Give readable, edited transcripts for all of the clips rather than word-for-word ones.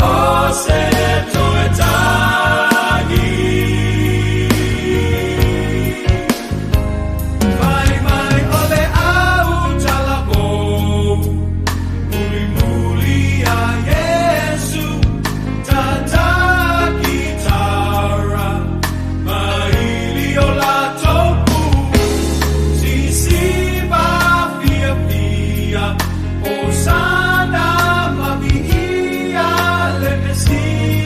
O se toe tagi. Fai mai o le au talavou, mulimuli ia Iesu, tata kitara, maili o latou pu, sisiva fiafia, Hosana ma viia le Mesia.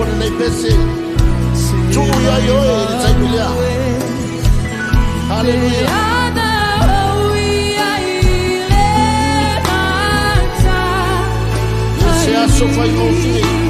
foi lenei pese. Tuu ia i oe i le taimi lea. Haleluia. Se aso faigofie.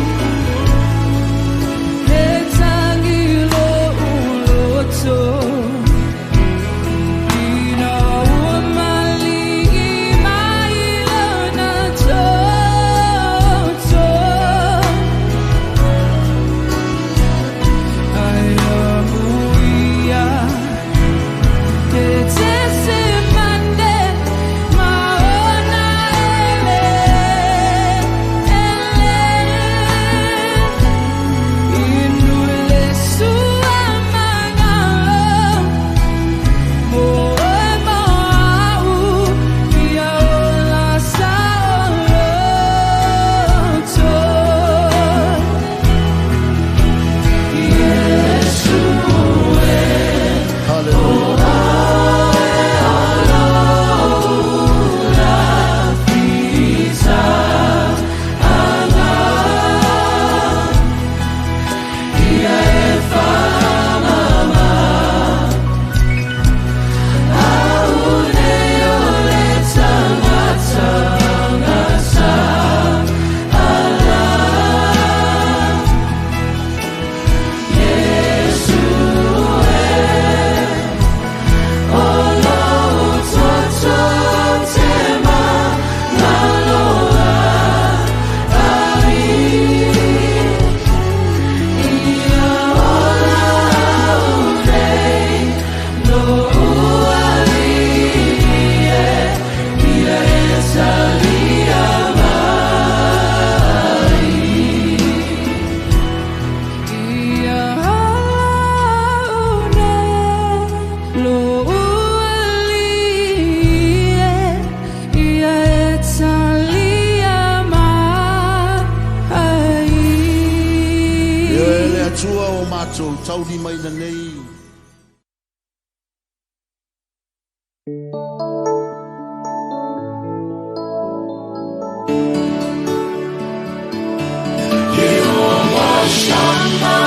Tauli mai na nei. Jehovah Shammah,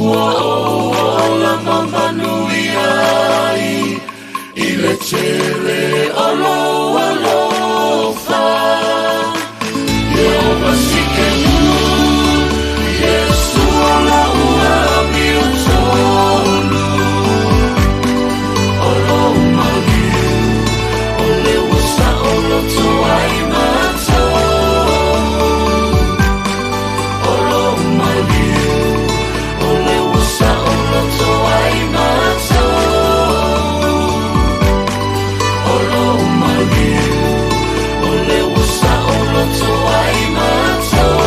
Ua ou ola ma manuia ai i le tele o lou alofa. Ieova Tsidkenu, Iesua la'u amiotonu. O lou maliu, o le ua saoloto ai matou. O lou maliu, o le ua saoloto ai matou. O lou maliu, o le ua saoloto ai matou.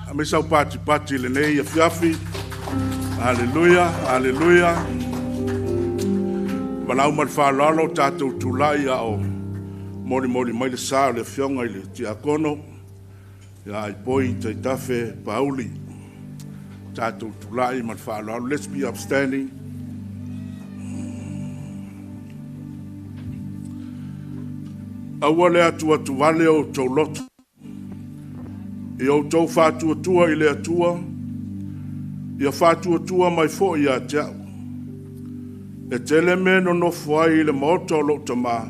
A me sau pati pati lenei afiafi. Aleluia, aleluia. Valaau ma le faaaloalo tatou tulai a o molimoli mai le sa o le afioga i le Tiakono ia Aipoi Taitafe Pauli. Tatou tulai ma le faaaloalo. Let's be upstanding. Aua le atuatuvale o outou loto. Ia outou faatuatua i le Atua, ia faatuatua mai foi ia te au. E tele mea e nonofo ai i le maota o lou tamā,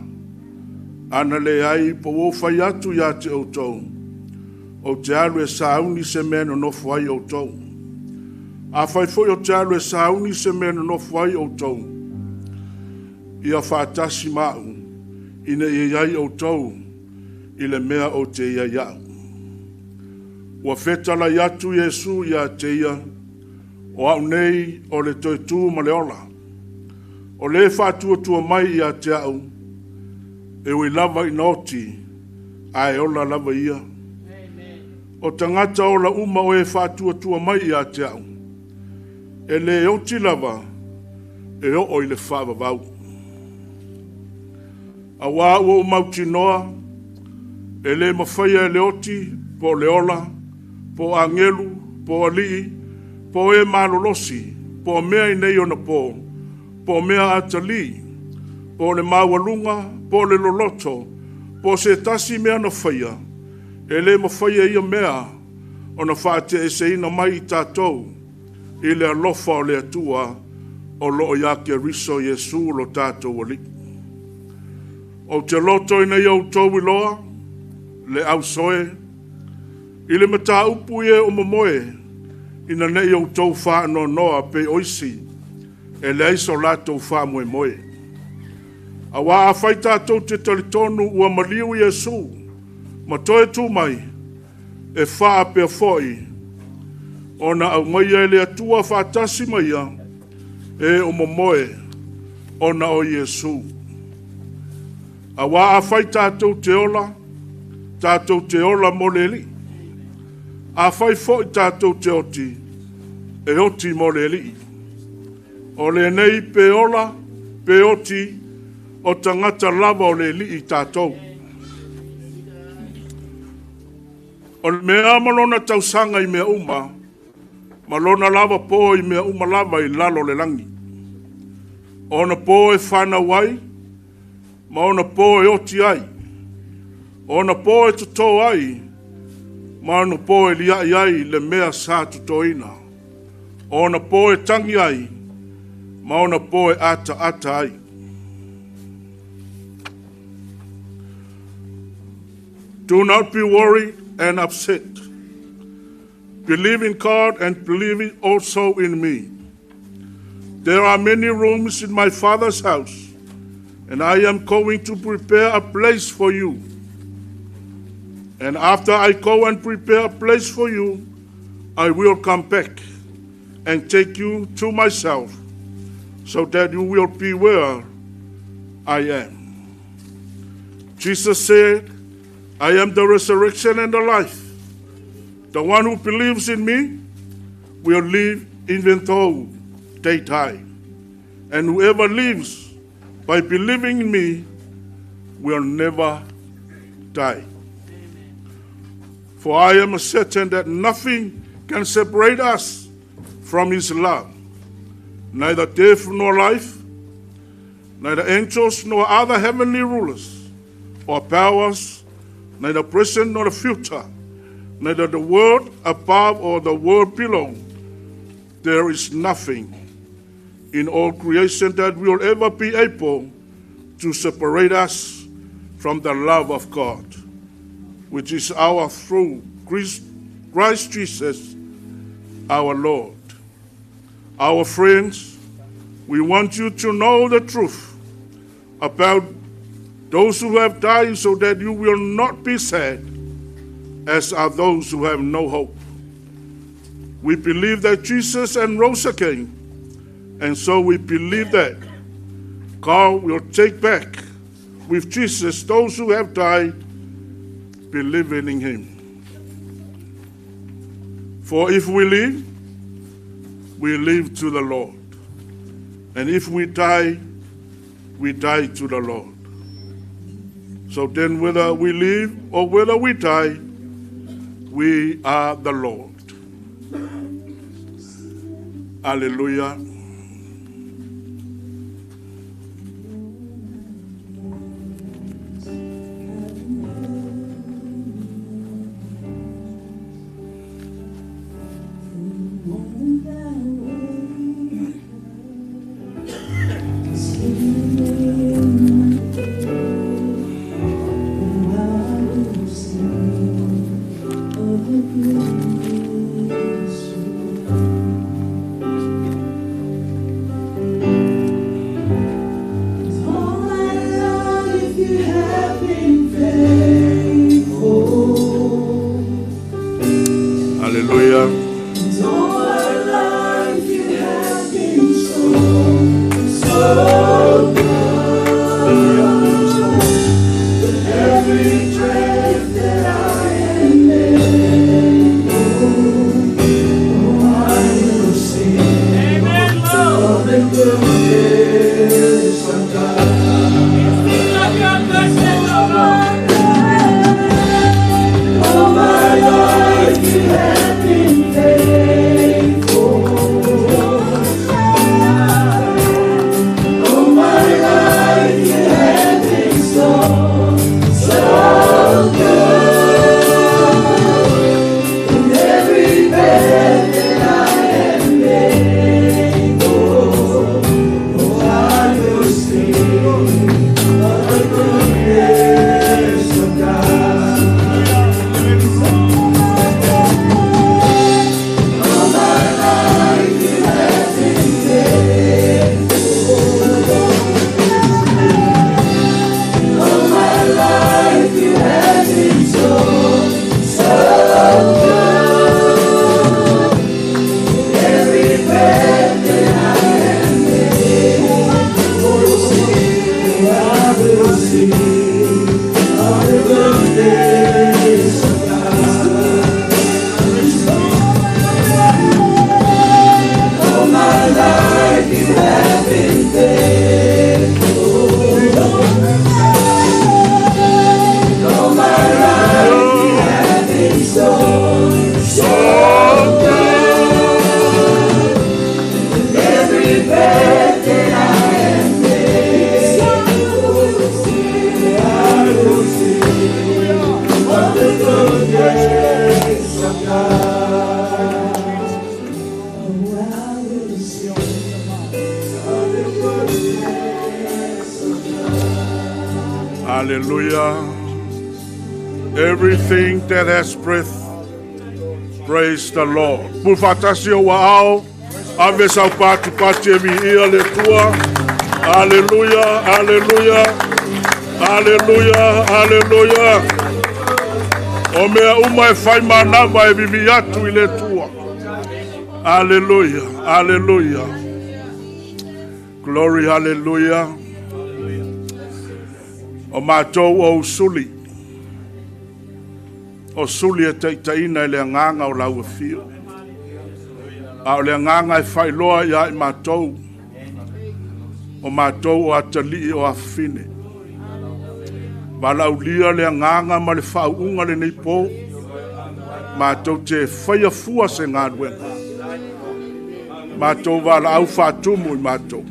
ana leai po ua ou fai atu ia te outou, ou te alu e sauni se mea e nonofo ai outou. Afai foi ou te alu e sauni se mea e nonofo ai outou, ia faatasi ma au, ina ia i ai outou i le mea ou te i ai au. Ua fetalai atu Iesu ia te ia, o au nei o le toe tu ma le ola. O le faatuatua mai ia te au, e ui lava ina oti, ae ola lava ia. O tagata ola uma o e faatuatua mai ia te au, e le oti lava e oo i le faavavau. Auā ua ou mautinoa, e le mafaia e le oti, po o le ola, po o agelu, po o alii, po o e malolosi, po o mea i nei ona po, po o mea atalii, po o le maualuga, po o le loloto, po o se tasi mea na faia, e le mafaia ia mea ona faateeseina mai i tatou i le alofa o le Atua o loo ia Keriso Iesu lo tatou Alii. Ou te loto ina ia outou iloa le ausoe i le mataupu i e o momoe ina nei outou faanoanoa pei o isi e leai so latou faamoemoe. Auā afai tatou te talitonu ua maliu Iesu ma toe tu mai, e faapea foi ona aumaia e le Atua faatasi ma ia e o momoe ona o Iesu. Auā afai tatou te ola, tatou te ola mo le Alii. Afai foi tatou te oti, e oti mo le Alii. O lenei pe ola, pe oti, o tagata lava o le Alii tatou. O le mea ma lona tausaga i mea uma, ma lona lava po i mea uma lava i lalo o le lagi. O ona po e fanau ai, ma ona po e oti ai. O ona po e totō ai, ma ona po e liai ai le mea sa totoina. O ona po e tagi ai, ma ona po e ataata ai. Do not be worried and upset. Believe in God and believe also in me. There are many rooms in my Father's house, and I am going to prepare a place for you. And after I go and prepare a place for you, I will come back and take you to myself, so that you will be where I am. Jesus said, I am the resurrection and the life. The one who believes in me will live even though they die. And whoever lives by believing in me will never die. For I am certain that nothing can separate us from his love, neither death nor life, neither angels nor other heavenly rulers, or powers, neither present nor the future, neither the world above or the world below. There is nothing in all creation that will ever be able to separate us from the love of God, which is our through Christ Jesus, our Lord. Our friends, we want you to know the truth about those who have died so that you will not be sad, as are those who have no hope. We believe that Jesus and rose again, and so we believe that God will take back with Jesus those who have died believing in him. For if we live, we live to the Lord. And if we die, we die to the Lord. So then whether we live or whether we die, we are the Lord. Hallelujah. Hallelujah. Everything that has breath, praise the Lord. Pufatasi o wao, ave sau patu pati e mi ia le tua. Hallelujah, hallelujah, hallelujah, hallelujah. O mea uma e whai manawa e vivi atu i le tua. Hallelujah, hallelujah. Glory, hallelujah. O mātou o usuli. O suli e teitaina i le anganga o lau whio. A o le anganga e whailoa ia i mātou. O mātou o atali o awhine. Walaulia le anganga ma le whaunga le nei pō. Mātou te whaia fua se ngā ruenga. Mātou wala au whātumu i mātou.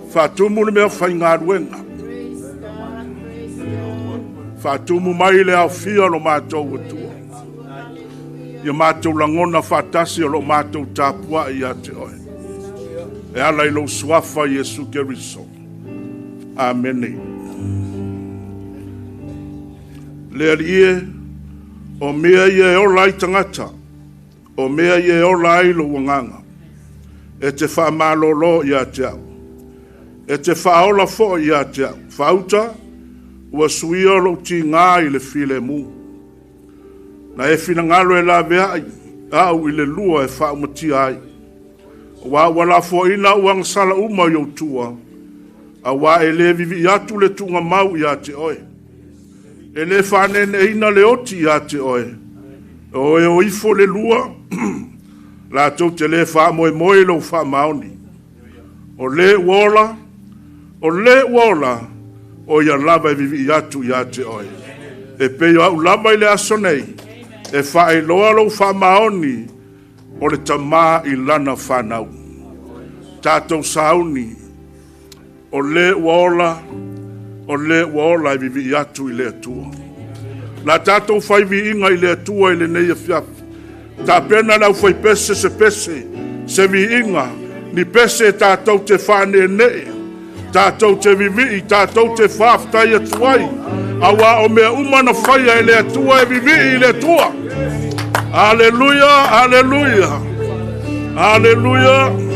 Whātumu le mea whai ngā ruenga. Faatumu mai le aofia o lo matou Atua. Ia matou lagona faatasi o lo matou tapuai ia te oe. E ala i lou suafa Iesu Keriso. Amene. Le Alii e, o mea ia e ola ai tagata, o mea ia e ola ai lou agaga. E te faamalolo ia te au. E te faaola foi ia te au. Faauta, ua suia lou tiga i le filemu. Na e finagalo e laveai au i le lua e faaumatia ai. Aua ua lafoaiina au agasala uma i ou tua, auā e le vivii atu le tuugamau ia te oe. E le faaneeneeina le oti ia te oe. O e o ifo le lua, latou te le faamoemoe i lou faamaoni. O le ua ola, o le ua ola, o ia lava e vivii atu ia te oe. E pei o au lava i le aso nei, e faailoa lou faamaoni o le tamā i lana whanau. Tātou sauni, o le ua ola, o le ua ola e vivii atu i le Atua. La tātou whai viiga i le Atua i lenei afiafi. Tapena le aufai pese se pese, se viiga, ni pese tātou te whaaneenee, tātou te vivii, tātou te whaaftai atu ai. Auā o mea uma na faia e le Atua e vivii i le Atua. Aleluia, aleluia, aleluia.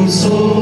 So.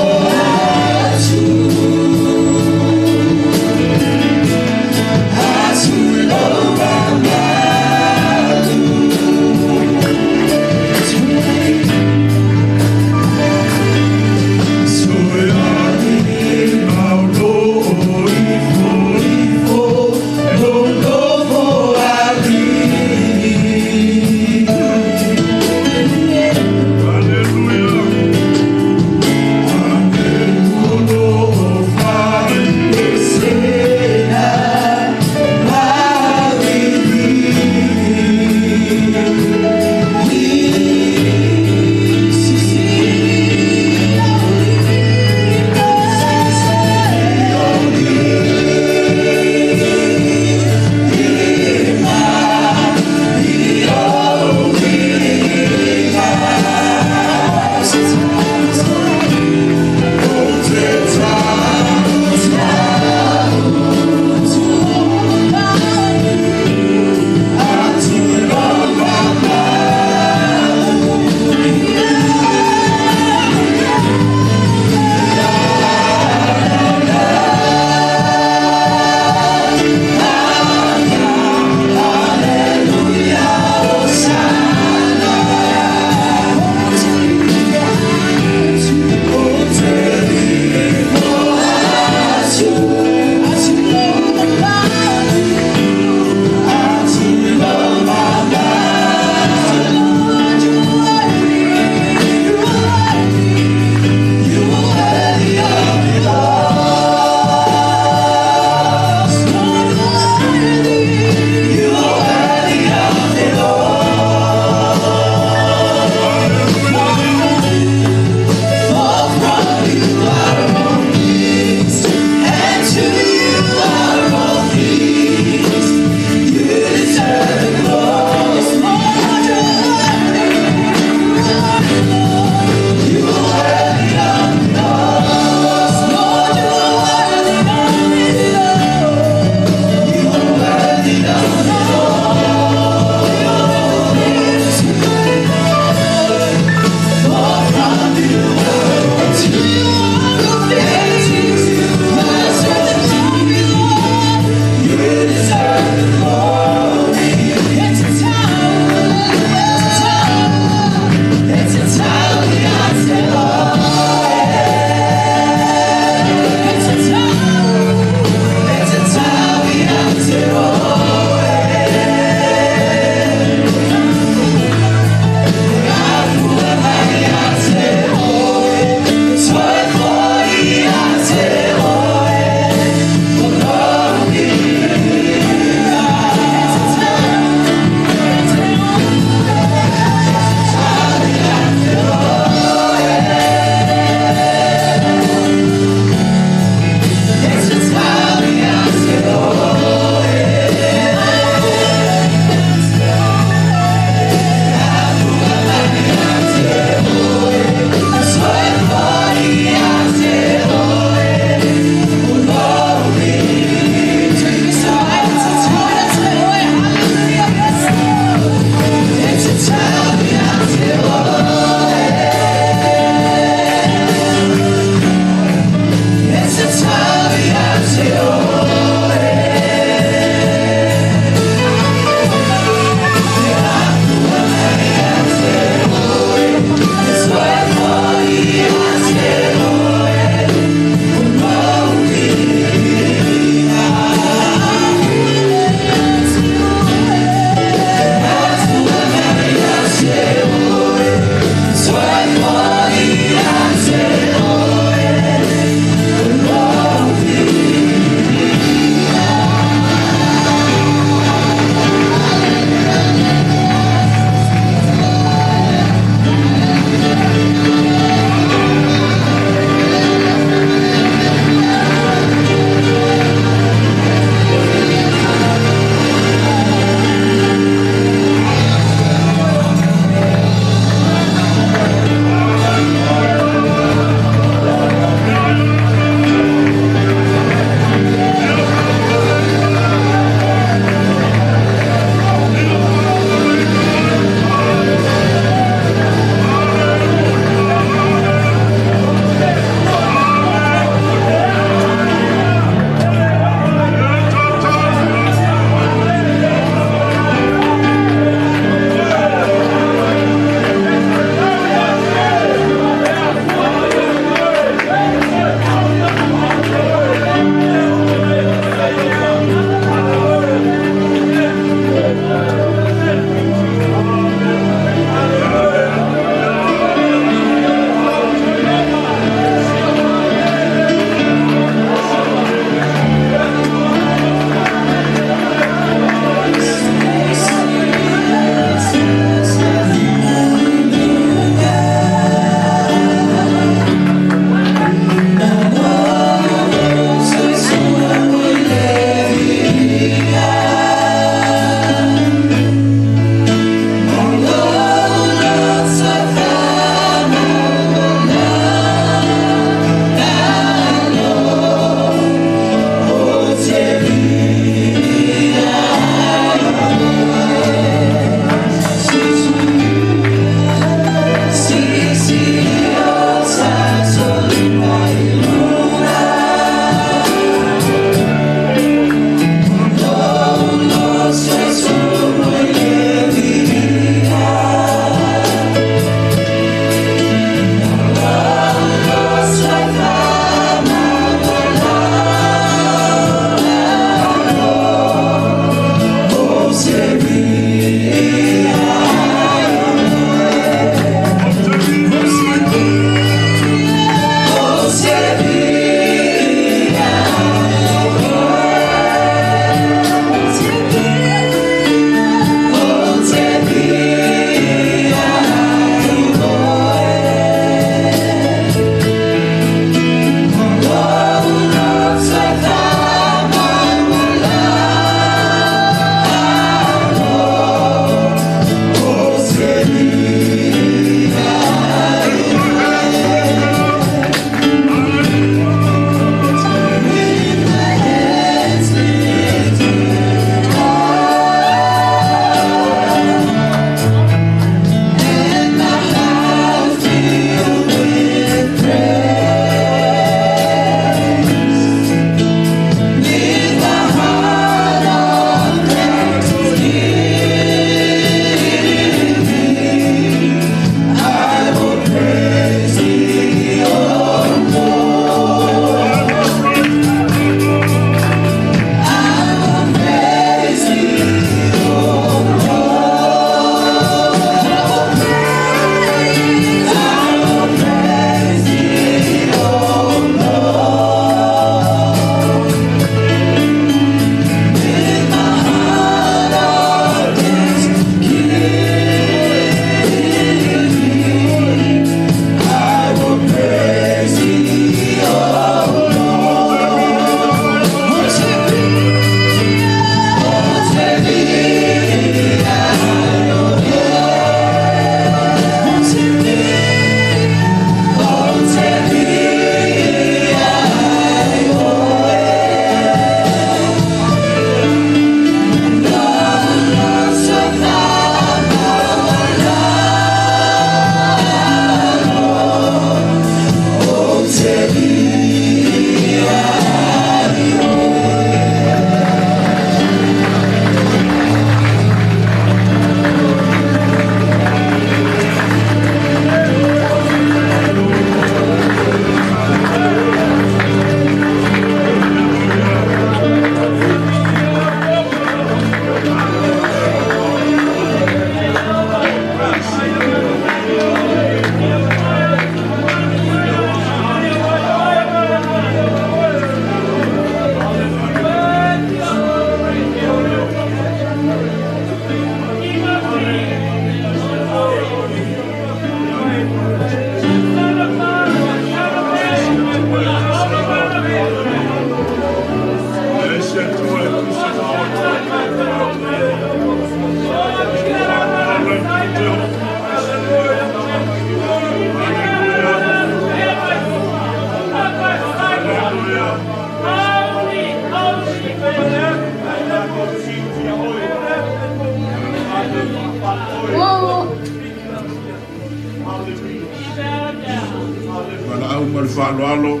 Lau ma le faaaloalo,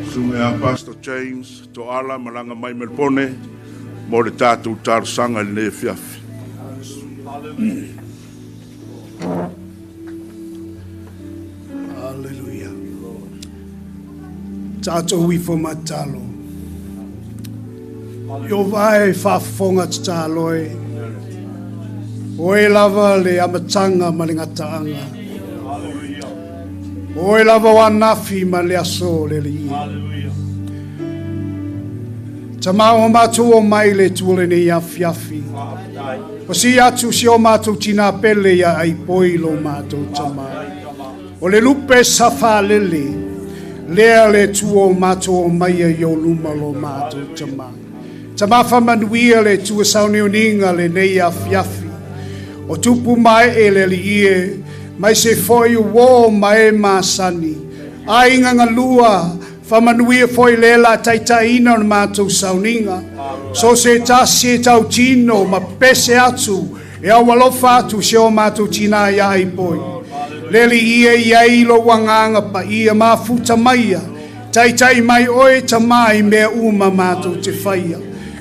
susuga ia Pastor James Toala malaga mai Melbourne mo le tatou talosaga i lenei afiafi. Hallelujah. Tatou ifo matalo. Ieova e faafofoga tatalo e. Oe lava le amataga ma le gataaga. Oe lava o anafi ma le aso le alii. Tamā o matou o mai le Atua lenei afiafi. O si atu si o matou tina pele ia ai poi lo matou tamā. O le lupe sa faalele, lea le Atua o matou o mai i o luma lo matou tamā. Tamā whamanuia le Atua sauniuniga lenei afiafi. O tupu mai e le alii e, mai se foi uō ma e masani. Aiga galua, whamanuia foi le la taitaina o le matou sauniga. So se tasi e tautino ma pese atu, e au alofa atu se o matou tina ia ai poi. Le alii e i ai lo wanganga pa ia mafuta maia. Taitai mai oe tamai mea uma matou te whaia.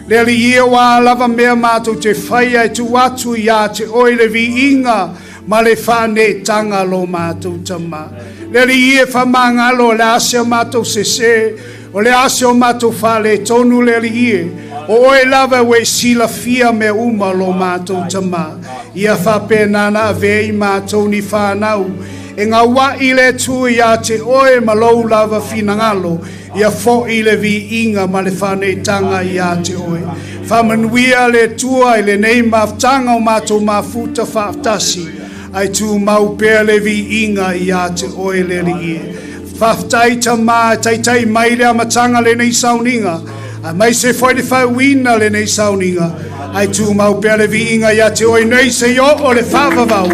Le alii e wā lava mea matou te whaia e tu atu ia te oe le viiga ma le whane tanga lo matou tama. Le alii e whamangalo le ase o matou sese, o le ase o matou whale tonu le alii e. O oe lava we sila fia me uma lo matou tama. Ia whapenana ave i matou ni whanau. E ngā wā i le tu ia te oe ma lou lava finangalo. Ia fo i le vi inga ma le whanetanga ia te oe. Whamanuia le tua i le nei maftanga o mātou mafuta whaftasi. Ai tu mau pea le vi inga ia te oe le li e. Whaftai ta mā taitai mai le amatanga le nei sauninga. A mai se foi le whauina le nei sauninga. Ai tu mau pea le vi inga ia te oe nei se i o le whavavau.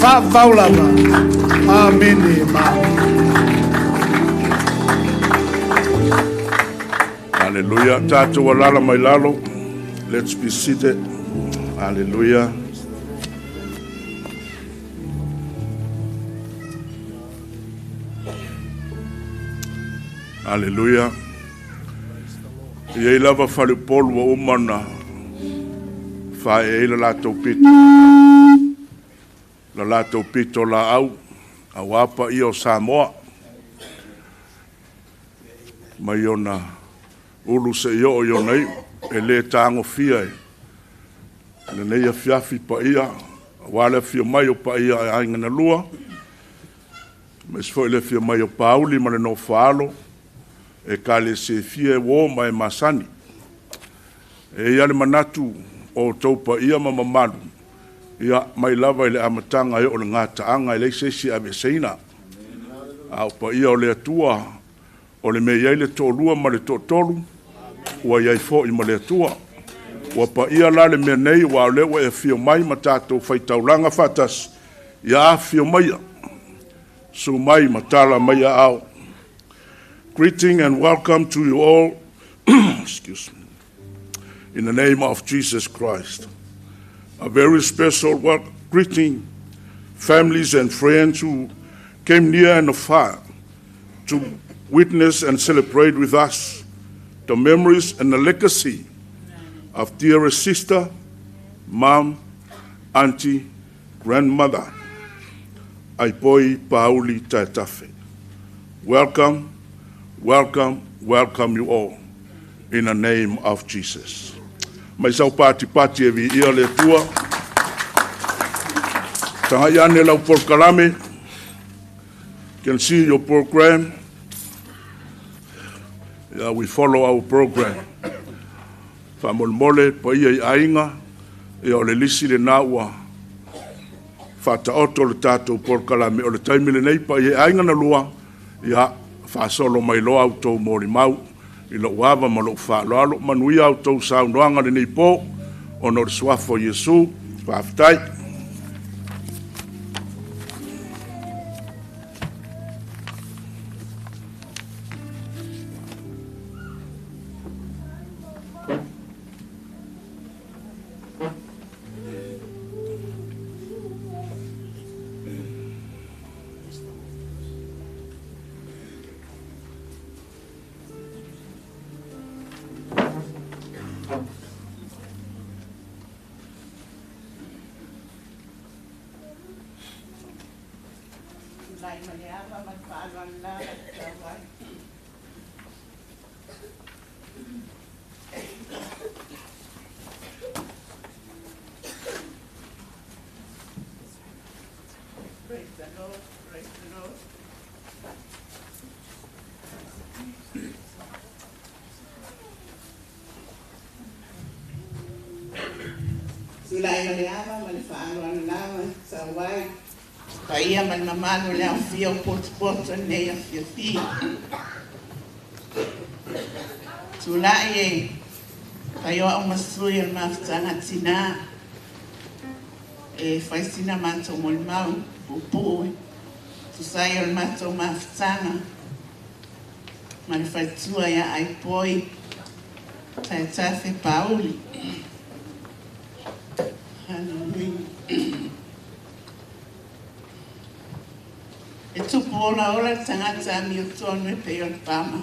Whavau lava. Amene ma. Hallelujah. Tatou alala mai lalo. Let's be seated. Hallelujah. Hallelujah. Ia i lava faleupolu ua uma ona faaee ai le latou pito, le latou pito laau, auā paia o Samoa, mai ona ulu seia oo i ona iu, e le tagofia e lenei afiafi paia, auā le afio mai o paia e aiga na lua, aemaise foi le afio mai o Pauli ma le Nofoaalo, ekalesia e fia e uō ma e masani. E i ai le manatu o outou paia ma mamalu, ia, mai lava i le amataga e oo i le gataaga, e leai se isi e aveeseina. A o paia o le Atua, o le mea e i ai le toalua ma le toatolu, ua i ai foi ma le Atua. Ua paia la le mea nei, aua o lea ua e afio mai ma tatou faitaulaga faatasi, ia afifio maia, susu mai ma tala mai aao. Greeting and welcome to you all, excuse me, in the name of Jesus Christ. A very special greeting, families and friends who came near and afar to witness and celebrate with us the memories and the legacy of dearest sister, mom, auntie, grandmother, Aipoi Pauli Taetafe. Welcome, welcome, welcome you all in the name of Jesus. Mai sau pati pati e viia le Atua. Tagai ane lau polokalame. You can see your program. Yeah, we follow our program. Faamolemole paia i aiga, ia o le lisi lena ua faataoto le tatou polokalame. O le taimi lenei paia i aiga na lua, ia faasolo mai loa outou molimau i lou ava ma lou faaaloalo. Manuia outou saunoaga lenei po, ona o le suafa o Iesu. Faafetai. Tulai ma le ava ma le faaaloalo lava e tatau ai. Praise the Lord, praise the Lord. Tulai ma le ava ma le faaaloalo lava e tatau ai. Paia ma le mamalu o le aofia o potopoto lenei afiafi. Tulai e fai o au ma sui o le mafutaga tinā e fai sina matou molimau puupuu e tusa ai o le matou mafutaga ma le faletua ia Aipoi Taetafe Pauli. Hallelujah. E tupu olaola le tagata amiotonu e pei o le pama.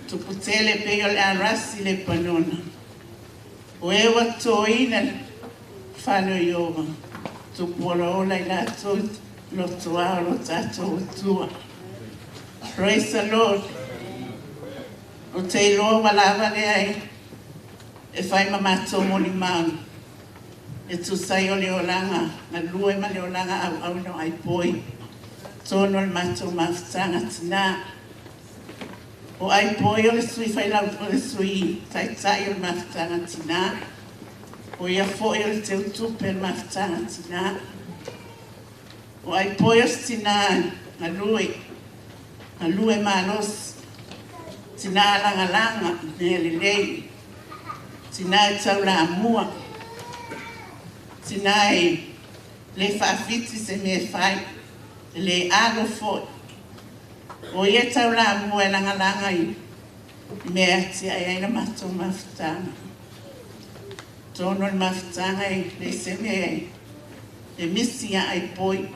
Tupu tele pei o le arasi le panona. O e ua totoina le fale o Ieova, tupu olaola i latou lotoa o lo tatou Atua. Praise the Lord. Ou te iloa ua lava lea e fai ma matou molimau e tusa ai o le olaga galue ma le olaga auauna o Aipoi tonu o le matou mafutaga tinā. O Aipoi o le sui failau o le sui taitai o le mafutaga tinā. O ia foi o le teutupe o le mafutaga tinā. O Aipoi o se tinā galue, galue malosi, tinā lagalaga mea lelei, tinā e taulamua, tinā e le faafiti se mea e fai, e le alo foi. O ia e taulamua e lagalaga i mea e atiae ai le matou mafutaga. Tonu o le mafutaga e leai se mea e misi ia Aipoi.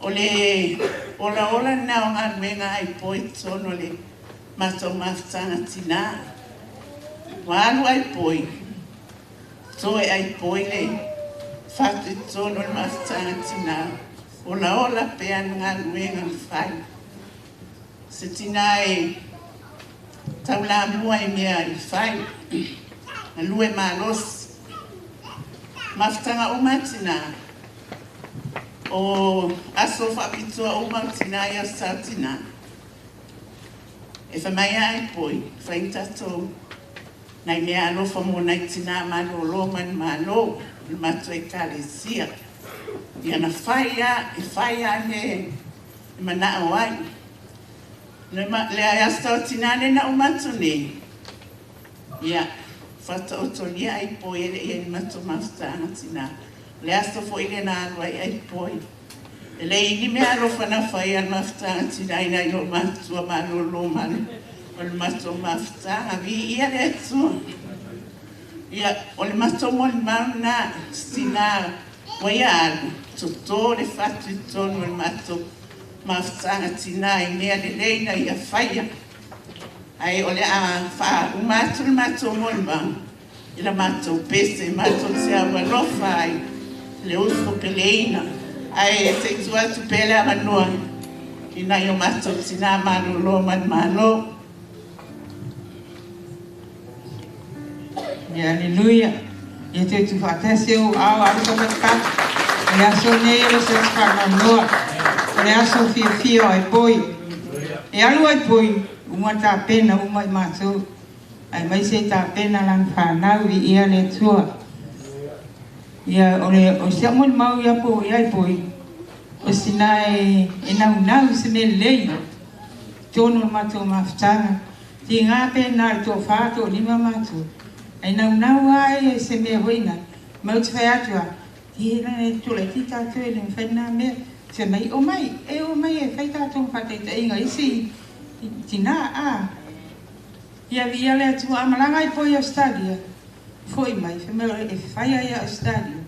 O le olaola lena o galuega a Aipoi i totonu o le matou mafutaga tinā. Ua alu Aipoi, toe Aipoi le fatu i totonu o le mafutaga tinā. Olaola pea le galuega na fai. Se tinā e taulamua i mea i fai, galue malosi. Mafutaga uma a tinā, o aso faapitoa uma o tinā i aso sa o tinā. E fai mai a Aipoi, fai ni tatou nai mea alofa mo nai tinā malōlō manumalo o le matou ekalesia. Ia na fai a, e fai a mea e manao ai. Le aso sa o tinā lea na uma atu nei, ia, faataotolia Aipoi e le i ai le matou mafutaga tinā. O le aso foi lea na alu ai Aipoi. E leai ni mea alofa na fai a le mafutaga tinā i nai loomatutua malōlō o le matou mafutaga. Viia le Atua. Ia, o le matou molimau lena, se tinā ua ia alu, toto le fatu i totonu o le matou mafutaga tinā i mea lelei na ia faia. Ae o le a faauma atu le matou molimau i la matou pese matou te aualofa ai i le uso peleina. Ae se i tuu atu pea le avanoa i nai o matou tinā malōlō manumalo. Ia aleluia. Ia toe tuufaatasi ou ao alofa patapata. O le aso lenei o le aso faanoanoa. O le aso fiafia o Aipoi. E alu Aipoi, uma tapena uma i matou. Aemaise e tapena lana fanau viia le Atua. Ia o le o si au molimau ia po i Aipoi, o sina e naunau i se mea lelei. Tonu o le matou mafutaga. Tiga pe na o le toafa, toalima matou. Ae naunau lava ia i se mea foi na, ma ou te fai atu lava, Ia e tulaiti tatou e le mafai lena mea. Fai mai, Omai, e omai e fai tatou ma faataitaiga i isi tina, a. Ia viia le Atua, a malaga ai poe i Ausetalia, foi mai, fai mai e fai ai ia Ausetalia.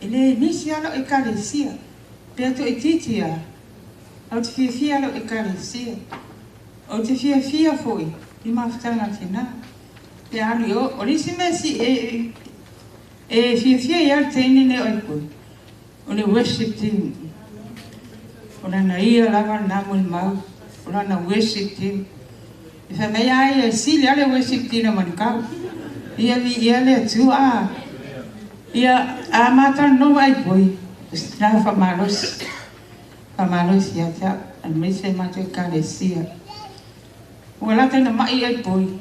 E le misi lava lau ekalesia, pe toaitiiti lava, ae ou te fiafia lau ekalesia. Ou te fiafia foi i mafutaga tina, pe alu i o. O le isi mea e fiafia ai lava le teine lenei o Aipoi, O le worship team. O lana ia lava na mo mau. O lana worship team. E fa mai ai e sili ale worship team na manukau. Ia vi ia le tua. Ia a mata no ai poi. Na fa malos. Fa malos ia ta. An me se mate kalesia. Ua lata na mai ai poi.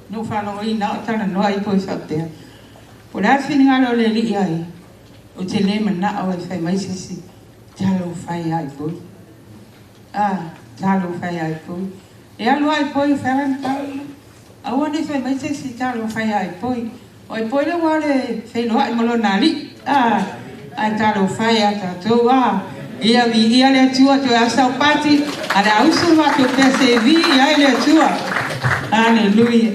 No fa no i na tana no ai poi sa te. O la finga lo le li ai. O te le mana o e fai mai sisi. Talo fai ai poi. Ah, talo fai ai poi. E alu ai poi feran talo. Aua ne fai mai sisi talo fai ai poi. O ai poi le wale fai no ai malo nali. Ah, ai talo fai a tatou ah. Ia vi ia le tua te asa pati. Ala ausu ma te persevi ia le tua. Hallelujah.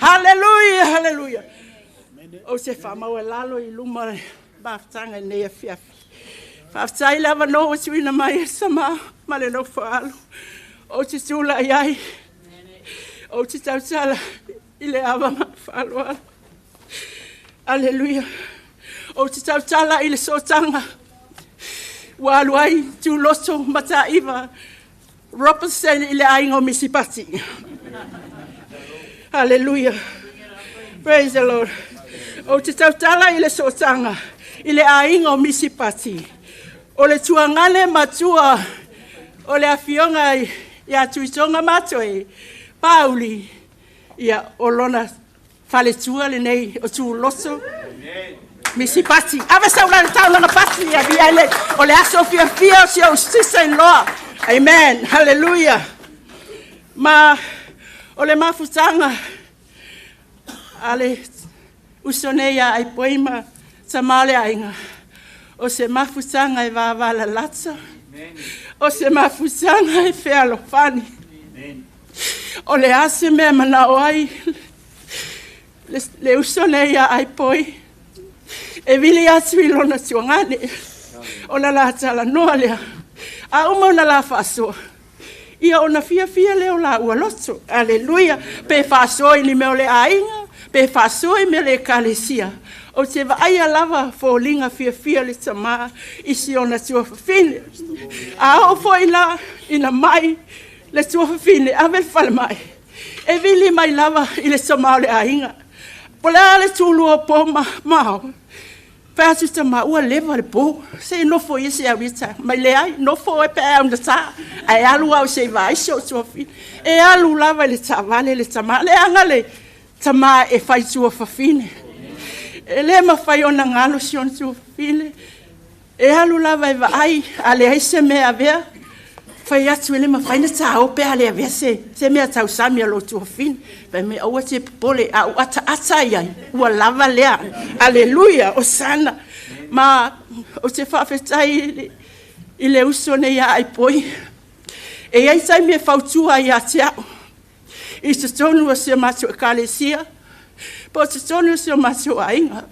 Hallelujah, hallelujah. O se whamau e lalo i luma maftanga nei a fiafi. Whaftai lava no o tuina mai e sama ma le no whaalo. O te tūla i ai. O te tautala i le awa ma whaalo. Hallelujah. O te tautala i le sotanga. Walu ai tūloto mata iwa. Robertson i le aingo misipati. Hallelujah. Praise the Lord. O te tautala i le sotanga, i le aingo misipati. O le tuangane matua, o le afionga i a tuitonga matoe, Pauli, ia o lona faletua le nei o tūloto. Misipati. Ave saulana taulana pati, ia via le, o le aso fia fia o si au sister-in-law. Amen. Hallelujah. Ma o le mafutanga ale usone ai poima tamale ainga. O se mafutanga e vavala latsa. O se mafutanga e fealofani. O le ase mea manao ai le usone ai poi. E vili atu i lona tuangane. O la la tala noa lea. A uma na la faasoa. Ia ona fia fia leo la ua loto. Aleluia. Pe faasoa i ni mea o le aiga. Pe faasoi me le ekalesia. O te vaaia lava foliga fiafia le tamā i si ona tuafafine. A oo foi la ina mai le tuafafine ave le falemai. E vili mai lava i le tamā o le aiga. Po le a le tulua po ma mao. Fai atu tamā ua leva le po. Se nofo ia se au ia ta. Mai le ai, nofo e pe au na tā. Ae alu au se i vaai si ou tuafafine. E alu lava i le taavale le tamā. Leaga le tamā e fai tuafafine. E le mafai ona galo si ona tuafafine. E alu lava e vaai, a leai se mea avea. Fai atu e le mafai na tāo pe a le avea se mea tausami a lo tuafafine. Fai mai aua te popole, a u ataata ai ai, ua lava lea. Aleluia, osana. Ma o te faafetai i le uso nei ia Aipoi. E iai taimi e fautua ia te au. I totonu o si o matou ekalesia, po o totonu o si o matou aiga.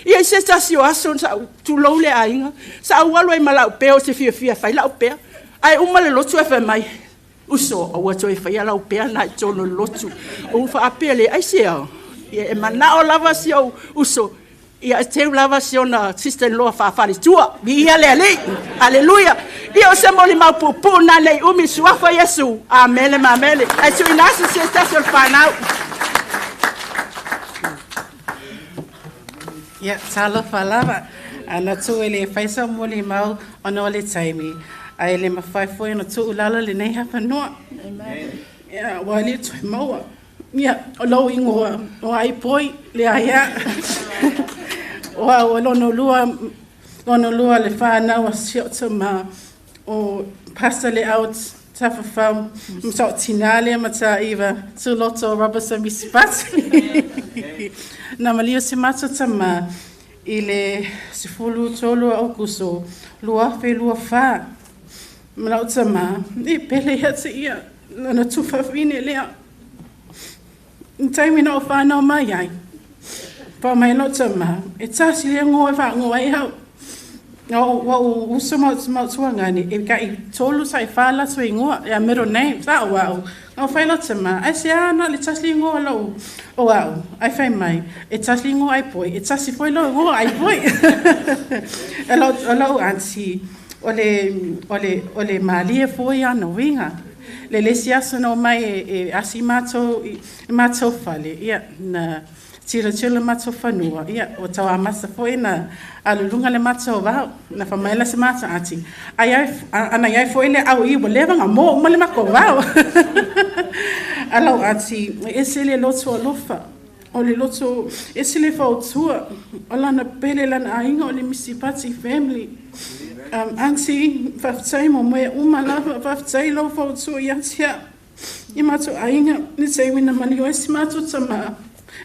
Ia i se tasi o aso sa ou tulou le aiga, sa ou alu ai ma lau pea o te fiafia fai lau pea. Ae uma le lotu e fai mai, uso, aua toe faia lau pea na i tonu le lotu. O faapea le ai se ao. Ia e manao lava si ou uso. Ia e teu lava si ona sister-in-law faafaletua. Viia le Alii. Aleluia. Ia o se molimau puupuu na nei umi suafa Iesu. Amene ma amene. Ae tuuina atu se tasi o le fanau. Ia, talofa lava. Ana tu e le faisa o molimau ona o le taimi. Ae le mafai foi ona tuu lalo lenei avanoa. Ia, ua le toe maua. Ia, o lou ingoa, o Aipoi, le aia. O au o lono lua le whanau a si o tama o Pastor le au tawhawhau, msa o tinale ma ta iwa, tūloto o Robertson Misipati. Nā malio se mato tama i le 13 Aukuso, 2024. Mana o tama, e pele ia te ia, lana tūwhawhine lea. Taimi na o whanau mai ai. Pa mai no tama, e tasi le ngoe wha ngoe ai hau. O uso mau tuangani, e ka i tolu sa i whala tu i ngoa, e a middle name, sa o au. Ngau whai lo tama, ai se ana le tasi le ngoa lo o au, ai whai mai, e tasi le ngoa ai poi, e tasi foi lo ngoa ai poi. E lo auntie, o le malie foi ana winga. Le lesi aso no mai e asi mātou, i mātou whale, ia, na tira tira mātou whanua, ia, o tau amasa foi na alulunga le mātou wau, na whamaela se mātou ati. Ai ana iai foi le au i, wa lewa ngā mō, uma le mako wau. Alau ati, e se le loto alofa, o le loto, e se le whautua, o lana pele lana ainga o le Misipati family. Auntie, whawhtai mo moe uma lava, whawhtai lau whautua i atia. I mātou ainga, ni te wina mani o e si mātou tama.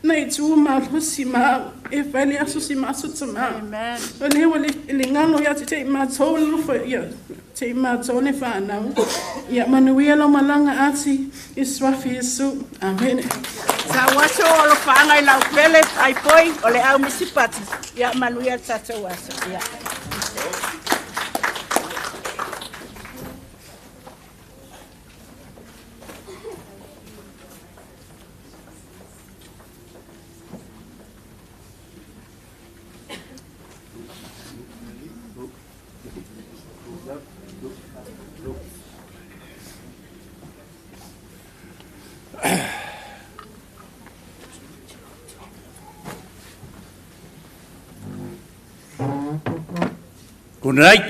Na i tuu malosi ma, e whaile aso si mātou tama. Amen. O lewa le ngalo ia te mātou lufa, ia te mātou le whanau. Ia manuia lau malanga ati, i swafi Yesu. Amen. Sa waso o lo whaangai lau pele, ai poi, o le au Misipati. Ia manuia tātou aso. Ia. Good night.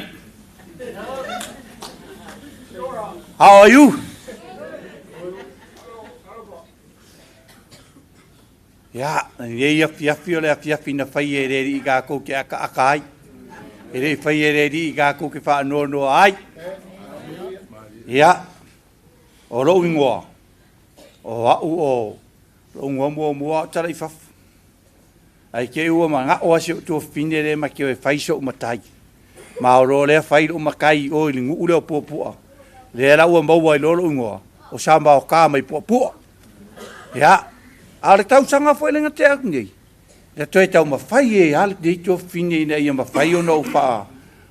How are you? Ia, nei afiafi o le afiafi na whai e reri i kākou ke aka aka ai. E rei whai e reri i kākou ke whaanoa ai. Ia, o lou ingoa, o au o lou ingoa mua mua o tala i fafu. Ai ke ua ma ngao ase o tua whine le ma ke o e whaiso o matai. Ma o lea whai o makai o i lingu ule o puapua. Lea la ua maua i lolo ingoa, o sa mao kā mai puapua. Ia, a le tausanga foi lenga te aku nei. Le toe tau mawhai e ale nei tua whine ina ia mawhai ona o whaa.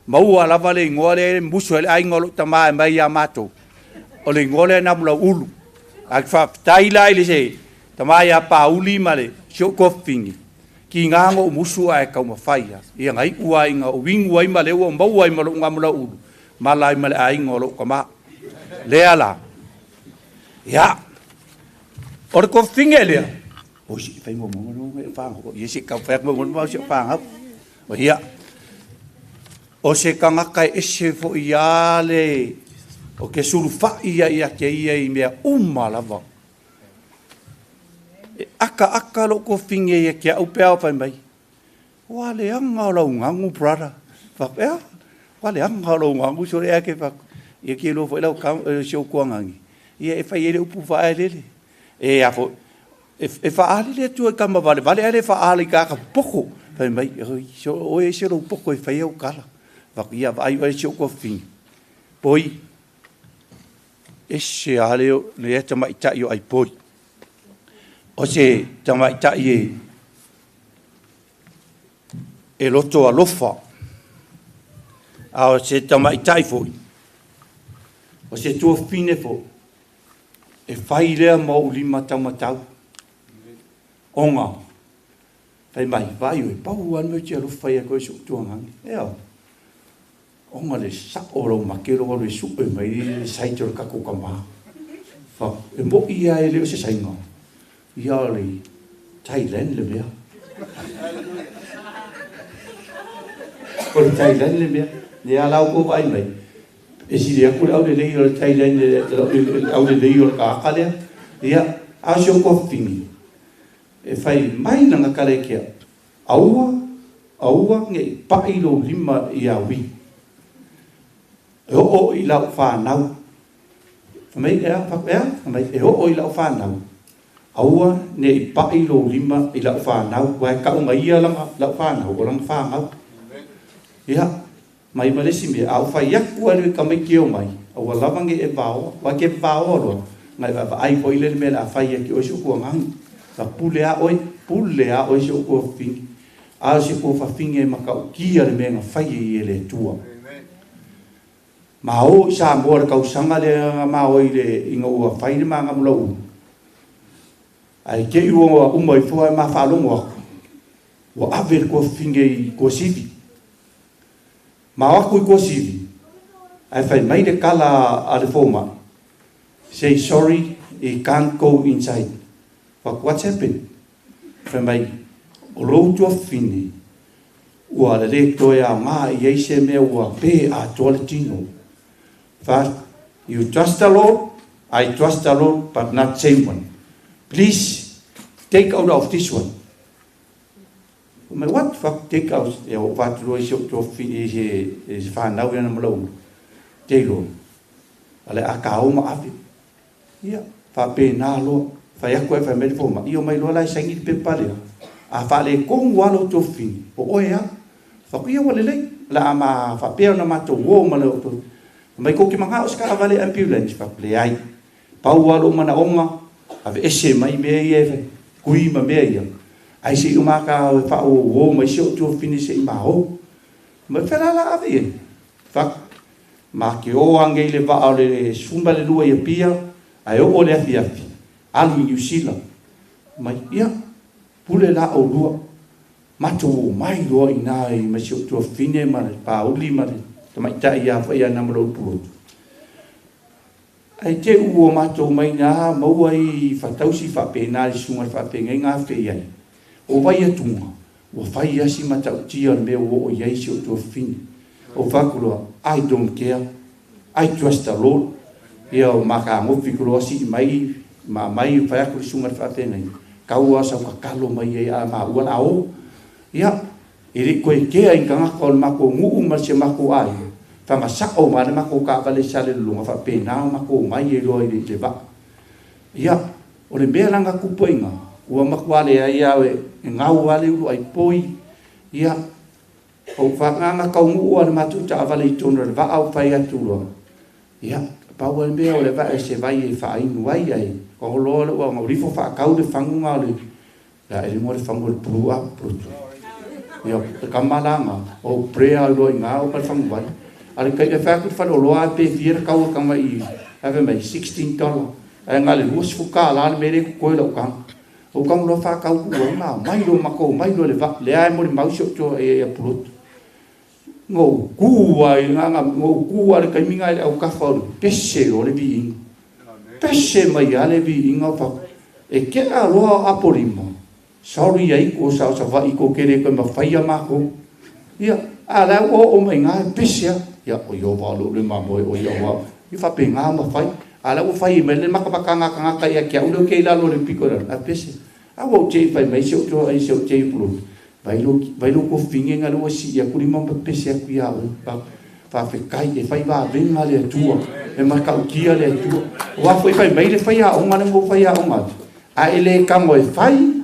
Maua lava le ingoa le musu ele ainga o lo tamaa e mai ia mātou. O le ingoa le namu lau ulu. A ki whaapitai la i le se, Tama ia pauli ma le si o'u tuafafine, kiga go'u musu ae taumafai a ia gai'u aiga o uigu ai ma le ua maua ai ma lo'u gamolau'ulu mala ai ma le aiga o lo'u kamā lea la. Ia o le tuafafine lea oi si'i fai muamua faga ia si'i taumafai atu muamua si'o fagau o ia o se tagata e ese fo'i a le o ke sulufa'i ia ia te ia i mea uma lava. E aka aka lo'u tuafafine ia te a'u pe ao fai mai ua leaga o laugagu brother faapea ua leaga o laugagu sole ae ke fak ia ke iloa fo'i lau si ou tuagagi ia e fai ai le upu faaelele e a fo'i e faalele atu ai kama valevale ae le faaale i tagata popoto fai mai oi so oe ese lou poto e fai au tala fak ia vaai oe si ou tuafafine poi ese a le lea tamaita'i o Aipoi o se tamaita'i e loto alofa a o se tamaita'i fo'i o se tuafafine fo'i e fai lea ma o'u lima taumatau ona fai mai vaai oe pau a le mea ou te alofa ai ia te oe si o'u tuagagi e ao ona le sa'o o lau make lou alu e su'e mai le site o le tatou kamā fa e mo'i a e le o se saiga ia o le Thailand le mea o le Thailand le mea lea la outou vaai mai e sili atu le aulelei o le Thailand le aulelei o le tagata lea ia a o si ou tuafafine e fai mai lana tala i te a'u aua aua ne'i pa'i lou lima ia ui e o'o i la'u fanau fai mai ea ea fai mai e o'o i la'u fanau aua ne'i pa'i lou lima i la'u fanau uae ta'uga ia lana la'u fanau o lana fanau ia mai ma le isi mea a ou fai atu ai le tamaiti e omai aua lava nei e vaoa uae ke vaoa loa na e vaavaai foi lea i le mea o le a fai ia te oe si ou tuagagi fa pule a oe pule a oe si ou tuafafine a o se tuafafine e matautia le mea na fai ai e le Atua. Ma o i Samoa i le tausaga lea na ma o i le ina ua fai le magamu ae te i ua uma ifo ae ma faalogo atu ua ave le tuafafine i Tuasivi. Ma o atu i Tuasivi ae fai mai le tala a le fomai, say sorry, he can't go inside. What's happened? Fai mai o lou tuafafine ua lelē toe aogā i ai se mea ua pē atoa le tino. First, you trust the Lord, I trust the Lord, but not same one. Please take out of this one. Mai what fuck take out e o fatu i si o tuafafine i se whanau i ana malau te iloa a le a ka o ma ave ia faapena loa fai atu ai fai mai le fomai ia omai loa la e saini le pepa lea a faaletonu lava lou tuafafine o oe a faku ia ua lelei la a ma faapea ona matou o ma le mai kou te maga'o se kaavale ambulance faku leai pau lava lou manaoga aveese mai mea ia e kui ma mea ia ae se'i o mata e faauouo mai si o'u tuafafine se'i maou mai fela la ave i ai faku ma ke o age i le vaa o le 12 i Apia ae oo le afiafi alu i Niu Sila mai ia pule la ʻaulua matou omai loa i ina i ma si o'u tuafafine ma le pauli ma le tamaita'i ia fo'i ia na ma lou pulotu ae te ua matou mai ina maua ai fatausi faapena i susuga i le faafeagaiga afe i ai o vai atuga ua fai asi matautia o le mea ua oo i ai si o'u tuafafine ou faaku loa I don't care, I trust the Lord. Ia o makagofi loa si'i mai ma mai fai atu le susuga i le faafeagaiga tau a sau tatalo mai ai a maua la o ia e le'i toe kea i tagata o le matou nu'u ma si matou aiga fagasa'o ma le matou taavale sa le lologa faapena o matou omai ai loa i le vaa ia o le mea laga tupu ai ina ua matua leai a e gau a le ulu ai poi ia ou faagaga taunuu a le matou taavale i totonu o le vaa ou fai atu loa ia pau a le mea o le vaa e se vai e faainu ai ae loa le ua gaulifo faatau le faguga o le la e ligo le fagu o le pulu a pulotu ia le kama laga o prea loa i gā o ma le fagu vai a le kai e fai atu le faleoloa pe fia le kau kama i ave mai $16 ae na le $20 le mea le totoe lau taga. O kau lo fa kau ku ma mai lo ma ko mai lo le va le ai mo le mau so to e ya pulotu. Ngo ku ai nga nga ngo ku ai kai minga le au ka fa pese o le vi. Pese mai ale vi inga fa e ke a loa apolima. Sorry ai ko sa sa va i ko kere ko ma faia ma ko. Ia a la o o mai nga pese ia o yo va lo le ma mo o ia wa. I fa pe nga ma fai. A la o fai me le maka maka nga nga ka ia kia ulo ke la lo le piko la pese. A wo te fai mai se o ai se o te pulu. Vai lo ko finge nga lo si ia kuri ma pese ku ia o pa fa fe kai e fai va venga le tua. E ma ka ukia le tua. Wa foi fai mai le fai a o ngana mo fai a o ngata. A ele kango e fai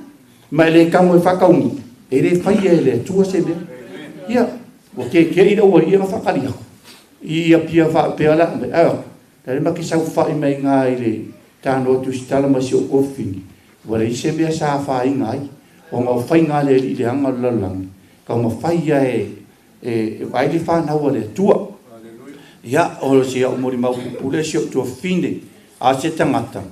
ma ele kango e whakaungi. E le fai e le tua se mea. Ia, o ke ke ira ua ia whakaria. Ia pia whaapea la. Ao, tare maki sau whai mai ngā i le tāno atu si tala ma si o kowhini. Wala i se mea sa whai ngai. O ngā whai ngā le i le anga lalangi. Ka ngā whai ia e vai le whānau le tua. Ia, o se au mori mau pupule si o tua whine. A se tangata.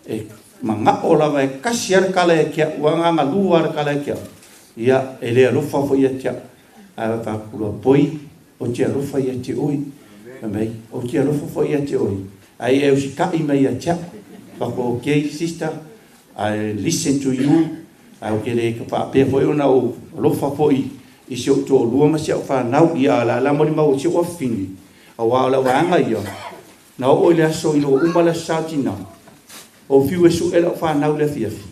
E manga o lava e kasi ara kala e kia, ua ngā lua ara kala e kia. Ia, e le alofa fo ia tia. A whakura poi, o te alofa ia te oi. Mei, o te alofa fo ia te oi. Ai e usi kai mai ia tia. Whako, okay, sister, I listen to you. Ai o ke le ka whaapea fo e ona o alofa fo i se o tō lua ma se o whanau ia la la mori mau o se o whini. A wā o la wānga ia. Na o le aso i lo umala sa tina. O fiu e su e lau whanau le fiafi.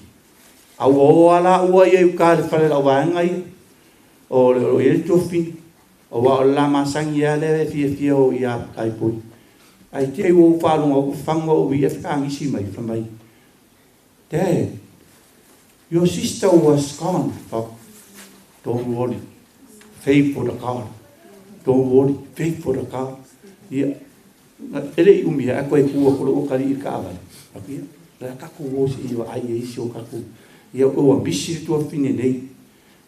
A ua o ala ua ia uka le whale lau wānga ia. O le o le tōwhini. O wā o la masangi ia le fiafia o ia kai poi. Ai te o whalunga o whanga o ia whakaangisi mai whamai. Dad, your sister was gone. Fuck. Don't worry. Faith for the God. Don't worry. Faith for the God. Ia. Ele i umia, a koe kua koro o kari i ka awale. Ia. La kako o si iwa ai e isi o kako. Ia o ambisi le tua whine nei.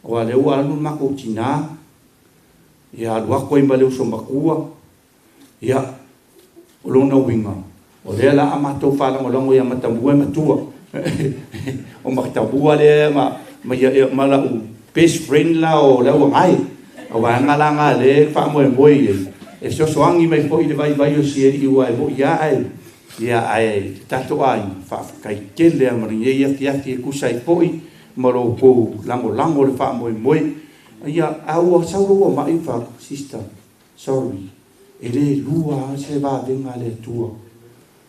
O a leo alu mako tina. Ia alu ako i maleo so makua. Ia o lona winga. O lea la a matou whalangolango ia matamua e matua. O matamua lea ma ia ma la u best friend la o leo ngai. O wanga la nga le wha moe moe e. E sosoangi mai fo i le vai vai o si eri iwa e mo ia ai. Ia ai tato ai whawhakai tele a maringe ia fiafi e kusai foi ma lo kou lango lango le wha moe moe. Ia au sauro ua mai wha sister, sorry. E le lua se vā venga le tua.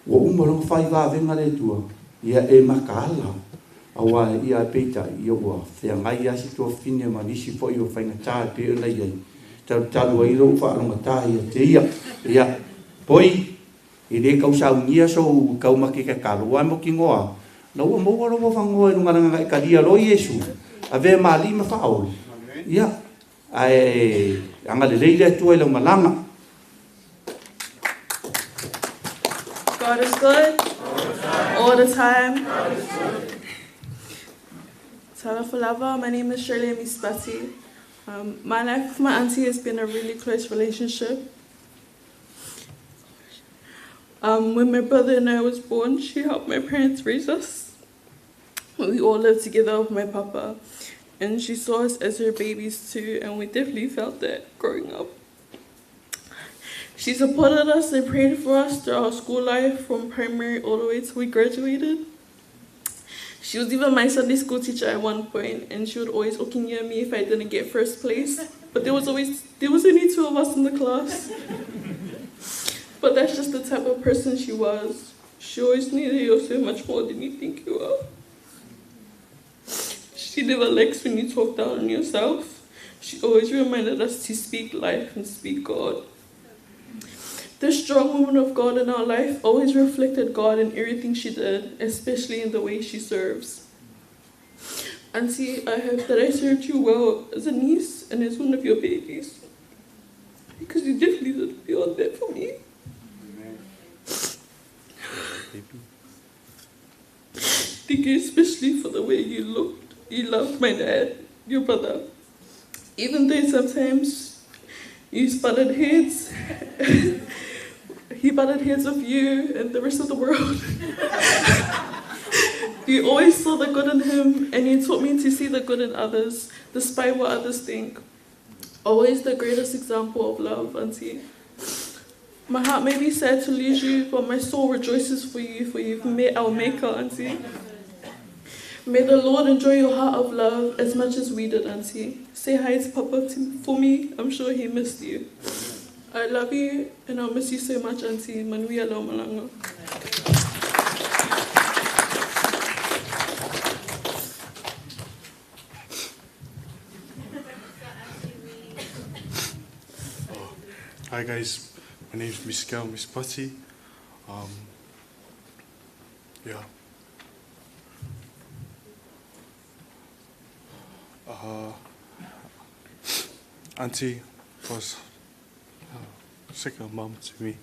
Ua uma longa whai vā venga le tua. Ia e makaala. Awa ia peita ia ua whia ngai a si tua whine ma nisi foi o whainga tā e pe ona ia. Talu talu ai lo wha alonga tā ia te ia. Ia poi i le kau saungia so kau make ka kalo ai mo ki ngoa. Na ua maua lo whangoa i lunga nanga i kalia lo Yesu. A ve mali ma whaoli. Ia ai anga le leile tua i lau malanga. God is good all the time. Talofa, my name is Shirley Mispati. My life with my auntie has been a really close relationship. When my brother and I was born, she helped my parents raise us. We all lived together with my papa, and she saw us as her babies too, and we definitely felt that growing up. She supported us and prayed for us through our school life from primary all the way till we graduated. She was even my Sunday school teacher at one point, and she would always okinya me if I didn't get first place. But there was only two of us in the class. But that's just the type of person she was. She always knew that you're so much more than you think you are. She never likes when you talk down on yourself. She always reminded us to speak life and speak God. The strong woman of God in our life always reflected God in everything she did, especially in the way she serves. Auntie, I hope that I served you well as a niece and as one of your babies, because you definitely did beyond that for me. Amen. Thank you especially for the way you looked, you loved my dad, your brother. Even though sometimes you butted heads, he butted heads with you and the rest of the world. You always saw the good in him, and you taught me to see the good in others, despite what others think. Always the greatest example of love, Auntie. My heart may be sad to lose you, but my soul rejoices for you, for you've met our Maker, Auntie. May the Lord enjoy your heart of love as much as we did, Auntie. Say hi to Papa for me. I'm sure he missed you. I love you, and I'll miss you so much, Auntie. Manuia lo malanga. Hi guys, my name is Miskel Mispati. Yeah. Auntie was second mom to me.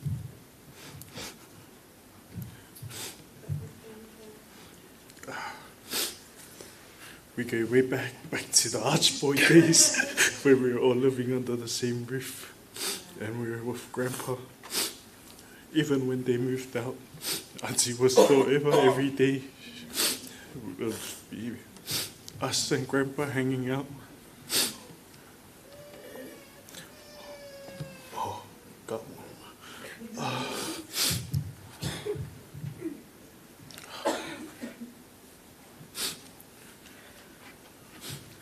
We go way back to the Archboy days where we were all living under the same roof and we were with Grandpa. Even when they moved out, Auntie was still every day. Us and Grandpa hanging out. Oh, got one.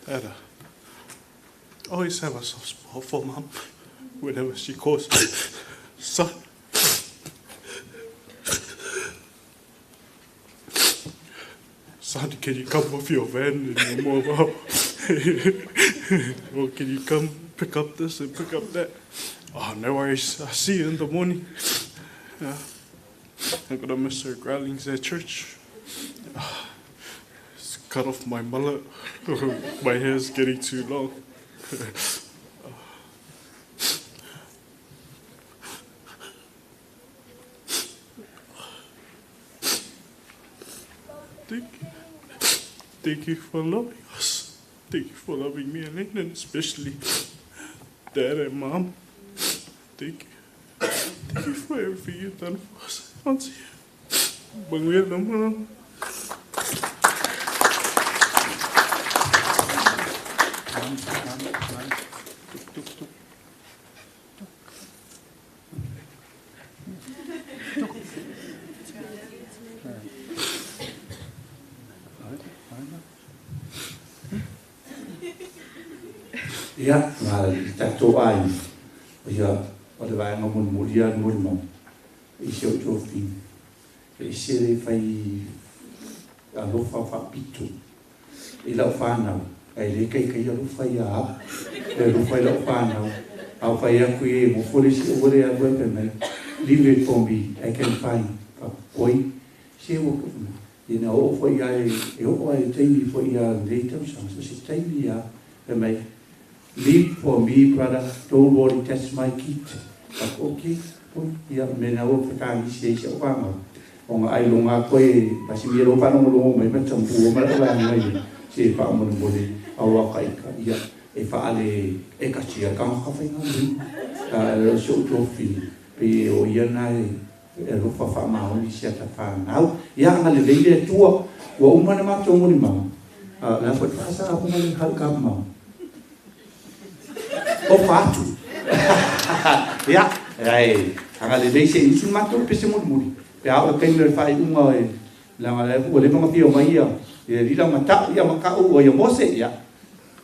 Dad, I always have a soft spot for Mum whenever she calls. Son. Son, can you come with your van and your mobile? Or can you come pick up this and pick up that? Oh, no worries. I'll see you in the morning. Yeah. I'm gonna miss her growlings at church. It's cut off my mullet. My hair's getting too long. Thank you for loving us. Thank you for loving me and Aiden, especially Dad and Mom. Thank you. Thank you for everything you've done for us, Auntie. Ia, ma tatou ai. Ia, o le vaega mulimuli a le molimau i si ou tofina. E ese le fai alofa faapito i lau whānau. Ai le kai kai alofa ia a. E alofa i lau whānau. Au whai aku e mo fole si o le alu e mai. Leave it for me, I can find. Oi, se o ka ina o foi ai e o ai teimi foi ia le tausaga. So se teimi ia e mai. Leave for me, brother. Don't worry, that's my kid. But okay, ia mena o whakaangi se se o wanga. O ngā ai longa koe, pasi mea lo whanongo longo mai ma tampu o mara wanga mai se wha amone mone au waka ika ia e whaale e katia ka ngaka whai ngā nui. Se o tōwhini, pe o ia nā e rofa wha maoni se ata whanau. Ia anga le leile tua, ua umana mātou moni mau. La whai whakasa apu mani hau ka mau. O whātu. Ia, ai, anga le leise usu mātou pese moni moni. Pe ao kai me whai unga e langa le ua le manga pio mai ia. E rira mata ia makau o ia mose ia.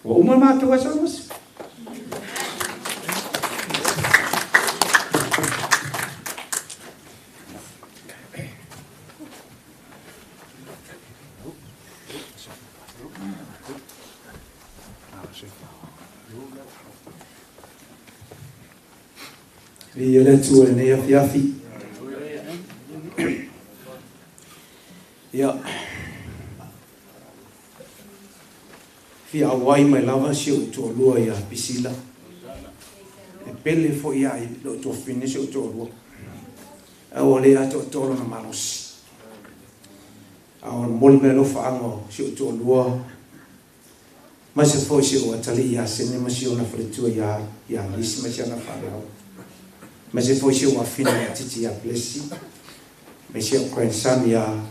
Ua uma mātou ai sa mose. Ia le atua lenei afiafi. Ia. Fia awai mai lava si o toalua ia Pisila. E pele fo ia i lo tofine si o toalua. Au le ato tolo na malosi. Au moli me lo faango si o toalua. Ma se fo si o atali ia sene ma si o na faletua ia ia lisi ma si ana whanau. Ma se fo si o afina ia titi ia blessi. Ma si o grandson ia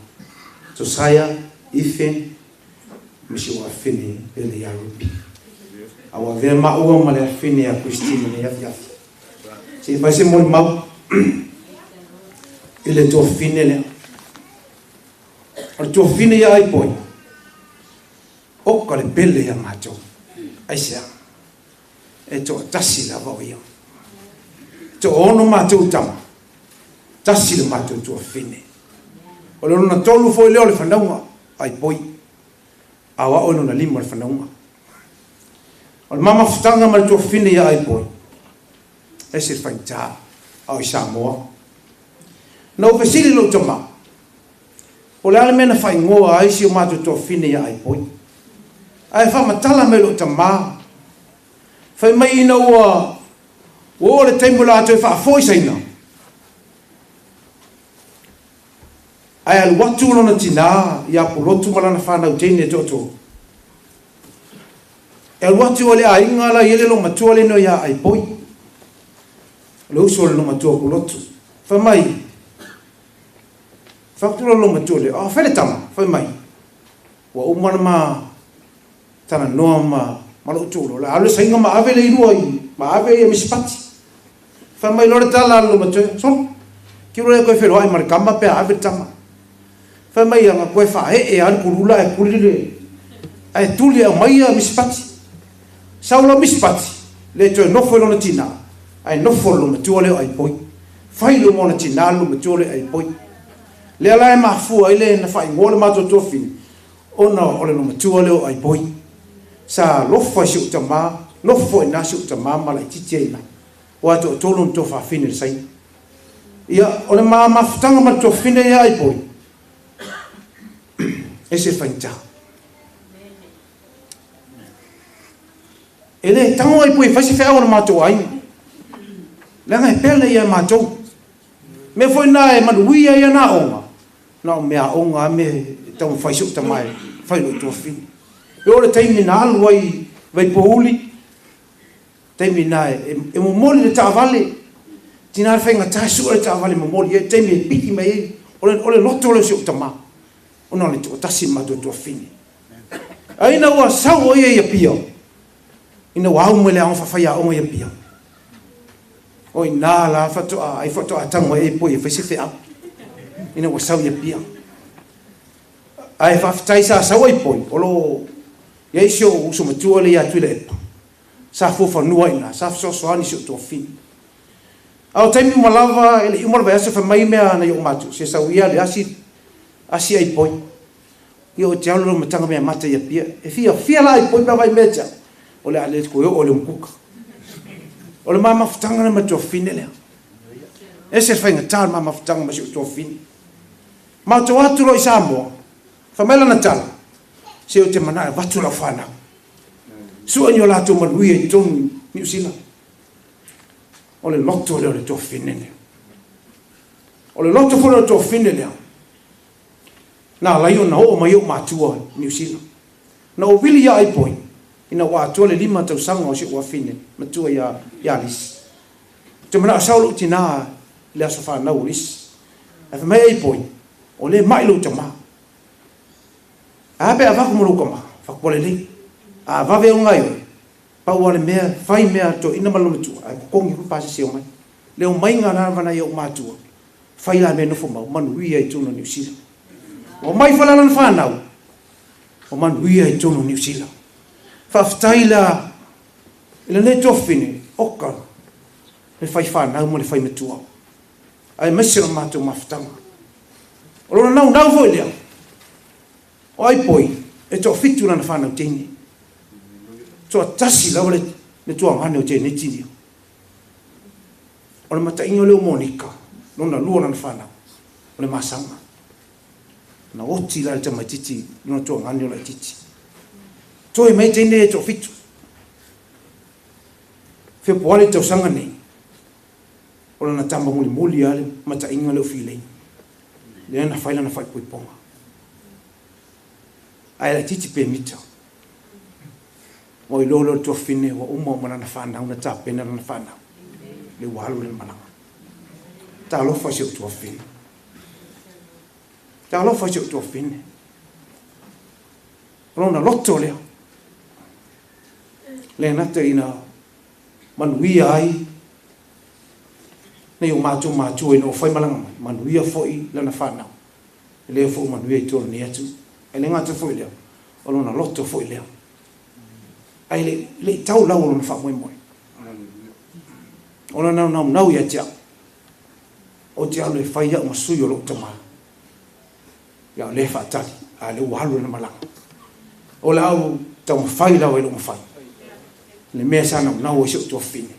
Josiah Ethan, ma si ou afafine pele ia Ruby. A ua avea maua ma le afafine ia Christine i lenei afiafi. Se i fai se molimau i le tuafafine lea. O le tuafafine ia Aipoi, oka le pele ia matou. Aisea? E toatasi lava o ia. Toaono matou tama, tasi le matou tuafafine. O le lona tolu foi lea o le fanauga, Aipoi. A o a'u e lona lima o le fanauga. O le ma mafutaga ma le tuafafine ia Aipoi, ese le faigata, a o i Samoa. Na ou fesili i lou tama, po o le a le mea na faaigoa ai si o matou tuafafine ia Aipoi. Ae faamatala mai lou tama, fai mai ina ua oo le taimi o le a toe faafoi Saina, ae alu atu lona tinā ia Pulotu ma lana fanau teine e toatolu. E alu atu ai le aiga la i ai le loomatua leno ia Aipoi, o le uso o le loomatua o Pulotu. Fai mai, fai atu la le loomatua lea, a fai le tama, fai mai, ua uma ona ma talanoa ma ma lou tuuloa, o le a alu le saiga ma ave le ilua i, ma ave ia Misipati. Fai mai loa le tala a le loomatua, solo, kiu loa koe feloai ma le tama pe a ave le tama. Fai mai aga koe faaee a le kulula ae tuli le, ae tuli e aumai ia Misipati. Sau loa Misipati, le toe nofo i lona tinā, ae nofo le loomatua lea o Aipoi. Fai luma o ona tinā le loomatua lea o Aipoi. Lea la e mafua ai le na faaigoa le matou tuafafine, ona o le loomatua lea o Aipoi. Sa alofa i si ou tamā, nofo foi i ina si ou tamā ma laitiiti ai i ina. Aua e toatolu ona tuafafine i le Saina. Ia, o le ma mafutaga ma le tuafafine ia Aipoi, ese le faigata. E le tago Aipoi e fai se feau a le matou aiga. Leaga e pele ia e matou. Mea foi na e manuia ai ana aoga, na o mea aoga lava mea e taumafai si ou tama e fai i lou tuafafine. E oo i le taimi na alu ai i Vaipouli, taimi na e momoli le taavale, tina le faigata e sue le taavale e momoli ai, taimi e piki mai ai, o le loto lea o si ou tama, ona o le toatasi le matou tuafafine. Ae ina ua sau o ia i Apia, ina ua au mai le aoga faafaiaoga i Apia, o i ina la faatoa, ai faatoa tago ai Aipoi e fai se feau, ina ua sau i Apia. Ae faafetai sa sau Aipoi, o lo o i ai si ou uso matua lea ia Tuilaepa, sa fuafanua i ina, sa fesoasoani i si ou tuafafine. A o taimi uma lava, e le i uma le vaiaso fai mai mea nai ou matua, se sau ia le asi, asi Aipoi. Ia ou te alu loa ma taga mea mata i Apia. E fiafia la Aipoi pe a vaai mea te au, o le a le toe oo i le umukuka. O le ma mafutaga lea ma le tuafafine lea. Ese le faigata o le ma mafutaga ma si ou tuafafine. Matou atu loa i Samoa, fai mai lana tala, se ou te manao e avatu lau fanau. Sue ni o latou manuia i totonu i Niu Sila. O le loto lea o le tuafafine lea. O le loto foi lea o le tuafafine lea, na ala ai ona oo mai ou matua i Niu Sila. Na ou vili ia Aipoi, ina ua atoa le 5 tausaga o si ou afafine matua ia, ia Lisi. Ou te manao sao lou tinā i le aso fanau o Lisi. Ae fai mai Aipoi, o lea e mai lou tamā. A pe a avatu ma lou tama, fatu ua lelei. A vave au gaoioi, pau lava le mea, fai mea a le toeaina ma lona matua, ae totogi foi pasese omai. Le omaiga lava nai ou matua, fai la mea nofo mau, manuia i totonu o Niu Sila. Ua omai foi la lana fanau, ua manuia i totonu o Niu Sila. Faafetai la i lenei tuafafine, oka le fai fanau ma le fai matua, aemaise o le matou mafutaga. O lona naunau foi lea, o Aipoi e toafitu lana fanau teine. Toatasi lava le tuagane o Jeneti ia. O le mataiga lea o Monika, lona lua lana fanau, o le masaga. Na oti la le tamaitiiti lona tuagane o laitiiti. Toe mai teine e toafitu. Fepuari i le tausaga nei, o lana tama mulimuli lava le mataiga lea o Filei, lea na fai lana faaipoipoga. Ae laitiiti pe mita. Ua iloa loa le tuafafine ua uma ma lana fanau na tapena lana fanau. Lea ua alu lana malaga. Talofa i si ou tuafafine. Talofa i si ou tuafafine. Lona loto lea. Le nata ina manuia ai nei o mātou mātua ina o whai malanga mai. Manuia foi lana whanau. E lea fo manuia i tōra ni atu. E le ngata foi lea. O lona loto foi lea. Ai le, le tau lau o lona wha moe moe. O lona nau nau ia te au. O te alu e whai au masui o lou tamā. Ia o le whaatali. A le ua halu na malanga. O le au tau mawhai lau e lo mawhai. Le mea sa nau nau o se utua whine.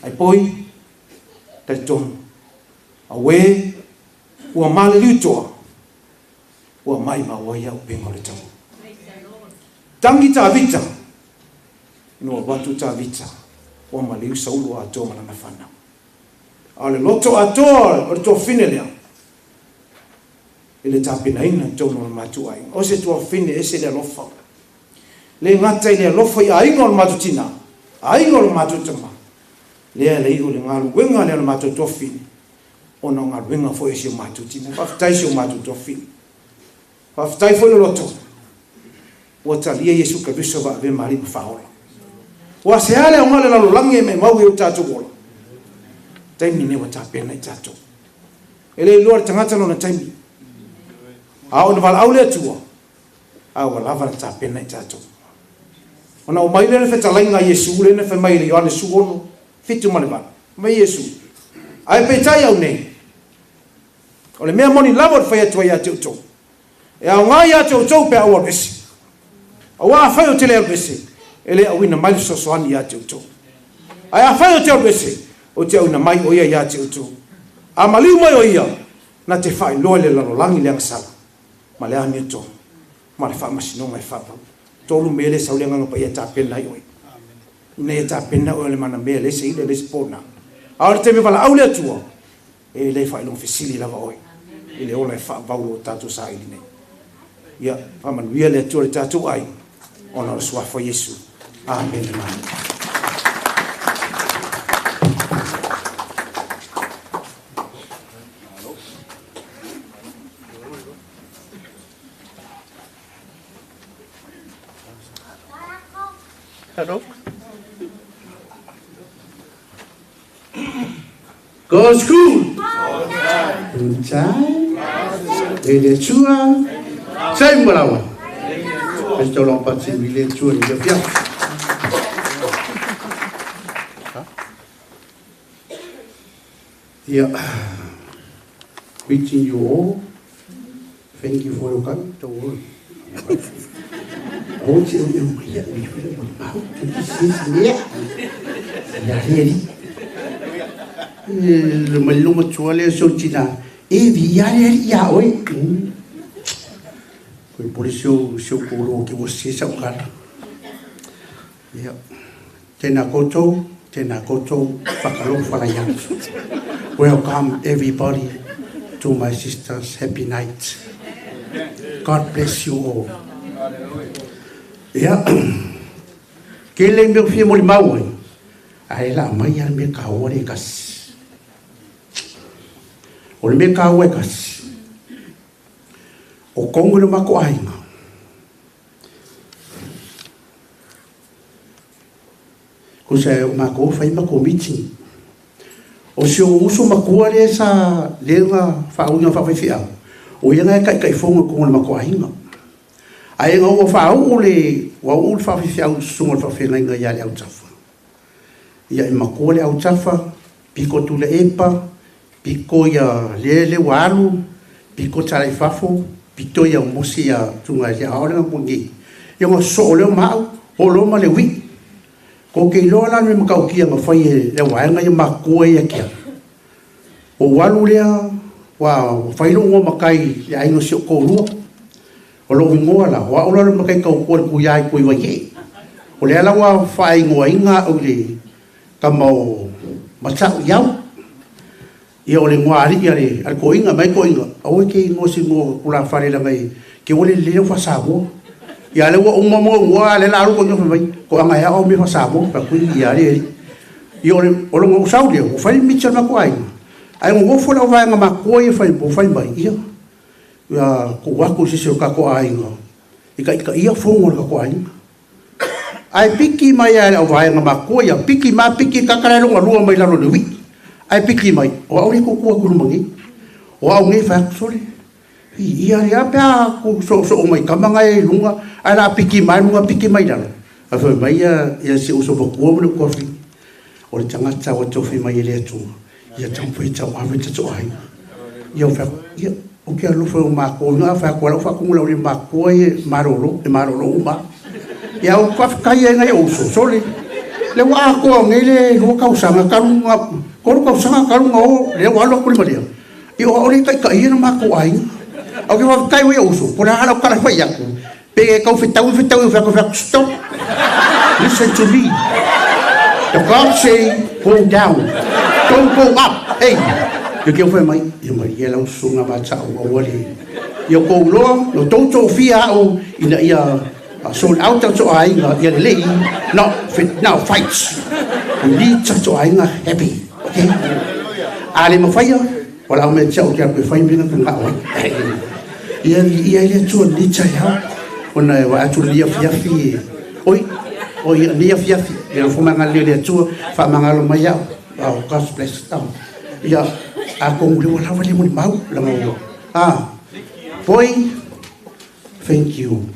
Ai poi, tai tonu. A we, ua male liutoa, ua mai ma wai au penga o le tau. Tangi tā vita, no watu tā vita, ua maliu saulu a toa malanga whanau. A le loto a toa o le toa whine lea, e le tāpenaina tōna o le mātou aiga. O se tua whine e se le alofa. Le ngata i le alofa i aiga o le mātou tina, aiga o le mātou tama. Lea le iu le ngaluenga lea o le mātou tua whine. Ona o ngaluenga foi e si o mātou tina. Whawhitai si o mātou tua whine. Whawhitai foi le loto. Ua talia Iesu Keriso wa ave mari ma whaola. Ua se ale o ngale lalo langi e me mau e o tātou ola. Taimi ne wa tāpena i tātou. E le iloa le tangata lona taimi. A o na wala au le atua. A ua lava na tāpena i tātou. Ona o mai le whetalainga Iesu le na whai le Ioane su ono. Whitu ma le wala. Mai Iesu. Ai peitai au nei. O le mea moni lava o le whai atua ia te utou. E au ngai ia te utou pe au alu esi. Au a whai o te le alu esi. E le au ina mai le sosoani ia te utou. Ai a whai o te alu esi. O te au ina mai o ia ia te utou. A maliu mai o ia. Na te whai loa le lalolangi le angasala. Ma le ami o ma le whaamasinonga e whapau. Tolu mele sau le nganga pa ia tāpena i oi. Ina ia tāpena oi le mana mea le se ila le se pōna. A o le teme wala au le atua. E le whailong fesili lava oi. I le ola e whaavau o tātou sa ili nei. Ia, whamanuia le atua le tātou ai. Ona o le suafa Iesu. Amen. Amen. Hello. Go school. Good time. Le tua. Sai malawa. Questo l'ho fatto le tua le via. Yeah. Greeting you all. Thank you for your coming to work. O te o mai a mi fele mo mau te si si ya. Ya heri. Le malunga tuale so tina. E vi ya heri ya oi. Koi polisi o sio kolo ke o se sa kala. Ya. Tēnā koutou whakalo whalaya. Welcome everybody to my sister's happy night. God bless you all. Ia, ke le mea fia mo le mau ai. Ai la mai a me ka ore kasi. O le mea ka ore kasi. O kongo le mako ainga. Ko se o mako whai mako meeting. O se o uso makua le sa lenga whaunga whawhaiwhiau. O ia ngai kai kai fonga kongo le mako ainga. Ai ngā ua whaau le ua ua le whawhiwhiau sunga le whawhengainga ia le autafa. Ia i makua le autafa, piko tu le epa, piko ia le le walu, piko tala i fafo, pito ia mosi ia tunga ia aolenga mungi. Ia ngā so o leo maau, o leo ma le wi. Ko ke iloa la me makaukia ngā whai e le waenga ia makua ia kia. O walu lea, wa whailo ngō makai le aingo si o kōrua. O lo ingoa la, wa ola le makai kau kua le kuia i kui wai e. O le ala wa whae ingoa inga au le kama o matau iau. Ia o le ngoa ari ia le al ko inga mai ko inga. Au e ke ingoa si ngoa kula whare la ngai ke ole le leo whasamoa. Ia le ua uma mo ngoa le la aru ko nyofa mai. Ko anga hea o me whasamoa pa kui ia le eri. Ia o le o lo ngau leo, o whai micha na ko ainga. Ai ngo fo la vaenga ma ko ia whai mo whai mai ia. Ia ko wako sisi o kako ainga. I ka ika ia fongo le ka aiga. Ai piki mai ai au vaenga makua ia piki ma piki kakala longa lua mai lalo le wi. Ai piki mai o au le kukua kulu mangi. O au nge fa sole. Ia ia pea ku so so mai kamanga e lunga ai la piki mai lunga piki mai lalo. A fa mai ia ia se uso makua mo le kofi. O le tangata wa tofi mai ele atu. Ia tampo i tau ave te to ai. Ia fa ia o ke alofa o mākou, ngā wha kua lau whakungu lau le mākoa e marolo, e marolo uma. Ia o kawhikai e ngai o sosole. Le wa akoa ngai le lua kausanga karunga, koru kausanga karunga o, le wa aloa kuli malia. I o aole kai kai e na mākou ainga. Au ke whawhikai o ia uso, kona hala o kala whai aku. Pe kau whitau, whitau, whitau, whitau, stop. Listen to me. The God say, go down. Don't go up. Hey. Ia ke whai mai, ia mai ia lau sunga mātau awali. Ia kou loa, no tautou fia au, ina ia sold out tau ainga, ia lelei, no, now fights. We need tau ainga happy, okay? Ale mawhaia, wala au mea tiao kia koe whai mena ka ngā oi. Ia ia ia tua ni tai hau, ona e wa atu lia fiafi, oi, oi, lia fiafi, ia whomanga lia tua, whamangalo mai au, oh, God bless, oh. Ia, a kongu le wala wale moni mau, langa ua. Ah, boy, thank you.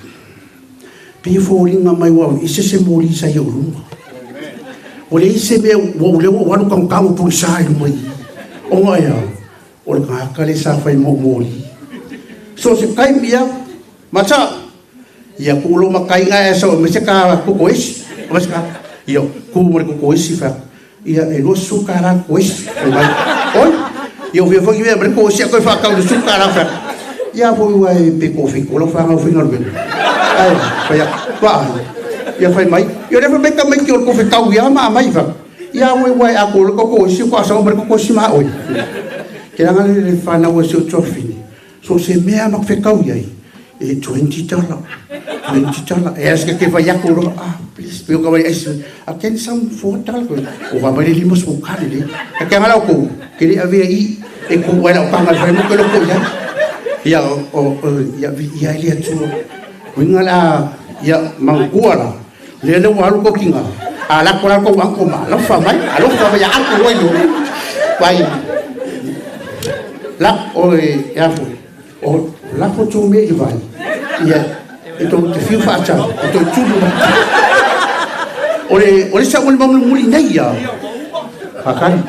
Pe fōringa mai wau, i se se mōri sa i urunga. O le ise mea, wau le wau walu kangu kangu puri sa i lumai. O ngā ia, o le ngākale sa whai mō mōri. So se kai mia, mata, ia kulo makai ngā e sa o mese ka kuko isi, o mese ka, ia ku mo le kuko isi wha, ia e lua suka rā kuko isi. Oi, ia o whia mea, mere ko isi a koe whakau le suka rā wha. Ia fo iwa e pe kofi, ko lau whangau whinga rwena. Ai, whai a, wha ia whai mai. Ia rewa mai ka mai ki o le kofi kau ia maa mai wha. Ia oi wai a ko le koko isi ko asa o mere koko isi maa oi. Ke ranga le le whanau e se o tuawhini. So se mea mak whekau iai, e $20, $20. E aska ke whai ako ro, ah, please, pe o ka wai aisi, a ken some $4. O wha mai le lima so kare le. A ke angala o kou, ke le awea i, e kou wai lau panga whai mo ke loko ia. Ia, o, ia, ia ele atua. Winga la, ia, mangkua la. Le le walu ko kinga. A la kola ko angko ma, la fa mai, a lo fa mai angko wai lo. Wai. La o e afo. O la ko tu me i vai. Ia, e tō te whiu whaata, e tō tūru. O le sa o le mamu muli nei ia. Hakari.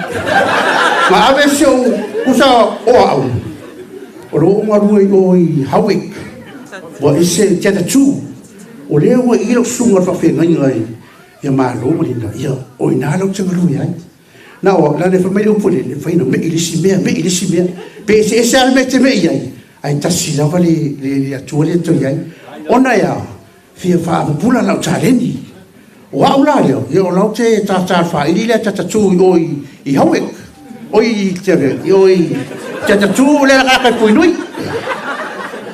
Ma ave se o kusa o au. O lo unga rua i o i Howick. Wa ese te ata tū. O lea ua i lau sunga whawhe ngai ngai. Ia mālo marina. Ia, o i nā lau tanga lui ai. Nā o, nā le whamai upu le, le whaina me i lisi mea, me i lisi mea. Pe se ese ale me te me i ai. Ai tasi lava le atua le toi ai. Ona ia, fia whaapupula lau tāleni. O au la leo, ia o lau te tātār whairi lea tatatū i o i Howick. O i te ave, i o i te tatatū le laka kai pui nui.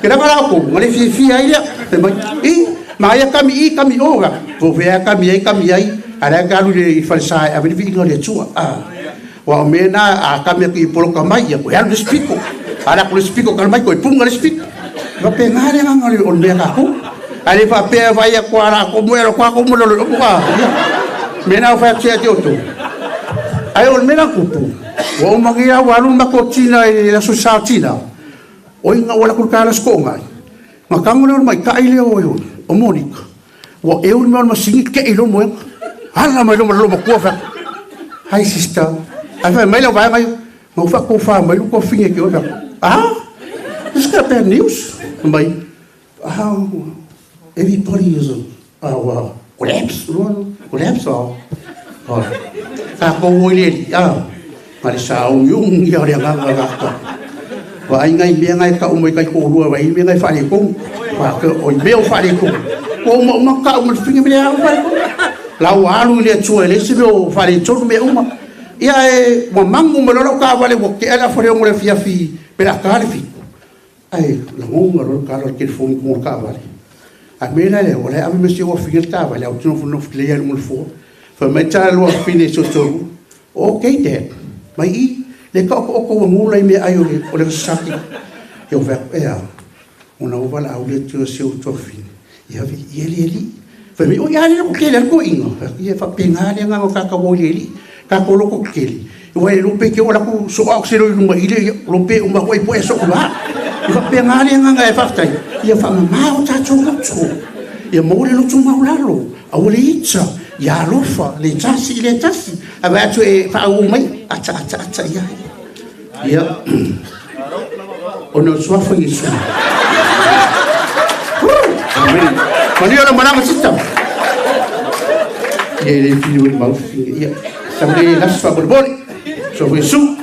Ke ranga lau kou, ngale fia fia ai lea. Te mai, i, ma ia kami i, kami o, ga. Po whea kami ai, kami ai. Ara ka alu le i whalesa e awene vi inga le atua. Wa o mea a kami aku i poloka mai, ia koe alu le spiko. Ara ko le spiko kala mai, koe punga le spiko. Wa pe ngā le ngā le o mea ka kou. Ale fa pe vai a ko ara ko mo ero ko ko mo lo ko ka. Me na fa tia te oto. Ai o me na kupu. O mangi a walu ma ko tina e la so sa tina. O inga wala ko kala sko ngai. Ma kango le mai ka ile o o o Monica. Wa e o me ma singi ke ilo mo. Ala mai lo lo ko fa. Hi sister. Ai fa mai lo vai mai. Mo fa ko fa mai ko finge ke o fa. Ah. This is bad news. Mai. Ah. Everybody is collapse, collapse. Oh, ka ko wole ah, mari sa yung ia le nga nga ka. Wa ai ngai me ngai ka o mai kai ko rua wa i me ngai fa le ko. Wa ke o me o fa le ko. Ko mo ma ka o mo finge me a fa le ko. La wa alu le tua le se o fa le tolu me uma. Ia e wa mangu mo lo ka wa le wo ke ala fa le mo le fia fi pe la ka le fi. Ai la ngonga lo ka lo ke fo mo ka wa le. A me la le wala ave me se o figure ta wala o tino no fle ya mo fo. Fa me ta lo fine so so. Okay dad. Mai i le ka o ko mo lai me ai o le sa ki. Yo va e a. Ona o wala au le tu se o to fine. Ia ia le alii. Fai mai, oi a le lototele a le toeaina. Ia faapena le agaga o tatou o i le Alii. Tatou lototetele, aua e iloa pe te oo atu soa o se loi luga ile, ia lo pe uma atu ai po e soo la. Ia faapena le agaga e faafetai, ia faamama o tatou loto. Ia maua le loto maualalo, aua le ita, ia alofa, le tasi i le tasi. Ae vaai atu e faauu mai, ata ata ata i ai. Ia, ona o le suafa o Iesu. Amen. Manuia lau malaga sita. Ia e le fili oi mau fafine. Ia, sau le lasi faamolemole. Suafa o Iesu.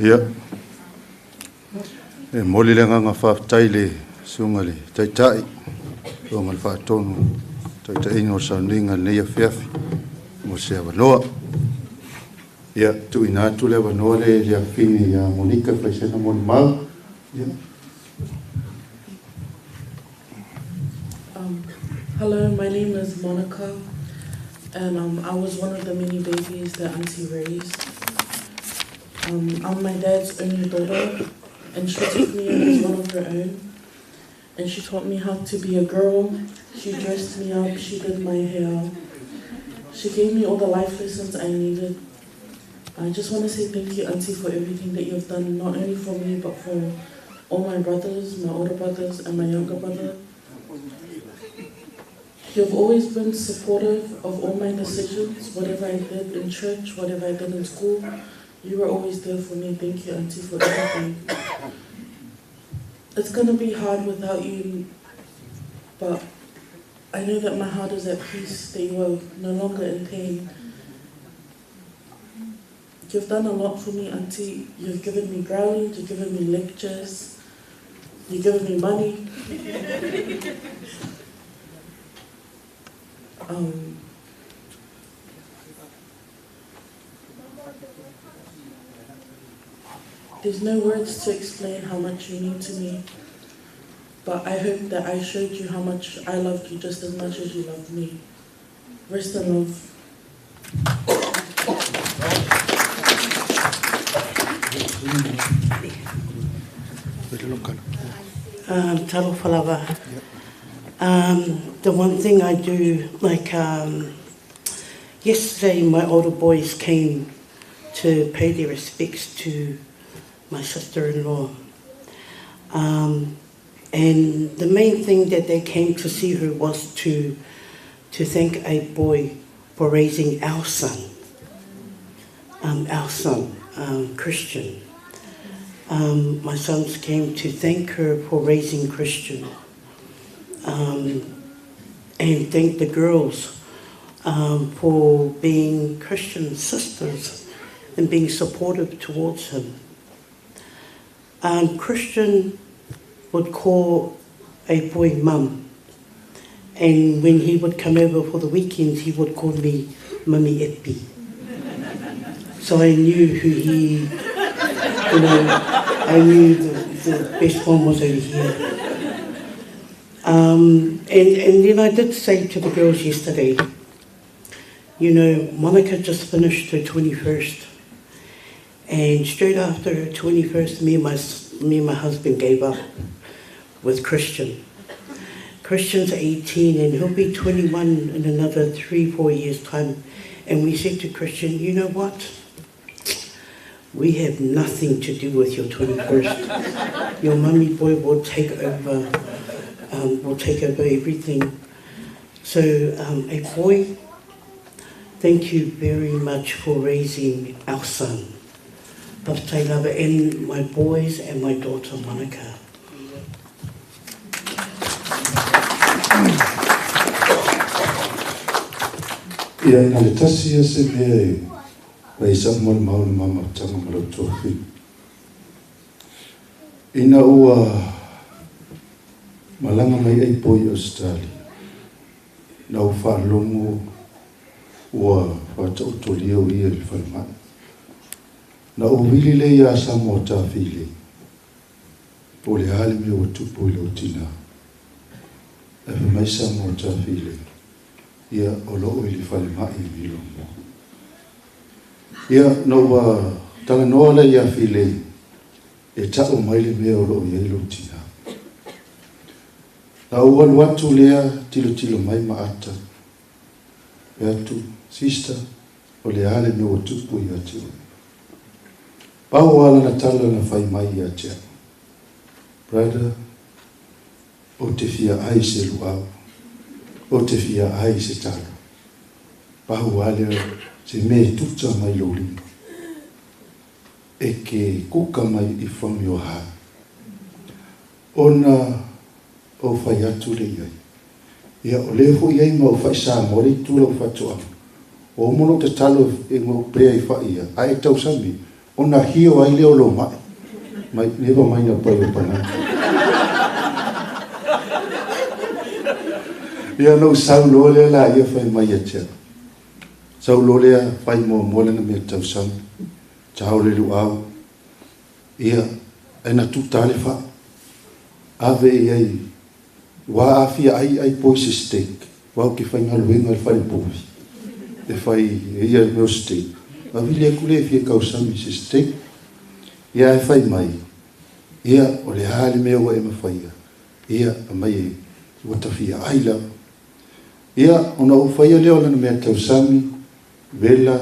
Ia. E momoli le agaga faafetai i le Susuga i le Taitai, Susuga i le Faatonu, taitaiga o le sauniga i lenei afiafi mo se avanoa. Ia, tuuina atu le avanoa lea i le afafine ia Monika e fai sena molimau. Ia. Hello, my name is Monica, and I was one of the many babies that Auntie raised. I'm my dad's only daughter, and she took me in as one of her own. And she taught me how to be a girl. She dressed me up, she did my hair. She gave me all the life lessons I needed. I just want to say thank you, Auntie, for everything that you've done, not only for me, but for all my brothers, my older brothers, and my younger brother. You've always been supportive of all my decisions, whatever I did in church, whatever I did in school. You were always there for me. Thank you, Auntie, for everything. It's going to be hard without you, but I know that my heart is at peace, that you are no longer in pain. You've done a lot for me, Auntie. You've given me growlings, you've given me lectures, you've given me money. There's no words to explain how much you mean to me, but I hope that I showed you how much I loved you just as much as you loved me. Rest in love. Talofa lava. The one thing I do, like yesterday my older boys came to pay their respects to my sister-in-law. And the main thing that they came to see her was to thank a boy for raising our son, Christian. My sons came to thank her for raising Christian, and thank the girls for being Christian sisters and being supportive towards him. Christian would call a boy mum, and when he would come over for the weekends, he would call me Mummy Epi. So I knew who he, you know, I knew the best one was over here. And then I did say to the girls yesterday, you know, Monica just finished her 21st. And straight after her 21st, me and my husband gave up with Christian. Christian's 18 and he'll be 21 in another 3-4 years' time. And we said to Christian, you know what? We have nothing to do with your 21st. Your mummy boy will take over, everything. So, a boy, thank you very much for raising our son. Baptai lava, and my boys and my daughter Monica. Ia na le tasi ia se mea e laisa mo le mau le mamafutaga ma lau tuafili. Ina ua malaga mai ai poi i Australia, na ou faalogo Ua faataotolia o ia i le falemai. Na ou vili lea ia Samoa Tafilei, po o le a le mea ua tupu i lou tinā. Ae fai mai Samoa Tafilei, ia o lo o i le falemai i Milomoa. Ia, na ua talanoa lea ia Filei, e tau mai le mea o lo o i ai lou tinā. Na ou alu atu lea tilotilo mai ma ata, fai atu, Sister, o le a le mea ua tupu ia te oe? Pau lava lana tala na fai mai ia te au, Brother, ou te fia ai se luau, ou te fia ai se talo. Pau lava lea se mea e tuta mai lou lima, e ke kuka mai i from your heart. Ona ou fai atu lea i ai, Ia, o lea foi i ai ma ou fai Samoa le itu lau faatoaga. Ua uma ona ou tatalo e ou pea i fai ia, ae tausami, ona hio ai lea o lou mai. Mai, never mind a pai o panana. Ia, ona ou sau loa lea laia fai mai ia te au. Sau loa lea fai muamua lana mea tausami, tao le luau, ia, ae na tuta le fai. Ave i ai Ua aafia ai ai poi se steak, aua ou te faigaluega i le fale povi e fai e ia le mea o steak. Na vili atu lea e fia tausami i se steak. Ia ae fai mai, ia o le a le mea ua e mafaia? Ia aumai e ua ta fia ai lava. Ia ona ou faia lea o lana mea tausami, vela,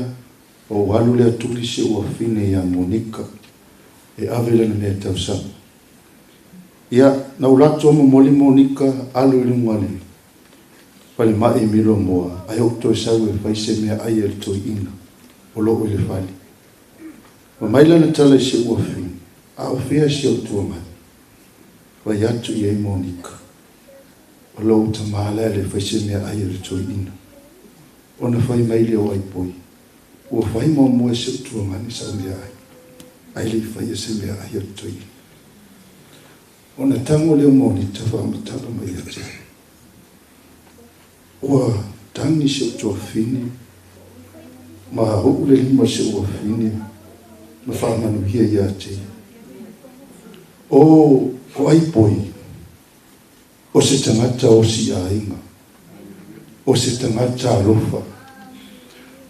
ou alu lea tuli si ou afine ia Monika e ave lana mea tausami. Ia, na ou latou a momoli Monika alu i luga le falemai i Milomoa, ae ou toe sau e fai se mea ai a le toeaina o lo o i le fale. Ma mai lana tala i si ou afine, A o fea si ou tuagai? Fai atu i ai Monika, O lou tama lea le fai se mea ai a le toeaina. Ona fai mai lea o Aipoi, Ua fai muamua e si ou tuagani sau mea ai, ae le i faia se mea ai a le toeaina. Ona tago lea o Monita faamatala mai ia te au. Ua tagi si ou tuafafine ma uu le lima i si ou afafine ma faamanuia ia te ia. O ko Aipoi, o se tagata osi aiga, o se tagata alofa.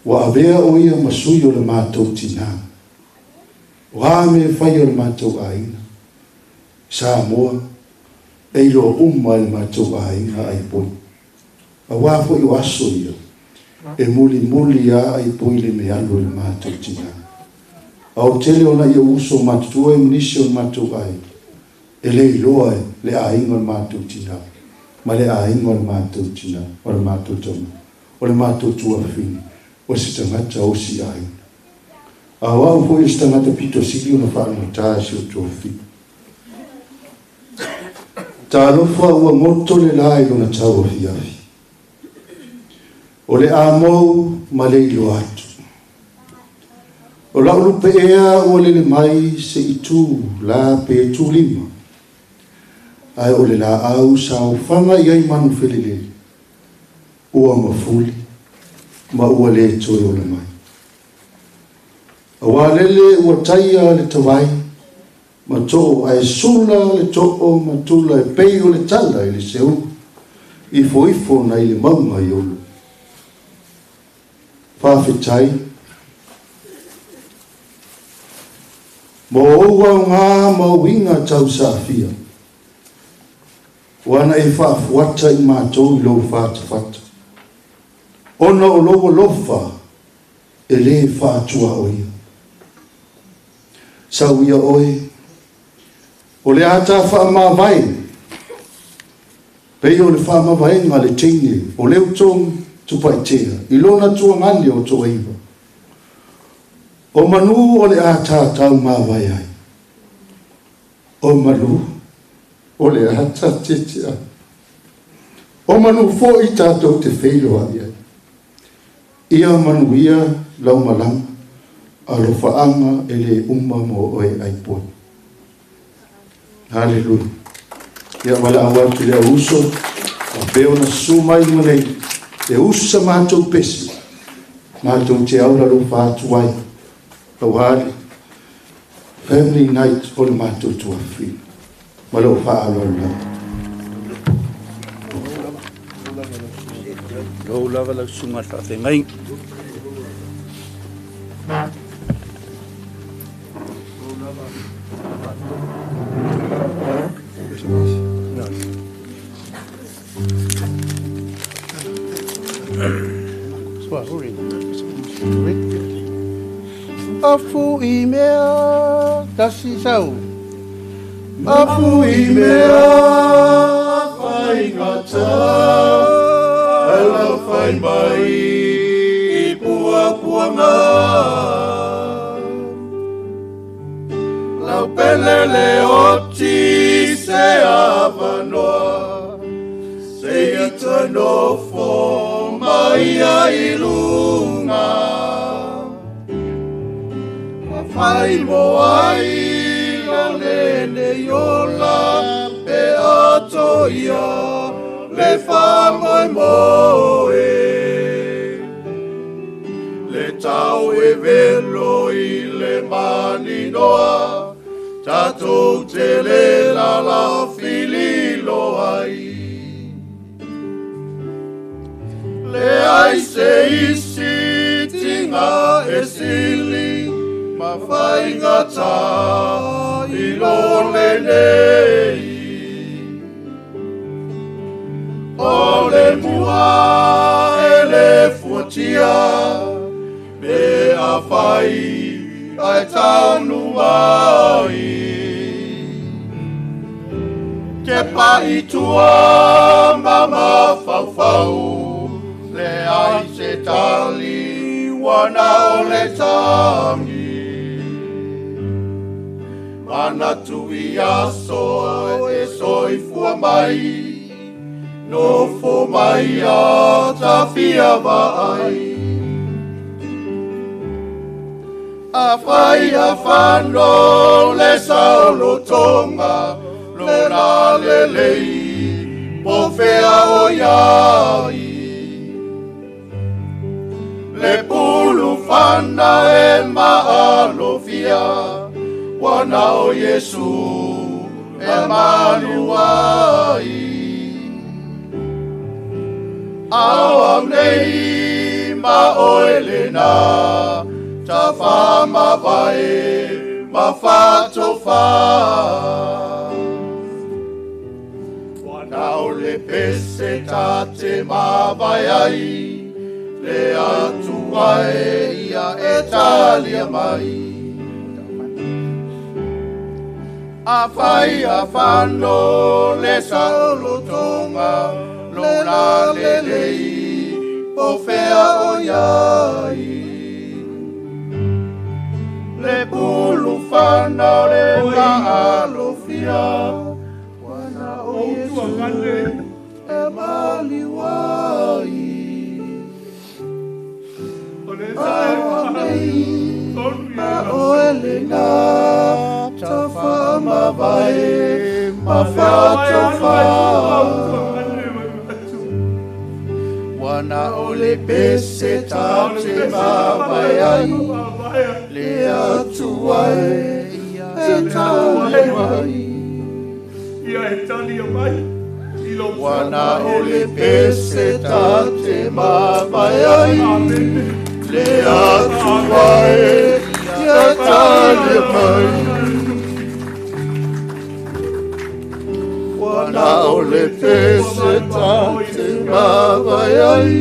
Ua avea o ia ma sui o le matou tinā. O a mea e fai o le matou aiga? Samoa, e iloa uma e le matou aiga Aipoi. Aua foi o aso ia, e mulimuli a Aipoi le mealu e le matou tinā. A o tele ona ia uso matutua e ma nisi o le matou aiga, e le iloa e le aiga o le matou tinā ma le aiga o le matou tinā, o le matou tama, o le matou tuafafine, o se tagata osi aiga. A o au foi o se tagata pito sili ona faalogotā e si ou tuafafine. Talofa ua goto le la i lona tau afiafi. O le amou ma le iloa atu. O lau lupe ea ua lele mai se i tu la pe tu lima. Ae o le laau sa ofaga i ai manu felelei, ua mafuli ma ua le toe ola mai. Aua lele ua taia le tawai ma too ae sula le too ma tula e pei o le tala i le seu, ifoifo nai le mauga i Ulu. Faafetai mo ou aoga ma uiga tau saafia, ua na e faafuata i matou i lou fatafata, ona o lou alofa e lē faatuaoia. Sau ia oe, o le a ta faamavae, pei o le faamavaega a le teine o Leutong Tupaitea i lona tuagane o Toaiva. O manu o le a ta taumavae ai, o manu o le a ta tete ai, o manu foi tatou te feiloai ai. Ia manuia lau malaga, alofaaga e lē uma mo oe Aipoi. Haleluia. Ia valaau atu i le au uso, faapea ona susu mai luga nei, e usa matou pese, Matou te aula lou faatu ai auā le family night o le matou tuafafine. Ma lou faaaloalo lava. Lou lava lau susuga i le faafeagaiga. Afu i mea tasi sau. Afu i mea faigata, ala fai mai i puapuaga. Lau pele le oti se avanoa, seia toe nofo mai ai i luga. Fai mo ai lo lele ola pe atoia le faamoemoe. Le tau e velo i le maninoa, tatou te le lala fililo ai. Le ai se isi tinga e sili, ma faigata i lo lenei. O le mua e le fuatia, me a fai ai taunu mai. Te pai tua mama faufau, le ai se tali wana o le tangi. Manatu i aso e soifua mai, nofo mai a tafia vaai. A fai a fano le saolotoga, lona lelei po fea o iai. Le pulufana e maalofia, wana o Iesu e malu ai. Ao au nei ma oe lena, tafa mavae ma fatofa. Wana o le pese tate mavae ai, le atua e ia e talia mai. A fai a fano le saolotoga, lona lelei po fea o iai. Le pulufana o le maalofia, wana o Iesu e maliu ai. Ao nei ma oe lena, tafa mavae ma fatofa. Wana o le pese tate mavae ai, le atua e talia mai. Wana o le pese tate mavae ai, le atua e talia mai. Wana o le pese tate mavae ai,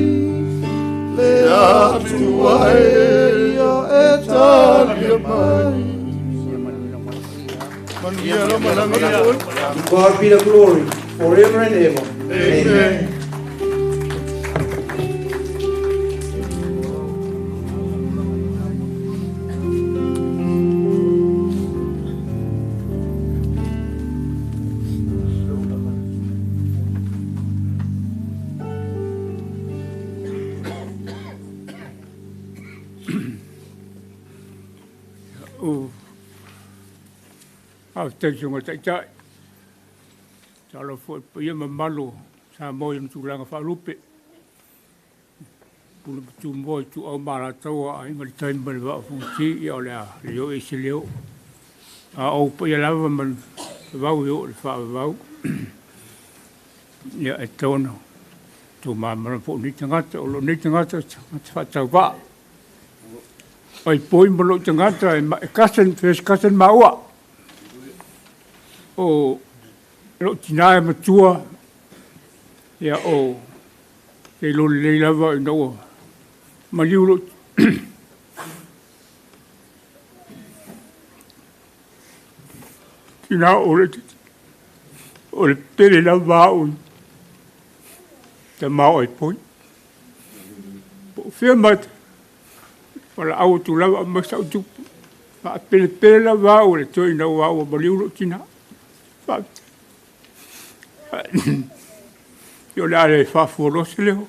le atua e talia mai. To God be the glory forever and ever. Amen. Faafetai taitai. Talofa foi paia mamalu Samoa i ona tulaga faalupe. Pule ma Tumua Ituau ma Alataua, Aiga i le Tai ma le Vaa o Fonoti, ia o le a le oo i se leo. A o ou paia lava ma le vavau e oo i le faavavau. Ia e tatau ona outou malamalama foi i lenei tagata. O lou nei tagata, o se tagata faatauvaa. Ai poi ma lou tagata e cousin, first cousin maua. O lou tinā e matua, ia o te iloa lelei lava ina ua maliu lou tinā o le pele lava au i tama o ai poi. Po o fea ma valaau atu lava aumai sau tupe. Faapelepele lava au e le toe ina ua au maliu lou tinā. Ia o le a le faafualoa se leo.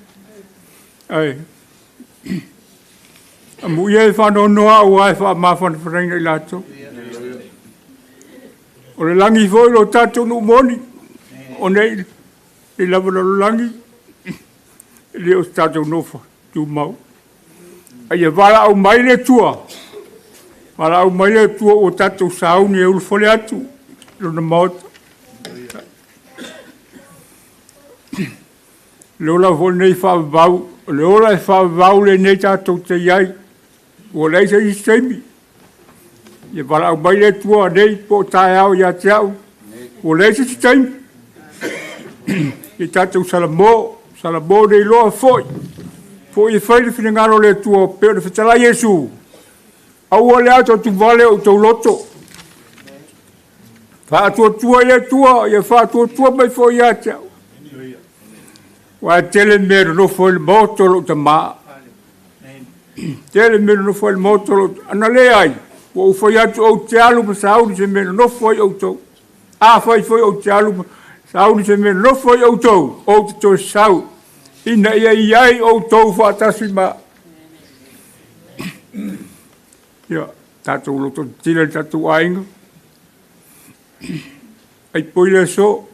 Ae amuia e faanoanoa au ae faamafanafanaina i latou. O le lagi foi lo tatou nuu moni, o nei i lava lalolagi, e le o se tatou nofo tumau. A ia valaau mai le Atua, valaau mai le Atua ua tatou sauni e ulufale atu i lona maota. Le ola foi lenei faavavau, o le ola e faavavau lenei tatou te i ai, ua leai se isi taimi. Ia valaau mai le Atua nei po o taeao ia te au, ua leai se isi taimi. Ia tatou salamo, salamo nei loa foi, foi e fai le finagalo o le Atua, pei o le fetalai Iesu, aua le atoatuvale o outou loto. Faatuatua i le Atua, ia faatuatua mai foi ia te au. Ua tele mea nonofo ai le maota o lou tamā. Tele mea nonofo ai le maota o lou ana leai, ua ou fai atu ou te alu ma sauni se mea nonofo ai outou. A fai foi ou te alu ma sauni se mea nonofo ai outou, ou te toe sau, ina ia i ai outou faatasi ma. Ia, tatou loto tetele le tatou aiga. Ai poi le aso,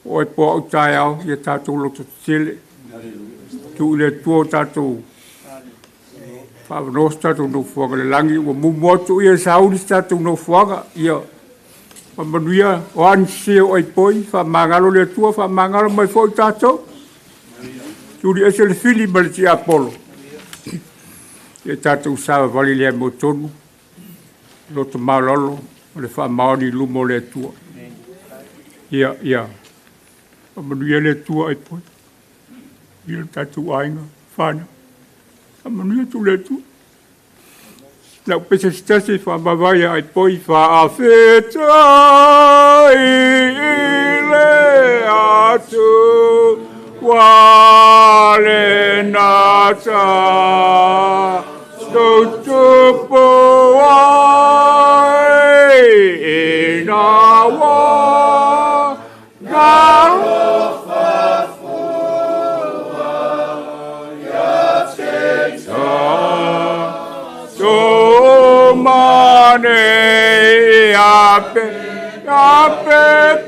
o ai po au taeao, ia tatou loto tetele. Tuu i le Atua o tatou faavanoa se tatou nofoaga i le lagi, ua mumu atu ia e sauni se tatou nofoaga. Ia, faamanuia o a nisi o ai poi, faamagalo le Atua, faamagalo mai foi tatou. Tuli ese le fili ma le tiapolo. Ia tatou savavali lea mo tonu, loto maulalo, o le faamaoni i luma o le Atua. Ia, ia, faamanuia le Atua ai poi. Ia le tatou aiga, whānau. Faamanuia tu le Atua. Lau pese se tasi, faamavae ai poi, faafetai i le Atua le nata tutupu ai ina ua nalofa fua ia te tatou mane ia pe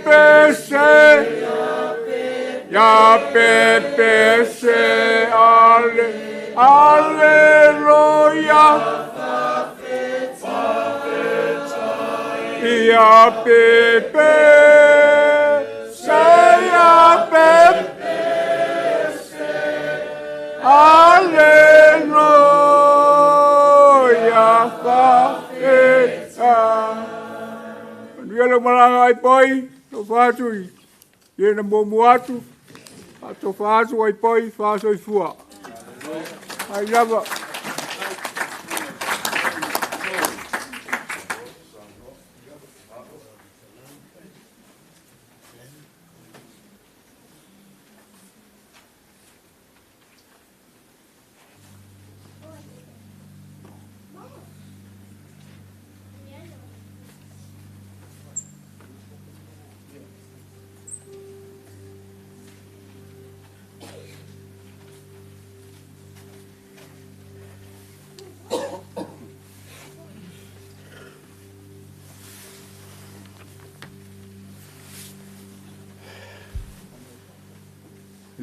pese ia pe pese ale Alleluia. Ia pe pe se ia pe Alleluia. Faafetai. Manuia lau malaga ai poi, tofa atu i ia na muamua atu, faatofa atu ai poi, faasoifua. Ai lava.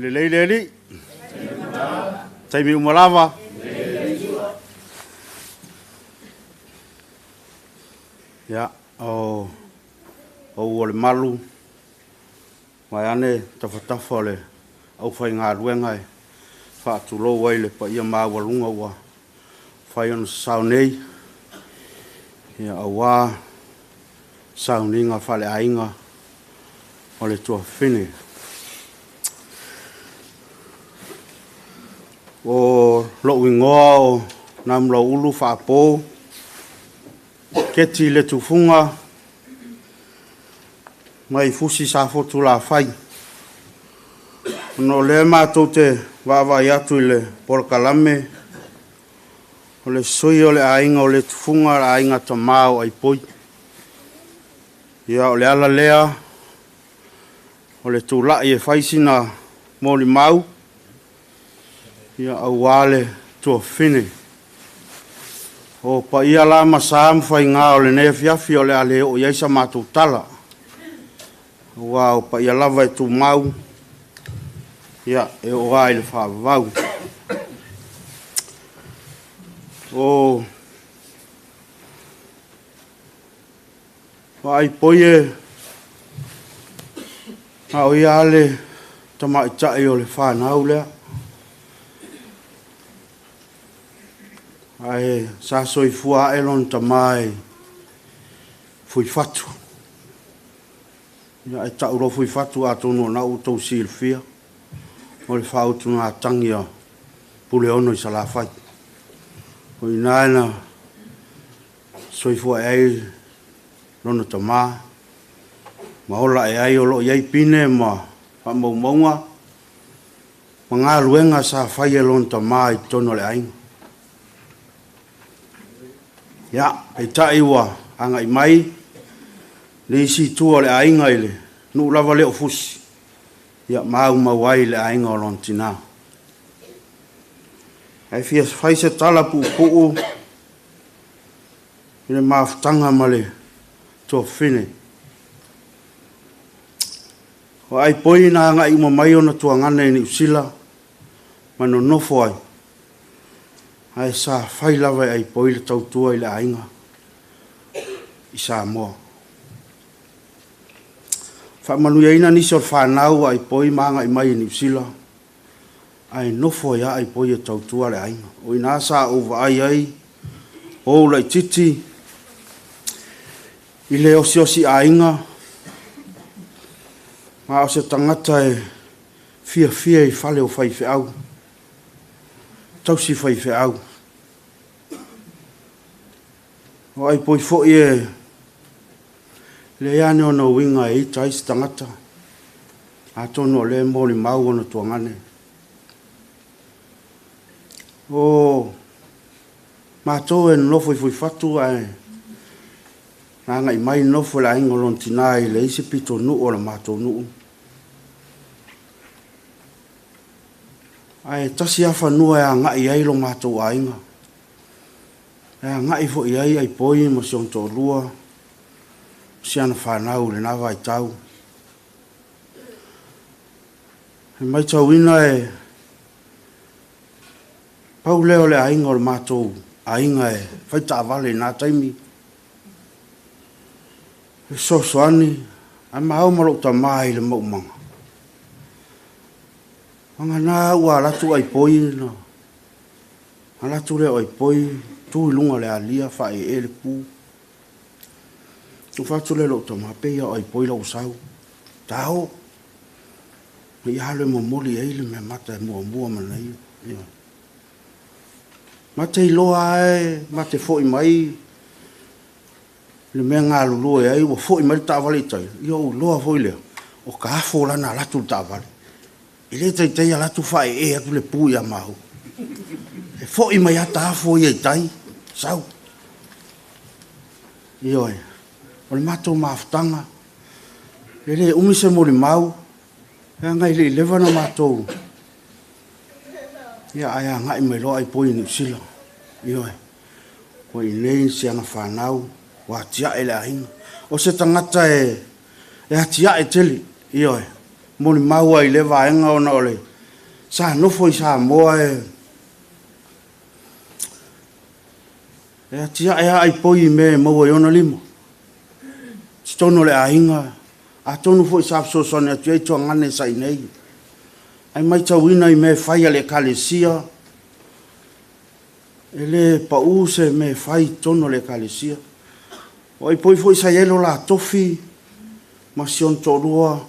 Lelei le ali. Taimi uma lava. Ia, o o le malu, mai ane tafatafa o le aufaigaluega e faatulou ai le paia maualuga ua fai ona sasao nei, ia auā sauniga faaleaiga o le tuafafine. O lou igoa o Namulauulu Faapo Keti le Tufuga mai Fusi Safotu Lafai. Ona o lea matou te vaavaai atu i le polokalame o le sui o le aiga o le Tufuga, le aiga tamā o Aipoi. Ia o le ala lea o le tulai e fai sina molimau, ia auā le tuafafine. O paia la ma sa ma faigā o lenei afiafi o le a le oo i ai sa matou tala. Aua o paia lava e tumau, ia e oo lava i le faavavau. O Aipoi e a o ia le tamaitai o le fanau lea. Ae sa soifua ae lona tamā i Fuifatu. Ia ae tau loa Fuifatu atonu o lena ua outou silafia o le faautugatagi a Puleono i Salafai. O i ina na soifua ae ai lona tamā ma ola ae ai, o lo o i ai pine ma faamaumauga ma galuega sa fai e lona tamā i totonu o le aiga. Ia, peitai ua agai mai le isi itu o le aiga i le nuu lava lea o Fusi, ia maumau ai le aiga o lona tinā. Ae fia fai se tala puupuu i le mafutaga ma le tuafafine. O Aipoi na agai uma mai ona tuagana i Niu Sila ma nonofo ai, ae sa fai lava e Aipoi le tautua i le aiga i Samoa. Faamanuiaina nisi o le fanau a Aipoi ma agai mai i Niu Sila, ae nofo ai lava Aipoi e tautua le aiga. O i ina sa ou vaai ai o ou laitiiti i le osiosi aiga, ma o se tagata e fiafia i fale o faifeau, tausi faifeau. O Aipoi foi e leai lava ni ona uiga e ita ai se tagata, atonu o lea e molimau ona tuagane. O matou e nonofo i Fuifatu ae na agai mai nofo i le aiga o lona tinā i le isi pitonuu o le matou nuu. Ae tasi lava fanua e agai ai lo matou aiga. E agai foi i ai Aipoi ma si ona toalua, si ana fanau i lena vaitau. E matauina e pau lea o le aiga o le matou aiga e fai taavale i na taimi. E fesoasoani, ae maua ma lou tamā i le maumaga. Vagana ua alu atu Aipoi na alu atu lea o Aipoi tu i luga o le alia faaee le pu. Ou fai atu lea i lou tamā, pei lava o Aipoi la ua sau. Tao! Ma ia alu e momoli i ai le meamata e muamua ma ia. Ma te iloa lava ma te foi mai le mea galulue ai, ua foi mai le taavale i tai, ia ou iloa foi lea, o ka afo lana alu atu le taavale. E le taitai alu atu faaee atu le pu ia maua. E foi mai ata afo ia i tai, sau. Ioe, o le matou mafutaga, e le umi se molimau, e agai le i leva na matou, ia ae agai mai loa Aipoi i Niu Sila. Ioe, ua i inei si ana fanau, ua atiae le aiga. O se tagata e atiae tele, ioe, molimau ai i lea vaega ona o le sa nofo i Samoa e E atiae lava Aipoi i mea e maua i ona lima. Totonu o le aiga, atonu foi sa fesoasoani atu i ai tuagane sa i inei. Ae matauina i mea e fai a le Ekalesia, e le pau se mea e fai i totonu o le Ekalesia. O Aipoi foi sa i ai lo la tofi ma si ona toalua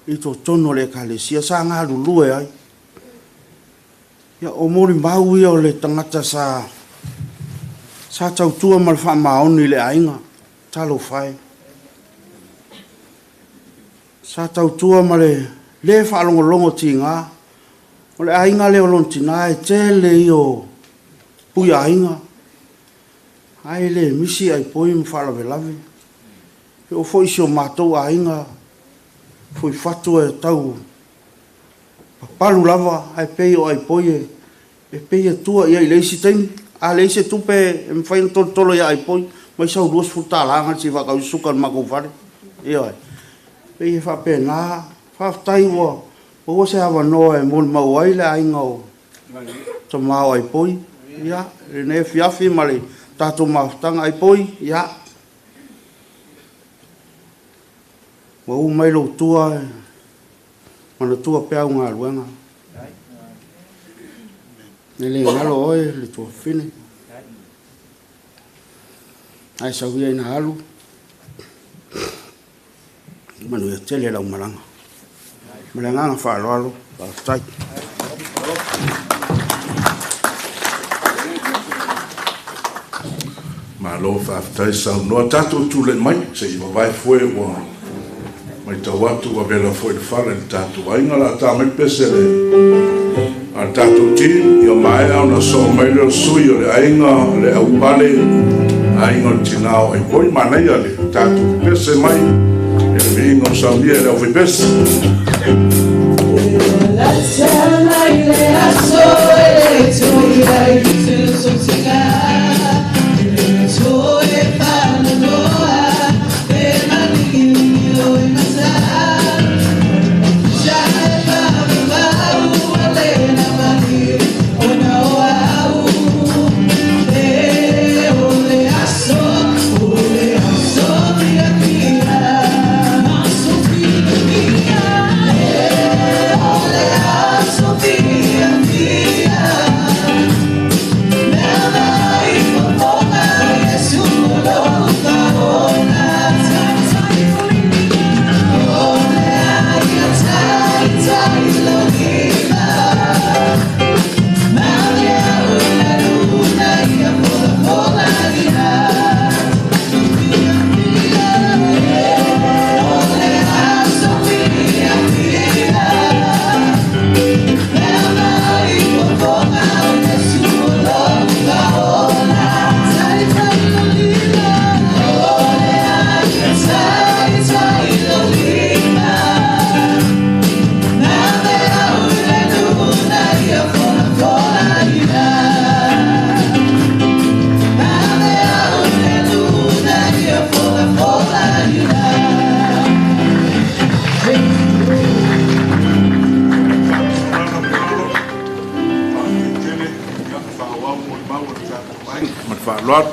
i totonu o le Ekalesia, sa galulue ai. Ia, o molimau ia o le tagata sa sa tautua ma le faamaoni i le aiga. Talofa e. Sa tautua ma le lē faalogologo tiga. O le aiga lea o lona tinā e tele ia o puiaiga, ae le misi Aipoi ma faalavelave. E oo foi i si o matou aiga, Fuifatu e tau papalu lava, ae pei o Aipoi e pei e tua i ai i le isi taimi. A leai se tupe e mafai ona tolotolo ia Aipoi, mai sau $20 gata se i faatau ai se suka i le matou fale. Ioe. E pei e faapena. Faafetai ua maua se avanoa e molimau ai le aiga o tama o Aipoi. Ia, lenei afiafi ma le tatou mafutaga Aipoi, ia, ua u mai lou tua e manatua pea au galuega. E le galo oe le tuafafine. Ae sau ia ina alu. Manuia tele lau malaga. Ma le agaga faaaloalo, faafetai. Malo faafetai saunoa. Tatou tulai mai se i vavae foe ua matau atu ua vela foi le fala i le tatou aiga. O le a ta mai le pese a le tatou team, ia maea ona soo mai lea o sui o le aiga le aupale, aiga o le tinā o Aipoi. Manaia le tatou pese mai i le viiga o saunia e le aufaipese. Ma le faaaloalo.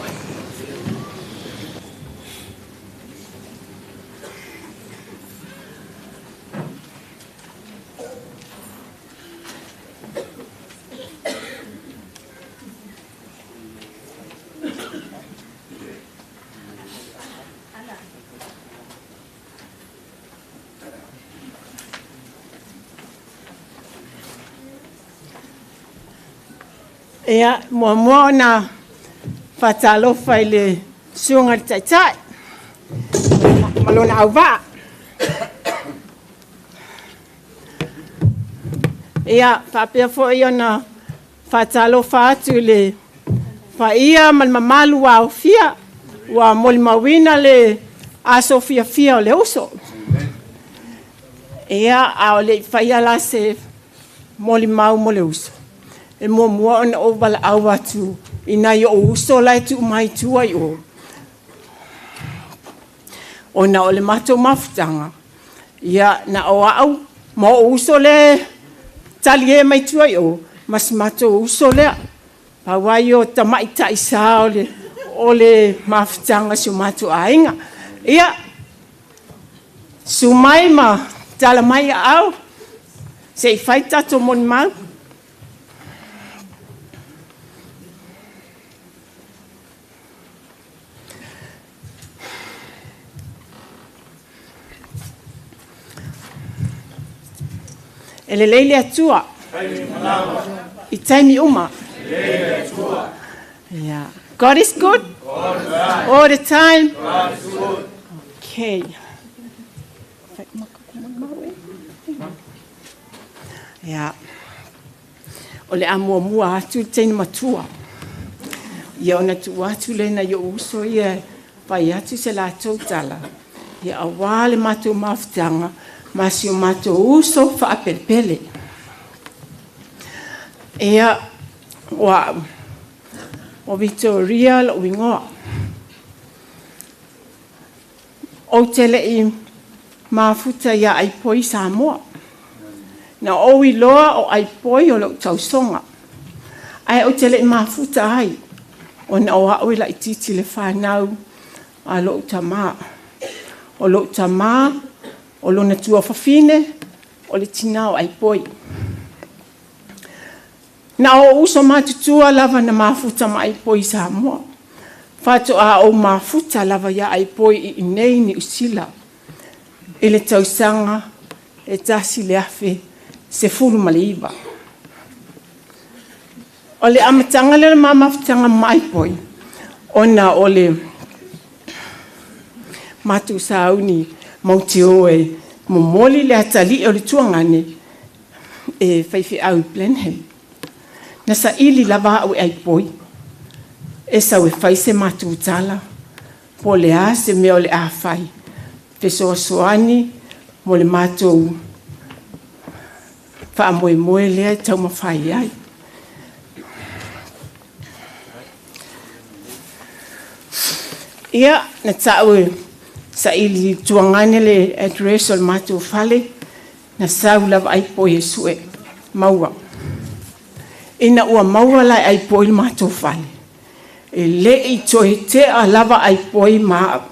Ia, muamua ona faatalofa i le susuga i le Taitai ma lona auvaa. Ia, faapea foi ona faatalofa atu i le paia ma le mamalu ua aofia, ua molimauina le aso fiafia o le uso. Ia, a o le i faia la se molimau mo le uso, e muamua ona ou valaau atu i nai ou uso la e tuu mai tua i o. Ona o le matou mafutaga, ia, na o au ma ou uso le talie mai tua i o, ma si matou uso lea. Pau ai o tamaitai sa o le o le mafutaga si o matou aiga. Ia, su mai ma tala mai aau, se i fai tatou molimau. E lelei le Atua. I taimi uma. Yeah. God is good. All the time. Okay. Yeah. O le a muamua atu le teine matua. Ia ona tuu atu lena i ou uso ia fai atu se latou tala. Ia auā le matou mafutaga ma si o matou uso faapelepele. Ia, ua o Victoria lou igoa. Ou te le'i mafuta iā Aipoi Samoa. Na ou iloa o Aipoi o lou tausoga. Ae ou te le'i mafuta ai, ona o a'u e la'itiiti le fanau a lo'u tamā. O lo'u tamā, o lona tuafafine, o le tinā o Aipoi. Na o uso matutua lava na mafuta ma Aipoi i Samoa. Faatoa ou mafuta lava iā Aipoi i inei Niu Sila i le tausaga e 2019. O le amataga lea o le ma mafutaga ma Aipoi, ona o le matou sauni matou te o e momoli le atalii o le tuagane e faifeau i Blenheim. Na saili lava a'u e Aipoi e sau e fai se matou tala po o le a se mea o le a fai fesoasoani mo le matou faamoemoe lea e taumafai ai. Ia, na ta'u e saili tuagane le address o le matou fale, na sau lava Aipoi e su'e maua. Ina ua maua la e Aipoi le matou fale, e le'i toe te'a lava Aipoi ma a'u.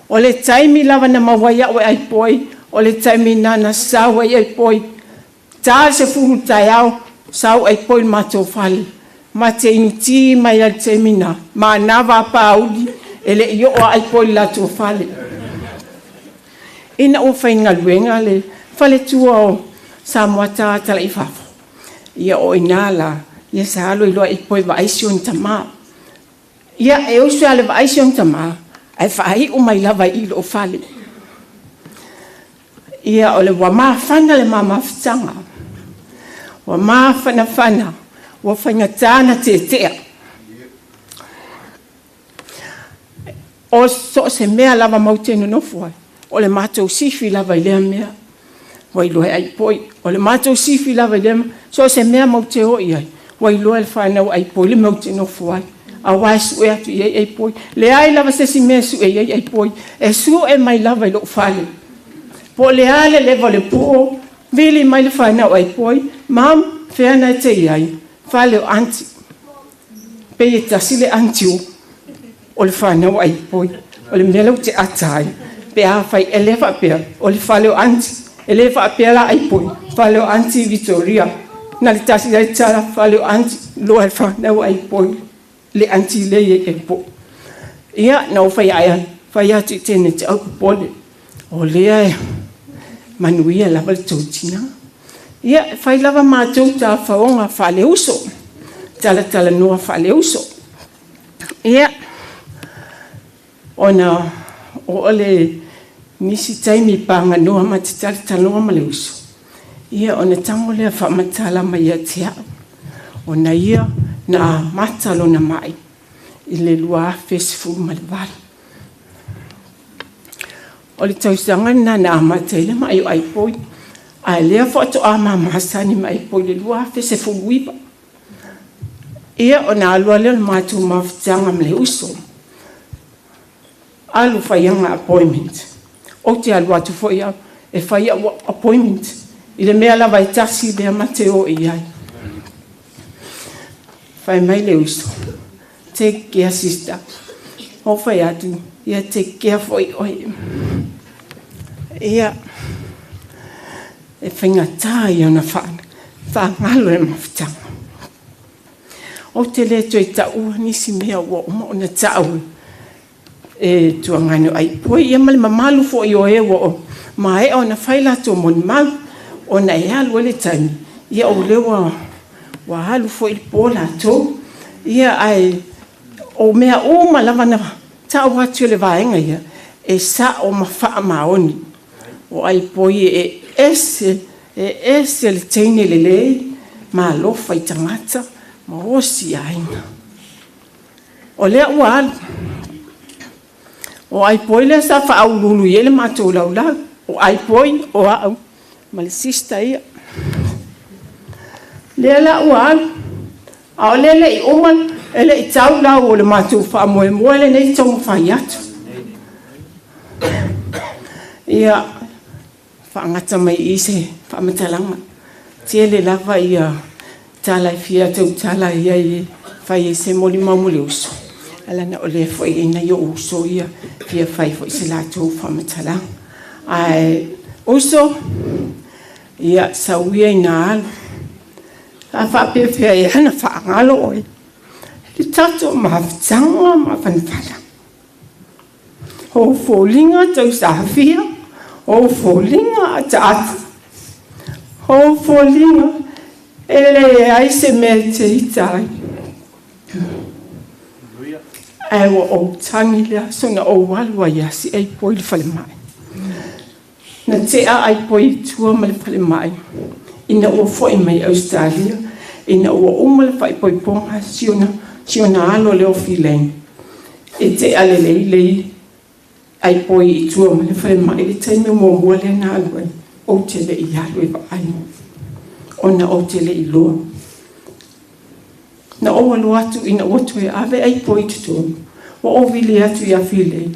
O le taimi lava na maua ai a'u e Aipoi, o le taimi na na sau ai Aipoi. Ta le 10 taeao, sau Aipoi i le matou fale. Ma te inuti mai ai le taimi na, manava a pauli, e le'i oo a Aipoi i le latou fale. Ina ua faigaluega le faletua o Samoa tagata la i fafo. Ia o ina la, ia sa alu ai loa Aipoi vaai si ona tamā. Ia e usu lava i le vaai si ona tamā, ae faai'u mai lava i lou fale. Ia o le ua mafana le ma mafutaga. Ua mafanafana, ua faigata na tetea. O so o se mea lava matou te nonofo ai, o le matou sifi lava i lea mea. Ua iloa e Aipoi. O le matou sifi lava i lea mea, so o se mea matou te o i ai, ua iloa e le fanau a Aipoi le mea ou te nofo ai. Auā e sue atu i ai Aipoi. Leai lava se isi mea e sue i ai Aipoi, e sue mai lava i lou fale. Po o le a le leva o le po, vili mai le fanau a Aipoi, Mum, fea na e te i ai? Fale o aunty. Pei e tasi le aunty o le fanau a Aipoi. O le mea lea ou te ata ai, pe afai e le faapea, o le fale o aunty. E le faapea la Aipoi, fale o aunty Victoria. Na le tasi ai tala fale o aunty, loa le fanau a Aipoi, le aunty lea i ai po. Ia, na ou fai ai, fai atu i tene te au popole. O lea e manuia lava le tou tinā. Ia, fai lava matou tafaoga faaleuso, talatalanoa faaleuso. Ia, ona oo le nisi taimi paganoa ma te talatalanoa ma le uso. Ia, ona tago lea faamatala mai ia te a'u. Ona ia na amata lona ma'i i le 2018. O le tausaga lena na amata ai le ma'i o Aipoi. Ae lea faatoa ma masani ma Aipoi i le 2019. Ia, ona alu lea o le matou mafutaga ma le uso. Alu fai ana appointment. Ou te alu atu foi au e fai a'u appointment i le mea lava e tasi lea ma te o i ai. Fai mai le uso, Take care sister. Ou fai atu, ia take care foi oe. Ia, e faigata ia ona faagalo le mafutaga. Ou te le toe taua nisi mea ua uma ona ta'u e tuagane ai poi ia ma le mamalu fo'i o e ua o maea ona fai latou molimau ona e alu ai le taimi ia o lea ua alu fo'i le po latou ia ae o mea uma lava na ta'u atu e le vaega ia e sa'o ma faamaoni o ai poi e ese le teine lelei ma alofa i tagata ma osi aiga. O lea ua alu. O ai poi lea sa faaululu i ai le matou laulau. O ai poi o a'u ma le sista ia. Lea la ua alu. A o lea le'i uma e le'i tau lau o le matou faamoemoe lenei taumafai atu. Ia faagata mai i se faamatalaga. Tele lava ia tala e fia tautala ia e fai ai se molimau mo le uso. Alana o lea foi ina i o uso ia fia fai foi se latou faamatalaga. Ae uso, ia sauia ina alu. A faapefea e ana faagalo oe. Le tatou mafutaga ma fanafala. O foliga tausafia, o foliga ataata, o foliga e leai se mea e te ita ai. Ae ua ou tagi le aso na ou alu ai asi ai poi le falemai. Na tea ai poi i tua ma le falemai. Ina ua fo'i mai Australia, ina ua uma le faaipoipoga si ona alo lea o Filei. E tea lelei lei ai poi i tua ma le falemai le taimi muamua lea na alu ai. Ou te le'i alu e vaai. Ona ou te le'i loa. Na ou alu atu ina ua toe ave ai poi i totonu. Ua ou vili atu ia Filei.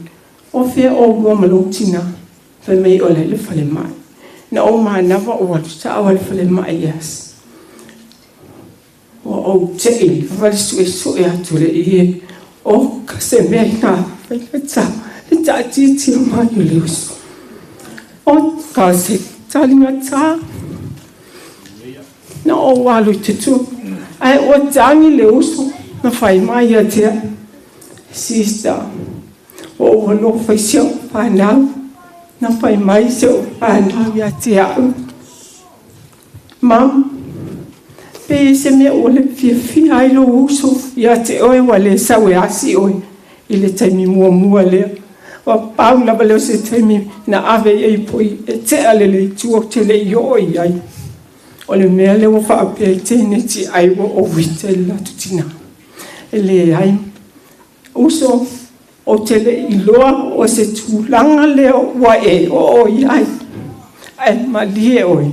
O fea o ua ma lou tina. Fai mai o le falemai. Na ou manava o alu sa'o le falemai ias. Ua ou te'i vale su'esu'e atu le ie. O ka se mea ina fai le ta'atiatia mai o le uso. O ka se taligatā. Na ou alu i totonu. Ae ua tagi le uso na fai mai ia te a'u. Sister, ua ou alofa i si o'u fanau. Na fai mai si o'u fanau ia te a'u. Mam, pe se mea ua le fiafia ai lou uso ia te oe ua lē sau e asi oe i le taimi muamua lea. Ua pau lava lea o se taimi na ave i ai poi e tea lelei tua ou te le'i oo i ai. O le mea lea ua faapea i teneti ai ua ou ita i le latou tinā. E leai. Uso, o te le'i iloa o se tulaga lea ua e oo i ai. Ae malie oe,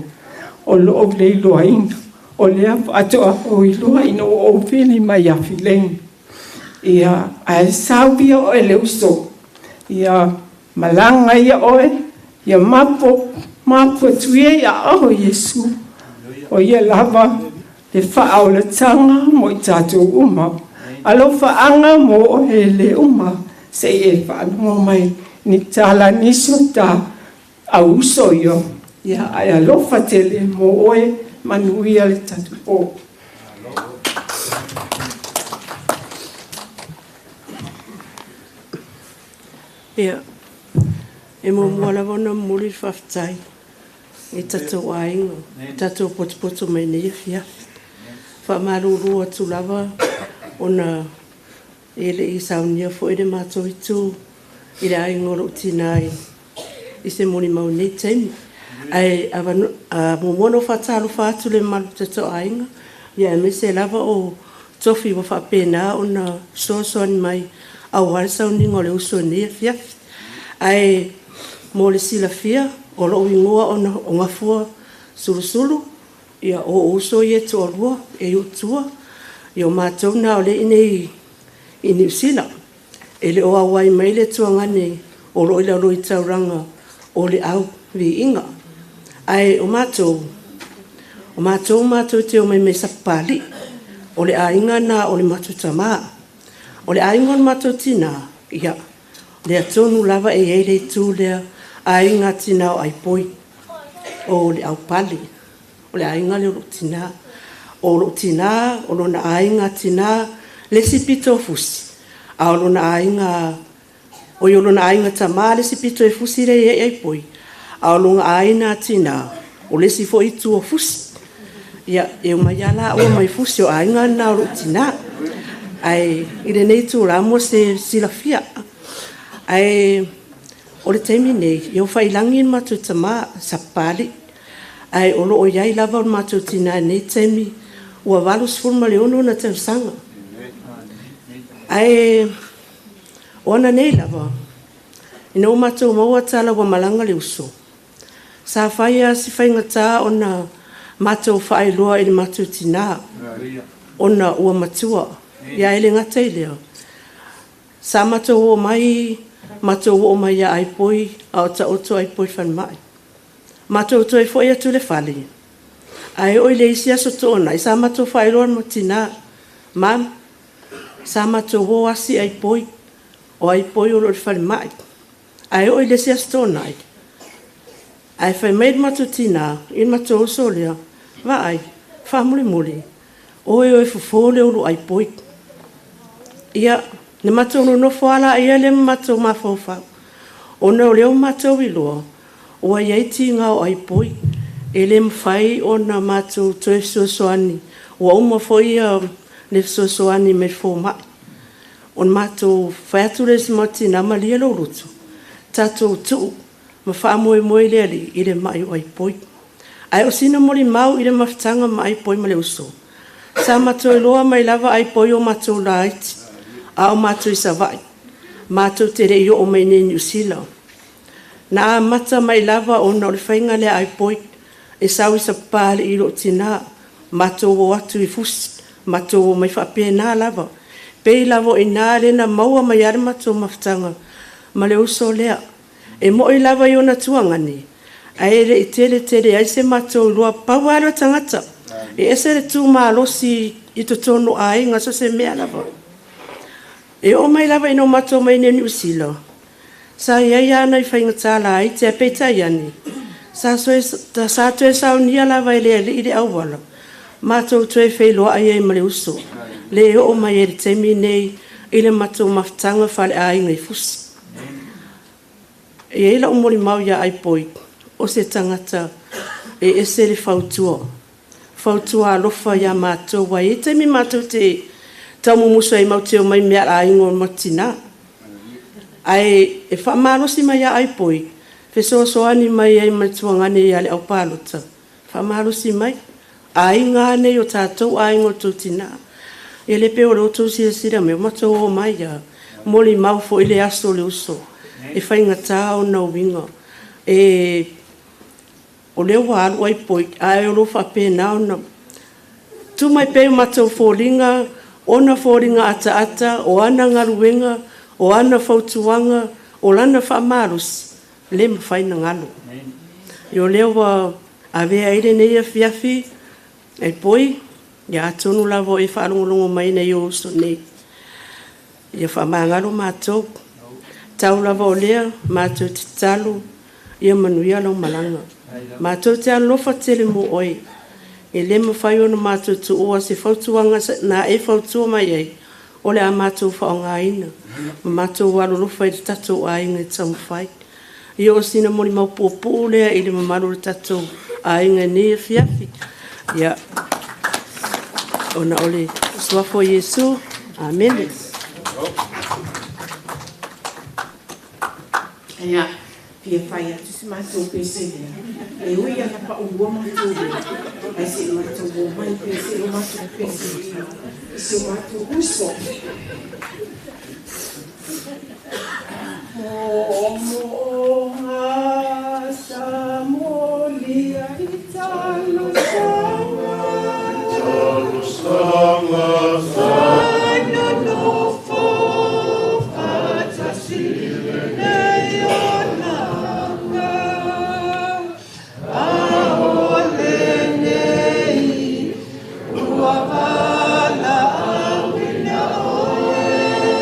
o lo'ou le iloaina. O lea faatoa ou iloa ina ua ou vili mai ia Filei. Ia, ae sau ia oe le uso. Ia malaga ia oe, ia mapo atu ia ia o Iesu. O ia lava le faaolataga mo i tatou uma. Alofaaga mo oe le uma. Se'i e faalogo mai ni tala nisi o ta auuso ia. Ia ae alofa tele mo oe manuia le tatou po. Ia, e muamua lava ona momoli le faafetai i tatou aiga, tatou potopoto mai nei afiafi. Faamalulu atu lava ona e le'i saunia fo'i le matou itu i le aiga o lo'u tinā i se molimau nei taimi. Ae muamua ona ou faatalofa atu le mamalu o tatou aiga, ia aemaise lava o tofi ua faapena ona fesoasoani mai auā le sauniga o le uso i lenei afiafi. Ae mo le silafia, o lo'u igoa ona o Gafua Sulusulu, ia o uso ia e toalua e i utua, ia o matou na o lea i inei i Niu Sila. E le o auai mai le tuagane o loo i lalo i taulaga o le au viiga. Ae o matou matou te o mai mai Sapapali'i. O le aiga na o le matou tamā. O le aiga o le matou tinā, ia, lea tonu lava e i ai le itu lea, aiga tinā o Aipoi, o le aupale, o le aiga lea o lou tinā. O lou tinā, o lona aiga tinā, le isi pito o Fusi, a o lona aiga, oi o lona aiga tamā le isi pito e Fusi lea e i ai Aipoi, a o lona aiga tinā, o le isi foi itu o Fusi. Ia, e omai lava laua mai Fusi, o aiga na o lou tinā. Ae i lenei itulā mo se silafia. Ae o le taimi nei, ia ua faiilagi le matou tamā, Sapapalii. Ae o loo i ai lava o le matou tinā i lenei taimi, ua 86 ona tausaga. Ae o ana nei lava, ina ua matou maua tala ua malaga le uso, sa fai lava si faigata ona matou faailoa i le matou tinā, ona ua matua. Ia ae le gata i lea, sa matou oo mai, matou oo mai ia Aipoi, a o taoto Aipoi i le falemai. Matou toe foi atu i le fale, ae oo i le isi aso Toonai, sa matou faailoa i le matou tinā, Mum, sa matou o asi Aipoi, o Aipoi o lo o i le falemai. Ae oo i le isi aso Toonai, ae fai mai le matou tinā i le matou uso lea, vaai, faamolemole, oe o e fofo le ulu Aipoi. Ia, na matou nonofo lava laia lea ma matou mafaufau, ona o lea ua matou iloa, ua i ai tiga o Aipoi, e le mafai ona matou toe fesoasoani, ua uma foi le fesoasoani mai le fomai. Ona matou fai atu lea i si matou tinā, malie lou loto, tatou tuu ma faamoemoe i le Alii i le mai o Aipoi. Ae o sina molimau i le mafutaga ma Aipoi ma le uso, sa matou iloa mai lava Aipoi o matou laiti, a o matou i Savaii, matou te le i oo mai nei i Niu Sila. Na amata mai lava ona o le faiga lea a Aipoi, e sau i Sapapalii i lou tinā, matou o atu i Fusi, matou o mai faapena lava. Pei lava o i ina lea na maua mai ai le matou mafutaga ma le uso lea. E moi lava i ona tuagani, ae le i tele tele ai se matou iloa, pau lava lea o tagata. E ese le tumalosi i totonu o aiga, so o se mea lava. E oo mai lava ina o matou mai nei i Niu Sila, sa i ai lava nai faigata laiti, ae peitai ane, sa toe saunia lava e le Alii le auala, matou toe feiloai ai ma le uso, le oo mai ai i le taimi nei i le matou mafutaga faaleaiga i Fusi. E i ai lau molimau ia Aipoi, o se tagata e ese le fautua, fautua alofa ia matou, aua e i ai taimi matou te taumumusu ai matou te omai i mea a le aiga o matou tinā. Ae e faamalosi mai ia Aipoi, fesoasoani mai ai ma le tuagane ia le aupalota, faamalosi mai, aiga lava nei o tatou, aiga o tou tinā. Ia le pei o le outou silasila mai, ua matou o mai lava, molimau foi le aso o le uso, e faigata ona uiga. E o lea ua alu Aipoi, ae o lo o faapena ona tu mai pea i o matou foliga, ona foliga ataata, o ana galuega, o ana fautuaga, o lana faamalosi, le mafai ona galo. Ia o lea ua avea ai lenei afiafi, Aipoi, ia atonu lava o e faalogologo mai nai ou uso nei. Ia faamagalo matou. Tau lava o lea, matou te tatalo, ia manuia lau malaga. Matou te alolofa tele mo oe. E le mafai ona matou tuua se fautuaga na e fautua mai ai, o le a matou faaaogaina, ma matou alolofa i le tatou aiga e taumafai. Ia o sina molimau puupuu lea i le mamalu o le tatou aiga i lenei afiafi. Ia, ona o le suafa o Iesu. Amene. Ia, fia fai atu si matou pese lea. E ui ana paulua matou lea, ae se i matou o mai pea se i o matou pese i si o matou uso. Moomooga sa molia i talosaga. Talosaga sa nonofo faatasi lenei onaga. A o lenei ua valaauina oe.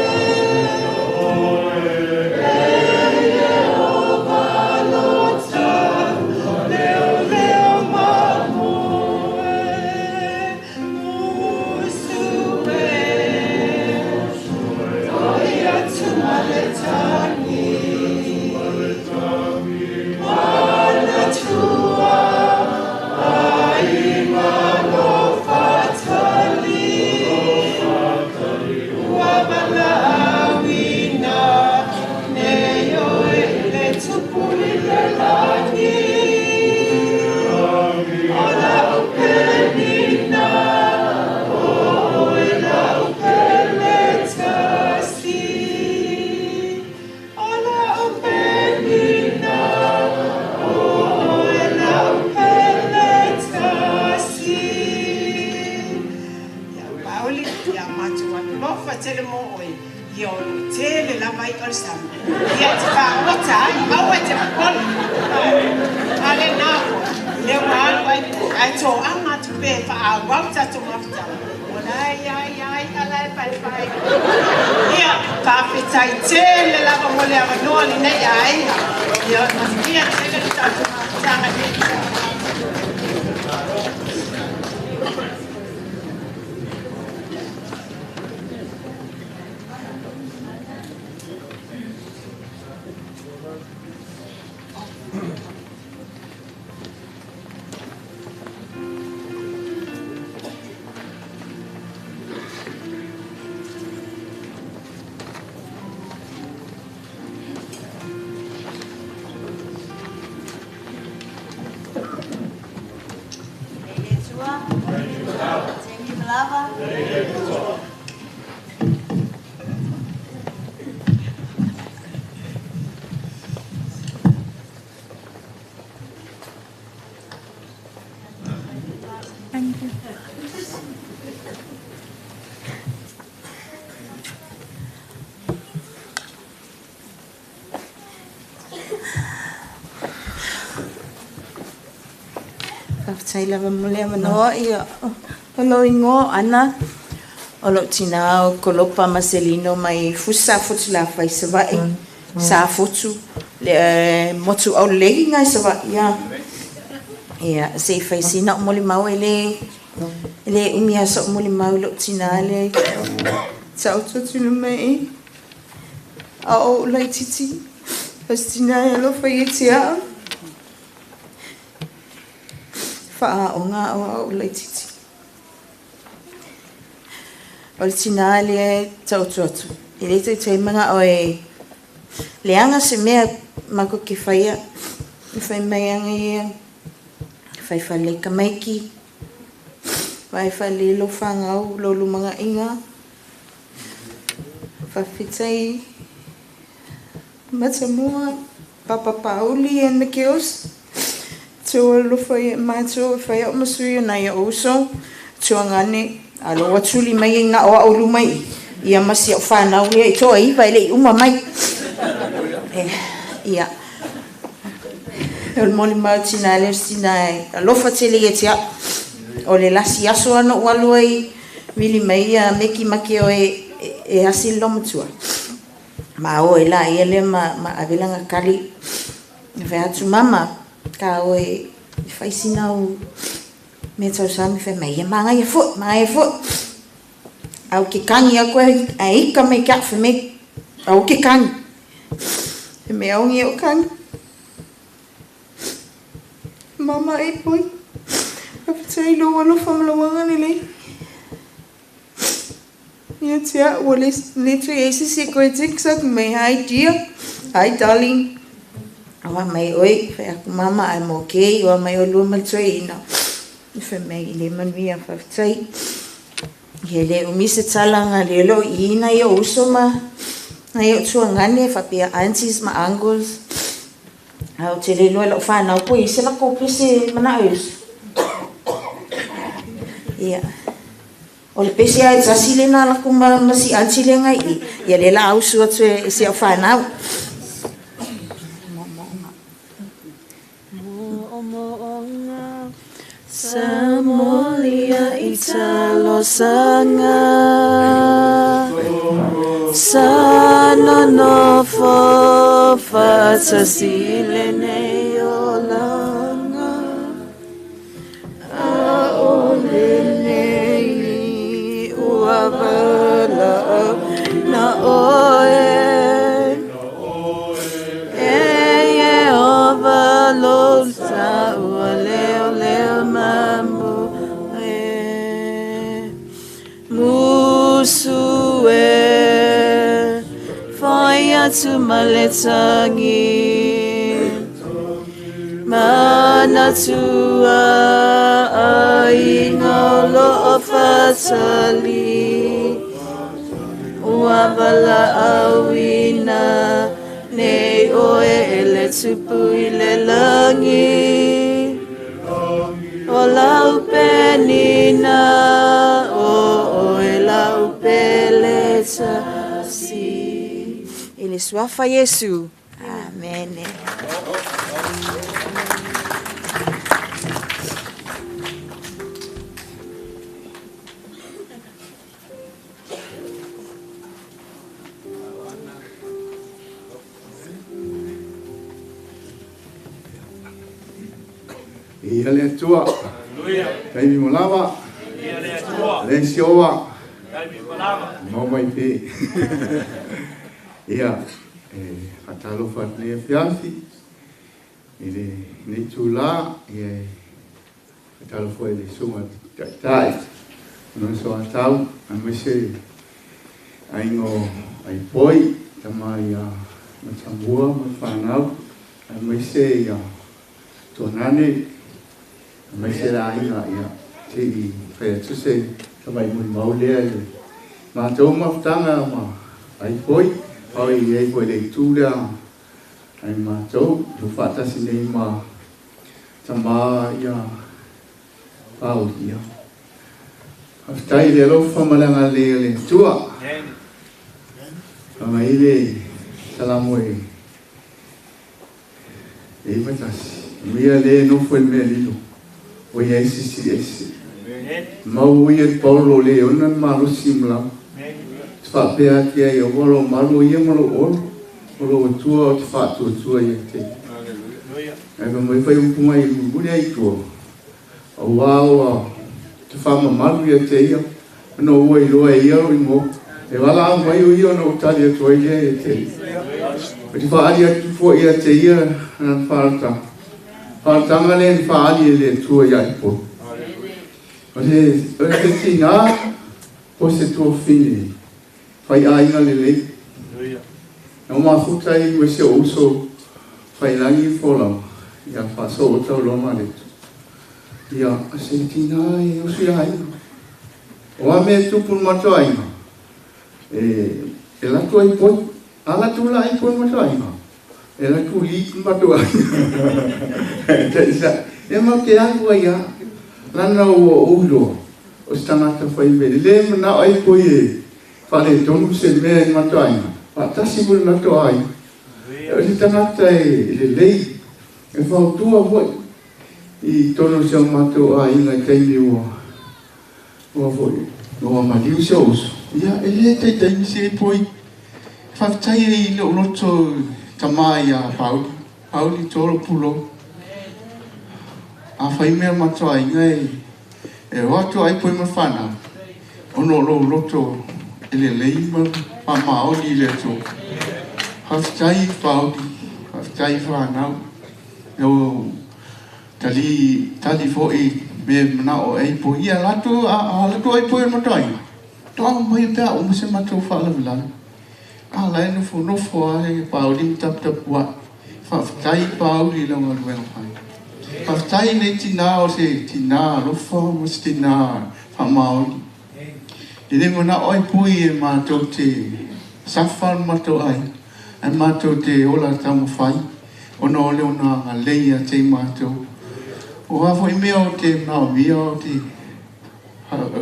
Pauli, ia matou alolofa tele mo oe, ia o loo tele lava i'a o le sami, ia e te faaota ai, aua e te popole. A lenā fo'i, lea ua alu ai ae toaga atu pea e faaauau tatou mafutaga, o la e ia ia i'a la e paepae. Ia, faafetai tele lava mo le avanoa lenei aiga. Ia, manuia tele le tatou mafutaga i lenei taeao. Faafetai lava mo le avanoa. Ia, o lou igoa o Ana, o lou tinā o Kolopa Maselino mai Fusa Futulafai Savaii, Safotu, le motu aulelei ngai Savaii ia. Ia, se i fai sina o molimau e le umi lava sa'u molimau i lou tinā lea taoto atu i luma i a o ou laitiiti, o se tinā e alofa ia te a'u. Faaoga au a ou laitiiti. O le tinā lea e taoto atu, e le taitai mana'o e leaga se mea matou te faia. E fai mai aga ia, fai fale i tamaiti, vaai faalelei lou fanau, lou lumanaiga. Faafetai Matamua, Papa Pauli and the girls. Tou alolofa ia matou e fai a'u ma sui o nai o'u uso, tuagane, a o loo ua tuli mai ai na o a'u i luma i ia ma si a'u fanau lea i toaiva e le'i uma mai. Ia, o le molimau tinā lea o se tinā e alofa tele ia te a'u. O le lasi aso lava na ou alu ai vili mai ia meki ma ke oe e asi le loomatua. Ma o ai laia lea ma ave lana kali. Fai atu, Mama, ka oe e fai sina au mea tausami. Fai mai, ia manaia fo'i, manaia fo'i. Ae ou te kagi atu ae ika mai ke a'u, fai mai, aua e te kagi. Fai mai, aogi e ou kagi. Mama e poi, faafetai i lou alofa ma lou agalelei. Ia te a'u ua le toe i ai se isi e toe text atu mai, hi dear, hi darling. Oa mai oe, fai atu mama, I'm okay, oa mai olua ma le toeaina. Fai mai i le manuia, faafetai. Ia e le umi se tala na lea o loo i nai o'u uso ma nai o'u tuagane faapea aunties ma uncles. Ae ou te le iloa i lau fanau po o i ai se latou pese mana'o i uso. Ia. O le pese lava e tasi lena latou ma si aunty lea na i i, ia lea o le a usu atu e si au fanau. Sa molia i talosaga Sa nonofo faatasi i lenei olaga Aole nei ua valaauina oe E Ieova lou taua leoleo mamu e Musu e fai atu ma le tagi Manatua aiga o loo faatali Ua valaauina nei oe e le Tupu i le lagi O lau penina o oe. tasi. I le suafa Iesu. Amene. Ia le Atua. Taimi mo lava. Ia le Atua. Le sioa. Taimi mo lava. Mau mai pe. Ia, e whatalofa atu nei afiafi. I le nei tūlā, ia e whatalofa i le sunga taitai. Ono so atau, a mese aingo ai poi, tama ia matamua, ma whanau, a mese ia tuanane, a mese la ainga ia te i whai atu se tamai mui maulea le mātou mafutanga ma ai poi, au i ai poi le tūrea ai mātou, tu whaatasi nei ma tama ia pau ia. Awhitai le alofa malanga le le tua. Mai le salamu e e matasi. Mia le nofo e mea lilo. O ia esi si esi. Mau ia Paulo le ona malosi mla. Te whapea ati ai o walo malo ia malo oro. O lo tua o te whaatua tua ia te. Ai ka mai whai upunga i muli ai tua. O wā te whama malu ia te ia. Ano ua i loa e ia ro ingo. E wala au mai o ia no utali atu ai lea ia te. O te whaali atu fua ia te ia na whaarata. Whaatanga le ni whaali e le tua ia ipo. O te tina o se tua whini. Whai ainga le lei. Na o mafuta i mo se uso whai langi folau. Ia whaso o tau loma le tu. Ia se tina e usu ia ainga. O a mea tupu matua ainga. E latu ai poi. A latu la ai poi matua ainga. E latu li matua ainga. E mau te ahu ai a. Lana o ulo. O se tangata whai mele. Le mana ai poi e. Whare tonu se mea i matua ainga. Whaatasi mura matua ai. O se tangata e le lei. E whautua hoi. I tonu se o matua ainga i teimi ua. Ua foi. Ua maliu se oso. Ia, e le taitai se e poi. Whawhitai e i le oloto tama ia Pauli. Pauli toro pulo. A whai mea matua ainga e. E watu ai poi mawhana. Ono lo loto e le lei ma whamaoni le atua. Whawhitai Pauli. Whawhitai whanau. O tali tali foi me mana o ai poi. Ia latu a latu ai poi matua ainga. Toa mai pea o mse matua whaalavilana. A lai nofo nofo ai Pauli tap tap wa. Whawhitai Pauli longa luenga whai. Whawhitai nei tina o se tina alofa mo se tina whamaoni. I le mana oi pui e mātou te sawha mātou ai. Ai mātou te ola tamawhai. Ona o leo nā ngā lei a te mātou. O a foi mea o te nā mia o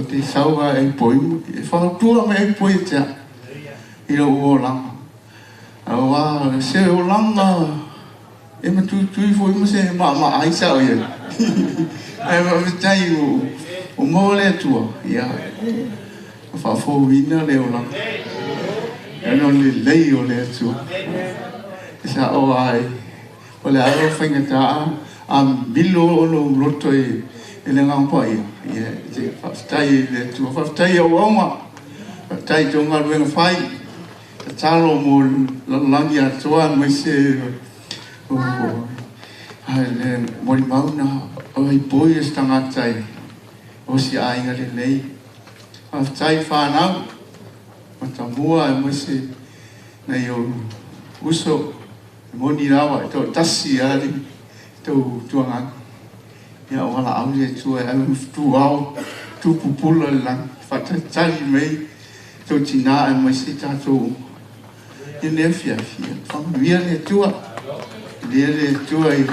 te saua e poi. E whautua me e poi e te i lo o langa. O a se o langa e matutui foi mo se ma ma ai sa o ia. Ai ma tai o mo le tua ia. Whaafouina le o langa. E no le lei o le atua. E sa o ai. O le aro whainga taa a milo o lo roto e le ngampa ia. Ia te whawhitai e le atua. Whawhitai au auma. Whawhitai tō ngā ruenga whai. Ka talo mo langi atoa mai se o ai le mori mauna o ai poi e tangata e o si ainga le lei. Whawhitai whanau. Matamua e mo se nei o uso moni rawa e tō tasi ali tō tuanganga. Ia o wala au le tua e au tu ao tu pupula le langi. Whatatali mei tō tina e mai se tātou. E lea fia fia. Whangamia le tua. Lea le tua i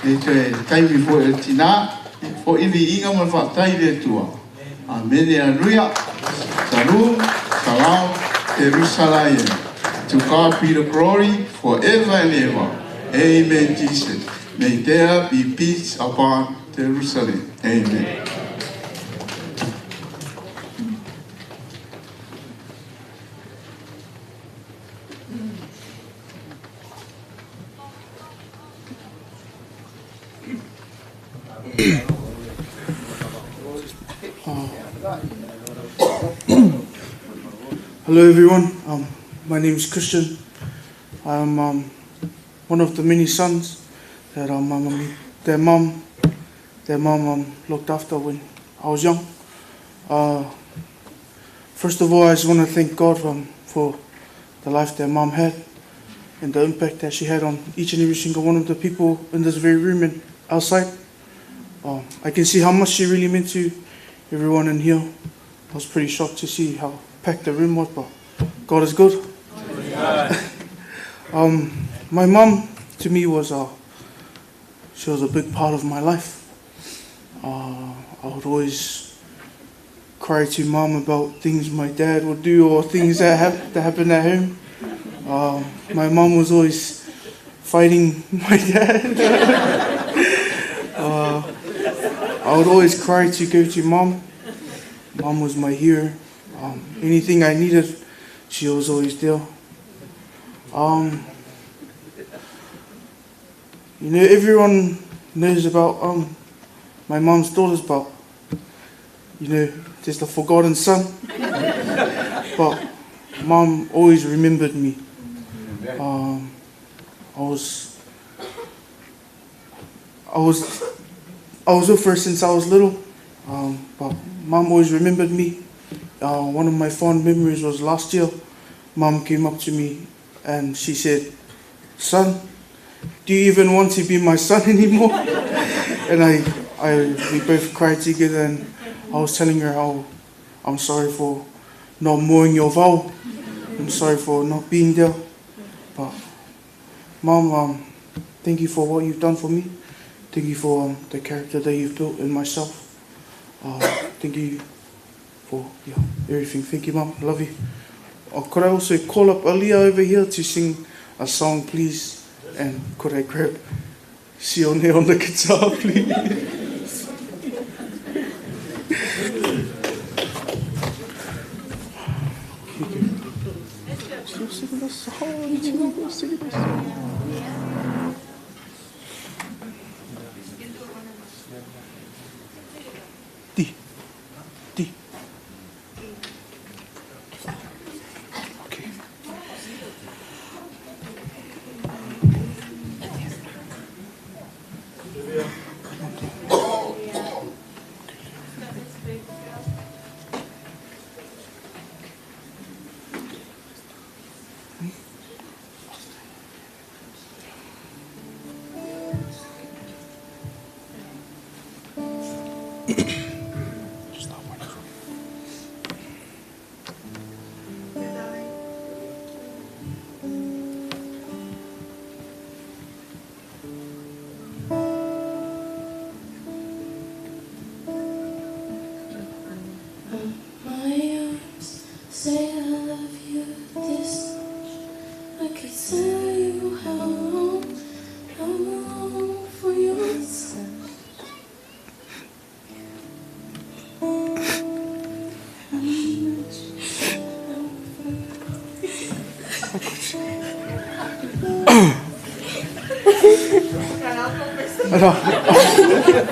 le toe taimi fo e tina. Fo iwi inga ma whatai le tua. Amene, aleluia. Salu, Salam, Jerusalem. To God be the glory forever and ever. Amen, Jesus. May there be peace upon Jerusalem. Amen. Hello everyone, my name is Christian. I'm one of the many sons that mom looked after when I was young. First of all, I just want to thank God for the life that mom had and the impact that she had on each and every single one of the people in this very room and outside. I can see how much she really meant to everyone in here. I was pretty shocked to see how packed the room was, but God is good. My mom, to me, was she was a big part of my life. I would always cry to mom about things my dad would do or things that happened at home. My mom was always fighting my dad. I would always cry to go to mom. Mom was my hero. Anything I needed, she was always there. You know, everyone knows about my mom's daughters, but you know, there's the forgotten son. But mom always remembered me. I was with her since I was little, but mom always remembered me. One of my fond memories was last year. Mom came up to me and she said, "Son, do you even want to be my son anymore?" And we both cried together, and I was telling her how I'm sorry for not mowing your vow. I'm sorry for not being there. But Mom, thank you for what you've done for me. Thank you for the character that you've built in myself. Thank you for everything. Thank you, Mom. I love you. Could I also call up Aliyah over here to sing a song, please? And could I grab Sione on the guitar, please? Sing the song. Sing the song. D. D. Okay.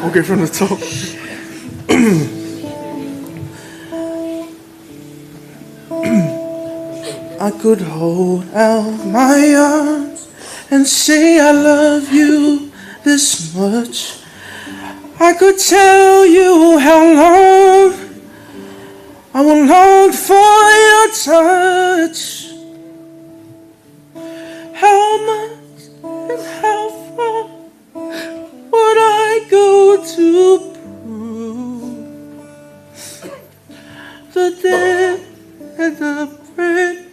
Okay, from the top. I could hold out my arms and say I love you this much. I could tell you how long I will long for your touch. How much and how far would I go to prove the depth and the breadth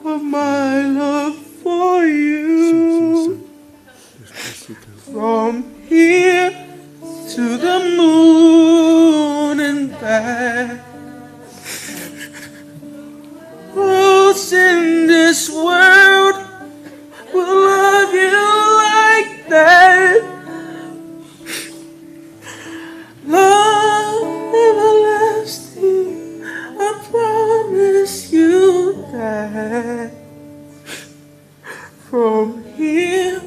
of my love for you? From here to the moon and back, else in this world will love you like that. Love everlasting, I promise you that. From here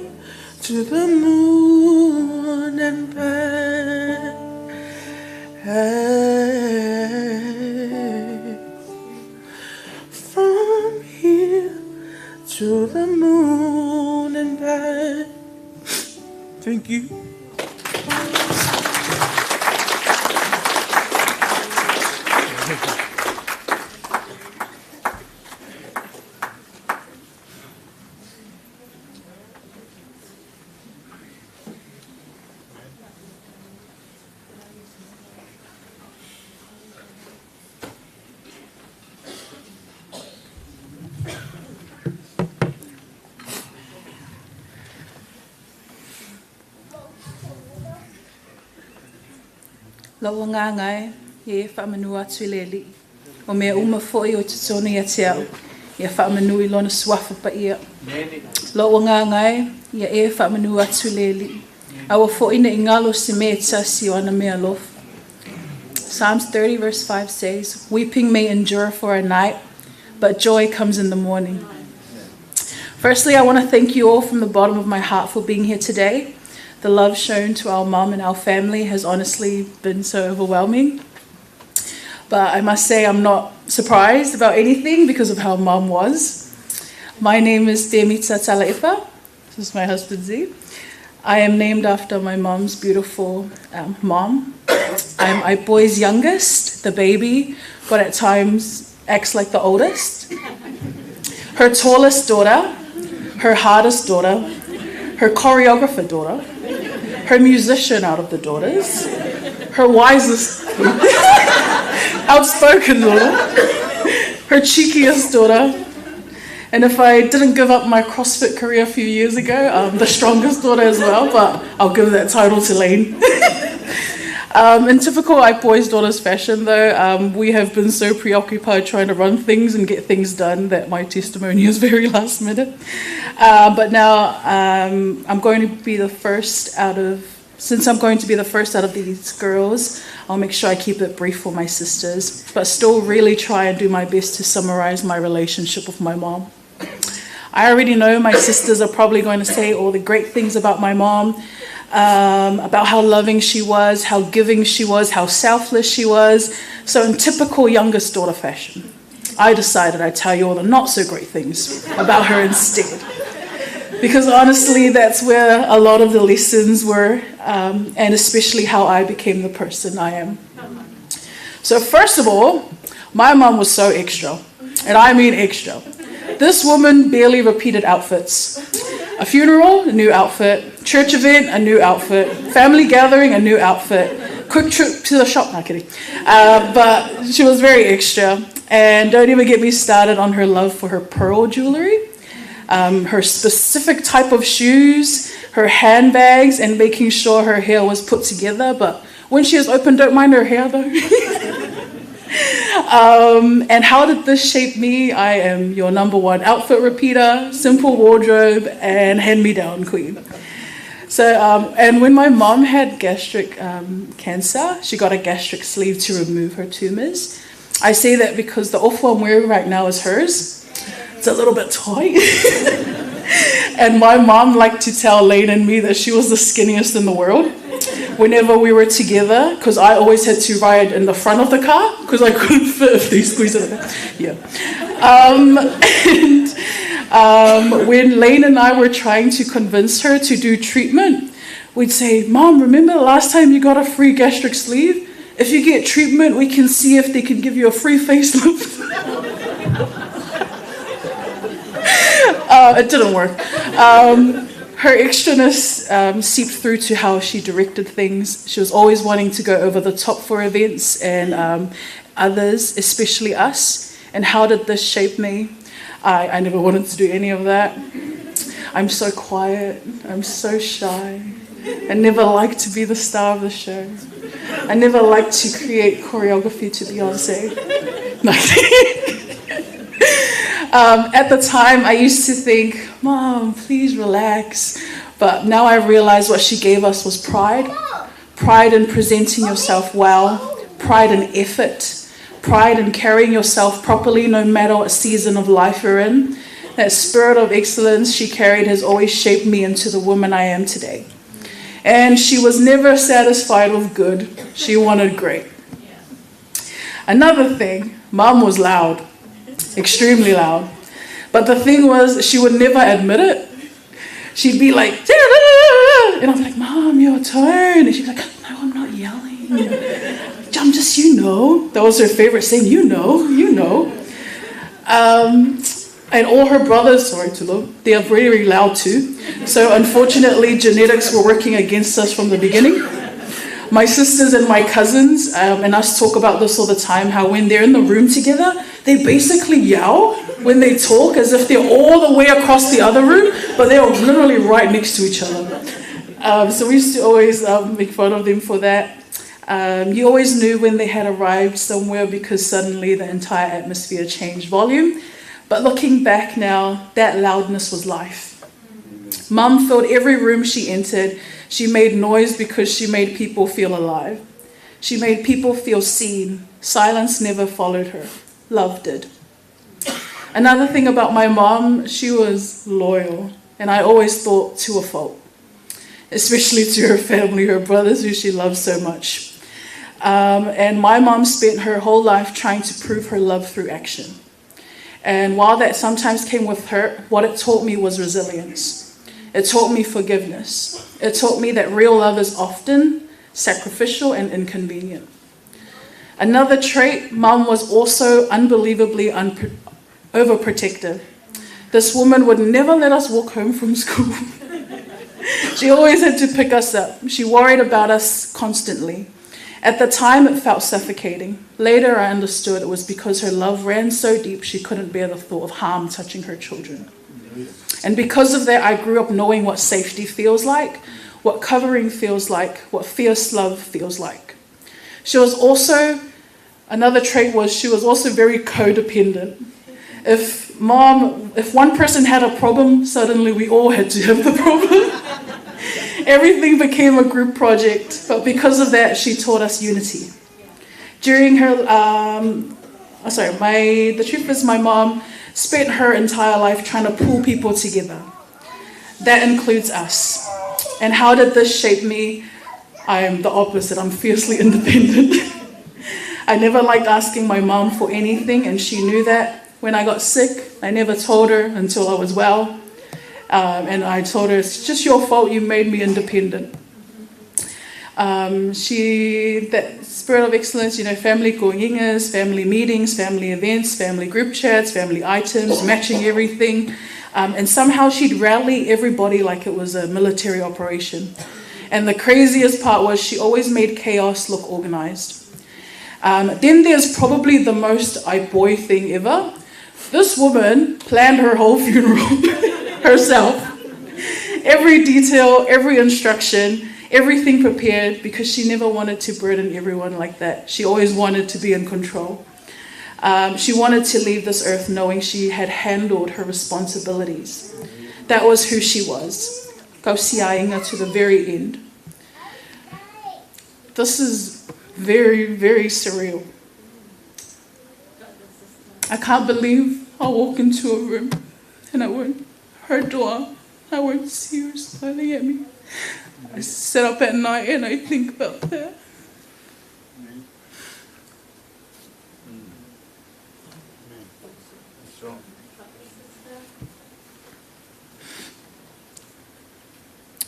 to the moon and back. From here to the moon and back. Thank you. Lau agaga e, ia e faamanu atu i le Alii, o mea uma foi o i totonu ia te au, ia faamanu i Lona Suafa Paia. Lou agaga e, ia e faamanu atu i le Alii, aua foi ne i galo se mea e tasi o ana meaalofa. Psalms 30 verse 5 says, Weeping may endure for a night, but joy comes in the morning. Firstly, I want to thank you all from the bottom of my heart for being here today. The love shown to our mum and our family has honestly been so overwhelming. But I must say I'm not surprised about anything because of how mum was. My name is Demita Talaefa. This is my husband Z. I am named after my mum's beautiful mom. I'm Aipoi's youngest, the baby, but at times acts like the oldest. Her tallest daughter, her hardest daughter, her choreographer daughter, her musician out of the daughters, her wisest, outspoken daughter, her cheekiest daughter, and if I didn't give up my CrossFit career a few years ago, the strongest daughter as well, but I'll give that title to Lane. In typical Aipoi's daughters fashion, though, we have been so preoccupied trying to run things and get things done that my testimony is very last minute. But now I'm going to be the first out of, since I'm going to be the first out of these girls, I'll make sure I keep it brief for my sisters, but still really try and do my best to summarize my relationship with my mom. I already know my sisters are probably going to say all the great things about my mom, about how loving she was, how giving she was, how selfless she was. So in typical youngest daughter fashion, I decided I'd tell you all the not so great things about her instead. Because honestly, that's where a lot of the lessons were, and especially how I became the person I am. So first of all, my mom was so extra, and I mean extra. This woman barely repeated outfits. A funeral, a new outfit. Church event, a new outfit. Family gathering, a new outfit. Quick trip to the shop, not kidding. But she was very extra. And don't even get me started on her love for her pearl jewelry, her specific type of shoes, her handbags, and making sure her hair was put together. But when she was open, don't mind her hair though. And how did this shape me? I am your number one outfit repeater, simple wardrobe, and hand-me-down queen. So, and when my mom had gastric cancer, she got a gastric sleeve to remove her tumors. I say that because the off one I'm wearing right now is hers. It's a little bit tight. And my mom liked to tell Lane and me that she was the skinniest in the world whenever we were together, because I always had to ride in the front of the car because I couldn't fit if they squeezed it. Yeah. And when Lane and I were trying to convince her to do treatment, we'd say, Mom, remember the last time you got a free gastric sleeve? If you get treatment, we can see if they can give you a free facelift. It didn't work. Her extraness seeped through to how she directed things. She was always wanting to go over the top for events and others, especially us. And how did this shape me? I never wanted to do any of that. I'm so quiet. I'm so shy. I never liked to be the star of the show. I never liked to create choreography to Beyonce. At the time, I used to think, Mom, please relax. But now I realize what she gave us was pride pride in presenting yourself well, pride in effort, pride in carrying yourself properly no matter what season of life you're in. That spirit of excellence she carried has always shaped me into the woman I am today. And she was never satisfied with good, she wanted great. Another thing, mom was loud, extremely loud. But the thing was, she would never admit it. She'd be like, and I'm like, Mom, your turn. And she'd be like, No, I'm not yelling. I'm just, you know. That was her favorite saying, you know, you know. And all her brothers, sorry Tulo, they are very, very loud too. So unfortunately, genetics were working against us from the beginning. My sisters and my cousins and us talk about this all the time how when they're in the room together, they basically yell when they talk as if they're all the way across the other room, but they're literally right next to each other. So we used to always make fun of them for that. You always knew when they had arrived somewhere because suddenly the entire atmosphere changed volume. But looking back now, that loudness was life. Mum filled every room she entered. She made noise because she made people feel alive. She made people feel seen. Silence never followed her. Love did. Another thing about my mom, she was loyal, and I always thought to a fault, especially to her family, her brothers, who she loved so much. And my mom spent her whole life trying to prove her love through action. And while that sometimes came with hurt, what it taught me was resilience. It taught me forgiveness. It taught me that real love is often sacrificial and inconvenient. Another trait, mum was also unbelievably overprotective. This woman would never let us walk home from school. She always had to pick us up. She worried about us constantly. At the time, it felt suffocating. Later, I understood it was because her love ran so deep she couldn't bear the thought of harm touching her children. And because of that, I grew up knowing what safety feels like, what covering feels like, what fierce love feels like. She was also, another trait was she was also very codependent. If one person had a problem, suddenly we all had to have the problem. Everything became a group project, but because of that, she taught us unity. During her, the truth is my mom spent her entire life trying to pull people together. That includes us. And how did this shape me? I'm the opposite. I'm fiercely independent. I never liked asking my mom for anything, and she knew that. When I got sick, I never told her until I was well. And I told her, it's just your fault, you made me independent. That spirit of excellence, you know, family koingas, family meetings, family events, family group chats, family items, matching everything. And somehow she'd rally everybody like it was a military operation. And the craziest part was she always made chaos look organized. Then there's probably the most I-boy thing ever. This woman planned her whole funeral herself. Every detail, every instruction, everything prepared, because she never wanted to burden everyone like that. She always wanted to be in control. She wanted to leave this earth knowing she had handled her responsibilities. That was who she was. Kausiainga to the very end. This is very, very surreal. I can't believe I'll walk into a room and I won't, her door, I won't see her smiling at me. I sit up at night and I think about that.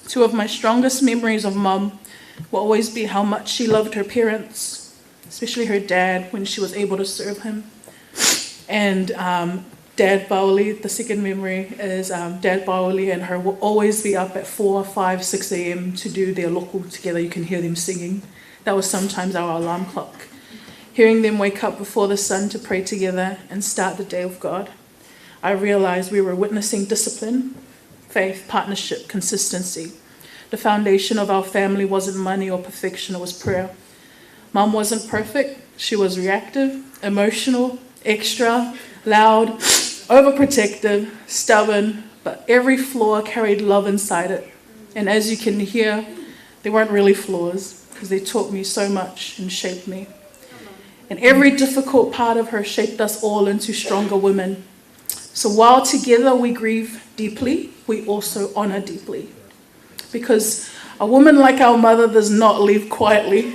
Two of my strongest memories of Mum will always be how much she loved her parents, especially her dad when she was able to serve him. And Dad Baoli, the second memory is Dad Baoli and her will always be up at 4, 5, 6 a.m. to do their local together. You can hear them singing. That was sometimes our alarm clock. Hearing them wake up before the sun to pray together and start the day with God, I realized we were witnessing discipline, faith, partnership, consistency. The foundation of our family wasn't money or perfection, it was prayer. Mum wasn't perfect. She was reactive, emotional, extra, loud, overprotective, stubborn, but every flaw carried love inside it. And as you can hear, they weren't really flaws because they taught me so much and shaped me. And every difficult part of her shaped us all into stronger women. So while together we grieve deeply, we also honor deeply. Because a woman like our mother does not leave quietly.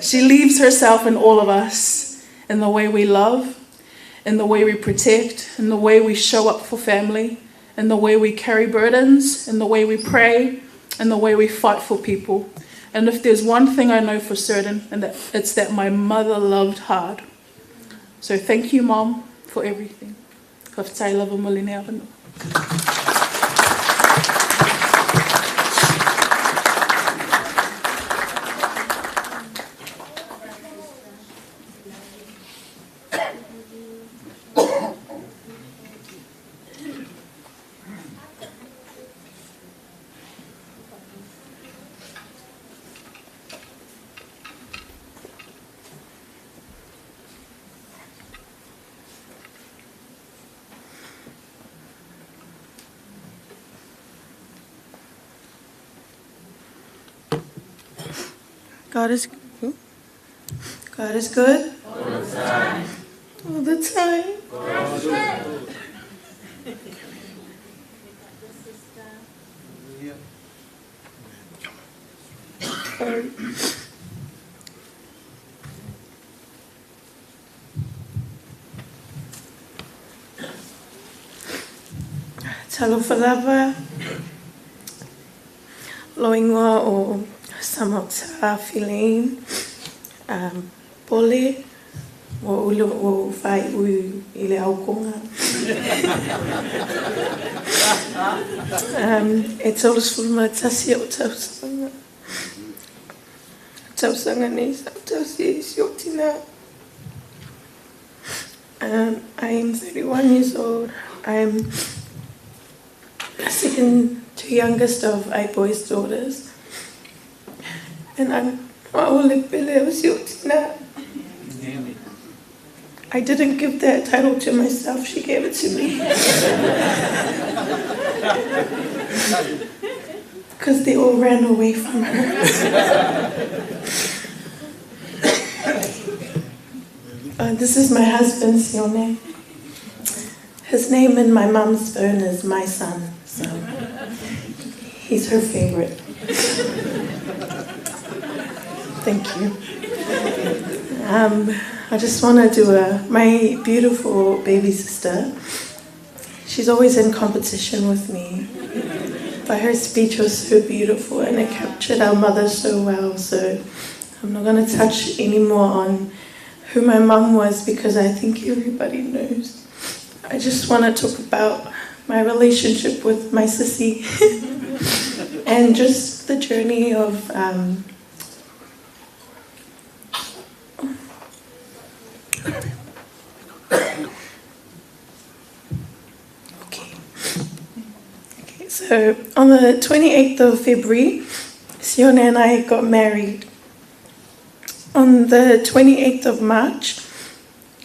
She leaves herself in all of us, in the way we love, in the way we protect, in the way we show up for family, in the way we carry burdens, in the way we pray, in the way we fight for people. And if there's one thing I know for certain, and that it's that my mother loved hard. So thank you, Mom, for everything. Ka whitai lava mo lene avanoa. God is God is good. All the time. All the time. Sorry. Talofa lava. Lou igoa o Samauta Filane Pole ua ulu ua ou faaiu i le aukonga. E 31 ou tausaga. Tausaga nei sa ou tausi ai i si ou tina. I am 31 years old. I'm the second to youngest of Aipoi's daughters. And I'm o le pele o si ou tina. I didn't give that title to myself, she gave it to me. Because they all ran away from her. This is my husband, Sione. His name in my mum's phone is my son, so he's her favorite. Thank you. I just want to do my beautiful baby sister. She's always in competition with me, but her speech was so beautiful and it captured our mother so well. So I'm not going to touch any more on who my mum was because I think everybody knows. I just want to talk about my relationship with my sissy and just the journey of okay. So on the 28th of February, Sione and I got married. On the 28th of March,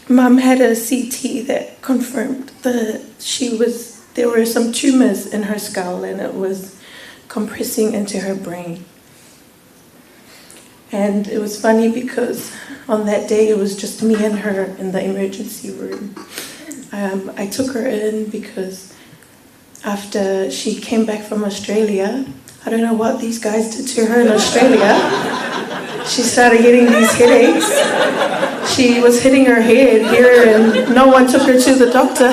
Mum had a CT that confirmed that there were some tumors in her skull and it was compressing into her brain. And it was funny because on that day it was just me and her in the emergency room. I took her in because after she came back from Australia, I don't know what these guys did to her in Australia. She started getting these headaches. She was hitting her head here and no one took her to the doctor.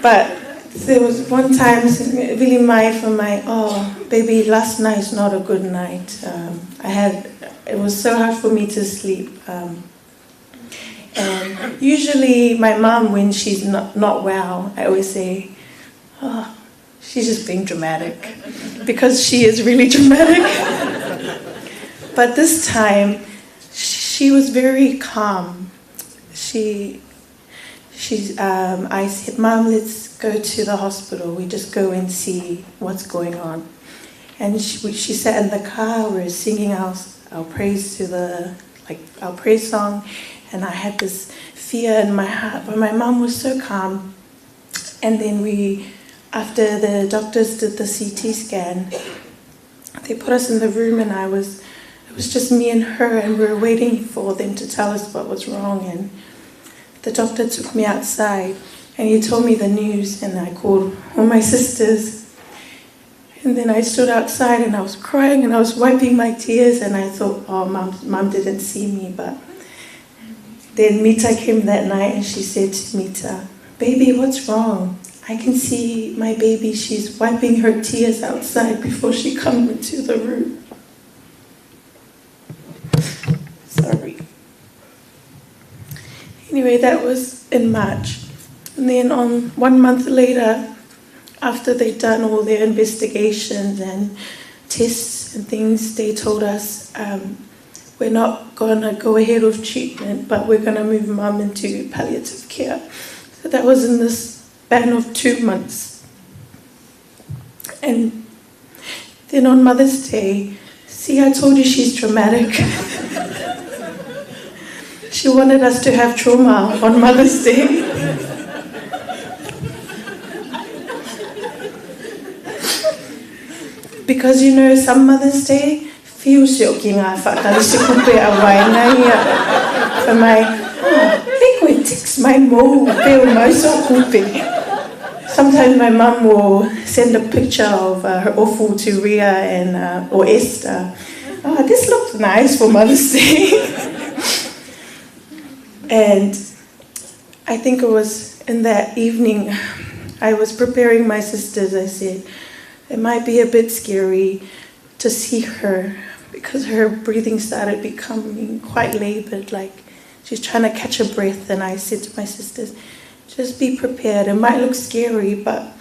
But there was one time, really my for my, oh, baby, last night's not a good night. It was so hard for me to sleep. And usually my mom, when she's not well, I always say, oh, she's just being dramatic, because she is really dramatic. But this time, she was very calm. I said, Mom, let's go to the hospital. We just go and see what's going on. And she sat in the car. We were singing our praise to the, like our praise song. And I had this fear in my heart, but my mum was so calm. And then we, after the doctors did the CT scan, they put us in the room, and I was, it was just me and her, and we were waiting for them to tell us what was wrong. And the doctor took me outside, and he told me the news, and I called all my sisters. And then I stood outside, and I was crying, and I was wiping my tears, and I thought, oh, mum didn't see me. But then Mita came that night, and she said to Mita, baby, what's wrong? I can see my baby, she's wiping her tears outside before she comes into the room. Sorry. Anyway, that was in March. And then on 1 month later, after they'd done all their investigations and tests and things, they told us, we're not going to go ahead with treatment, but we're going to move mum into palliative care. So that was in this span of 2 months. And then on Mother's Day, see, I told you she's dramatic. She wanted us to have trauma on Mother's Day. Because, you know, some Mother's Day, whiu se o ki ngā whakarisi kupe a waina ia. For my, oh, liquid ticks my mō, peo mauso kupe. Sometimes my mum will send a picture of her ofu to Ria and or Esther. Oh, this looks nice for Mother's Day. And I think it was in that evening, I was preparing my sisters. I said, it might be a bit scary to see her because her breathing started becoming quite labored, like she's trying to catch her breath. And I said to my sisters, just be prepared. It might look scary, but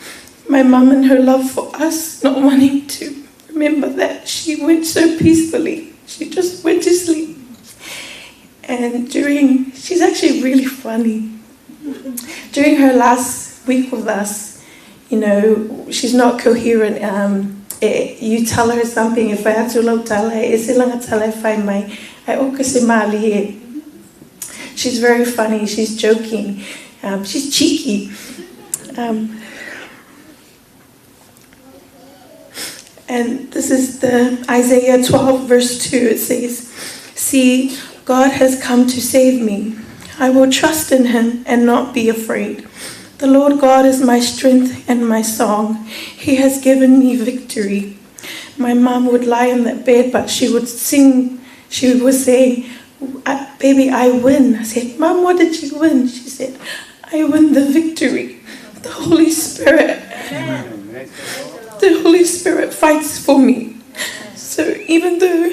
my mum and her love for us, not wanting to remember that she went so peacefully. She just went to sleep. And during, she's actually really funny. During her last week with us, you know, she's not coherent. You tell her something, if I had to love tell her, she's very funny, she's joking, she's cheeky. And this is the Isaiah 12 verse 2, it says, see, God has come to save me. I will trust in him and not be afraid. The Lord God is my strength and my song. He has given me victory. My mom would lie in that bed, but she would sing. She would say, baby, I win. I said, Mom, what did you win? She said, I win the victory. The Holy Spirit. Amen. The Holy Spirit fights for me. So even though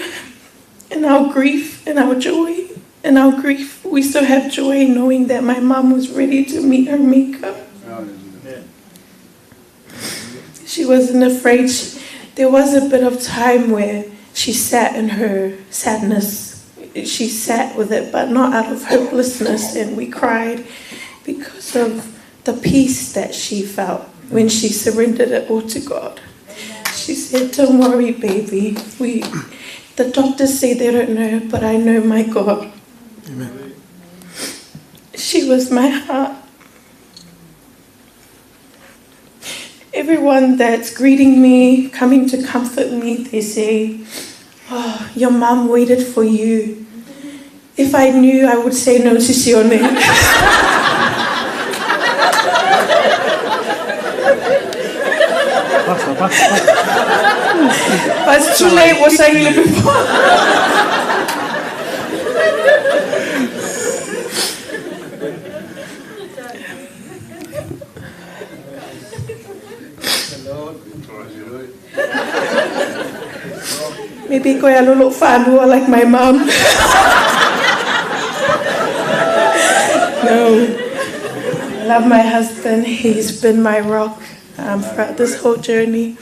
in our grief, in our joy, in our grief, we still have joy knowing that my mom was ready to meet her maker. She wasn't afraid. There was a bit of time where she sat in her sadness. She sat with it, but not out of hopelessness, and we cried because of the peace that she felt when she surrendered it all to God. She said, don't worry, baby. The doctors say they don't know, but I know my God. Amen. She was my heart. Everyone that's greeting me, coming to comfort me, they say, oh, your mum waited for you. If I knew, I would say no to Sione. But it's too late, was I before? Maybe koe alolo whanua like my mum. No. I love my husband. He's been my rock throughout this whole journey.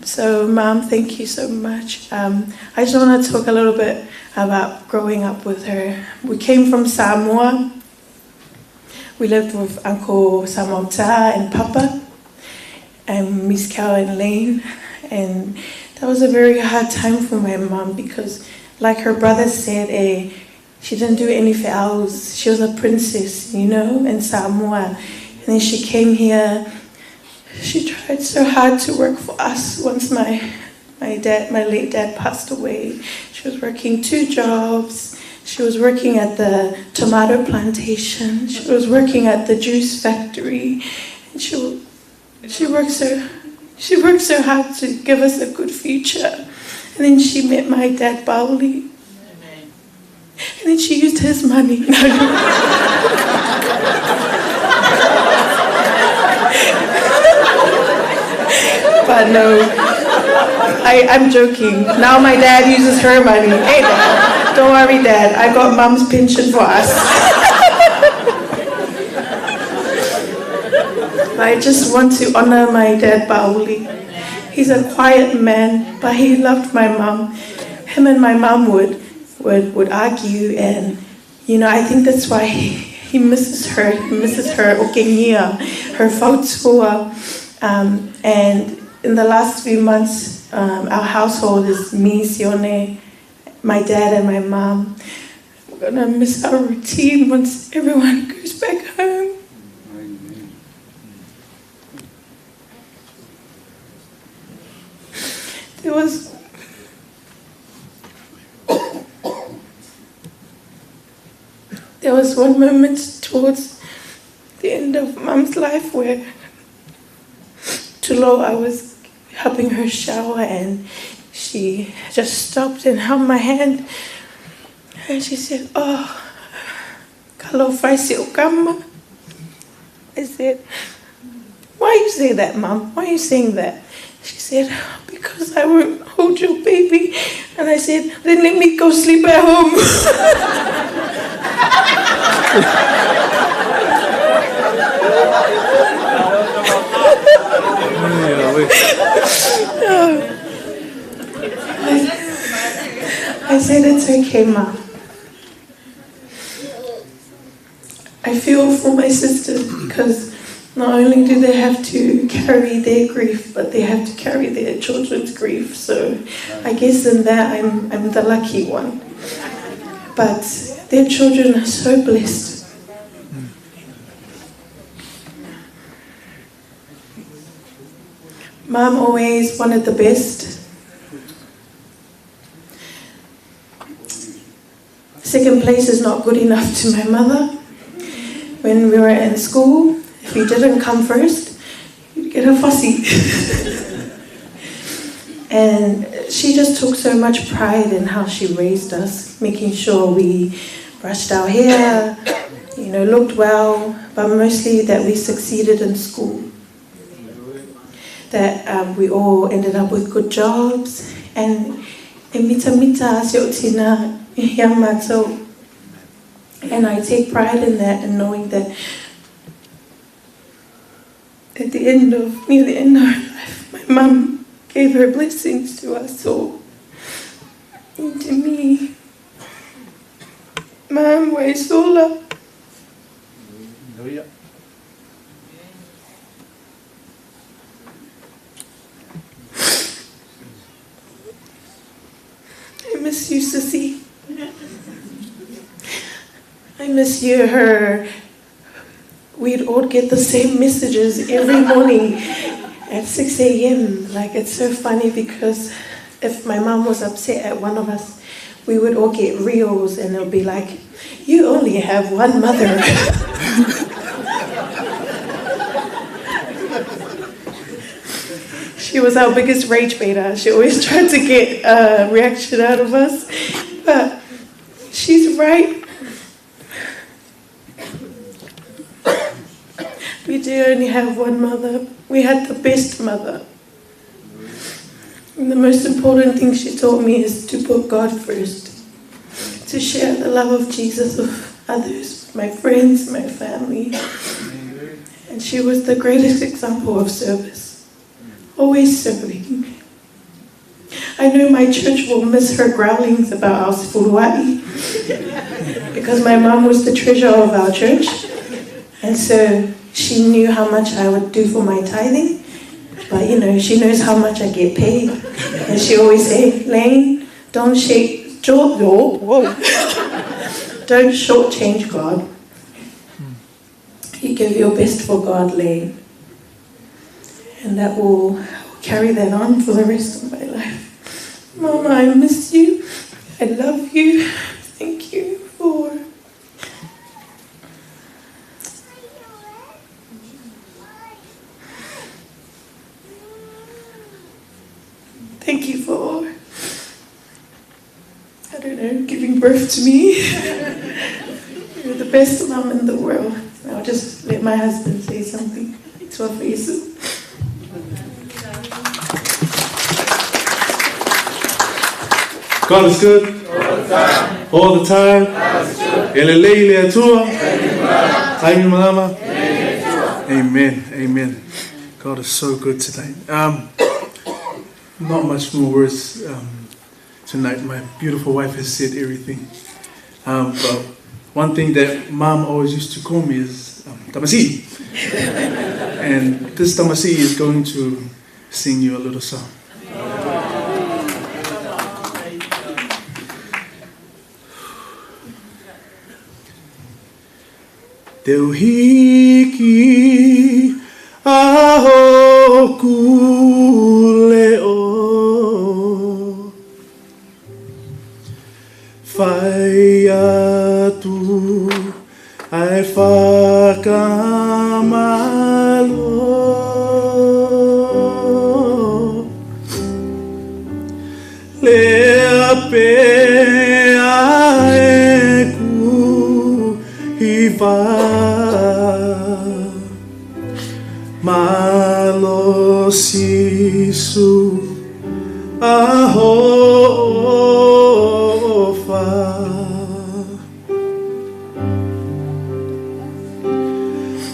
So, Mom, thank you so much. I just want to talk a little bit about growing up with her. We came from Samoa. We lived with Uncle Samota and Papa and Miss Cal and Lane. And that was a very hard time for my mom because, like her brother said, She didn't do any fe'aus. She was a princess, you know, in Samoa. And then she came here. She tried so hard to work for us once my my dad, my late dad passed away. She was working 2 jobs. She was working at the tomato plantation. She was working at the juice factory. And she worked so hard to give us a good future. And then she met my dad, Bauli. And then she used his money. But no, I'm joking. Now my dad uses her money. Hey, Dad, don't worry, Dad. I got Mum's pension for us. I just want to honor my dad, Bauli. He's a quiet man, but he loved my mum. Him and my mum would argue, and you know, I think that's why he misses her. He misses her okengia, her fautua. And in the last few months, our household is me, Sione, my dad, and my mum. We're gonna miss our routine once everyone goes back home. There was one moment towards the end of Mum's life where Tulo, I was helping her shower, and she just stopped and held my hand, and she said, "Oh, kalo faisi ukama." I said, "Why you say that, Mum? Why are you saying that?" She said, "Because I won't hold your baby." And I said, "Then let me go sleep at home." I said, "It's okay, Mum." I feel for my sisters because not only do they have to carry their grief, but they have to carry their children's grief. So I guess in that I'm the lucky one. But their children are so blessed. Mum always wanted the best. Second place is not good enough to my mother. When we were in school, if you didn't come first, you'd get a fussy. And she just took so much pride in how she raised us, making sure we brushed our hair, you know, looked well, but mostly that we succeeded in school. That we all ended up with good jobs. And mita mita seotina yamato. And I take pride in that, and knowing that at the end of, near the end of her life, my mum gave her blessings to us all, and to me. Mum, waisola. I miss you, Sissy. I miss you, her. We'd all get the same messages every morning at 6 a.m. Like, it's so funny because if my mum was upset at one of us, we would all get reels and it'll be like, "You only have one mother." She was our biggest rage baiter. She always tried to get a reaction out of us. But she's right. We do only have one mother. We had the best mother. And the most important thing she taught me is to put God first, to share the love of Jesus with others, my friends, my family. And she was the greatest example of service, always serving. I know my church will miss her growlings about our furua'i, because my mum was the treasurer of our church. And so she knew how much I would do for my tithing, but you know, she knows how much I get paid. And she always say, "Lane, don't shake, whoa. Don't shortchange God. You give your best for God, Lane. And that will carry that on for the rest of my life. Mama, I miss you. I love you. Thank you for Thank you for, I don't know, giving birth to me. You're the best mom in the world. I'll just let my husband say something. To face. God is good. All the time. All the time. God is good. Elelei le Atua. Taimi malama. Amen. Amen. God is so good today. Not much more words tonight. My beautiful wife has said everything. But one thing that Mom always used to call me is Tamasi. And this Tamasi is going to sing you a little song. Te uhiki aho kule o Whai atu ai whakamalo Lea pea e ku hiva Malo sisu ahofa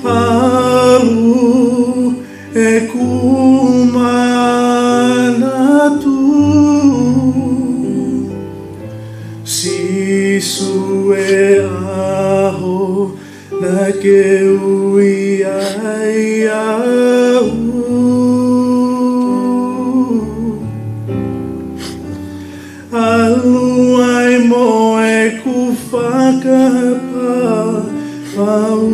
Alu e kumanatu Sisu e aho na ke ui ai au Alu ai mo e ku whakapa pau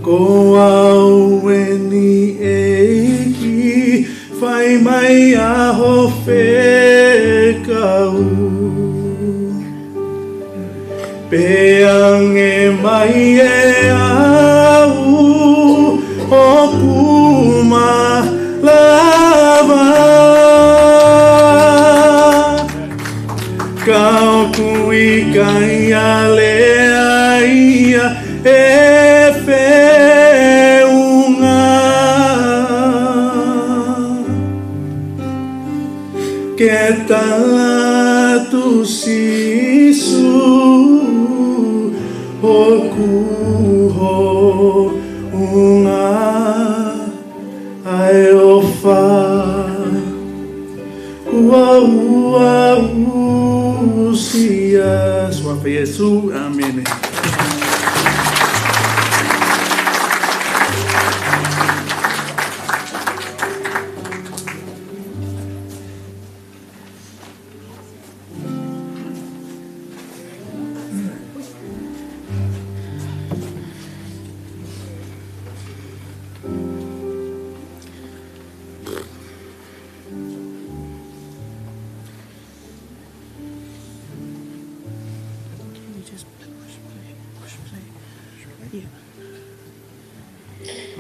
Ko au e ni e ki whai mai aho whekau Peang e mai e au o kuma lava Kau kui kai a lea ia e wheunga Ke tatu sisu o kuho unga ai o wha Kua ua usia Suafa Yesu, amen.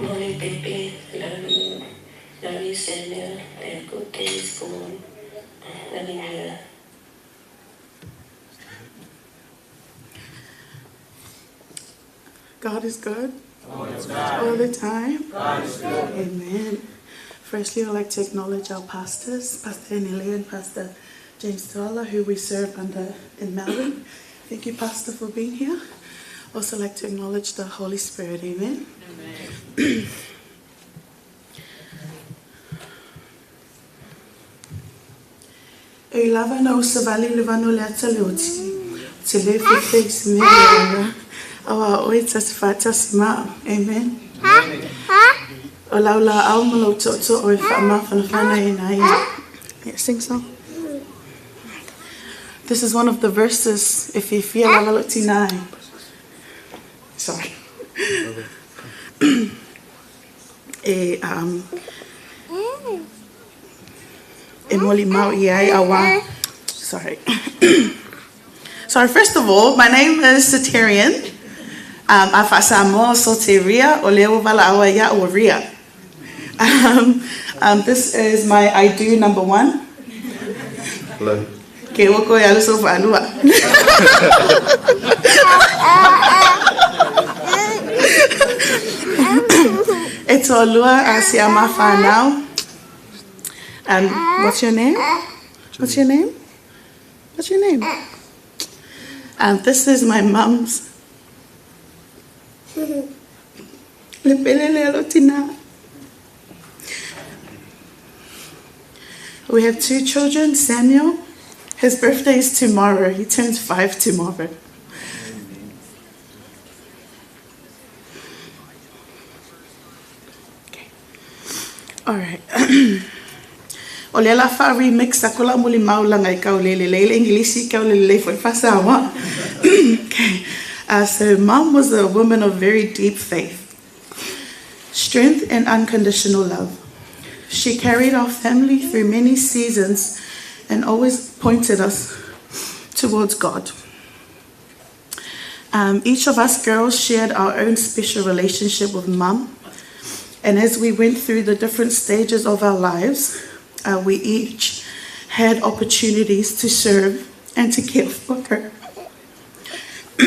Morning, baby. Love you, Samuel. Have a good day at school. Loving you. God is good. All the time. All the time. God is good. Amen. Firstly, I'd like to acknowledge our pastors, Pastor Annie and Pastor James Tuala, who we serve under in Melbourne. Thank you, Pastor, for being here. Also like to acknowledge the Holy Spirit. Amen. Amen. E lava na usavali levano le ataleoti. Te le fefex me awa oe tasifata sima. Amen. O laula au malo toto o e whaamawhanawhana e nai. Yeah, sing song. This is one of the verses, e fiafia lava lou tinā e. Sorry. E, um, e molimau i ai auā. Sorry. Sorry, first of all, my name is Soterian. A faa-Samoa o Soteria, o lea ua valaau ai ia ua Ria. This is my I do number one. Hello. Ke ua koe alu so faalua. E toalua a si a ma whanau. What's your name? What's your name? What's your name? This is my mum's. Le pele lea lo tina. We have two children, Samuel. His birthday is tomorrow. He turns 5 tomorrow. Okay. All right. O lea la wha remix a kola muli maulanga i kau lele lele Englisi kau lele lele foi whasawa. Okay. So Mom was a woman of very deep faith, strength and unconditional love. She carried our family through many seasons and always pointed us towards God. Each of us girls shared our own special relationship with Mum, and as we went through the different stages of our lives, we each had opportunities to serve and to care for her. Go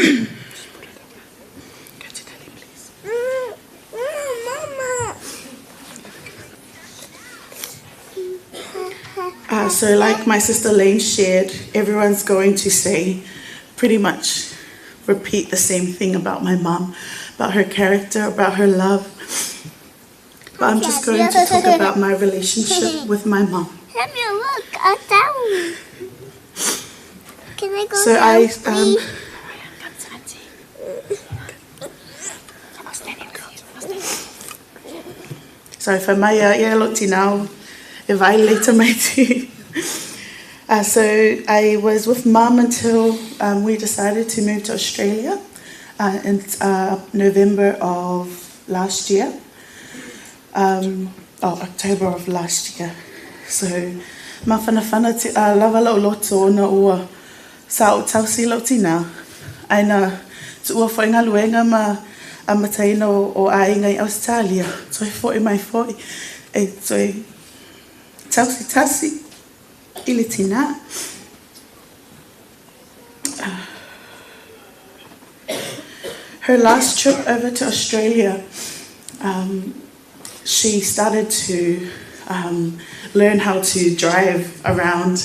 to Daddy, please. So like my sister Lane shared, everyone's going to say pretty much repeat the same thing about my mum, about her character, about her love. But I'm just going to talk about my relationship with my mum. Samuel, look, a down. Can I go So down, I, please? So for my ia lo tinau, e vai later mai ti. So I was with Mum until we decided to move to Australia in November of last year. Oh, October of last year. So mawhanawhana te, lava lau loto ona ua sa o tausi lau tina. Aina tuua whai ngā luenga ma a mataina o āinga i Australia. Toi foi mai foi e toi tausi tasi i le tina. Her last trip over to Australia, she started to learn how to drive around,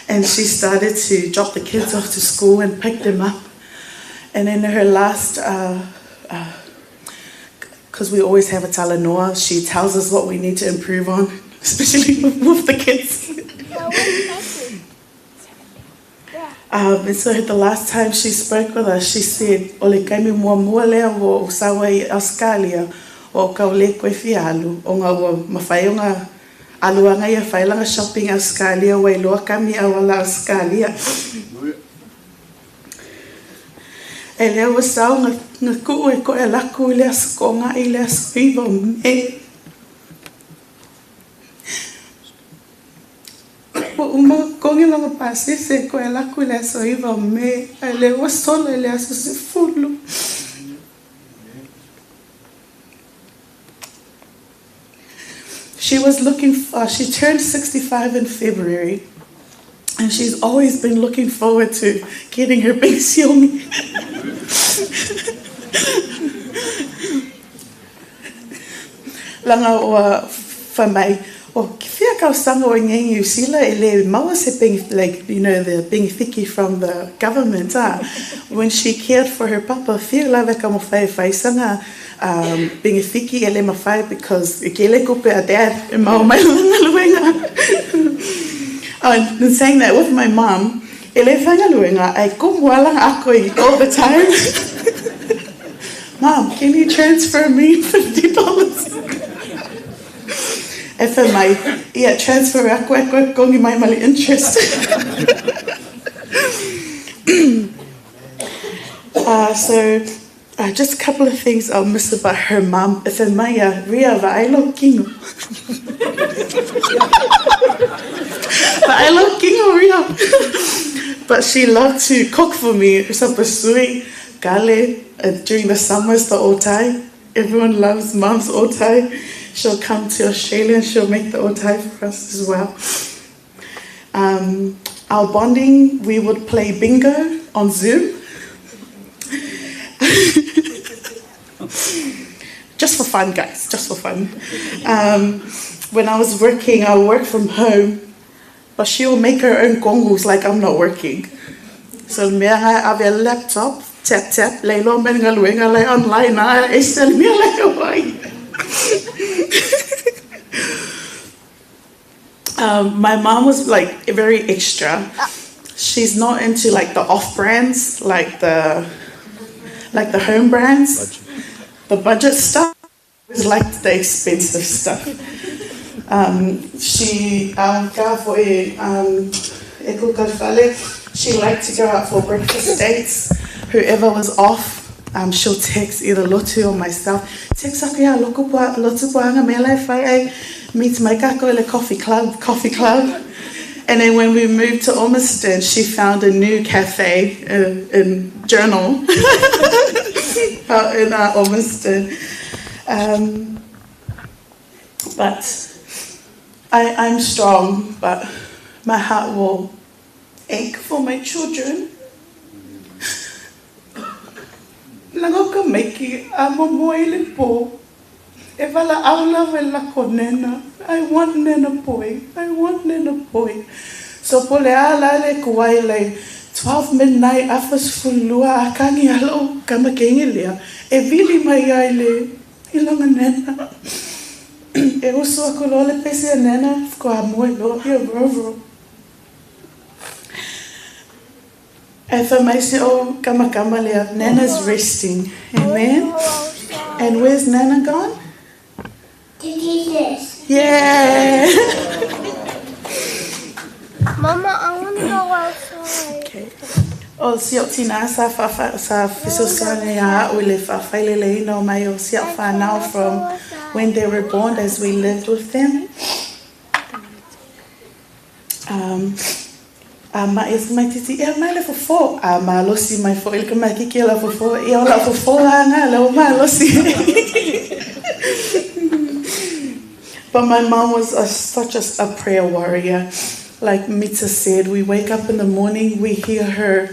and she started to drop the kids off to school and pick them up. And then her last, because we always have a talanoa, she tells us what we need to improve on, especially with the kids. And so the last time she spoke with us, she said, O le kaimi mua mua lea ua o sawa i Australia, o kau le koe fia alu, o ngā ua mawhai o ngā aluanga ia whailanga shopping Australia, wai loa kami awala Australia. E lea ua sao ngā kuu e koe alaku i le aso ko ngā i le aso iwa o me. Ua uma kongi langa pasese e koe alaku i le aso iwa o me, a lea ua sola i le aso 10. She was looking for, she turned 65 in February, and she's always been looking forward to getting her pension. Langa ua whamai, o ki whia kau sanga o ngengi usila e le maua se peng, like, you know, the benefiki from the government. When she cared for her papa, whia lava ka mo whai whai sanga, benefiki e le mawhai because e ke le kupe a dad e mau mai langa luenga. And saying that with my mum, e le whanga luenga, ai kumualanga ako i all the time. Mom, can you transfer me $50? E wha mai, ia transfer ako e koe kongi mai mali interest. So just a couple of things I'll miss about her mum. If in Maya, Ria va'ai kino. Va'ai kino, Ria. But she loved to cook for me. Sapasui, gale, during the summers, the otai. Everyone loves mum's otai. She'll come to Australia and she'll make the otai for us as well. Our bonding, we would play bingo on Zoom. Just for fun, guys, just for fun. When I was working, I would work from home, but she will make her own gongos like I'm not working. So me I have a laptop, tap tap, lay lo men lay online, I sell me like My mom was like very extra. She's not into like the off brands, like the home brands, budget. The budget stuff. Always liked the expensive stuff. She she liked to go out for breakfast dates. Whoever was off, she'll text either Lotu or myself. Text aku ia loku lotu puanga me lai fai meet my kako le coffee club. And then when we moved to Ormiston, she found a new cafe in Journal out in Ormiston. But I'm strong, but my heart will ache for my children. Lango ka maiki a momoe le po. E wala aula wela ko nena. I want nena poi. I want nena poi. So pole ala le kuai le 12 midnight afas fulua akangi alo kama kengi lea. E vili mai ai le ilanga nena. E usu aku lo le pesi nena ko a moe lo ia rovo. E fa mai se o kama kama lea. Nana's resting. Amen. And where's Nana gone? To Jesus. Yeah. Mama, I want to go outside. Okay. O si o tina sa fa sa fisosane ya ule fa failele no mai o si fa now from when they were born as we lived with them. Ma is mai titi e mai le fofo a ma losi mai fo il kama kiki la fofo e ola fofo anga la ma losi. But my mom was such a prayer warrior. Like Mita said, we wake up in the morning, we hear her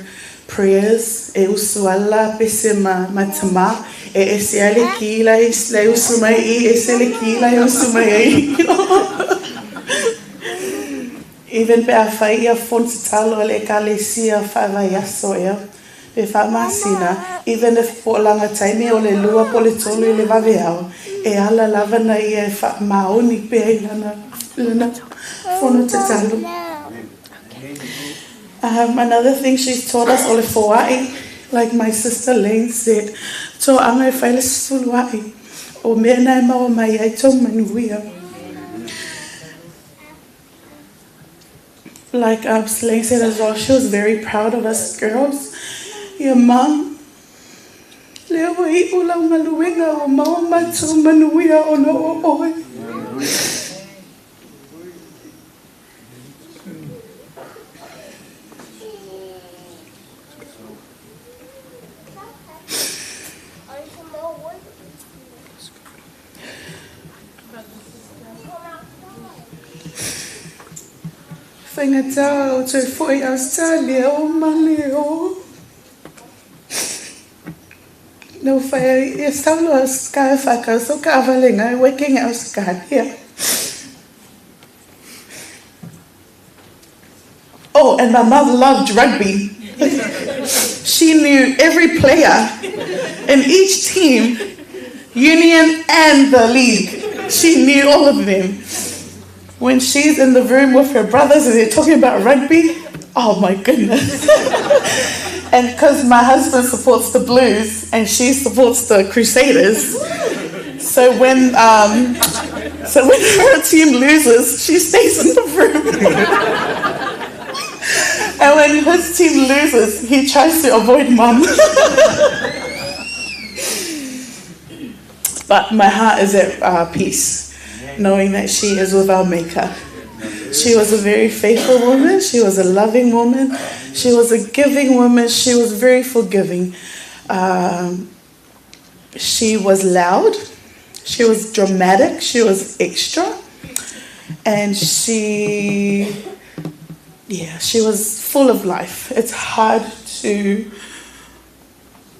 prayers. E usu ala pese ma matama. E ese ale kila le usu mai i ese le kila e usu mai i. Even pe a whai ia fonti talo le kalesia whawaiaso ea. Pe whamasina, even if po langa taimi o le lua po le tolu i le waweau, e ala lawana ia e wha maoni pe ai lana fono te talo. Another thing she's taught us, o le foai, like my sister Lane said, tō anga e whaile suluai, o mea nai maua mai ai tō manuia. Like Lane said as well, she was very proud of us girls. Your mom, lea wai ula maluenga o maua matu manuia o no o oe. Whaingatau o tau foi Australia o maleo. No whai e saulo a sky whakau so ka awalenga working Australia. Oh, and my mother loved rugby. She knew every player in each team, union and the league. She knew all of them. When she's in the room with her brothers and they're talking about rugby, oh my goodness. And because my husband supports the Blues and she supports the Crusaders, so when her team loses, she stays in the room. And when his team loses, he tries to avoid mum. But my heart is at peace, knowing that she is with our Maker. She was a very faithful woman. She was a loving woman. She was a giving woman. She was very forgiving. She was loud. She was dramatic. She was extra. And she was full of life. It's hard to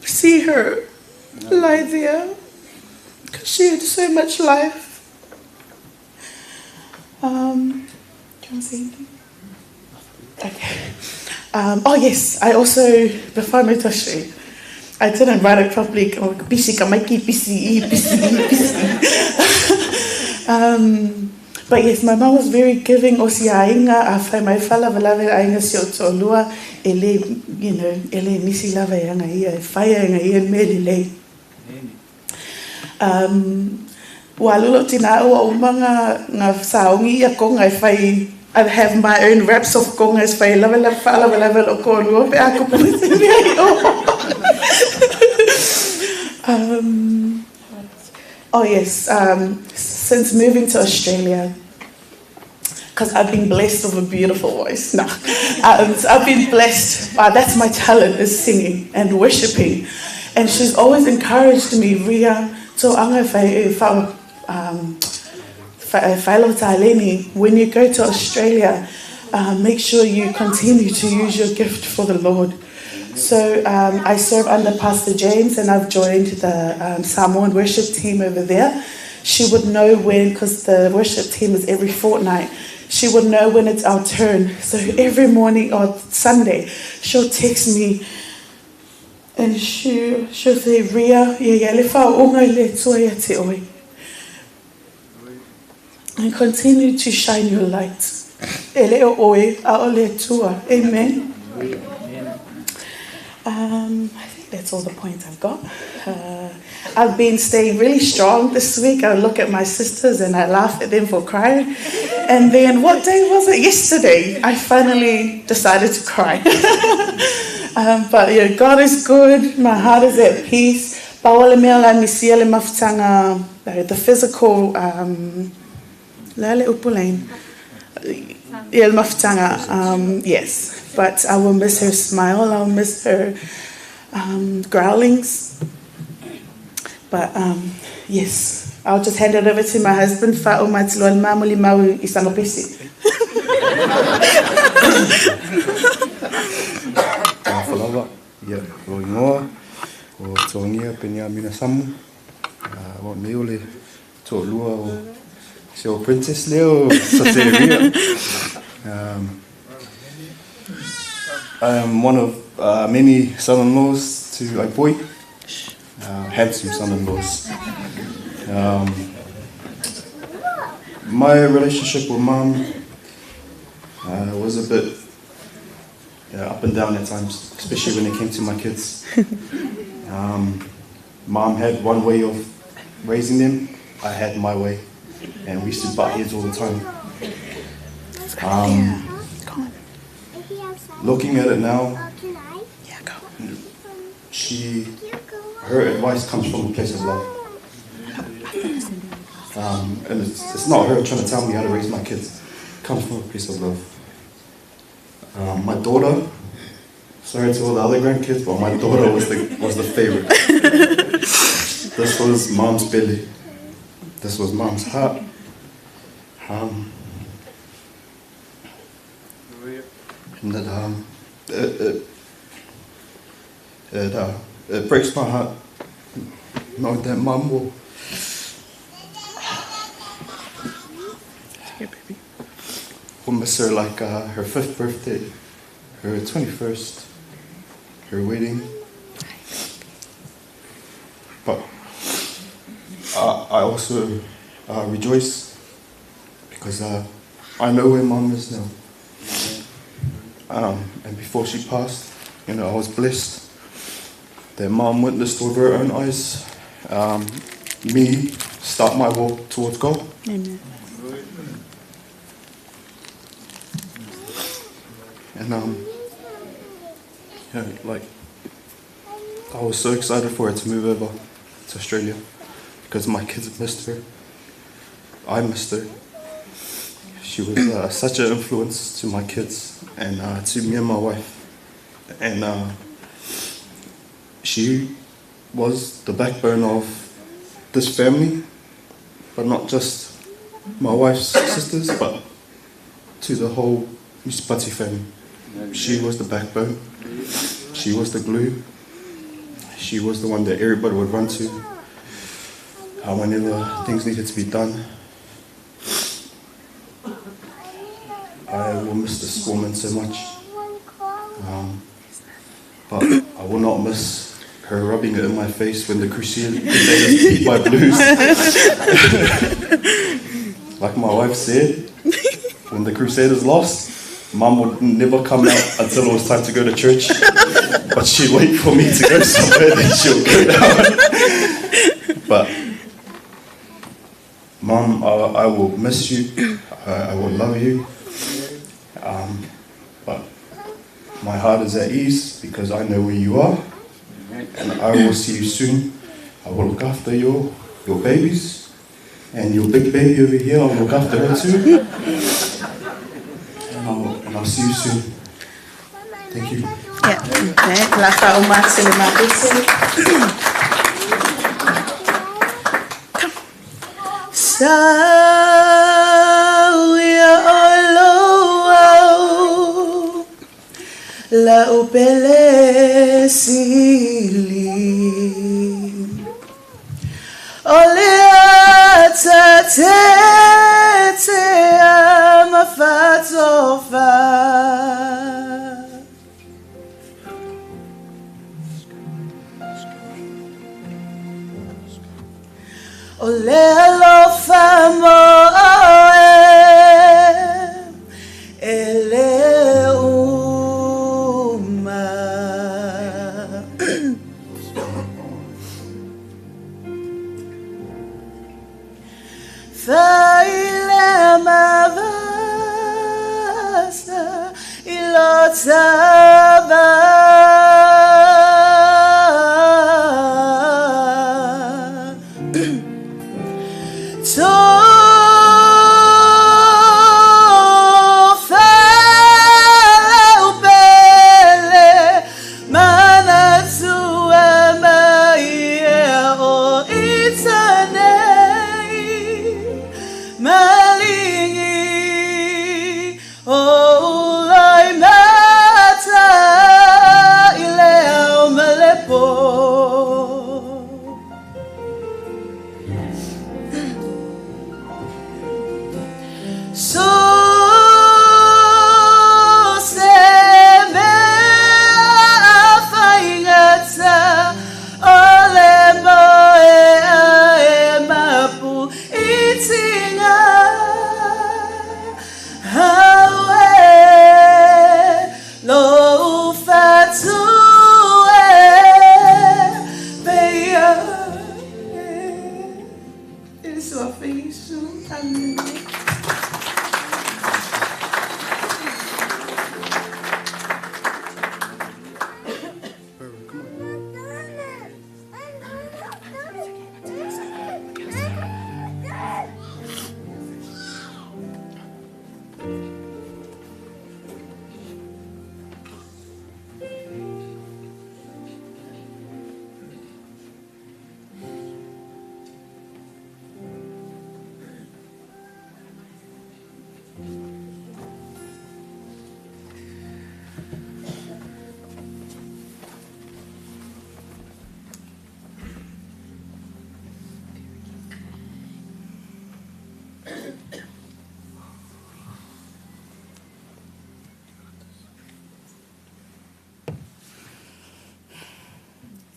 see her lie there because she had so much life. Do you want to say anything? Okay. Oh yes, I also, before I moved to Australia, I didn't write it properly. But yes, my mum was very giving. O si ainga, a whai mai whala walave ainga si o tōlua, ele, you know, ele nisi lava e anga ia, e whai anga ia me lelei. Wa lulo tina ua umanga ngā saongi ia konga e whai. I have my own raps of konga e whai lava lava whala lava o kōlua pe ako puni ai o. Oh yes, since moving to Australia, because I've been blessed with a beautiful voice. No, so I've been blessed. That's my talent, is singing and worshipping. And she's always encouraged me, Ria, to anga when you go to Australia, make sure you continue to use your gift for the Lord. So I serve under Pastor James, and I've joined the Samoan worship team over there. She would know when, because the worship team is every fortnight, she would know when it's our turn. So every morning or Sunday, she'll text me and she'll say, Ria, and continue to shine your light. Amen. I think that's all the points I've got. I've been staying really strong this week. I look at my sisters and I laugh at them for crying. And then, what day was it? Yesterday, I finally decided to cry. But yeah, God is good. My heart is at peace. The physical, yes. But I will miss her smile. I'll miss her growlings. But yes, I'll just hand it over to my husband. Falava, ia, lo ingoa, o Togia Peniamina Samu, o nei o le to'alua o se o Princess Leo Soteria. I am one of many son-in-laws to Aipoi, handsome son-in-laws. My relationship with Mum was a bit up and down at times, especially when it came to my kids. Mom had one way of raising them, I had my way, and we used to butt heads all the time. Looking at it now, her advice comes from a place of love. And it's not her trying to tell me how to raise my kids. It comes from a place of love. My daughter, sorry to all the other grandkids, but my daughter was the favorite. This was Mom's belly. This was Mom's heart. And that it breaks my heart knowing that Mom will miss her, like her 5th birthday, her 21st, her wedding. But I also rejoice because I know where Mom is now. And before she passed, you know, I was blessed that Mom witnessed with her own eyes me start my walk towards God. Amen. And You know, like, I was so excited for her to move over to Australia because my kids missed her. I missed her. She was such an influence to my kids and to me and my wife. And she was the backbone of this family, but not just my wife's sisters, but to the whole Misipati family. She was the backbone. She was the glue. She was the one that everybody would run to whenever things needed to be done. I will miss this woman so much. But I will not miss her rubbing it in my face when the Crusaders beat my Blues. Like my wife said, when the Crusaders lost, Mum would never come out until it was time to go to church. But she'd wait for me to go somewhere, then she'll go down. But Mum, I will miss you. I will love you. But my heart is at ease because I know where you are. And I will see you soon. I will look after your babies. And your big baby over here, I'll look after her too. And I'll see you soon. Thank you. Yeah, okay. La uma se le mapese. Come. Sauia oloau la upele sili. Ole ata te te ama fatofa. Ole alofa moe ele uma. Faile mavasa ilotava.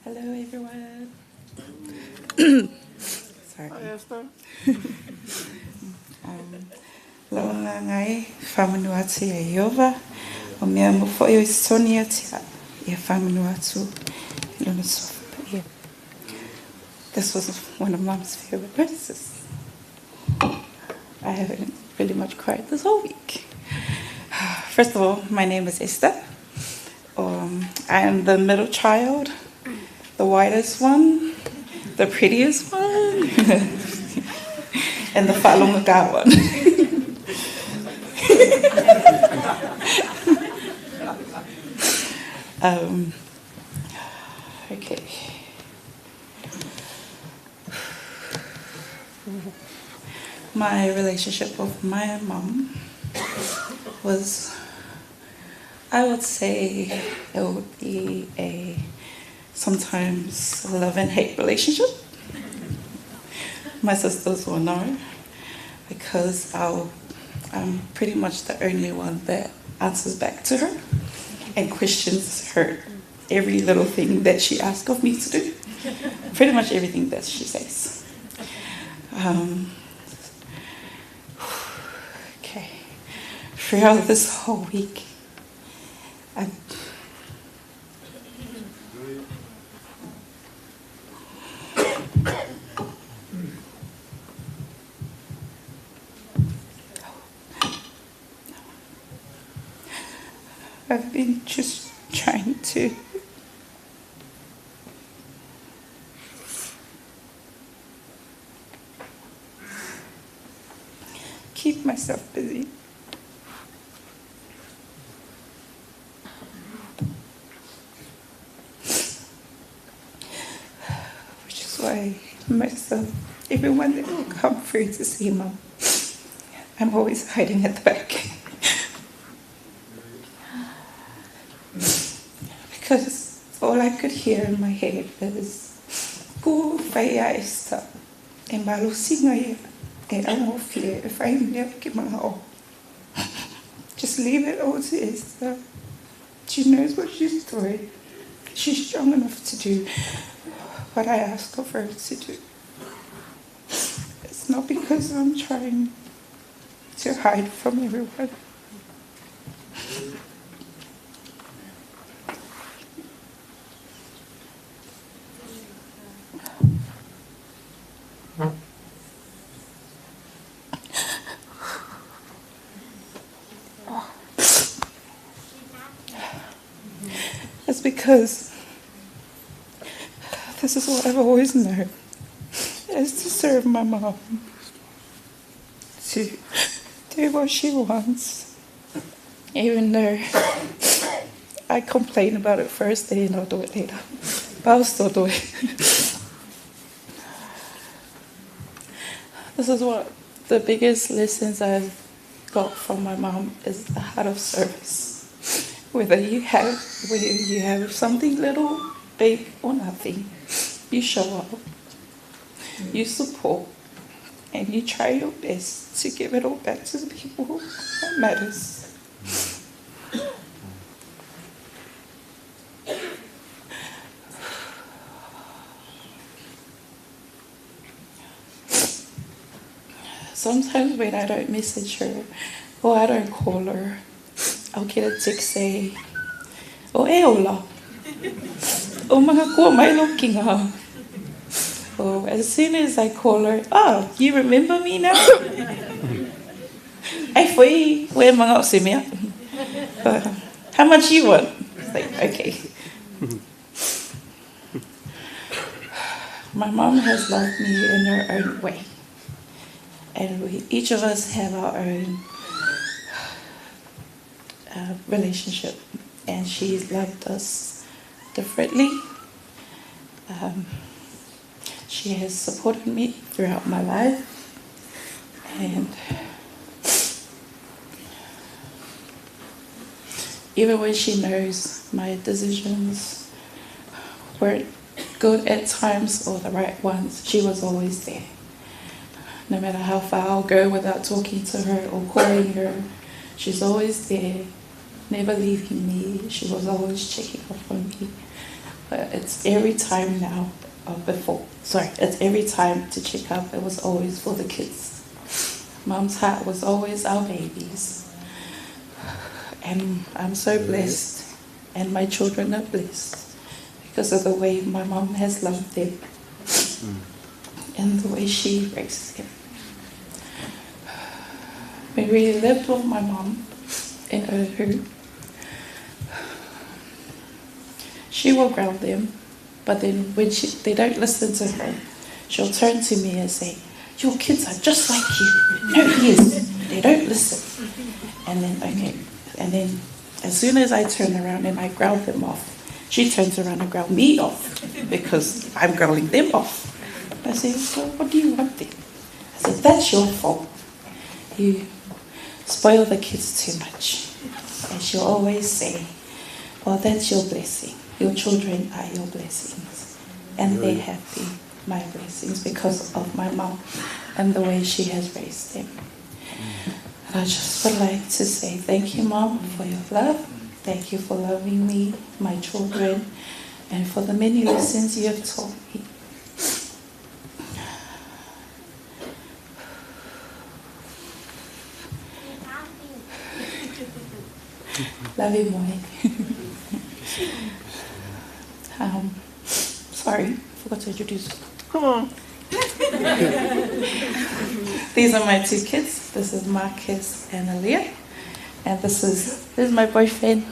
Hello, everyone. Sorry. Hi, Esther. Launga ngai whamanu atu ia Iova, o mea mo foi o isoni atu ia whamanu atu i lona sofa yeah. This was one of Mom's favorite verses. I haven't really much cried this whole week. First of all, my name is Esther. I am the middle child, the whitest one, the prettiest one, and the whaalonga one. Okay. My relationship with my mum was, I would say it would be a sometimes love and hate relationship. My sisters will know because I'm pretty much the only one that answers back to her and questions her every little thing that she asks of me to do. Pretty much everything that she says. Okay. Throughout this whole week, I've been just trying to keep myself busy. Which is why most of everyone that will come through to see Mum, I'm always hiding at the back. Because all I could hear in my head is, Ku whaia Esther, e malosinga ia, e aungofie, e whai mea ki mga o. Just leave it all to Esther. She knows what she's doing. She's strong enough to do what I ask of her to do. It's not because I'm trying to hide from everyone. It's because this is what I've always known, is to serve my mom, to do what she wants, even though I complain about it first and I'll do it later, but I'll still do it. This is what the biggest lessons I've got from my mom is the heart of service. Whether you have something little, big or nothing, you show up, you support, and you try your best to give it all back to the people that matters. Sometimes when I don't message her or I don't call her, I'll get a text saying, O e ola, o mga kua mai lokinga. Or as soon as I call her, oh, you remember me now? Ai foi, we mga o se mea. But how much you want? It's like, okay. My mom has loved me in her own way. And we, each of us have our own relationship, and she's loved us differently. She has supported me throughout my life, and even when she knows my decisions weren't good at times or the right ones, she was always there. No matter how far I'll go without talking to her or calling her, she's always there, never leaving me. She was always checking up on me. But it's every time now, it's every time to check up, it was always for the kids. Mum's heart was always our babies. And I'm so blessed, and my children are blessed because of the way my mum has loved them and the way she raised them. When we lived with my mum in Oahu, She will ground them, but then when she, they don't listen to her, she'll turn to me and say, Your kids are just like you. No ears. They don't listen. And then, okay. And then as soon as I turn around and I ground them off, she turns around and ground me off because I'm growling them off. I say, Well, what do you want then? I said, That's your fault. You spoil the kids too much. And she'll always say, Well, that's your blessing. Your children are your blessings. And they have been my blessings because of my mom and the way she has raised them. And I just would like to say thank you, Mom, for your love. Thank you for loving me, my children, and for the many lessons you have taught me. Love you, Moe. Sorry, forgot to introduce. Come on. These are my two kids. This is Marcus and Aaliyah. And this is this is my boyfriend.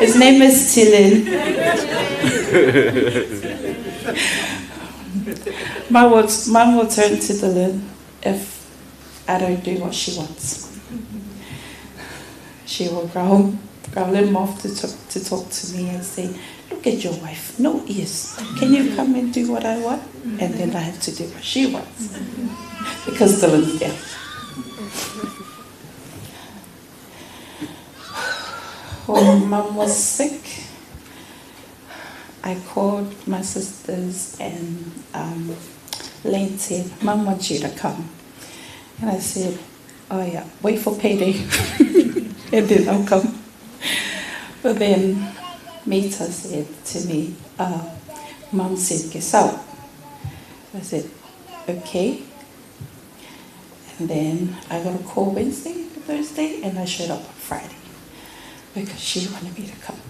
His name is Tilin. Mom will, Mom will turn to Dylan if I don't do what she wants. She will growl, growl him off to talk, to talk to me and say, Look at your wife, no ears. Can you come and do what I want? And then I have to do what she wants because Dylan's there. When mum was sick, I called my sisters and Lane said, Mum wants you to come. And I said, Oh yeah, wait for payday and then I'll come. But then Mita said to me, Mum said, get out. I said, okay. And then I got a call Wednesday, Thursday, and I showed up on Friday because she wanted me to come.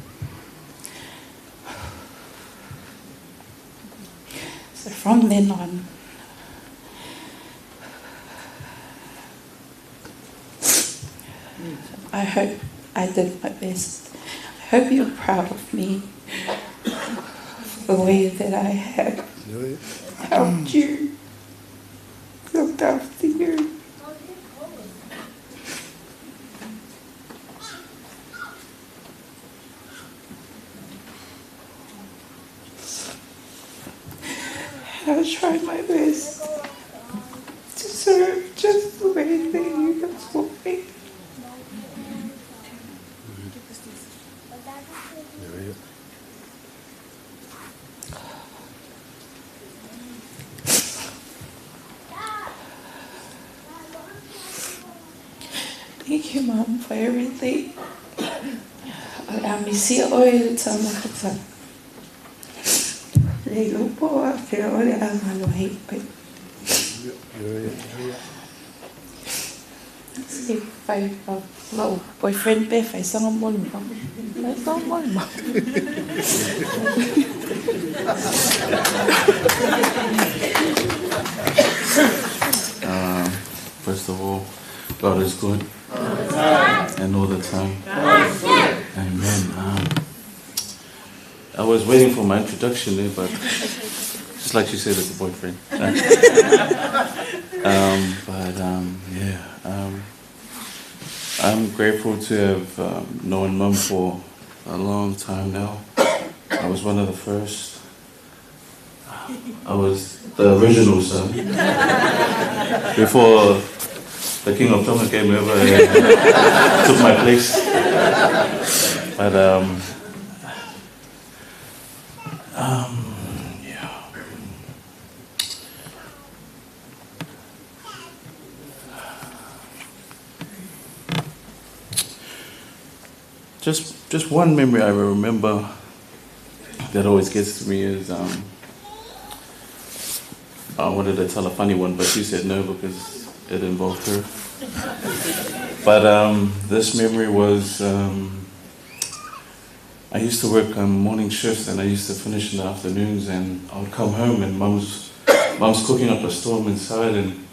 So from then on, I hope I did my best. I hope you're proud of me for the way that I have helped you, looked after you. And I tried my best to serve just the way that you have taught me. Thank you, Mom, for everything. O le a misia oe i le taumakata. Le iloa po o afea o le a galo ai oe. Se fai lou boyfriend pe fai sanga mo le mau. Fai sanga mo le mau. First of all, God is good. And all the time. Amen. I was waiting for my introduction there, but just like she said, it's a boyfriend. But yeah, I'm grateful to have known Mum for a long time now. I was one of the first. I was the original son. Before the King of Tonga came over and took my place. But yeah. Just one memory I remember that always gets to me is I wanted to tell a funny one, but she said no because it involved her. But this memory was, I used to work morning shifts and I used to finish in the afternoons, and I would come home and mum's cooking up a storm inside, and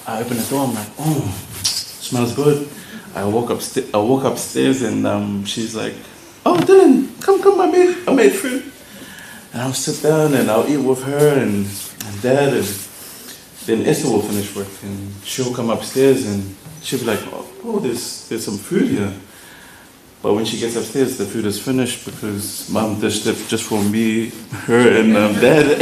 I open the door, I'm like, oh, smells good. I walk I walk upstairs and she's like, "Oh, Dylan, come, come, I made food." And I'll sit down and I'll eat with her and Dad, and then Esther will finish work and she'll come upstairs and she'll be like, "Oh, there's some food here." But when she gets upstairs, the food is finished because Mum dished it just for me, her, and Dad.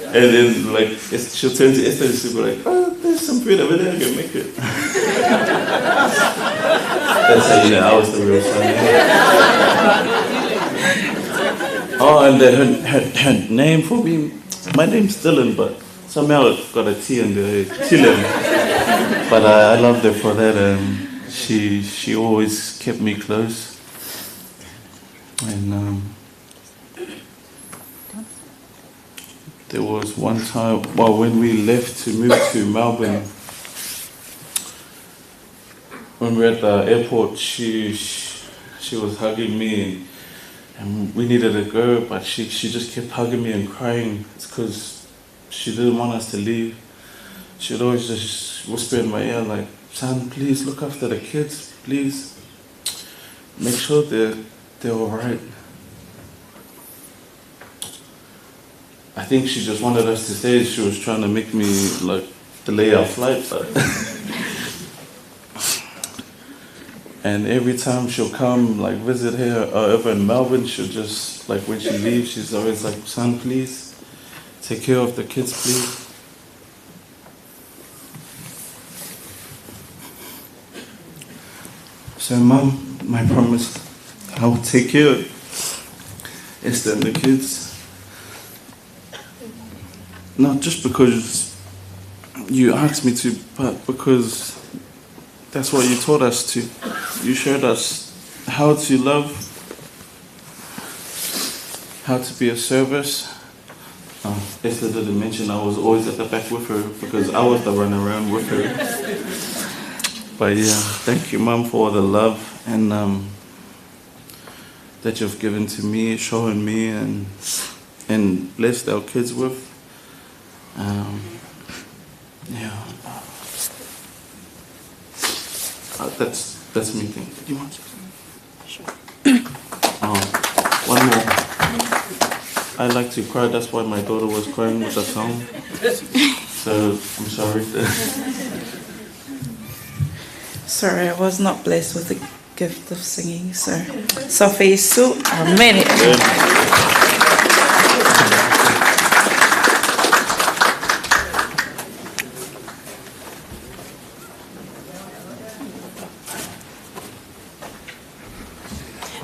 And then like she'll turn to Esther and she'll be like, "Oh, there's some food over there, I can make it." That's how you know I was the real son. Oh, and then her name for me, my name's Dylan, but somehow it got a T in there, Dylan. But I loved her for that, and she always kept me close. And there was one time, well, when we left to move to Melbourne, when we were at the airport, she was hugging me, and we needed to go, but she just kept hugging me and crying. It's because she didn't want us to leave. She'd always just whisper in my ear, like, "Son, please look after the kids, please. Make sure they're all right." I think she just wanted us to stay. She was trying to make me, like, delay our flight, but... And every time she'll come, like, visit here over in Melbourne, she'll just, like, when she leaves, she's always like, "Son, please, take care of the kids, please." So, Mum, my promise, I will take care of Esther and the kids. Not just because you asked me to, but because that's what you taught us to. You showed us how to love, how to be a service. Esther didn't mention I was always at the back with her because I was the run around with her. But yeah, thank you, Mum, for all the love and that you've given to me, showing me, and blessed our kids with. Yeah. That's me thing. Do you want something? Sure. One more. I like to cry. That's why my daughter was crying with the song. So I'm sorry. Sorry, I was not blessed with the gift of singing. So, Sophie Su, amen.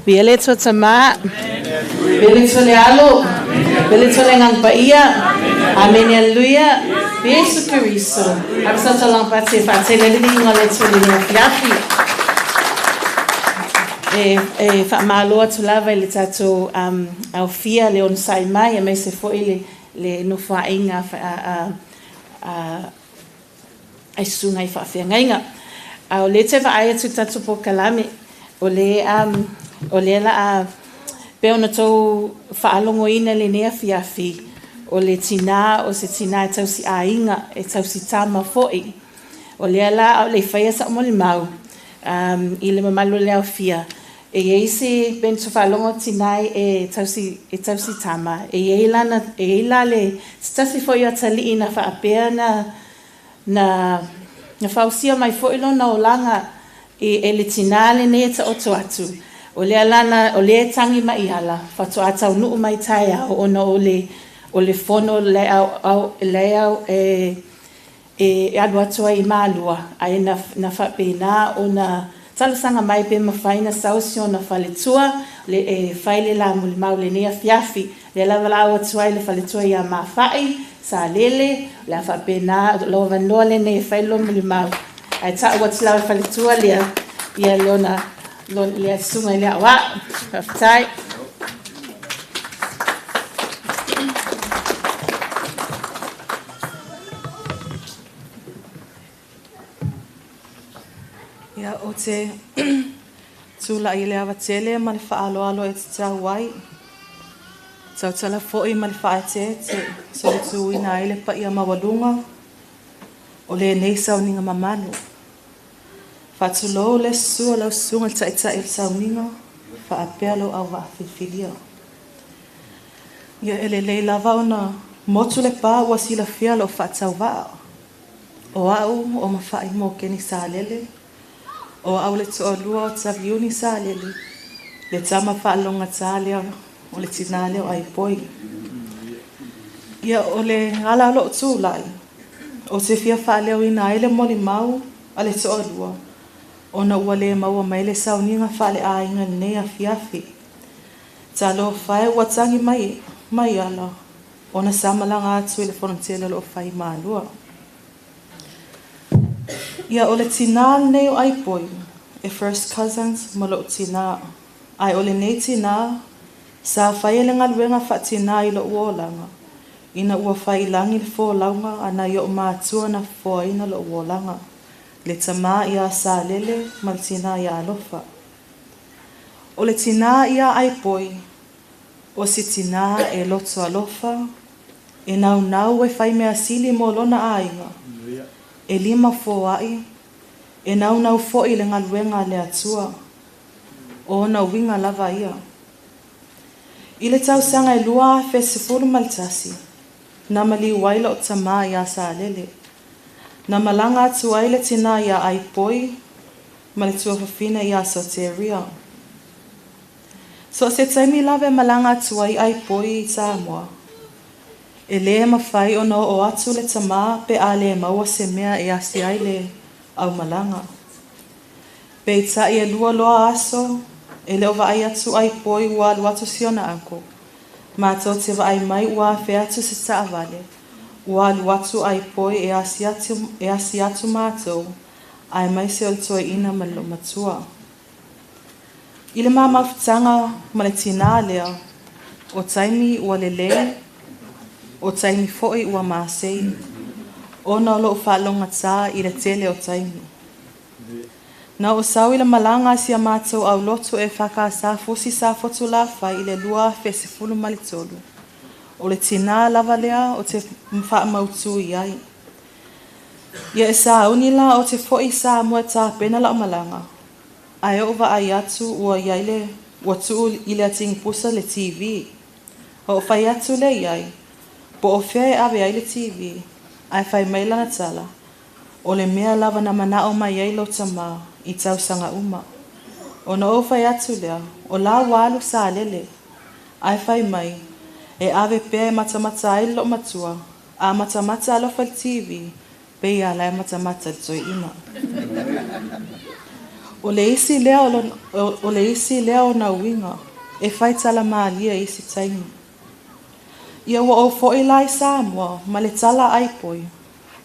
Via le tama, via le le alo, via le le ngang paia. Amen, hallelujah. Yesu Kristo. Absa lang pati fatele le linga le le fiafi. E fa malo atu lava le tatou au fia le on sai mai e me se foi le no fainga a ai sunga i fa fenga. Au le te va ai atu tatou po kalame o le la pe ona tou faalongoina le nea fiafi o le tina o se tina e tausi aiga e tausi tama fo'i o lea la o le faia sa mo le mau i le mamalu le aufia e iai se pento faalogo tina e tausi tama e iai lana e iai la le tasi fo'i o tali'i na faapea na fausia mai fo'i lona olaga e le tina lenei e ta'oto atu o lea lana o lea tangi mai ala fatoa taunu'u mai taeao ona o le fono le au e alu atu ai i malua ai na faapena ona talosaga mai pe mafai na sausi ona faletua le e fai le la molimau lenei afiafi lea lava la'au atu ai le faletua ia mafa'i sa lele le a faapena lo avanoa lenei e fai lo molimau ai ta'u atu lau e faletua lea ia lona lea suga i le a'oa'o faafetai. Ia o te tūla i le awatele ma le whaaloalo e te tau ai. Tautala fo'i ma le whaetete, so le tūina ai le paia mawalunga, o le nei sauninga mamalu. Faatulou le susu o lau susuga i le Taitai o le Sauniga faapea lou auvaa filifilia. Ia e lelei lava ona motu le pa ua silafia lou faatauvaa. O au o Mafai Mokeni Salele, o au le toalua o Taviuni Salele, le tama faalogogata lea o le tinā lea o Aipoi. Ia o le ala o lou tulai, ou te fia faaleoina ai le molimau a le toalua, ona ua le maua mai le sauniga faaleaiga i lenei afiafi. Talofa e ua tagi mai mai ala ona sa malaga atu i le fonotele o loo fai i Malua. Ia o le tinā lenei o Aipoi e first cousins ma lou tinā, ae o lenei tinā sa faia le galuega faatinā i lou olaga ina ua faiilagi le folauga a nai o'u matua na fofoaina lou olaga, le tamā iā Salele ma le tinā iā Alofa. O le tinā iā Aipoi, o se tinā e loto alofa, e naunau e fai mea sili mo lona aiga, e lima foai, e naunau foi i le galuega a le Atua. O ona uiga lava ia. I le tausaga e 2011, na maliu ai lou tamā iā Salele. Na malaga atu ai le tinā iā Aipoi ma le tuafafine iā Soteria. So o se taimi lava e malaga atu ai Aipoi i Samoa, e lē mafai ona oo atu le tamā pe a lē maua se mea e asi ai le aumalaga. Peitai e lua loa aso e le o vaai atu Aipoi ua alu atu si ona uncle. Matou te vaai mai ua afe atu se taavale, ua alu atu Aipoi e asi atu, e asi atu matou, aemaise o le toeaina ma le loomatua. I le ma mafutaga ma le tinā lea, o taimi ua lelei, o taimi foi ua masei, ona o lou faalogatā i le tele o taimi. Na ou sau i le malaga a si a matou aulotu EFKS Fusi Safotulafai i le 2013, o le tinā lava lea ou te faamautū i ai. Ia e sauni la ou te foi i Samoa e tapena lau malaga, ae ou vaai atu ua i ai le ua tuu i le atigipusa le TV. Ou fai atu lea i ai, po o fea e ave ai le TV, ae fai mai lana tala, o le mea lava na manao mai ai lou tamā i tausaga uma. Ona ou fai atu lea, o la ua alu Salele, ae fai mai, e ave pea e matamata ai le loomatua, a matamata alofa i le TV, pei lava la e matamata i le toeaina. O le isi lea o le isi lea ona uiga e fai tala malie i isi taimi. Ia ua ou foi la i Samoa ma le tala a Aipoi,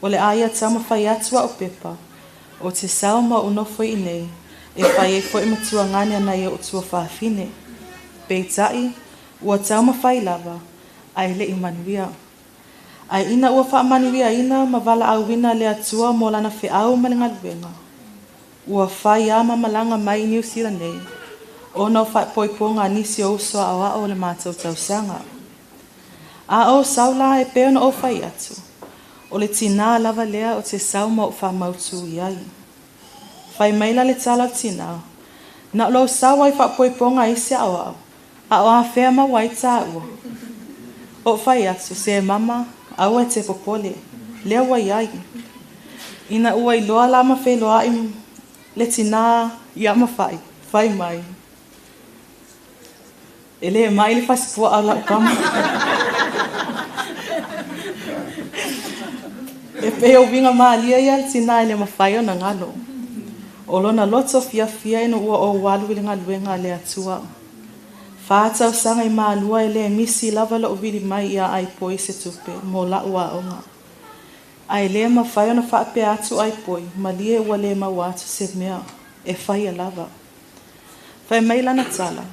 o le a ia taumafai atu a'u pepa, ou te sau ma ou nofo iinei e fai ai foi matuagane a nai o'u tuafafine. Peitai, ua taumafai lava, ae le i manuia. Ae ina ua faamanuiaina ma valaauina le Atua mo lana feau ma le galuega, ua fai a ma malaga mai i Niu Sila nei, ona o faaipoipoga a nisi o uso aoao o le matou tausaga. A ou sau la e pei ona ou fai atu, o le tinā lava lea ou te sau ma ou faamautū i ai. Fai maila le tala o le tinā, Na o lou sau lava i faapoipoga a isi aoao, a o afea maua ai tāua? Ou fai atu, Se mama, aua e te popole, lea ua i ai. Ina ua iloa la ma feiloai le tinā ia Mafai, fai mai, E lē mai le fasipuaa o lau tama. E pei o uiga malie ia a le tinā e le mafai ona galo. O lona loto fiafia ina ua ou alu i le galuega a le Atua. Fa tausaga i Malua e le misi lava lou vili mai iā Aipoi se tupe mo la'u aoga. Ae le mafai ona faapea atu Aipoi, malie ua le maua atu se mea e faia lava. Fai mai lana tala,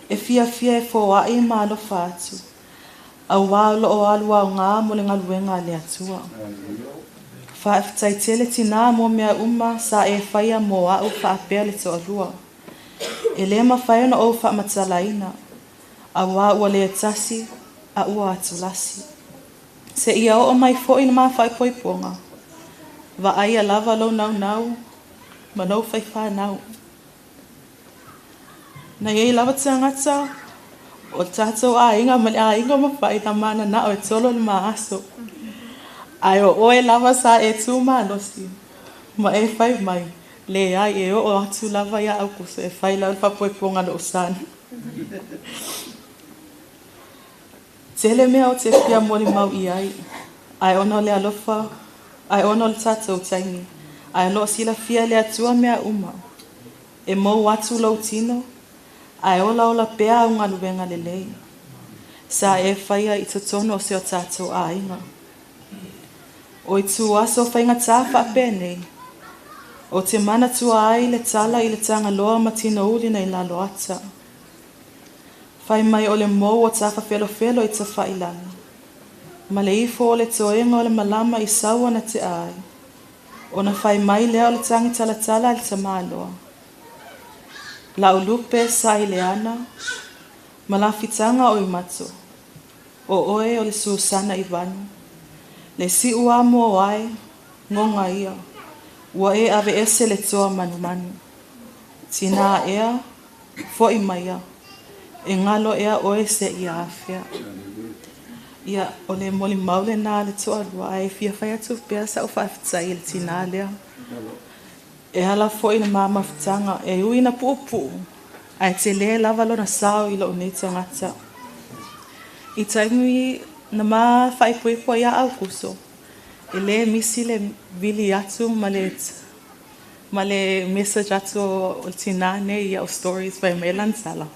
e fiafia e foai ma alofa atu, auā o loo alu aogā mo le galuega a le Atua. Faafetai tele tinā mo mea uma sa e faia mo a'u faapea le toalua. E lē mafai ona ou faamatalaina, auā ua le tasi a ua atulasi. Seia oo mai foi le ma faaipoipoga, vaaia lava lou naunau Ma lou faifanau. Na iai lava tagata o le tatou aiga ma le aiga mafa'i na manana'o e tolo le ma aso. Ae o oe lava sa e tu malosi ma e fai mai, leai e oo atu lava ia Aukuso e fai lau le faapoepoega lo'u sani. Tele mea o te fia molimau i ai, ae ona o le alofa, ae ona o le tatou taimi, ae o loo silafia e le Atua mea uma. E mou atu lou tino, ae olaola pea au galuega lelei. Sa e faia i totonu o se o tatou aiga. O itu aso faigata faapenei, o te manatua ai le tala i le Tagaloa ma Tinouli nai lalo ata. Fai mai o le mou o tafafelofelo i tafailagi, ma le ifo o le toega o le malama i saua na tea ai, ona fai mai lea o le tagi talatala a le tamāloa. La'u lupe sa i le ana, ma lafitaga o imato, o oe o le Susana i vanu. Le si'u amo o ae, goga ia, ua e aveese le toa manumanu. Tinā ea, fo'i maia, e galo ea oe seia afea. Ia, o le molimau lenā a le toalua, ae fia fai atu pea sa'u faafetai i le tinā lea. E ala fo'i le ma mafutaga, e ui na pu'upu'u, ae telē lava lona sao i lo'u nei tagata. I taimi na ma faaipoipo ai ia Aukuso, e lē misi le vili atu ma le ma le message atu o le tinā nei i au stories fai mai lana tala.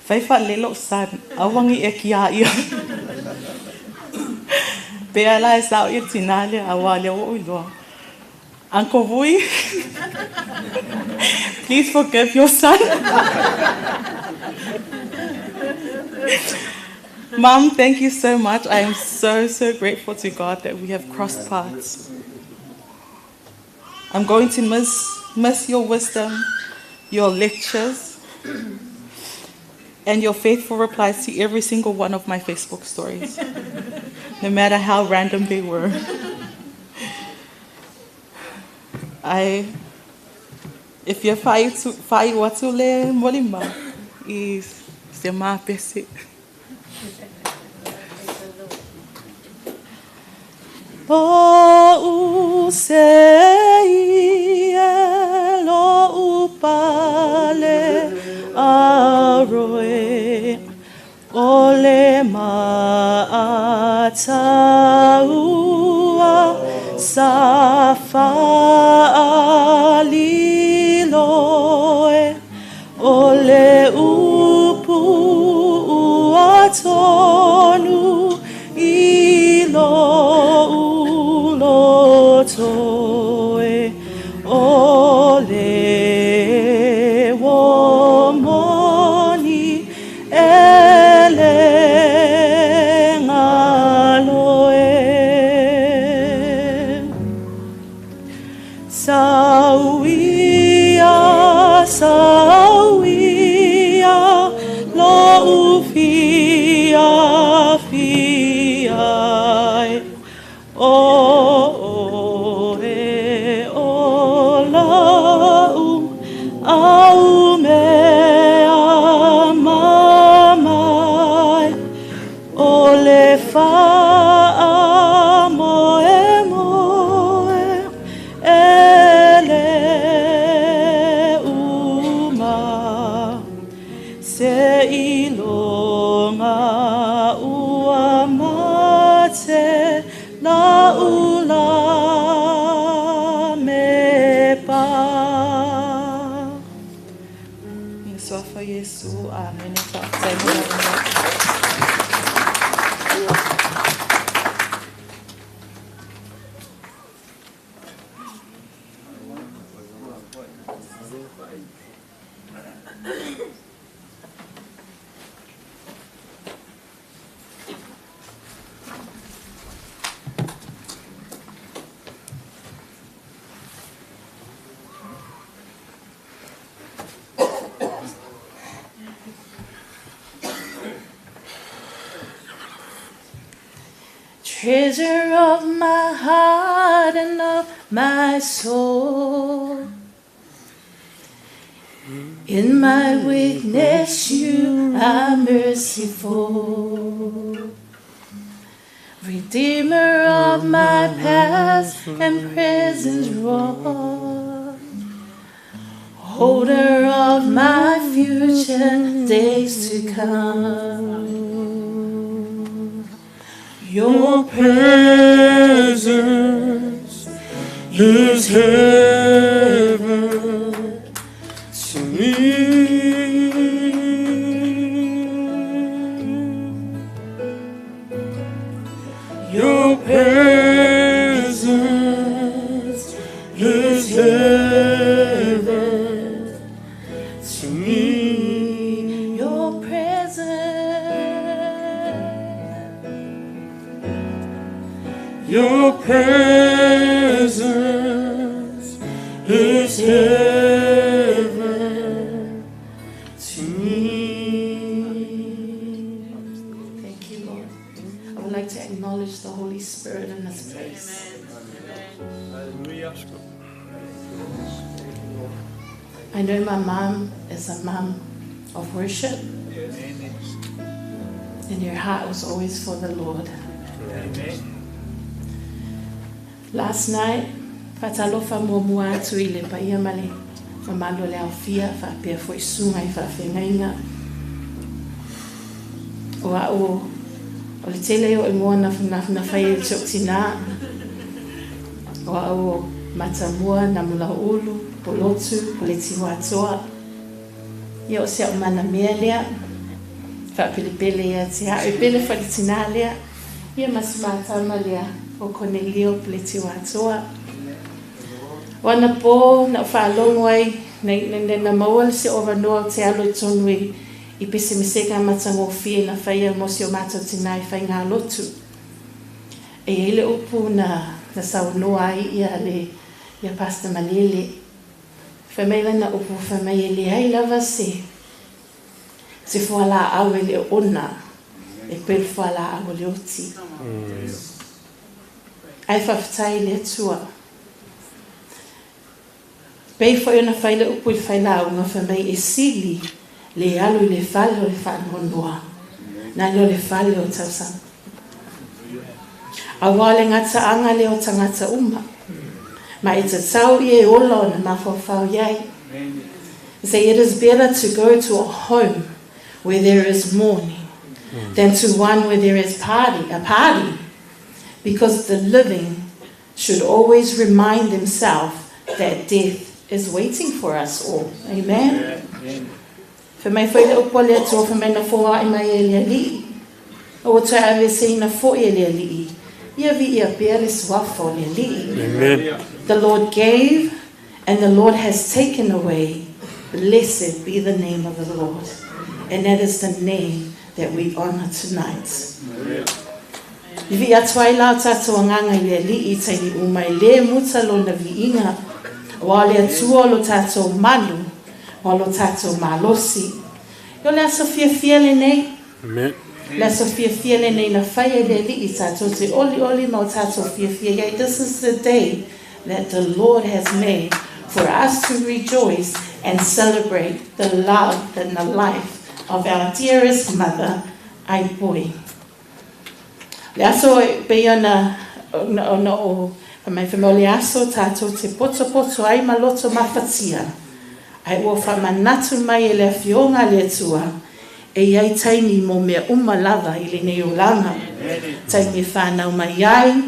Fai faalelei lo'u son, aua ne i e kiā ia. Pea la e sa'o ia le tinā lea, auā lea ua ou iloa. Uncle Vui, please forgive your son. Mom, thank you so much. I am so, so grateful to God that we have crossed paths. I'm going to miss, miss your wisdom, your lectures, and your faithful replies to every single one of my Facebook stories, no matter how random they were. I, if you whai atu le molimau i se mapese. Lo'u sei e lo'u pale aroe o le ma'ataua sa fa'aliloe o le upu ua tonu i lo'u loto e o le uo moni e le galo e. Sauia, sauia, lo'u fiafia e, o oe o la'u aumea mamae, o le faamoemoe e le uma seiloga ua mate la'u lamepa. I le Suafa o Iesu, Amene. Faafetai mo le avanoa. Treasure of my heart and of my soul. In my weakness, you are merciful. Redeemer of my past and present wrong, holder of my future days to come. Your presence is heaven to me. Your presence is heaven to me. Your presence, Your presence is heaven to me. Thank you, Lord. I would like to acknowledge the Holy Spirit in this place. I know my mom is a mom of worship, and her heart was always for the Lord. Last night, faatalofa muamua atu i le paia ma le mamalu o le aofia faapea foi susuga i faafeagaiga. O a'u o le tele o igoa na na faia i si o'u tinā. O a'u o Matamua, Namulau'ulu, Polotu, Poletiuatoa. Ia o si a'u manamea lea, faapelepele ia te a'u, e pele foi le tinā lea, ia ma si matama lea o Konelio Poletiuatoa. O anapō na ou faalogo ai, na na na maua le si avanoa ou te alu i tonu i i pesemesega matagofie na faia mo si o matou tinā i faigalotu. E i ai le upu na na saunoa ai ia le ia Pastor Malele. Fai mai lana upu, fai mai e leai lava se se fualaau e le oona e koe le fualaau o le oti. Ae faafetai i le Atua. Pei foi ona fai le upu i le failauga, fai mai e sili le alu i le fale o le faanoanoa nā le o le fale o tausaga. Auā o le gataaga lea o tagata uma, ma e tatau ia e ola ona mafaufau i ai. Say it is better to go to a home where there is mourning than to one where there is party, a party, because the living should always remind themselves that death is waiting for us all. Amen. Fai mai foi le upu a le Atua, fai mai na foai mai e le Alii, ua toe aveeseina foi e le Alii, ia viia pea le suafa o le Alii. Amen. The Lord gave and the Lord has taken away. Blessed be the name of the Lord. And that is the name that we honor tonight. I vii atu ai la o tatou agaga i le Alii i taimi uma e lē muta lona viiga, aua o le Atua o lo tatou malu, ma o lo tatou malosi. O le aso fiafia lenei. Amen. Le aso fiafia lenei na faia e le Alii tatou te olioli ma o tatou fiafia i ai. This is the day that the Lord has made for us to rejoice and celebrate the love and the life of our dearest mother, Aipoi. Le aso e pei ona ona o fai mai fai mai o le aso tatou te potopoto ai ma loto mafatia, ae ua faamanatu mai e le Afioga a le Atua e i ai taimi mo mea uma lava i lenei olaga, taimi e whanau mai ai,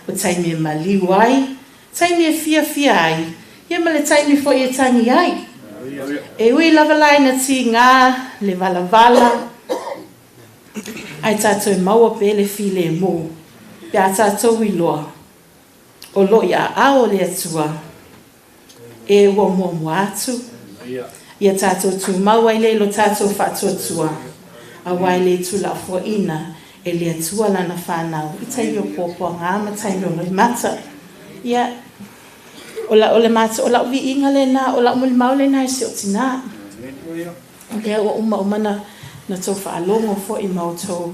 o taimi e maliu ai, taimi e fiafia ai, ia ma le taimi foi e tangi ai. E ui lava la ina tīgā le valavala, ae tātou maua pea le filemu, pe a tātou iloa, o lo i aao o le Atua, e ua muamua atu, ia tātou tumau ai lea i lo tātou faatuatua, auā e le tuulafoaiina e le Atua lana whanau i taimi o puapuaga ma taimi o loimata. Ia, o la, o le matou, o la'u viiga lenā, o la'u molimau lenā e si o'u tinā. O lea ua uma uma na, na tou faalogo fo'i ma outou,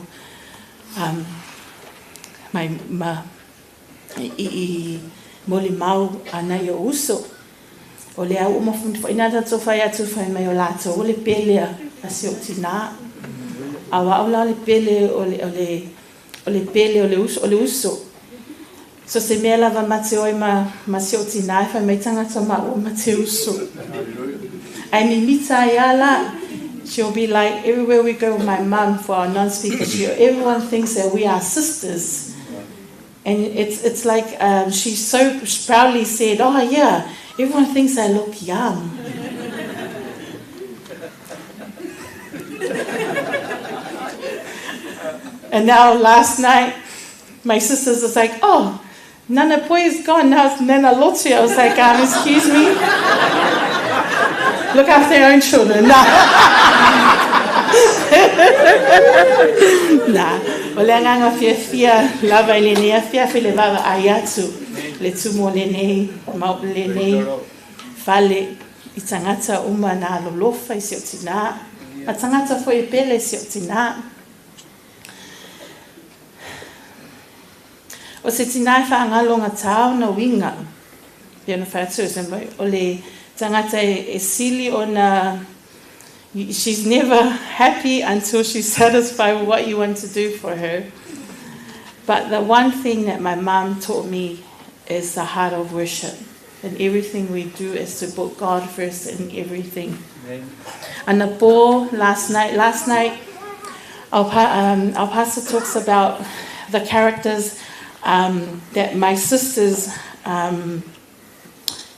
um, mai, ma, i, i, molimau a nai o'u uso. O le au uma foʻi tatou fai atu fai mai o latou o le pele a si ou tinā. A o a'u la o le pele o le, o le, o le pele o le uso, o le uso. So se mea lava ma te oi ma si o tinā e fai mai tagata maua ma te uso. Ae mimita ai a la. She'll be like, everywhere we go with my mum, for our non-speakers, everyone thinks that we are sisters. And it's like she so proudly said, oh yeah, everyone thinks I look young. And now last night, my sisters was like, oh, Nana Poi is gone, now it's Nana Lotu. I was like, excuse me? Look after your own children. Nah. Nah. O le agaga fiafia lava i lenei afiafi le vaavaai atu le tumu o lenei mau lenei fale i tagata uma na alolofa i si o tinā ma tagata foi e pele i si o tinā. O se tinā e faagalo gatā ona uiga pei ona fai atu o le tagata e sili ona. She's never happy until she's satisfied with what you want to do for her. But the one thing that my mum taught me is the heart of worship. And everything we do is to put God first in everything. Amen. And the ball last night, our pastor talks about the characters that my sisters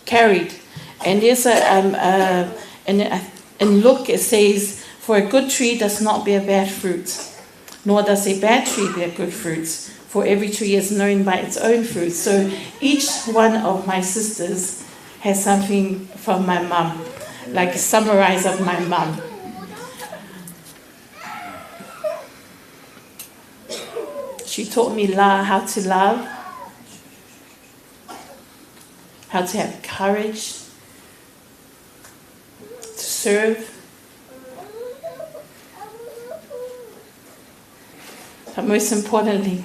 carried. And there's in Luke it says, for a good tree does not bear bad fruit, nor does a bad tree bear good fruit, for every tree is known by its own fruit. So each one of my sisters has something from my mum, like a summarize of my mum. She taught me how to love, how to have courage, to serve. But most importantly,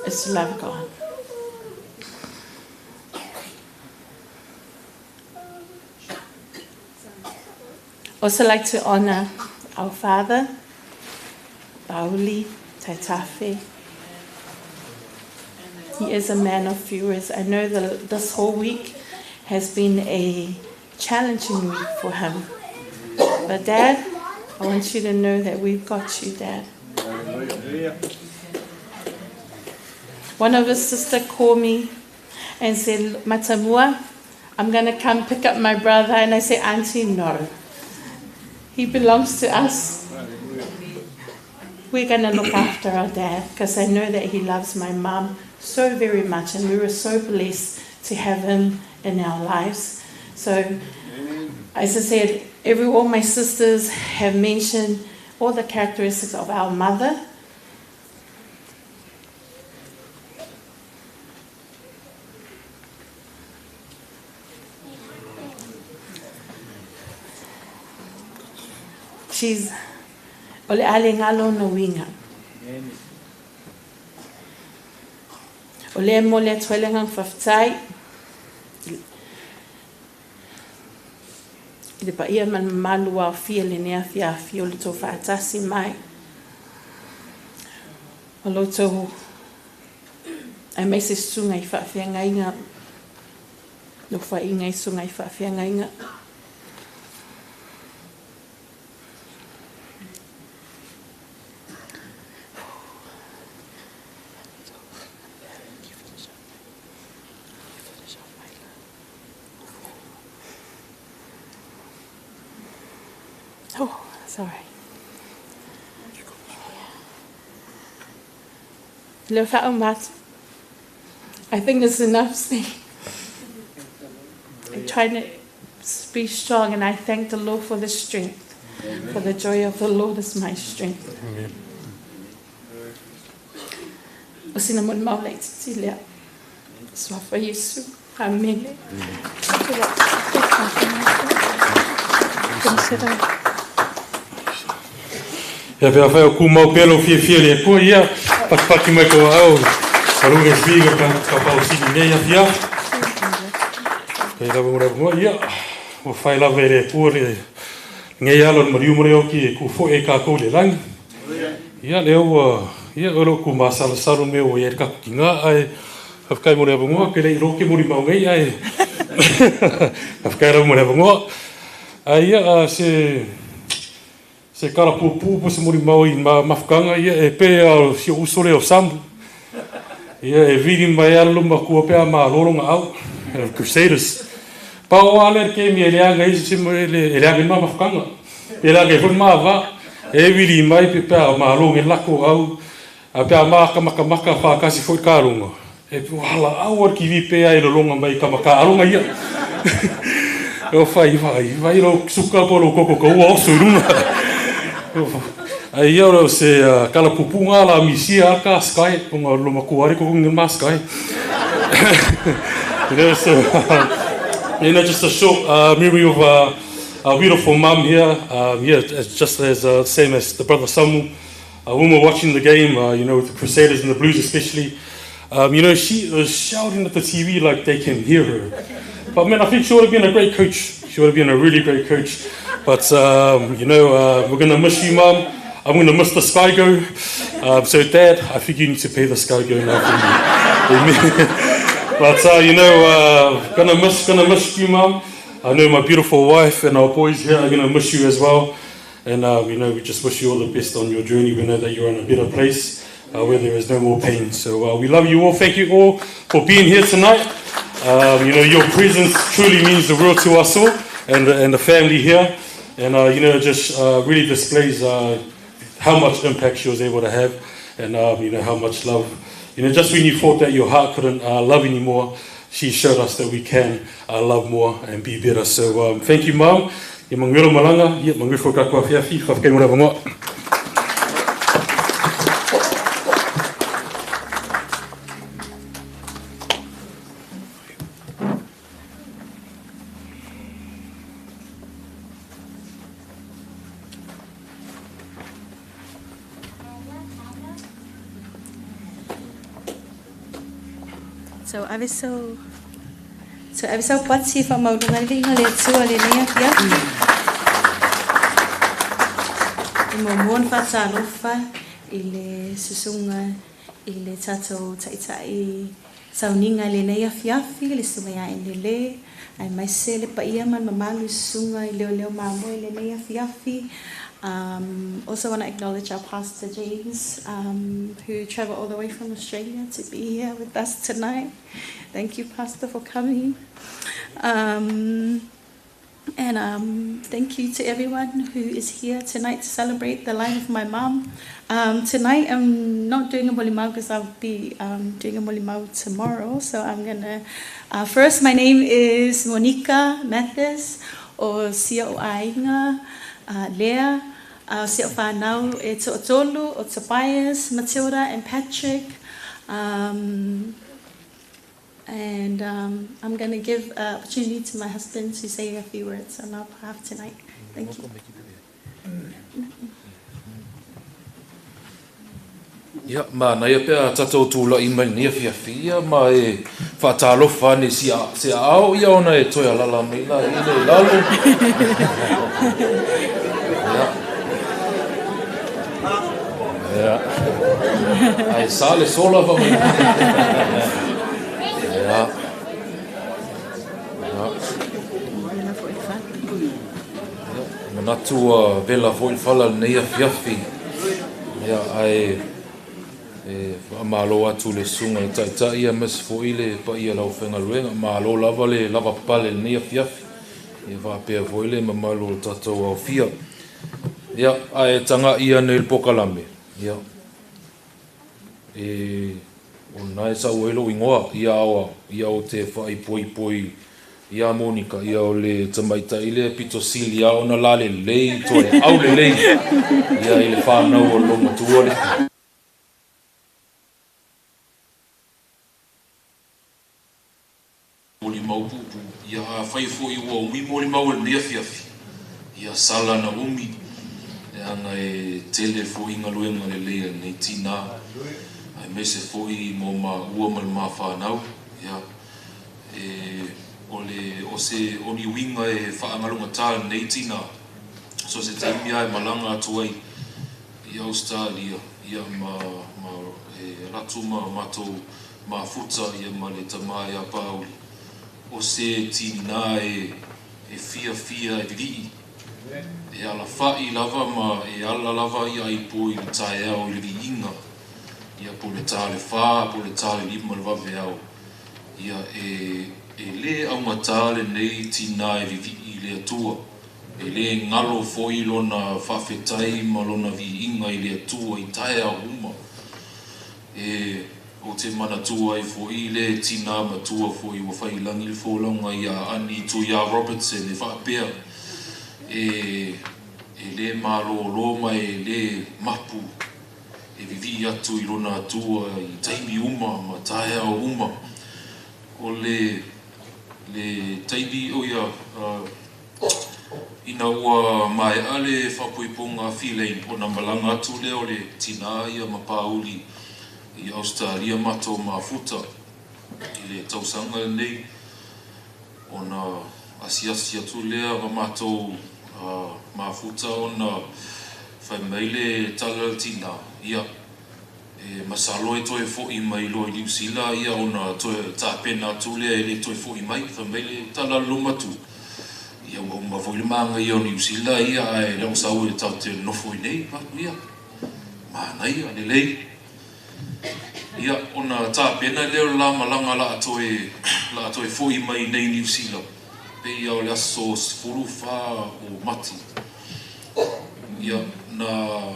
is to love God. Also like to honor our father, Bauli Taitafe. He is a man of few words. I know that this whole week has been a challenging week for him. But Dad, I want you to know that we've got you, Dad. One of his sisters called me and said, Matamua, I'm going to come pick up my brother. And I said, Auntie, no. He belongs to us. We're going to look after our dad, because I know that he loves my mum so very much, and we were so blessed to have him in our lives. So, as I said, all my sisters have mentioned all the characteristics of our mother. She's ole ale ngalo no winga. O le mo le atu ai le agaga faafetai i le paia ma le mamalu ua aofia i lenei afiafi o le tou faatasi mai o lo outou aemaise susuga i faafeagaiga nofoaiga i susuga i faafeagaiga. Oh, sorry. I think there's enough saying. I'm trying to be strong, and I thank the Lord for the strength. Amen. For the joy of the Lord is my strength. Amen. O sina mo maula i titilia. Suafa Yesu. Amen. Consider. Ia pea whai o kūmau pēlo fiafia le Atua ia, patipati mai ko au, ka runga e whiga ka pausini nei afiafi. Faafetai lava mo le avanoa. Ia, ua fai lava e le Atua lenei ala o le maliu ma le oki e tu foi ai tatou i le lagi. Ia, lea ua, ia, o lo o tumasalasalo mea ua i ai le tatou tina, ae faafetai mo le avanoa, ou te le iloa ou te molimau nei, ae faafetai lava mo le avanoa. Ae ia, se se tala puupuu po o se molimau i mafutaga, ia, e pei lava o si ou uso lea o Samu. Ia, e vili mai lava le loomatua pe a malo lona au, le Crusaders. Pau lava lea le taimi e leaga ai se e leaga ai ma mafutaga. E leaga ai foi le ma va. E vili mai pe a malo nei le latou au, a pe a matamatamata faatasi foi le taaloga, e valaau lava le TV pe a e lologa mai tama taaloga ia. O fai vai, vai lou suka po o lou toto taua oso i luga. Ai ia o se tala pupuga la misia a ka Sky, ona o le loomatua lava le totogi o le ma Sky. So, just a short memory of our beautiful mum here. Yeah, it's just as same as the brother Samu. When we're watching the game, with the Crusaders and the Blues especially, she was shouting at the TV like they can hear her. But man, I think she would have been a great coach. She would have been a really great coach. But, we're going to miss you, Mum. I'm going to miss the Sky Go. So, Dad, I think you need to pay the Sky Go now for me. Amen. But, gonna miss you, Mum. I know my beautiful wife and our boys here are going to miss you as well. And, we just wish you all the best on your journey. We know that you're in a better place where there is no more pain. So we love you all. Thank you all for being here tonight. Your presence truly means the world to us all and the family here. And, just really displays how much impact she was able to have and, how much love. Just when you thought that your heart couldn't love anymore, she showed us that we can love more and be better. So thank you, Mum. Ia manuia lou malaga, ia manuia foi le tatou afiafi. Faafetai mo le avanoa. So ave sau So ave sau pati whaamauluga le viiga o le Atua i lenei afiafi. E muamua ona faatalofa i le susuga i le tatou Taitai sauniga i lenei afiafi, le Susuga ia Enele, aemaise le paia ma le mamalu i susuga i leoleo mamoe i lenei afiafi. Also want to acknowledge our Pastor James, who travelled all the way from Australia to be here with us tonight. Thank you, Pastor, for coming. And thank you to everyone who is here tonight to celebrate the life of my mum. Tonight I'm not doing a molimau because I'll be doing a molimau tomorrow. So I'm going to... First, my name is Monica Mathis, o si o'u aiga, Lea, o si o'u fanau e toatolu, o Tobias, Matilda and Patrick. And I'm going to give opportunity to my husband to say a few words on our behalf tonight. Thank you. Ia, manaia pe a tatou tula'i mai lenei afiafi, ia, ma e faatalofa ane i si a, se aao, ia, ona e toe alala mai la i le lalo. Ia. Ia. Ae sa le sola fa mai. Ia. Ia. Ia, manatu ua vela foi le fala i lenei afiafi. Ia, ae e faamalo atu i le susuga i le Taitai aemaise foi le paia o le aufaigaluega. Malo lava le lavapapale i lenei afiafi. Ia faapea foi le mamalu o le tatou aofia. Ia, ae taga'i ane i le pokalame, ia, e, o lena e sau ai lou igoa, ia aoao, ia ou te faaipoipoi iā Monika, ia o le tamaitai lea pito sili lava ona lalelei toe aulelei ia i le fanau o le loomatua lea. Molimau puupuu, ia afai foi ua umi molimau o lenei afiafi, ia sala na umi, leaga e tele foi galuega lelei a lenei tinā, aemaise foi mo maua ma le ma fanau, ia, e. O le o se o ni uiga e faagalugatā lenei tinā, so se taimi lava e malaga atu ai i Ausetalia, ia ma ma e alu atu ma matou mafuta ia ma le tamā ia Pāuli, o se tinā e e fiafia e lilii, e alafaʻi lava ma e ala lava ia aipo i le taeao i le viiga, ia po o le ta le 4 po o le ta le 5 le vaveao, ia e e lē augatā lenei tinā e vivii i le Atua, e lē galo foi lona faafetai ma lona viiga i le Atua i taeao uma. E ou te manatua ai foʻi le tinā matua foʻi ua failagi le folauga iā Ani Tuiā Robertson e faapea, E e lē malōlō ma e lē mapu e vivii atu i lona Atua i taimi uma ma taeao uma. O le le taimi o ia ina ua maeʻa le faapoipoga a Filane ona malaga atu lea o le tinā ia ma Pāuli i Ausetalia matou mafuta i le tausaga lenei ona asiasi atu lea ma matou mafuta ona fai mai le tala a le tinā, ia, e masalo e toe foʻi mai loa i Niu Sila ia ona toe tapena atu lea e le toe foʻi mai. Fai mai le tala a le lomatu, ia ua uma foi le magaia o Niu Sila ia ae le o sau e tatou te nonofo i nei. Fai atu, ia, manaia, lelei. Ia, ona tapena lea o le la malaga la toe la toe foʻi mai nei Niu Sila, pei ia o le aso 14 o Mati. Ia, na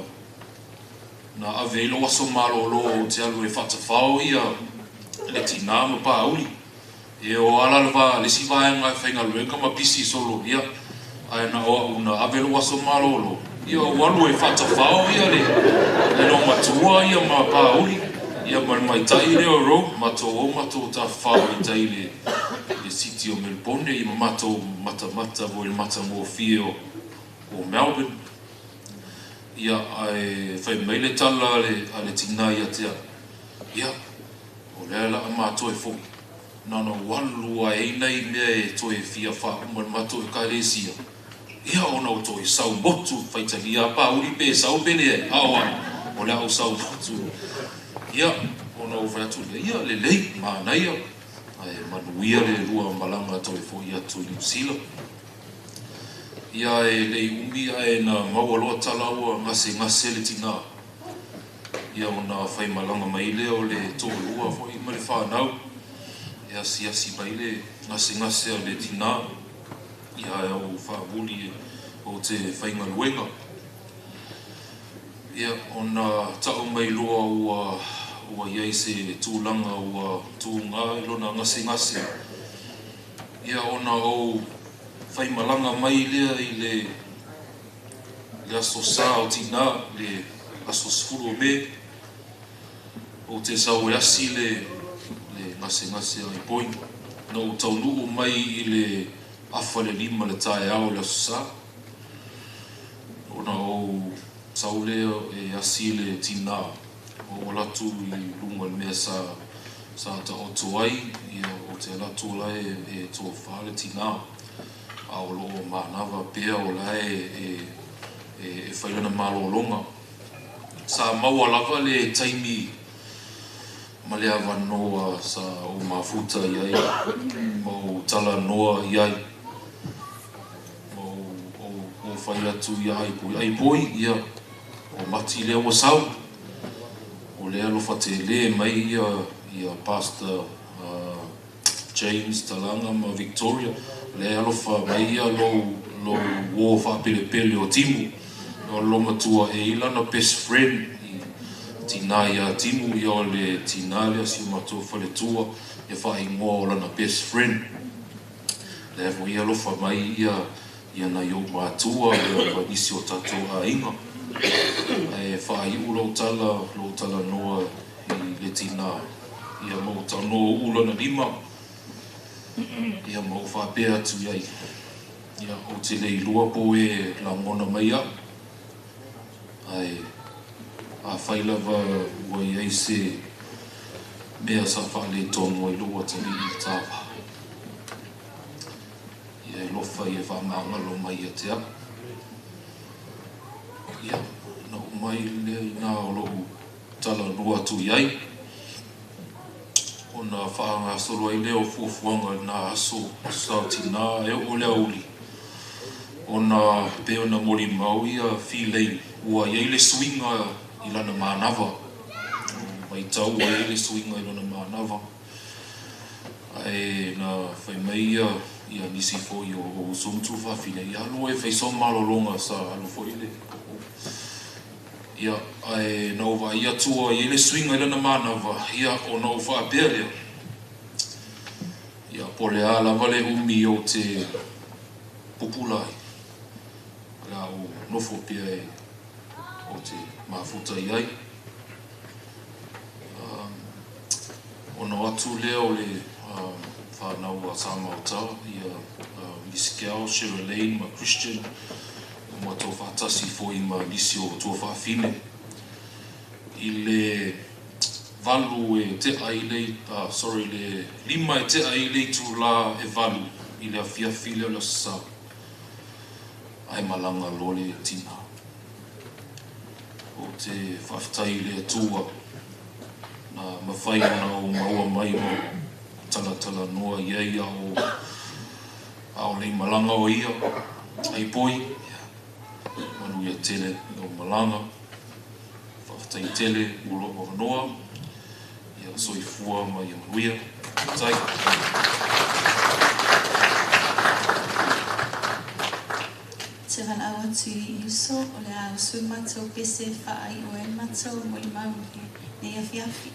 na ave ai lou aso malōlō ou te alu e faatafao ia le tinā ma Pāuli. E o ala le va le isi vaega e faigaluega ma pisi solo, ia, ae na o aʻu na ave lou aso malōlō, ia ou alu e faatafao ia le le loomatua ia ma Pāuli, ia ma le maitaʻi lea o Rome, matou o matou tafafao i tai le le siti o Melebone, ia ma matou matamata foi i le matagofie o o Melbourne. Ia, ae fai mai le tala a le a le tinā ia te au, ia, o lea o le a matou e foʻi, na ona ou alu lava e i ai nai mea e toe fia faauma i le matou Ekalesia, ia, ona ou toe sau motu, faitalia a Pāuli pe sau pe leai, a o au, o le a ou sau motu. Ia, ona ou fai atu lea, ia, lelei, manaia, ae manuia le lua malaga toe foʻi atu i Niu Sila. Ia e le i umi ae na maua loa tala ua gasegase le tinā. Ia ona faimalaga mai lea o le toalua foi ma le fanau e asiasi mai le gasegase a le tinā. Ia ae ou faamuli ou te faigaluega. Ia ona tau mai loa ua ua i ai se tulaga ua tuga i lona gasegase. Ia ona ou faimalaga mai lea i le le aso Sa o Tinā, le aso 10 o Me, ou te sau e asi le le gasegase a Ipoi. Na ou taunuu mai i le afa le 5 le taeao o le aso Sa, ona ou sau lea e asi le tinā, ou alu atu i luga i le mea sa sa taoto ai, ia, ou te alu atu o la e e tofa le tinā, a o loo manava pea o la e e e fai lana malōlōga. Sa maua lava le taimi ma le avanoa sa ou mafuta i ai ma ou talanoa i ai ma ou ou ou fai atu ia Aipoi, Aipoi, ia, o Mati lea ua sau, o le alofa tēlē mai ia ia Pastor James Talaga ma Victoria, lea e alofa mai ia lou lou uō faapelepele o Timu, o le loomatua e i lana best friend i tinā iā Timu, ia o le tinā lea o si o matou faletua, ia faaigoa o lana best friend. Lea foi e alofa mai ia ia nai ou matua ia ma nisi o tatou aiga. Ae faaiu lou tala, lou talanoa i le tinā, ia ma ou talanoa uu lona lima, ia ma ou faapea atu i ai, ia ou te le iloa po o e lagona mai aʻu, ae afai lava ua i ai se mea sa faaletonu ai lou atalii i le ta va. alofa ia faamagalo mai ia te a'u. Ia, na oo mai lea iná o lo'u talanoa atu i ai, ona faagasolo ai lea o fuafuaga i lenā aso, Aso Sa o Tinā, e oo le aoauli, ona pei ona molimau ia Filei ua i ai le suiga i lana manava, maitau ua i ai le suiga i lona manava, ae na fai mai ia ia nisi foi o uso ma tuafafine, ia alu oe e fai sau malologa sa alu foi le ia ae na ou vaai atu ua i ai le suiga i lana manava, ia ona ou faapea lea, ia po o le a lava le umi ou te pupula ai, o le a ou nofo pea e ou te mafuta i ai. Ona o atu lea o le whanau a Samaota, ia Miss Gal, Shirley ma Christian, o matou faatasi foi ma nisi o tuafafine. I le 8 e te'a i le, sorry, le 5 e te'a i le itulā e 8 i le afiafi lea o le Aso Sa, ae malaga loa le tinā. Ou te faafetai i le Atua na mafai ona ou maua mai ma ou talatalanoa i ai a o a o le i malaga o ia, ai poi, ia, manuia tele i lou malaga. Faafetai tele mo lou avanoa, ia soifua ma ia manuia. Faafetai. Te valaau atu i uso o le a usu matou pese e faai'u ai le matou molimau i lenei afiafi.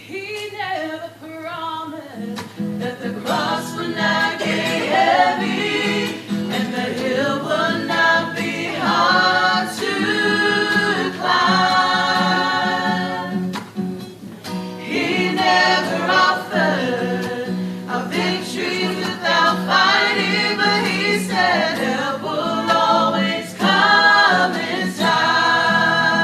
He never promised that the cross would not get heavy and the hill would not be hard to climb. He never offered a victory without fighting, but he said help will always come in time.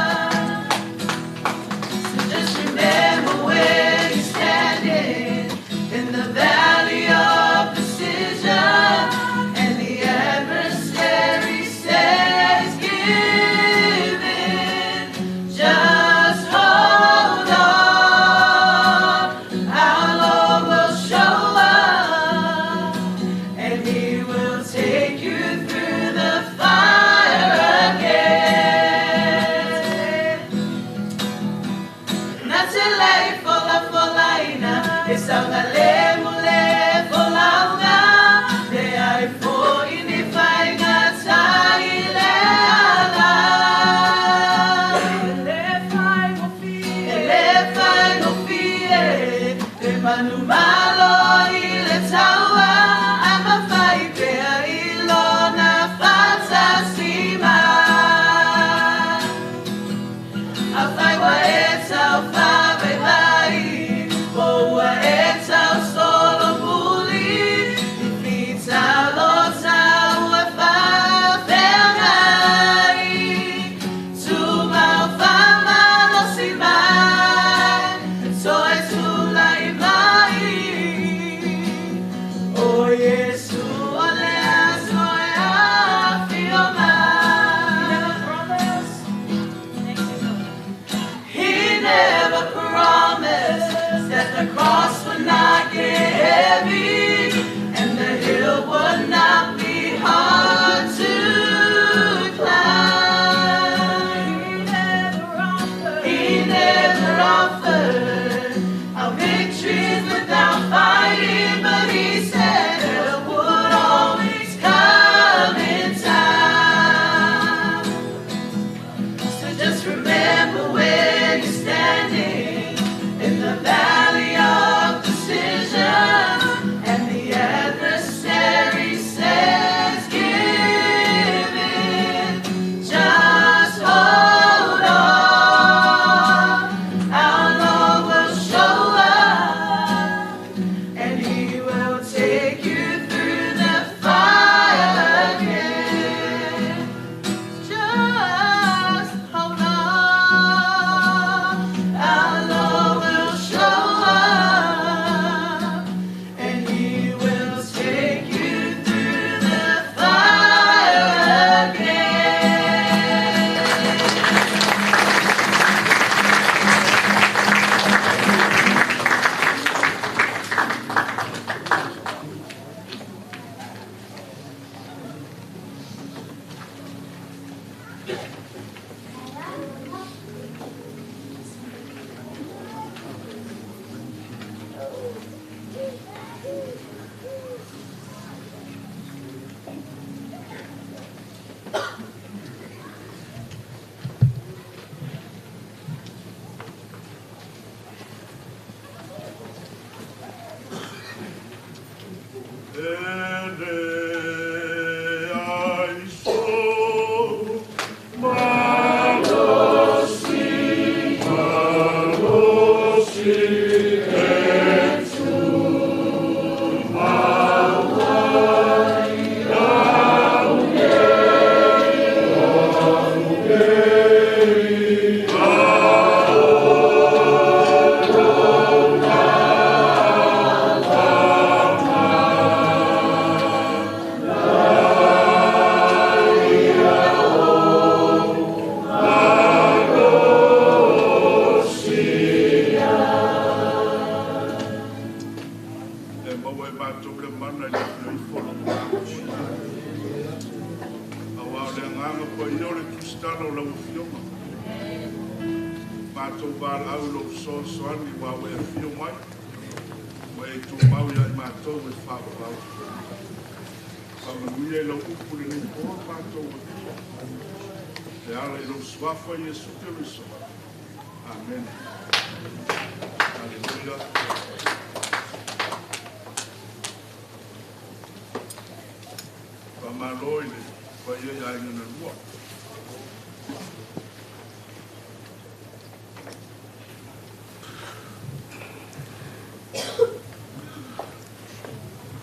So just remember where you're standing in the valley of decision, and the adversary says, give in. Just hold on. Our Lord will show up, and He will take you through the fire again. Na te lei fola folaina, e saunga le mule folaunga, le ai fo i ni whainga tai le ala. E le whaingofie, le manu malo i le taua, a mawhai pea i lona whatasima. A whai wa e tau whawe vai, o ua e tau solo muli, i whita lo tau e whawhengai. Tu mau whamano si mai, to e tula i mai,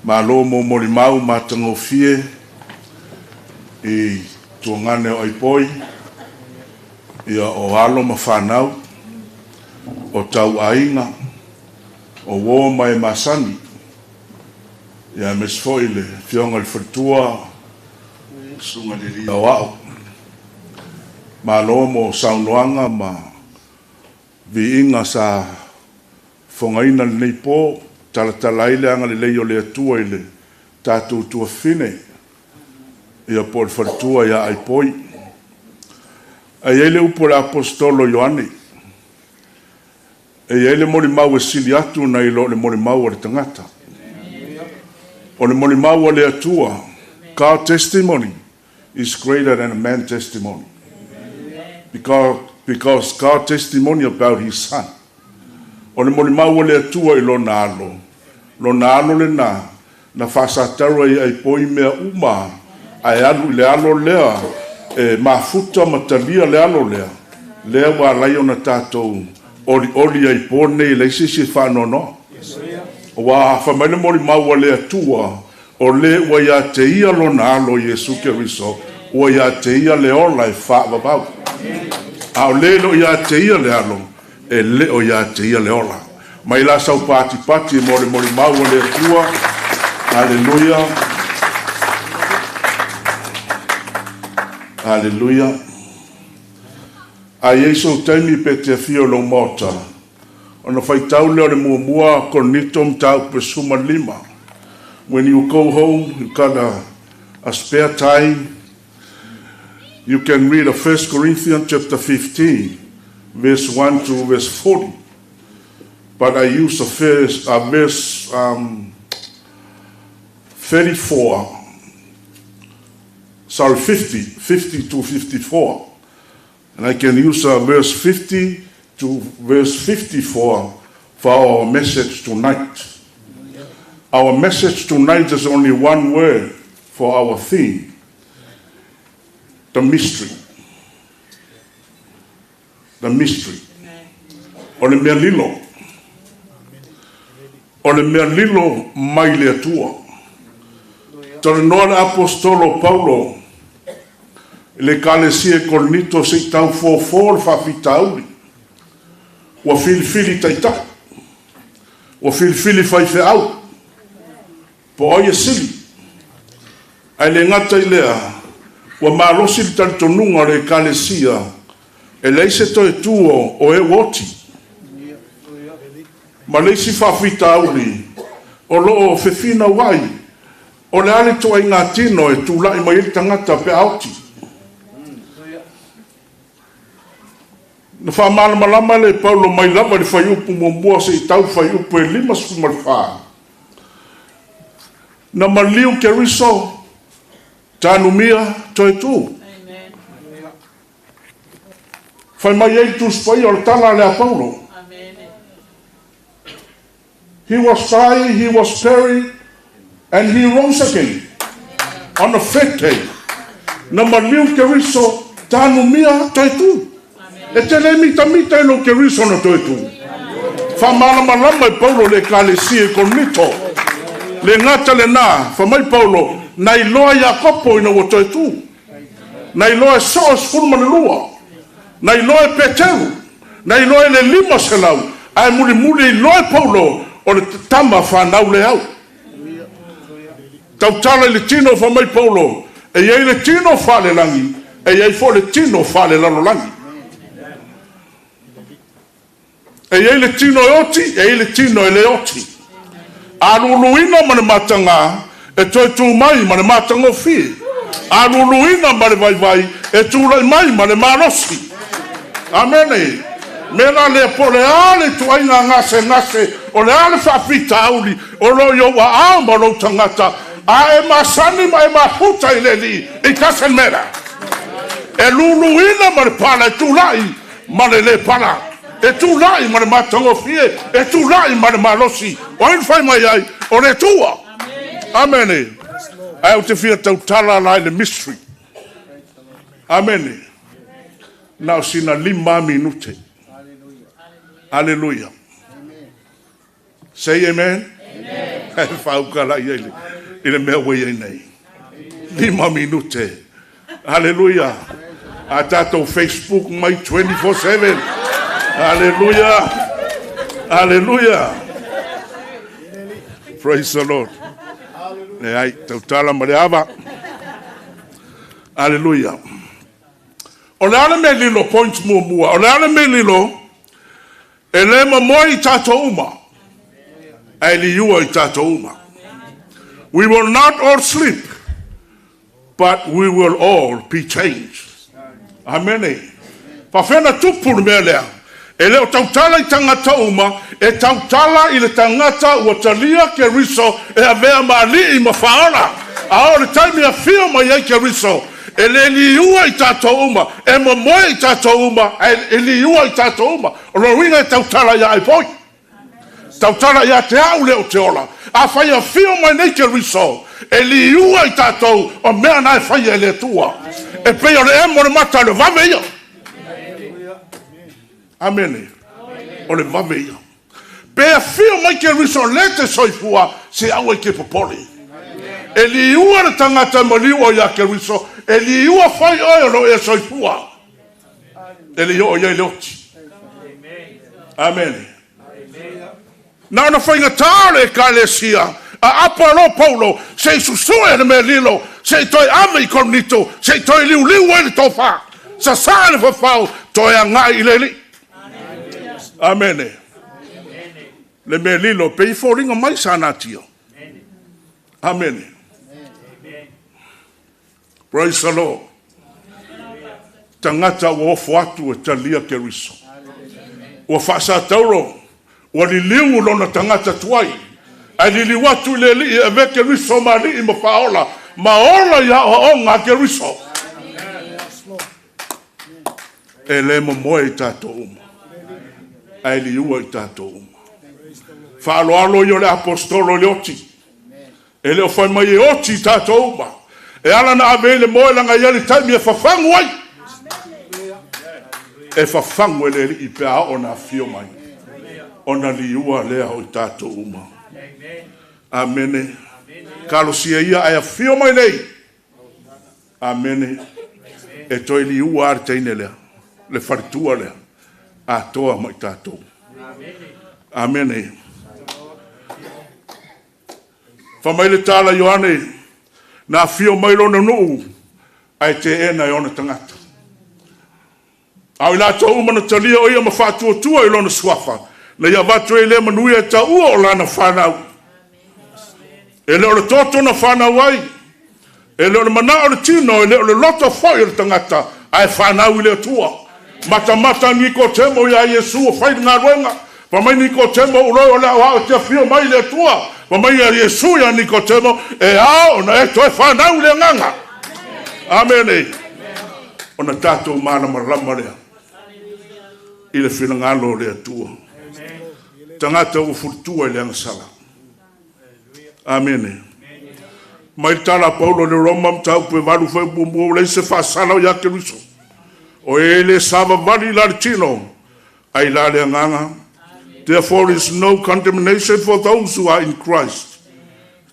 Malo mo molimau matagofie i tuagane o Aipoi, ia o alo ma fanau, o tauaiga, o uō ma e masani, ia aemaise foi le Afioga i le Faletua, Susuga i le Alii Aoao. Malo mo saunoaga ma viiga sa fogaina lenei po, talatala ai le agalelei o le Atua i le tatou tuafafine, ia po o le faletua ia Aipoi. Ae i ai le upu a le Aposetolo Ioane, e i ai le molimau e sili atu nai lo le molimau a le tagata. O le molimau a le Atua, God testimony is greater than a man testimony. Because God testimony about his son. O le molimau a le Atua i lona alo, lona alo lena, na faasataru ai Aipoi mea uma, ae alu i le alo lea, e mafuta ma talia le alo lea, lea ua ala ai ona tatou olioli ai po nei, e leai se isi e faanoanoa. Ua fai mai le molimau a le Atua, o le ua ia te ia lona alo Iesu Keriso, ua ia te ia le ola e faavavau. A o le le o ia te ia le alo, e le o ia te ia le ola. Mai la sau patipati mo le molimau a le Atua. Aleluia. Aleluia. A i ai sou taimi pe te afio i lou maota, ona faitau lea o le muamua Korinito mataupu e 15. When you go home, you got a spare time, you can read a 1 Corinthians chapter 15, verse 1 to verse 40. But I use a verse, a verse 34, sorry, 50, 50 to 54. And I can use verse 50 to verse 54 for our message tonight. Our message tonight is only one word for our theme, the mystery. The mystery. O le mea lilo. O le mea lilo mai le Atua. Talanoa le Aposetolo o Paulo i le Ekalesia i Korinito se i tau fofo le faafitauli. Ua filifili taitai. Ua filifili faifeau. Po o ai e sili. Ae le gata i lea, ua malosi le talitonuga o le Ekalesia e leai se toe tu o e ua oti. Ma le isi faafitauli o lo o fefinau ai, o le a le ituaiga tino e tulai mai ai le tagata pe a oti. Na faamalamalama le Paulo mai lava i le fuaiupu muamua seia tau fuaiupu e 54. Na maliu Keriso, tanumia, toe tu. Fai mai ai le Tusi Paia o le tala a le a Paulo. He was dying, he was buried, And he rose again on the third day. Na maliu Keriso tanumia toe tu. E te le mitamita i lo Keriso na toe tu. Faamalamalama e Paulo le Ekalesia i Korinito. Le gata lenā, fai mai Paulo, na iloa e Iakopo ina ua toe tu. Na iloa e soo e 12. Na iloa e Peteru. Na iloa e le 500. Ae mulimuli e iloa e Paulo o le tama fanau lea au. Tautala i le tino fai mai Paulo, e i ai le tino faalelagi, e i ai foi le tino faalelalolagi. E i ai le tino e oti, e i ai le tino e le oti. A luluina ma le matagā, e toe tū mai ma le matagofie. A luluina ma le vaivai, e tulai mai ma le malosi. Amene. Mea la lea, po o le a le ituaiga gasegase, o le a le faafitauli o lo o i ou aao ma lou tagata, a e masani ma e mafuta i le Alii, it doesn't matter. E luluina ma le pala, e tulai ma le lē pala. E tulai ma le matagofie, e tulai ma le malosi. O ai na fai mai ai? O le Atua. Amene. Ae ou te fia tautala la i le mystery. Amene. Na o sina 5 minute. Aleluia. Say amen. Ae faaukala i ai i le mea ua i ai nei. 5 minute. Aleluia. A tatou Facebook mai 24/7. Aleluia. Aleluia. Praise the Lord. Leai, tautala ma le ava. Aleluia. O le a le mea lilo, point muamua, o le a le mea lilo, e le momoe i tatou uma, ae liua i tatou uma. We will not all sleep, but we will all be changed. Amene. Faafefea na tupu le mea lea? E le o tautala i tagata uma, e tautala i le tagata ua talia Keriso e avea ma alii ma faaola. A oo i le taimi e afio mai ai Keriso, e le liua i tatou uma, e momoe i tatou uma, ae e liua i tatou uma. O lona uiga e tautala ia Aipoi. Tautala ia te au lea ou te ola. Afai e afio mai nei Keriso, e liua i tatou o mea na e faia e le Atua. E pei o le emo o le mata, o le vave ia. Amene. O le vave ia. Pe afio mai Keriso le te soifua, se aua i ke popole. E liua le tagata e maliu o ia Keriso, e liua fai oe o lo e soifua. E le i oo i ai le oti. Amene. Na ona faigata o le Ekalesia, a apa loa Paulo, se i susue le mea lilo, se i toe ave i Korinito, se i toe liuliu ai le tofa, sasaa le fafau, toe agai i le Alii. Amene. Le mea lilo, pei e foliga mai sa natia. Amene. Praise the Lord. Tagata ua ofo atu e talia Keriso. Ua faasatauro, ua liliu lona tagata tuai. Ae liliu atu i le Alii e avea Keriso ma alii ma faaola, ma ola i aoaoga a Keriso. E le momoe i tatou uma, ae liua i tatou uma. Faaaloalo ia o le aposetolo i le oti. E le o fai mai e oti i tatou uma. E ala na ave ai le moe laga e i ai le taimi e fafagu ai. E fafagu e le Alii pe a oo na afio mai. Ona liua lea o i tatou uma. Amene. Talosia ia ae afio mai nei. Amene. E toe liua lava le teine lea, le faletua lea, atoa ma i tatou. Amene. Fai mai le tala Ioane, na afio mai lona nuu, ae teena e ona tagata. A o i latou uma na talia o ia ma faatuatua i lona suafa, na ia avatu ai lea manuia e taua o lana fanau. E le o le toto na fanau ai, e le o le manao o le tino, e le o le loto foi o le tagata, ae fanau i le Atua. Matamata Nikotemo iā Iesu o fai le galuega. Fai mai Nikotemo, Uloi o le aoao e te afio mai i le Atua. Fai mai ia Iesu iā Nikotemo, E ao ona e toe fanau i le Agaga. Amene. Ona tatou malamalama lea i le finagalo o le Atua. Tagata ua fulitua i le agasala. Amene. Mai le tala a Paulo i le Roma mataupu e 8 fuaiupu 1, ua leai se faasala o ia Keriso. O e le savavali i la le tino, ai la le agaga. Therefore is no condemnation for those who are in Christ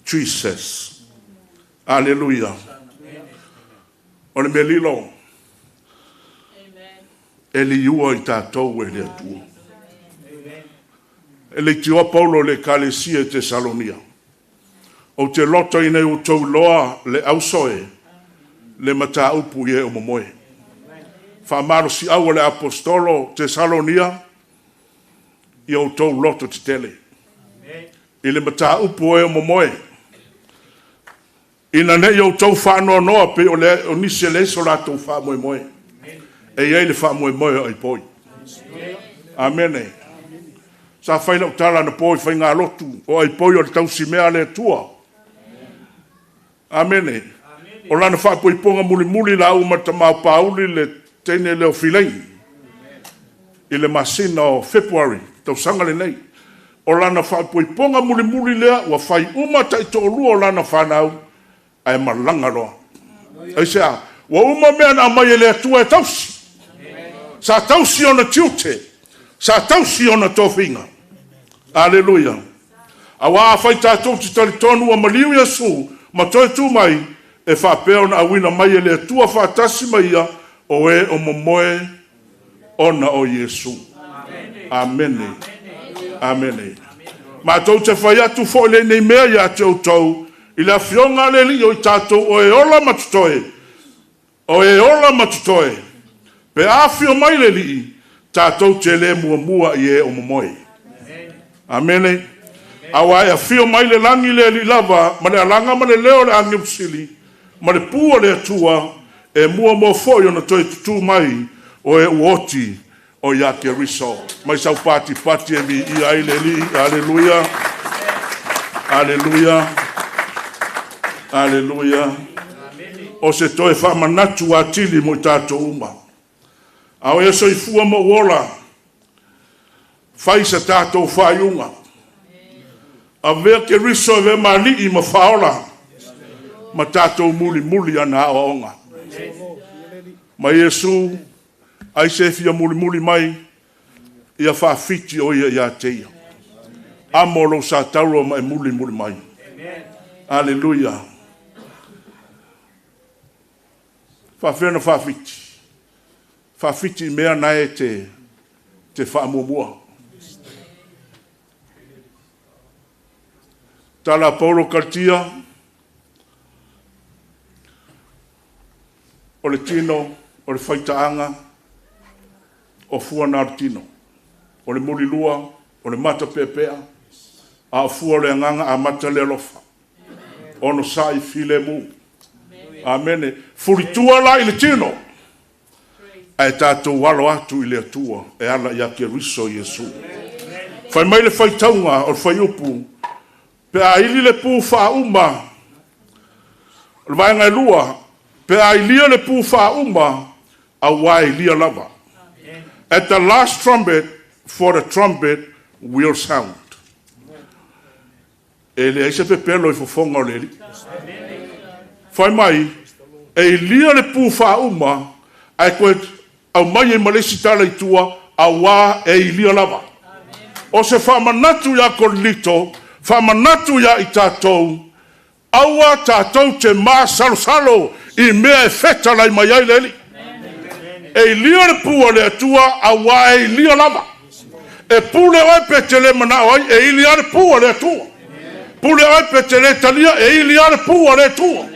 Jesus. Aleluia. O le mea lilo, e liua i tatou e le Atua. E leitioa Paulo i le Ekalesia i Tesalonia. Ou te loto ina ia outou iloa le auso e le mataupu i e o momoe. Faamalosiau a le Aposetolo Tesalonia, ia outou loto tetele i le mataupu o e o momoe. Ina ne i outou faanoanoa pei o le o nisi e leai so latou faamoemoe. E i ai le faamoemoe o Aipoi. Amene. Sa fai lau tala na po i faigalotu o Aipoi o le tausimea a le Atua. Amene. O lana faapuipuga mulimuli la uma tamau pauli le teine leo filei i le masina o February, tausaga lenei. O lana faapuipuga mulimuli lea ua fai uma taitoalua o lana whanau ae malaga loa. Aisea, ua uma mea na aumai e le Atua e tausi. Sa tausi ona tiute, sa tausi ona tofiga. Aleluia. Auā afai tatou te talitonu ua maliu Iesu ma toe tu mai, e faapea ona auina mai e le Atua faatasi ma ia o e o momoe ona o Iesu. Amene. Amene. Matou te fai atu foi lenei mea ia te outou i le afioga a le Alii o i tatou o e ola ma totoe, o e ola ma totoe, pe afio mai le Alii, tatou te le muamua i e o momoe. Amene. Auā e afio mai le lagi le Alii lava, ma le alaga ma le leo o le agelu sili, ma le pū o le Atua, e muamua foi ona toe tutū mai o e ua oti o ia Keriso. Mai sau patipati e viia ai le Alii. Aleluia. Aleluia. Aleluia. O se toe faamanatu atili mo i tatou uma. A o e soifua ma ou ola, fai sa tatou faaiuga. Avea Keriso e avea ma alii ma faaola ma tatou mulimuli ana aoaoga. Ma Iesu, ai se fia mulimuli mai, ia faafiti o ia ia te ia. Amo lou satauro ma e mulimuli mai. Aleluia. Faafea na faafiti. Faafiti i mea na e te faamuamua. Tala a Paulo Kalatia, o le tino, o le faitaaga, o fua na o le tino. O le mulilua, o le matapeapea, a o fua o le agaga amata le alofa. Ono sa'i filemu. Amene. Fulitua la i le tino, ae tatou alo atu i le Atua e ala ia Keriso Iesu. Fai mai le faitauga o le fuaiupu, pe a ili le pū faauma, o le vaega e lua, pe a ilia le pū faauma, auā e ilia lava. At the last trumpet, for the trumpet will sound. E leai se pepelo i fofoga o le Alii. Fai mai, e ilia le pū faauma, ae koe aumai ai ma le isi tala i tua, auā e ilia lava. O se faamanatu iā Korinito, faamanatu iā i tatou, aua tatou te masalosalo i mea e fetalai mai ai le Alii. E ilia le pū a le Atua, auā e ilia lava. E pule oe pe te le manao ai, e ili lava le pū a le Atua. Pule oe pe te le talia, e ili lava le pū a le Atua.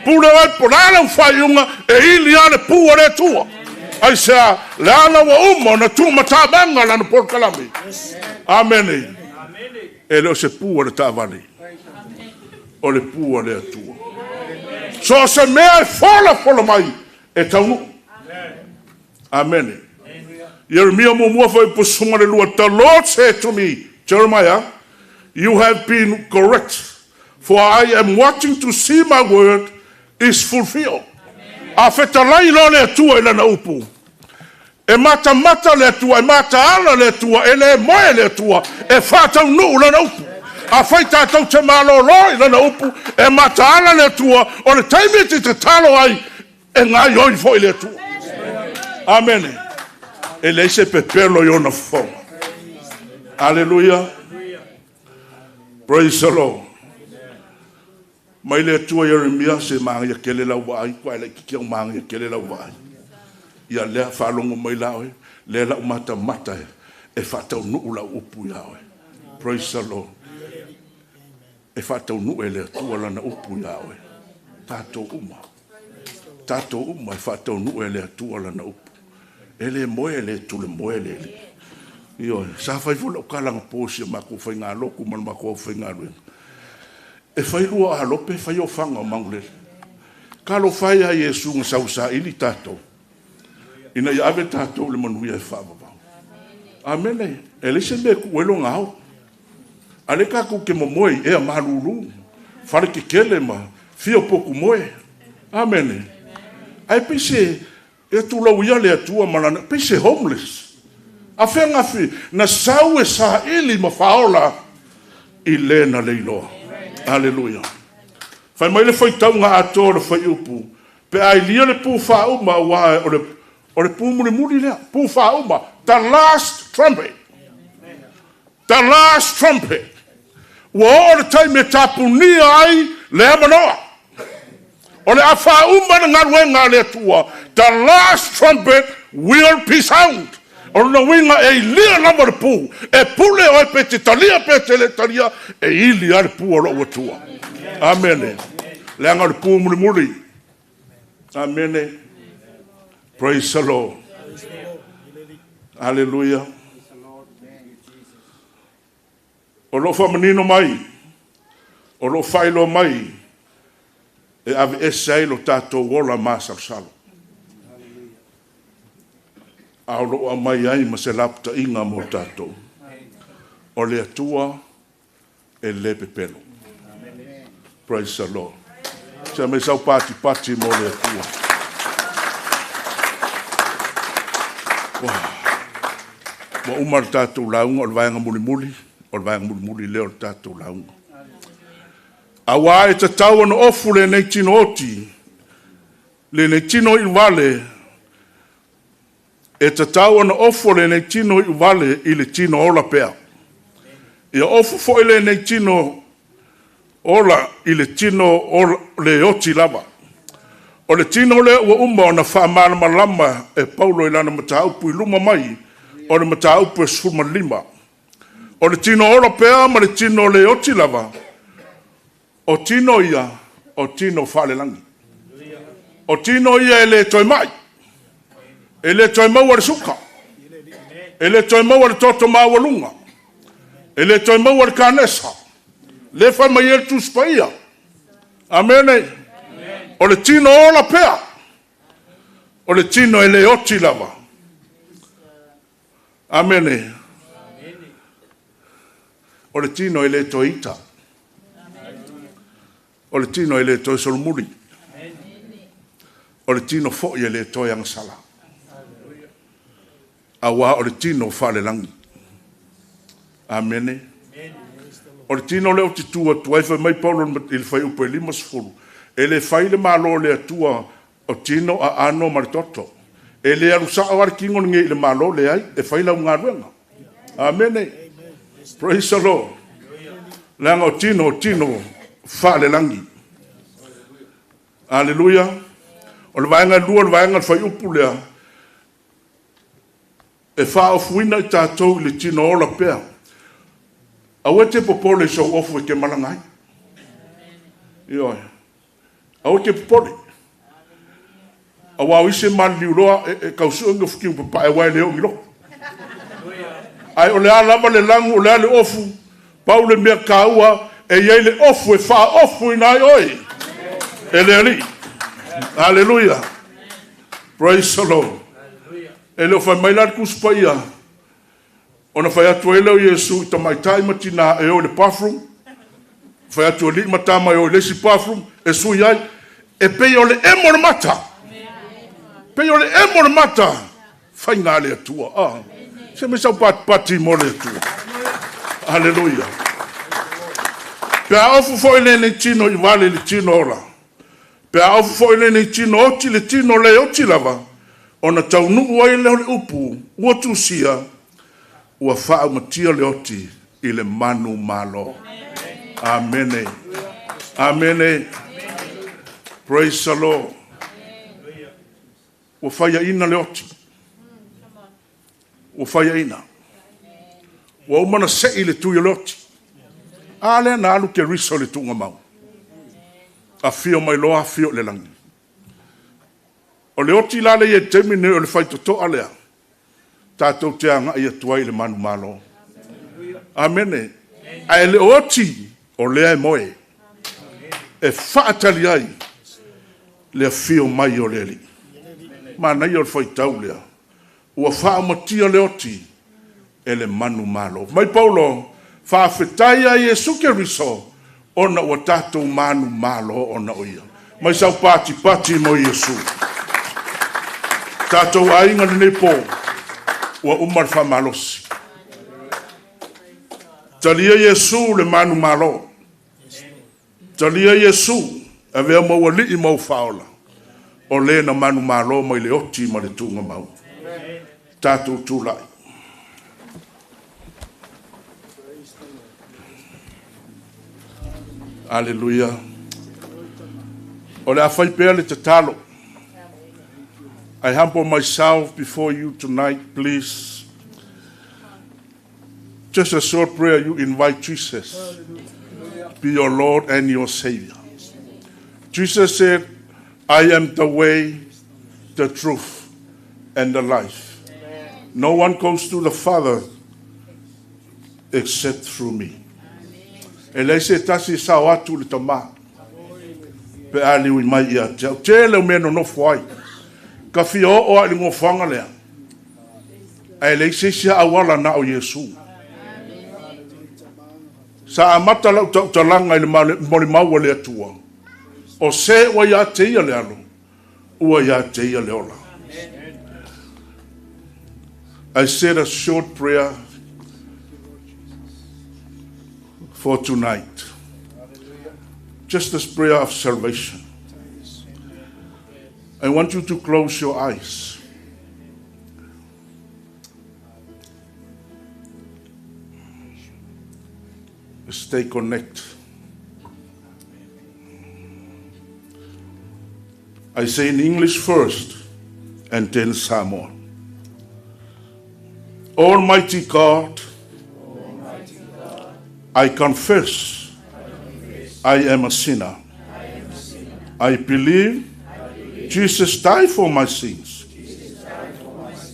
Pule oe po o le a lau faaiuga, e ili lava le pū a le Atua. Aisea? Leaga ua uma ona tuumatamaga lana polokalame. Amene. E le o se pū a le taavale, o le pū a le Atua. So o se mea e folafola mai, e taunuu. Amene. Ieremia 1 fuaiupu 12, The Lord said to me, Jeremiah, you have been correct, for I am watching to see my word is fulfilled. A fetalai loa le Atua i lana upu, e matamata le Atua, e mataala le Atua, e le moe le Atua, e faataunuu lana upu. Afai tatou te malōlō i Lana upu, e mataala le Atua, o le taimi e te tatalo ai, e gaoioi foi le Atua. Amene. E leai se pepelo i ona fofoga. Aleluia. Praise the Lord. Mai le Atua Ieremia se māgia kele lau vaai, kua e laitiiti au māgia kele lau vaai. Ia lea faalogo mai la oe, lea lau matamata e, e faataunuu lau upu iā oe. Praise the Lord. E faataunuu e le Atua lana upu iā oe. Tatou uma. Tatou uma e faataunuu e le Atua lana upu. E le moe e le tule moe le Alii. Ioe, sa fai foi lau tala anapo i si a matou faigalotu ma le matou aufaigaluega. E fai lua alope, fai ofaga o Magulele. Talofa e ia Iesu na sau e saili tatou, ina ia ave tatou i le manuia e faavavau. Amene. E leai se mea e tuu ai lona ao. A lea tatou te momoe i ea malulu, fale tetele ma fia potu moe. Amene. Ae pei se E tulou ia le Atua ma lana, pei se homeless. A fea na fi, na sau e saili ma faaola i le na le iloa. Aleluia. Fai mai le faitauga atoa o le fuaiupu, pe a ilia le pu faauma, aua o le, o le pu mulimuli lea, pu faauma, the last trumpet. The last trumpet. Ua oo le taimi e tapunia ai le avanoa. O le a faauma le galuega a le Atua. The last trumpet will be sound. O lona uiga e ilia lava le pu. E pule oe pe te talia pe te le talia, e ili lava le pu a lou Atua. Amene. Leaga o le pu mulimuli. Amene. Praise the Lord. Aleluia. O lo o faamanino mai, o lo o faailoa mai e aveese ai lo tatou ola masalosalo. A o lo o aumai ai ma se lapataiga mo tatou. O le Atua e le pepelo. Praise the Lord. Se mai sau patipati mo le Atua. Ua, ua uma le tatou lauga o le vaega mulimuli, o le vaega mulimuli lea o le tatou lauga. Auā e tatau ona ofu lenei tino oti, lenei tino iuvale, e tatau ona ofo lenei tino iuvale i le tino ola pea. Ia ofu foi lenei tino ola i le tino ola, le oti lava. O le tino lea ua uma ona faamalamalama e Paulo i lana mataupu i luma mai o le mataupu e 15. O le tino ola pea ma le tino le oti lava, o tino ia, o tino faalelagi. O tino ia e le toe mai, e le toe maua le suka, e le toe maua le toto maualuga, e le toe maua le kanesa, le fai mai ai le Tusi Paia. Amene. O le tino ola pea, o le tino e le oti lava. Amene. O le tino e le toe ita. O le tino e le toe solomuli. O le tino foi e le toe agasala. Auā o le tino faalelagi. Amene. O le tino lea ou te tu atu ai, fai mai Paulo i le fuaiupu e 50, e le fai le Malo o le Atua o tino, aano ma le toto. E le alu sao lava le tino lenei i le Malo, leai, e fai lau galuega. Amene. Praise the Lord. Leaga o tino, o tino faalelagi. Aleluia. O le vaega e lua, o le vaega o le fuaiupu lea, e faaofuina i tatou i le tino ola pea. Aua e te popole i sou ofu e te malaga ai. Ioe. Aua e te popole. Aua o isi e maliliu loa e, e tausue ni ofu kiu papae aua e le oo ni loto. Ae o le a lava le lagu, o le a le ofu, pau le mea taua e i ai le ofu e faaofuina ai oe e le Alii. Aleluia. Praise the Lord. E le o fai mai la le Tusi Paia, ona fai atu ai lea o Iesu i tamaitai ma tinā e o i le bathroom, fai atu alii ma tama e o i le isi bathroom, e sui ai. E pei o le emo o le mata. Pei o le emo o le mata. Faiga a le Atua. Ah. Se me sau patipati mo le Atua. Aleluia. Pe a ofu fo'i lenei tino i vale i le tino ola. Pe a ofu fo'i lenei tino oti le tino le oti lava, ona taunuu ai lea o le upu, ua tusia, ua faaumatia le oti i le manu malo. Amene. Amene. Praise the Lord. Ua faiaina le oti. Ua faiaina. Ua uma na se'i le tui o le oti. A lea na alu Keriso i le tuugamau. Afio mai loa afio i le lagi. O le oti la lea i le taimi lenei o le faitotoa lea, tatou te agai atu ai i le manumalo. Amene. Ae le o oti, o lea e moe. E faatali ai le afio mai o le Alii. Manaia o le faitau lea. Ua faaumatia le oti e le manumalo. Mai Paulo, faafetai ia Iesu Keriso, ona ua tatou manumalo ona o ia. Mai sau patipati mo Iesu. Tatou aiga lenei po, ua uma le faamalosi. Talia Iesu le manumalo. Talia Iesu, avea ma ualii ma au faaola. O le na manumalo mai le oti ma le tuugamau. Tatou tulai. Aleluia. O le a fai pea le tatalo. I humble myself before you tonight, please. Just a short prayer, you invite Jesus to be your Lord and your Savior. Jesus said, I am the way, the truth, and the life. No one goes to the Father except through me. E leai se tasi e sao atu i le Tamā. Pe a le ui mai ia te au. Tele o mea nonofo ai. Ka fia oo a i le gofoaga lea. Ae leai se isi auala na o Iesu. Sa amata lau tautalaga i le molimau a le Atua. O se ua ia te ia le alo, ua ia te ia le ola. I said a short prayer for tonight. Just this prayer of salvation. I want you to close your eyes. Stay connected. I say in English first and then Samoan. Almighty God, I confess I am a sinner. I believe Jesus died for my sins.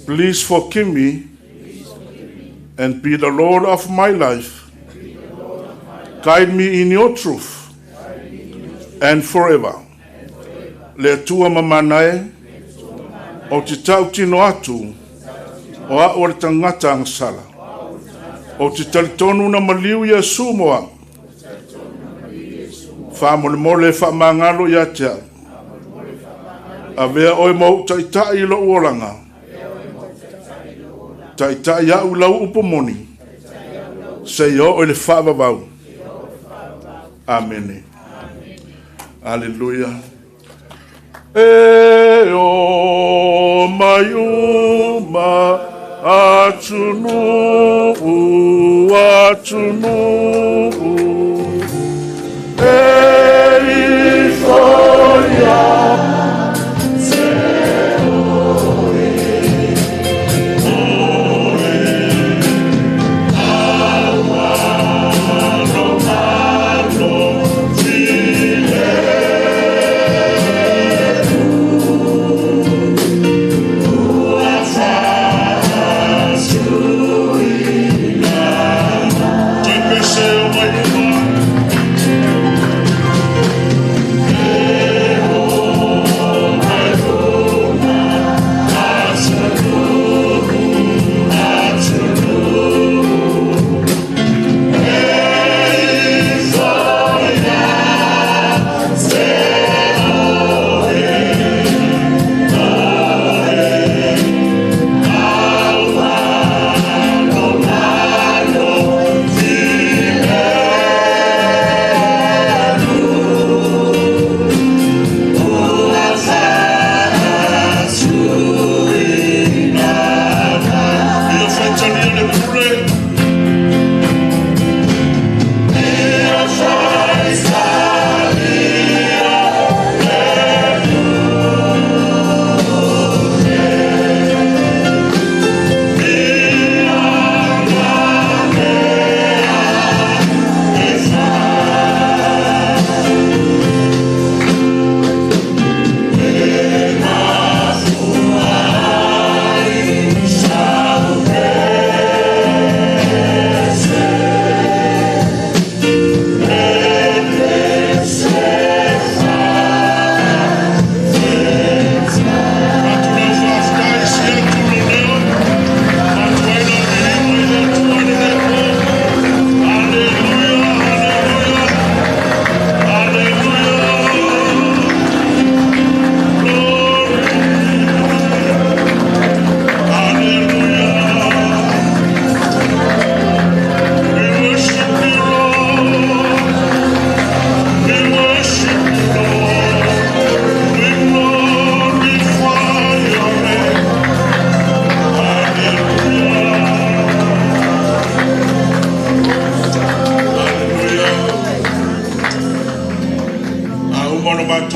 Please forgive me and be the Lord of my life. Guide me in your truth and forever. Le Atua mamana e, ou te tautino atu, o a'u o le tagata agasala. Ou te talitonu na maliu Iesu mo a'u. Faamolemole e faamagalo ia te a'u. Avea oe ma ou taitai i lo'u olaga. Taitai a'u i lau upu moni. Seia oo i le faavavau. Amene. Aleluia. E o mai uma atunuu atunuu e ifo ia te oe oe aua malo ti le ua faasuina. Toe pese.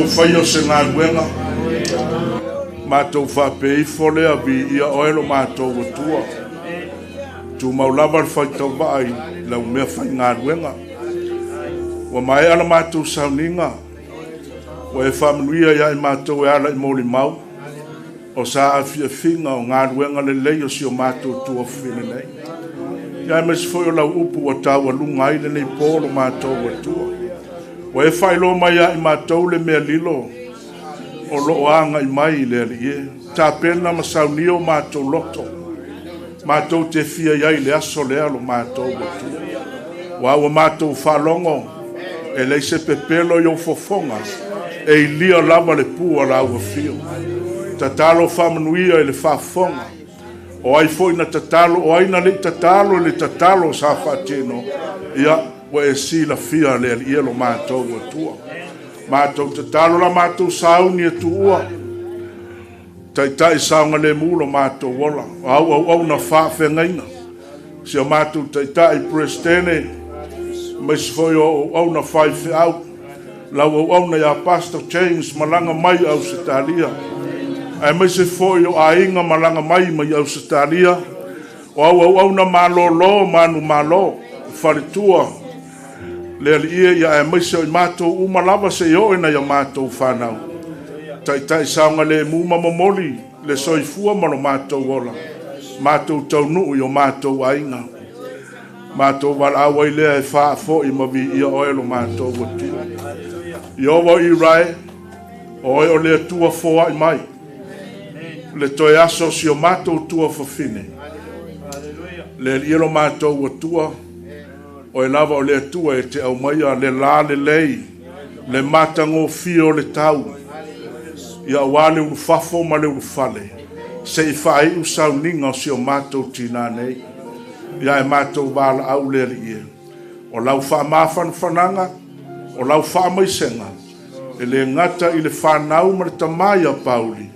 faia o se galuega. Matou faapea ifo lea, viia oe lo matou Atua. Tumau lava le faitauvaa i lau mea faigaluega. Ua maea la matou sauniga, ua e faamanuia ia i matou e ala i molimau, o sa afiafiga o galuega lelei o si o matou tuafafine nei. Ia aemaise foi o lau upu ua taualuga ai lenei po lo matou Atua. Ua e faailoa mai ia i matou le mea lilo o loo agai mai i le Alii e. Tapena ma saunia o matou loto, matou te fia i ai i le aso lea lo matou Atua. Ua matou faalogo, e leai se pepelo i ou fofoga, e ilia lava le pu a lau afio. Tatalo faamanuia i le faafofoga. O ai foi na tatalo, o ai na lei tatalo i le tatalo sa faatino, ia, ua e silafia le Alii e lo matou Atua. Matou tatalo la matou sauni e tuua, taitai saogalemu lo matou ola, o au au au na faafeagaiga. Si o matou taitai presidente, aemaise foi o au au na faifeau, lau au au na ia Pastor James malaga mai Ausetalia, aemaise foi o aiga malaga mai mai Ausetalia, o au au au na malolo manu malo, faletua, le Alii ia aemaise o i matou uma lava se i oo ina ia matou whanau. Taitai saogalemu ma momoli le soifua ma lo matou ola, matou taunuu i o matou aiga. Matou valaau ai lea e faafoi ma viia oe lo matou Atua. Ieova o Israe, o oe o le Atua foai mai, le toe aso o si o matou tuafafine. Le Alii e lo matou Atua, oe lava o le Atua e te aumaia le la lelei, le matagofie o le tau, ia aua le ulufafo ma le ulufale, se i faaiu sauniga o si o matou tinā nei. Ia e matou valaau le Alii e, o lau faamafanafanaga, o lau faamaisega, e le gata i le whanau ma le tamā ia Pauli,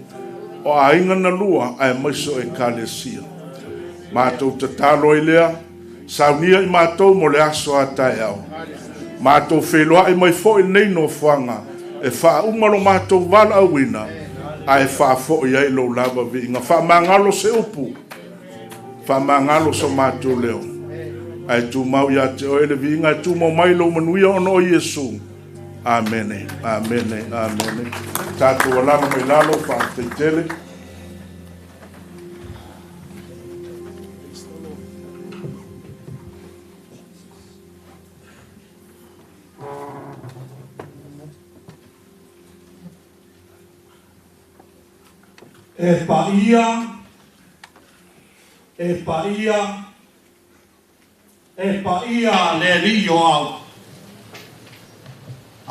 o aiga na lua aemaise o ekalesia. Matou tatalo ai lea, saunia i matou mo le aso a taeao. Matou feiloai mai foi lenei nofoaga, e faauma lo matou valaauina, ae faafoi ai lou lava viiga. Faamagalo se upu, faamagalo so matou leo, ae tumau ia te oe le viiga, e tumau mai lou manuia ona o Iesu. Amene, amene, amene. Tatou alala mai lalo, faafetai. E paia, e paia, e paia le alii o au.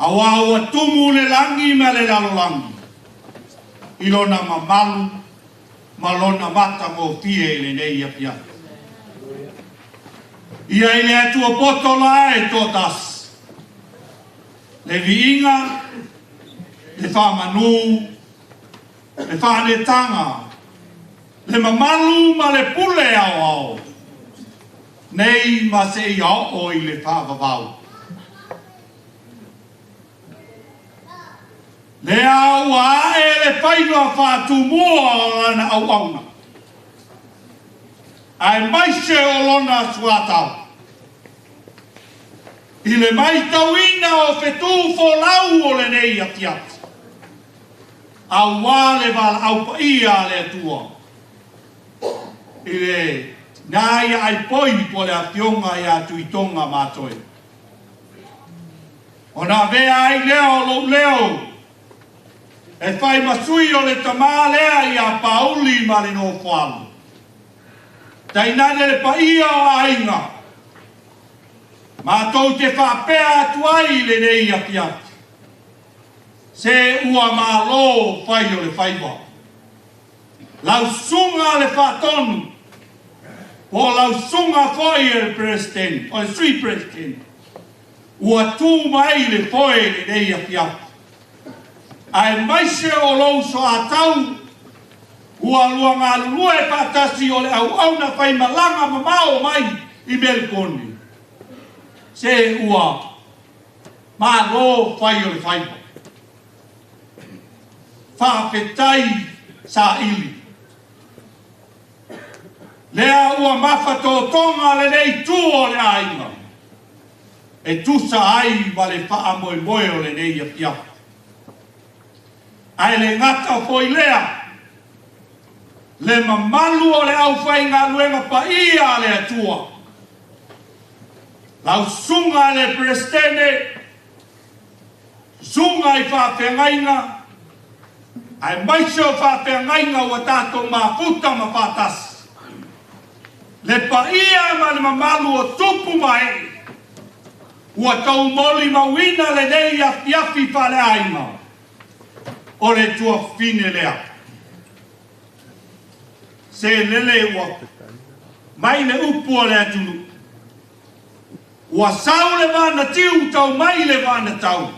Auā ua tumu le lagi ma le lalolagi, i lona mamalu ma lona matagofie i lenei afiafi. Ia i le Atua poto la e toatasi, le viiga, le faamanu, le faanetaga, le mamalu ma le pule aoao, nei ma seia oo i le faavavau. Lea ua ae le faiva faatumua o lana auauna, aemaise o lona suatau. I le maitauina o fetū folau o lenei afiafi, auā le valaau paia a le Atua, i le tinā ia Aipoi po o le afioga ia Tuitoga Matoe. Ona avea ai lea o lou leo e fai ma sui o le tamā lea ia Pauli ma le nofoalu. Tainane le paia o aiga, matou te faapea atu ai i lenei afiafi, se ua malo fai o le faiva. Lau susuga le faatonu, po o lau susuga foi e le Peresetene, o le Sui Peresetene, ua tu mai le foe i lenei afiafi, aemaise o lou soatau ua lua galulue faatasi o le auauna faimalaga mamao mai i Melekone, se ua malo fai o le faiva. Faafetai saili. Lea ua mafatotoga lenei itu o le aiga e tusa ai ma le faamoemoe o lenei afiafi. Ae le gata foi lea, le mamalu o le aufaigaluega paia a le Atua, lau susuga i le Peresetene, susuga i faafeagaiga, aemaise o faafeagaiga ua tatou mafuta ma faatasi, le paia ma le mamalu o tupu ma ee, ua taumolimauina lenei afiafi faaleaiga o le tuafafine lea. Se lele ua mai le upu a le atunuu, ua sau le vanatiu tau mai le vanatau,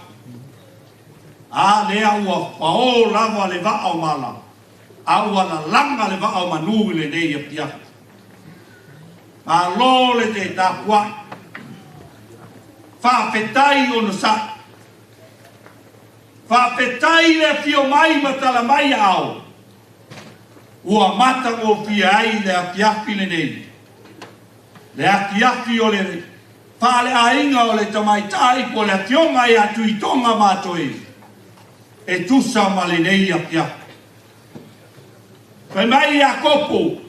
a lea ua paō lava le vaa o mala, a ua lalaga le vaa o manu i lenei afiafi. Malo le te tapuai, faafetai onosai, faafetai le afio mai ma tala mai aao, ua matagofie ai le afiafi lenei, le afiafi o le faaleaiga o le tamaitai po o le afioga ia Tuitoga Matoe e tusa ma lenei afiafi. Fai mai Iakopo,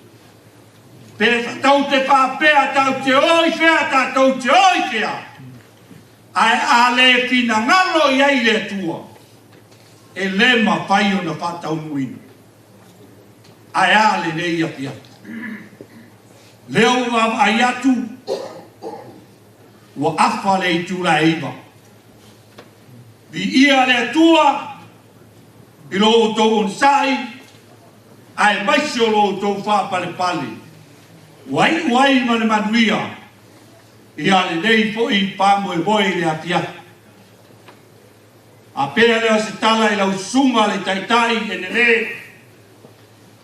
pe tou te faapea tatou te o i fea, tatou te o i fea, ae a le finagalo i ai le Atua, e le mafai ona faataunuuina. Ae a lenei afiafi? Lea ua vaavaai atu, ua afa le itula e 9. Viia le Atua i lo outou onosai, aemaise o lo outou faapalepale, ua iu ai ma le manuia ia lenei foi faamoemoe i le afiafi. A pea lea o se tala i lau susuga le taitai Enele,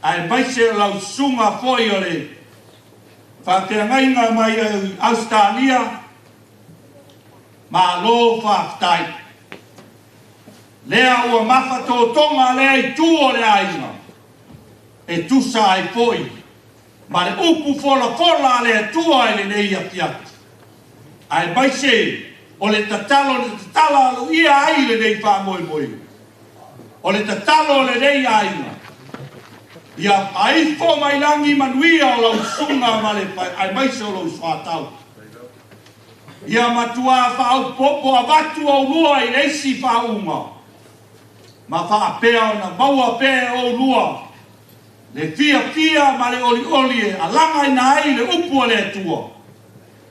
aemaise o lau susuga foi o le faafeagaiga mai Ausetalia, malo faafetai. Lea ua mafatotoga lea itu o le aiga, e tusa ai foi ma le upu folafola a le Atua i lenei afiafi, aemaise o le tatalo na tatala aloaia ai lenei faamoemoe, o le tatalo o lenei aiga, ia aifo mai lagi manuia o lau susuga ma le aemaise o lou soatau. Ia matua faaopoopo avatu oulua i le isi faauuga, ma faapea ona maua pea e oulua le fiafia ma le olioli e alagaina ai le upu a le Atua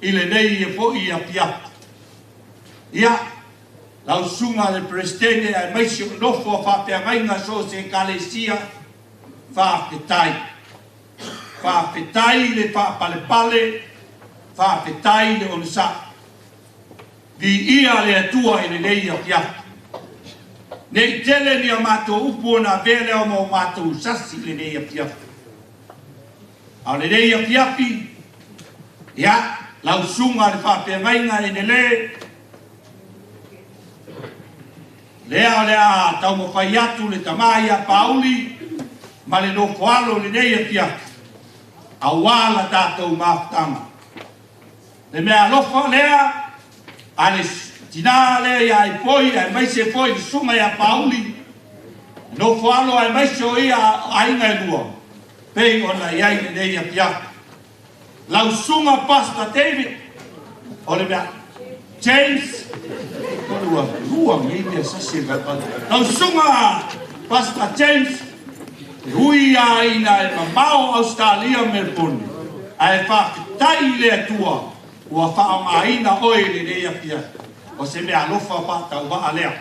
i lenei foi afiafi. Ia, lau susuga le Peresetene aemaise o nofo a faafeagaiga so o se ekalesia, faafetai. Faafetai le faapalepale, faafetai le onosai. Viia le Atua i lenei afiafi. Ne i tele ni a matou upu ona avea lea o ma o matou sasi i lenei afiafi. A o lenei afiafi, ia, lau susuga le faafeagaiga Enele, lea o le a taumafai atu le tama ia Pauli ma le nofoalo i lenei afiafi, aua la tatou mafutaga. Le mea alofa lea a le tinā lea ia Aipoi, aemaise foi le susuga ia Pauli, le nofoalo aemaise o ia aiga e lua, pei ona i ai lenei afiafi. Lau susuga Pastor David, o le mea, James, o lua lua nei mea sasi e lau susuga Pastor James, e ui a ina e mamao Australia Melbourne, ae faafetai i le Atua ua faaaogaina oe i lenei afiafi, o se mea alofa faatauvaa lea.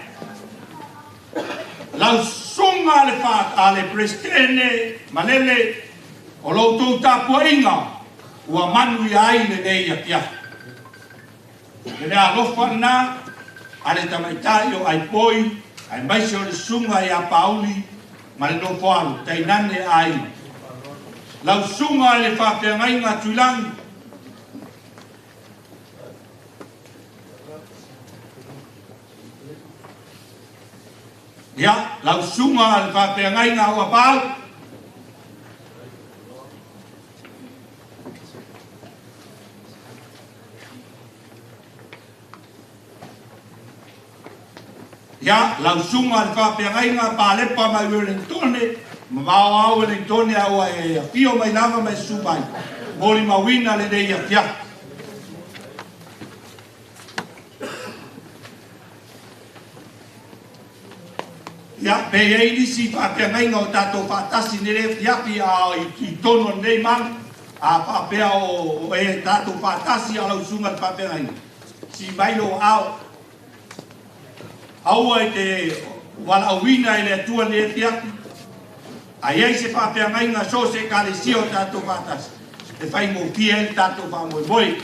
Lau susuga le a le Peresetene Malele, o lo outou tapuaiga ua manuia ai lenei afiafi. Le mea alofa lena a le tamaitai o Aipoi, aemaise o le susuga ia Pauli ma le nofoalo, tainane aiga. Lau susuga i le faafeagaiga Tuilagi, Ia, lau susuga le faafeagaiga o Apaau. Ia, lau susuga le faafeagaiga Palepa mai Wellingtone, mamao lava Wellingtone a ua e afio mai lava ma e susu mai, molimauina lenei afiafi. Ia, pe i ai nisi faafeagaiga o tatou faatasi i lenei afiafi a i totonu o lenei malu, a faapea o e tatou faatasi a lau susuga i le faafeagaiga, sii mai lou aao. Aua e te valaauina e le Atua i lenei afiafi, a i ai se faafeagaiga so o se Ekalesia o tatou faatasi, e faigofie ai le tatou faamoemoe.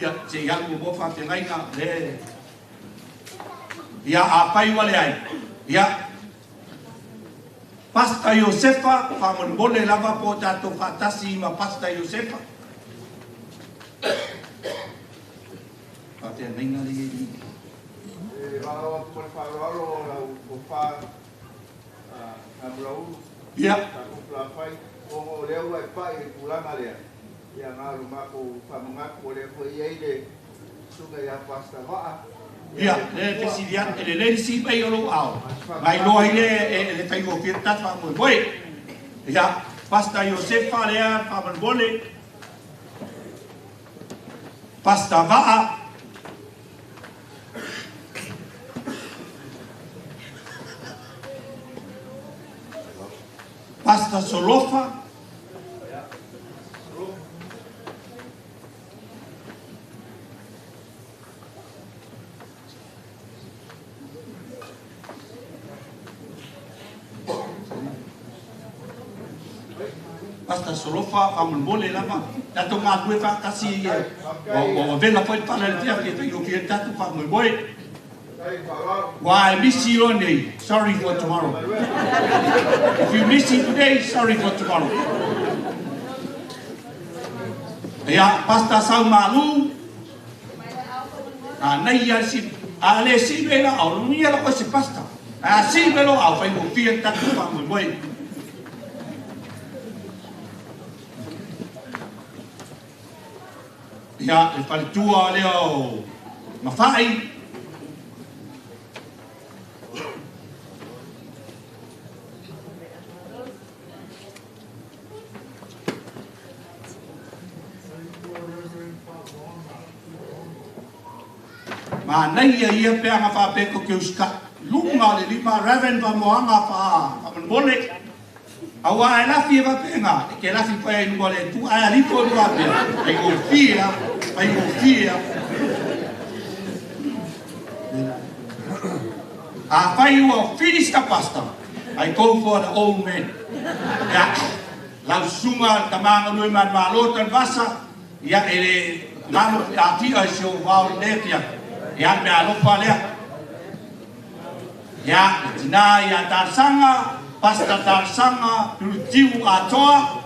Ia, se i alu muamua faafeagaiga le. Ia, afai ua leai, ia, Pastor Iosefa, faamolemole lava po o tatou faatasi ma Pastor Iosefa. Faafeagaiga le i i. E valaau atu ma le faaaloalo lau tofa Namulaulu. Ia. Tatou tulafai, ona o lea ua e pai i le tulaga lea, ia na o le matou faamanatu o lea foi e i ai le susuga ia Pastor Vaa. Ia, lea e fesili atu, e lelei le sii mai o lou ao, na iloa ai lea e le faigofie le tatou faamoemoe. Ia, Pastor Iosefa lea faamolemole, Pastor Vaa, Pastor Solofa, Pastor Solofa, faamolemole lava, tatou galulue faatasi, ua vela foi le pala i le fiafi e faigofie ai le tatou faamoemoe. Ua e misi loa nei, sorry for tomorrow. If you miss it today, sorry for tomorrow. Ia, Pastor Saumalu, a nei ia si, a le si me la, au lunia la koe se pastor. A si me lo, au faigofie le tatou faamoemoe. Ia, le faletua lea o Mafai. Manaia ia pe ana faapea tou te usitai. Luga o le lima Reverend Vamoaga faamolemole. Aua e lafi e faapena, e te lafi pea i luga o le Atua, ae alifo i luga pea, faigofie lava, faigofie lava. Afai ua finish the pastor, I go for the old man. Ia, lau susuga le tama galue manumalo Tanuvasa, ia e le galo atia i si ou vao i lenei afiafi, ia le mea alofa lea. Ia, le tina ia Talosaga, Pastor Talosaga, Pulutiu Atoa.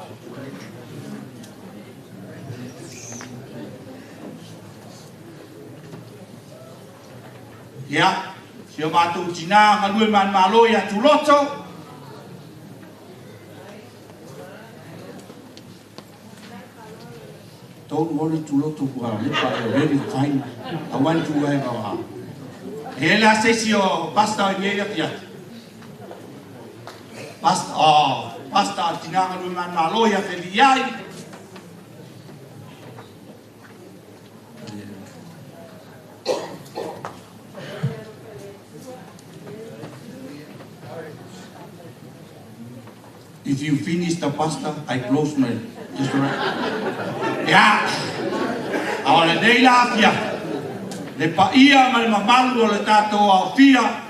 Ia, si o matou tina galue manumalo ia Tuloto. Don't worry Tuloto ua lepa e very kind. I want to have a... E le a se isi o pastor i nei afiafi. Pastor, oh, pastor tina galue manumalo ia Feliai. If you finish the pasta, I close my just right. Ia, a o lenei la afiafi, le paia ma le mamalu o le tatou aofia,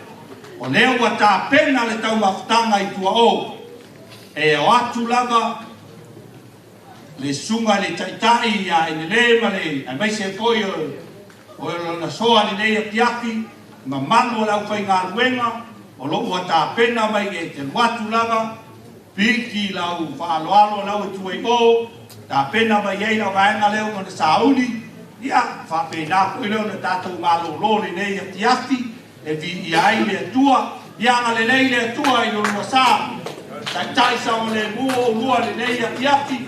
o lea ua tapena le taumafataga i tua o, e o atu lava le susuga i le Taitai ia Enele ma le aemaise foi o lona soa i lenei afiafi, mamalu o le aufaigaluega o lo o ua tapena mai e te alu atu lava, piki lau faaaloalo lau e tua i o, Tapena mai ai lau vaega lea ua na sauni, ia, faapena foi lea ona tatou malōlō lenei afiafi, e viia ai le Atua. Ia agalelei le Atua i lo lua sa, taitai saogalemu o oulua lenei afiafi,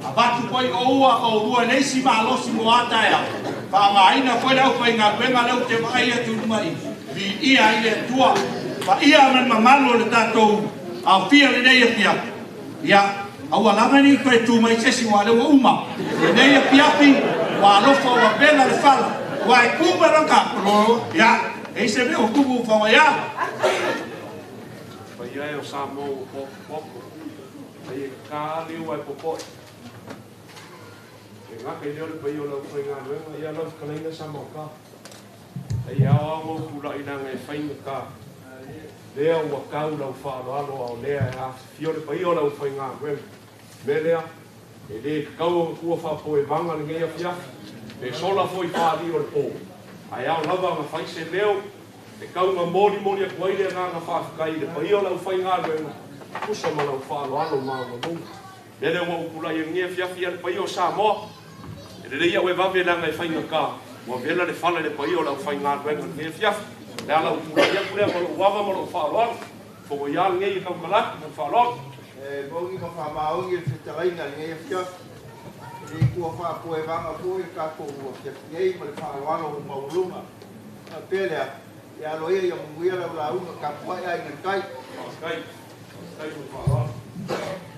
avatu foi oua oulua i le isi malosi mo a taeao, faaaogaina foi le aufaigaluega lea ou te vaai atu i luma i, viia ai le Atua. Paia ma le mamalu o le tatou aofia lenei afiafi, ia, aua lava ne i toe tu mai se isi aua o lea ua uma. Lenei afiafi, ua alofa ua vela le fala, aua e tu mai loa ka, ia, e i se mea ua tupu fagoia. Paia e o Samoa ua potopoto, ai e ka liu ai popoe. E ngaka i leo le paia o lau whaingaluenga, ia lau whakalaina sa mauka. Ai ao ao ngau pula i langa e whainga ka. Lea ua kau lau whaaloalo ao lea e a fio le paia o lau whaingaluenga. Me lea, e le kau o kua whapo e vanga le ngei afiafi. Le sola foi whaali o le pō. Ai ao lava nga whai se leo, e kau nga mori mori a kuaile nga nga whaafkai le paia o lau whaingaluenga. Kusa ma lau whaaloalo ma mamunga. Me lea ua upula i ngia fiafi a le paia o Samoa. E le leia ue vave langa e whainga ka. Ua vela le fala le paia o lau whaingaluenga ngia fiafi. Le ala upula i aku lea ma lou wava ma lou whaaloalo. Fongo ia le ngei e kaukalaki ma le whaaloalo. E maungi ma whaamaongi le fetalaina le ngei afiafi. E le kua whaapoe vanga foi le kākou ua fiafi nei ma le whaaloalo o maulunga. A pea lea, e alo ia ia munguia lau launga ka puai ai ngai kai. Kai, kai mo whaaloalo.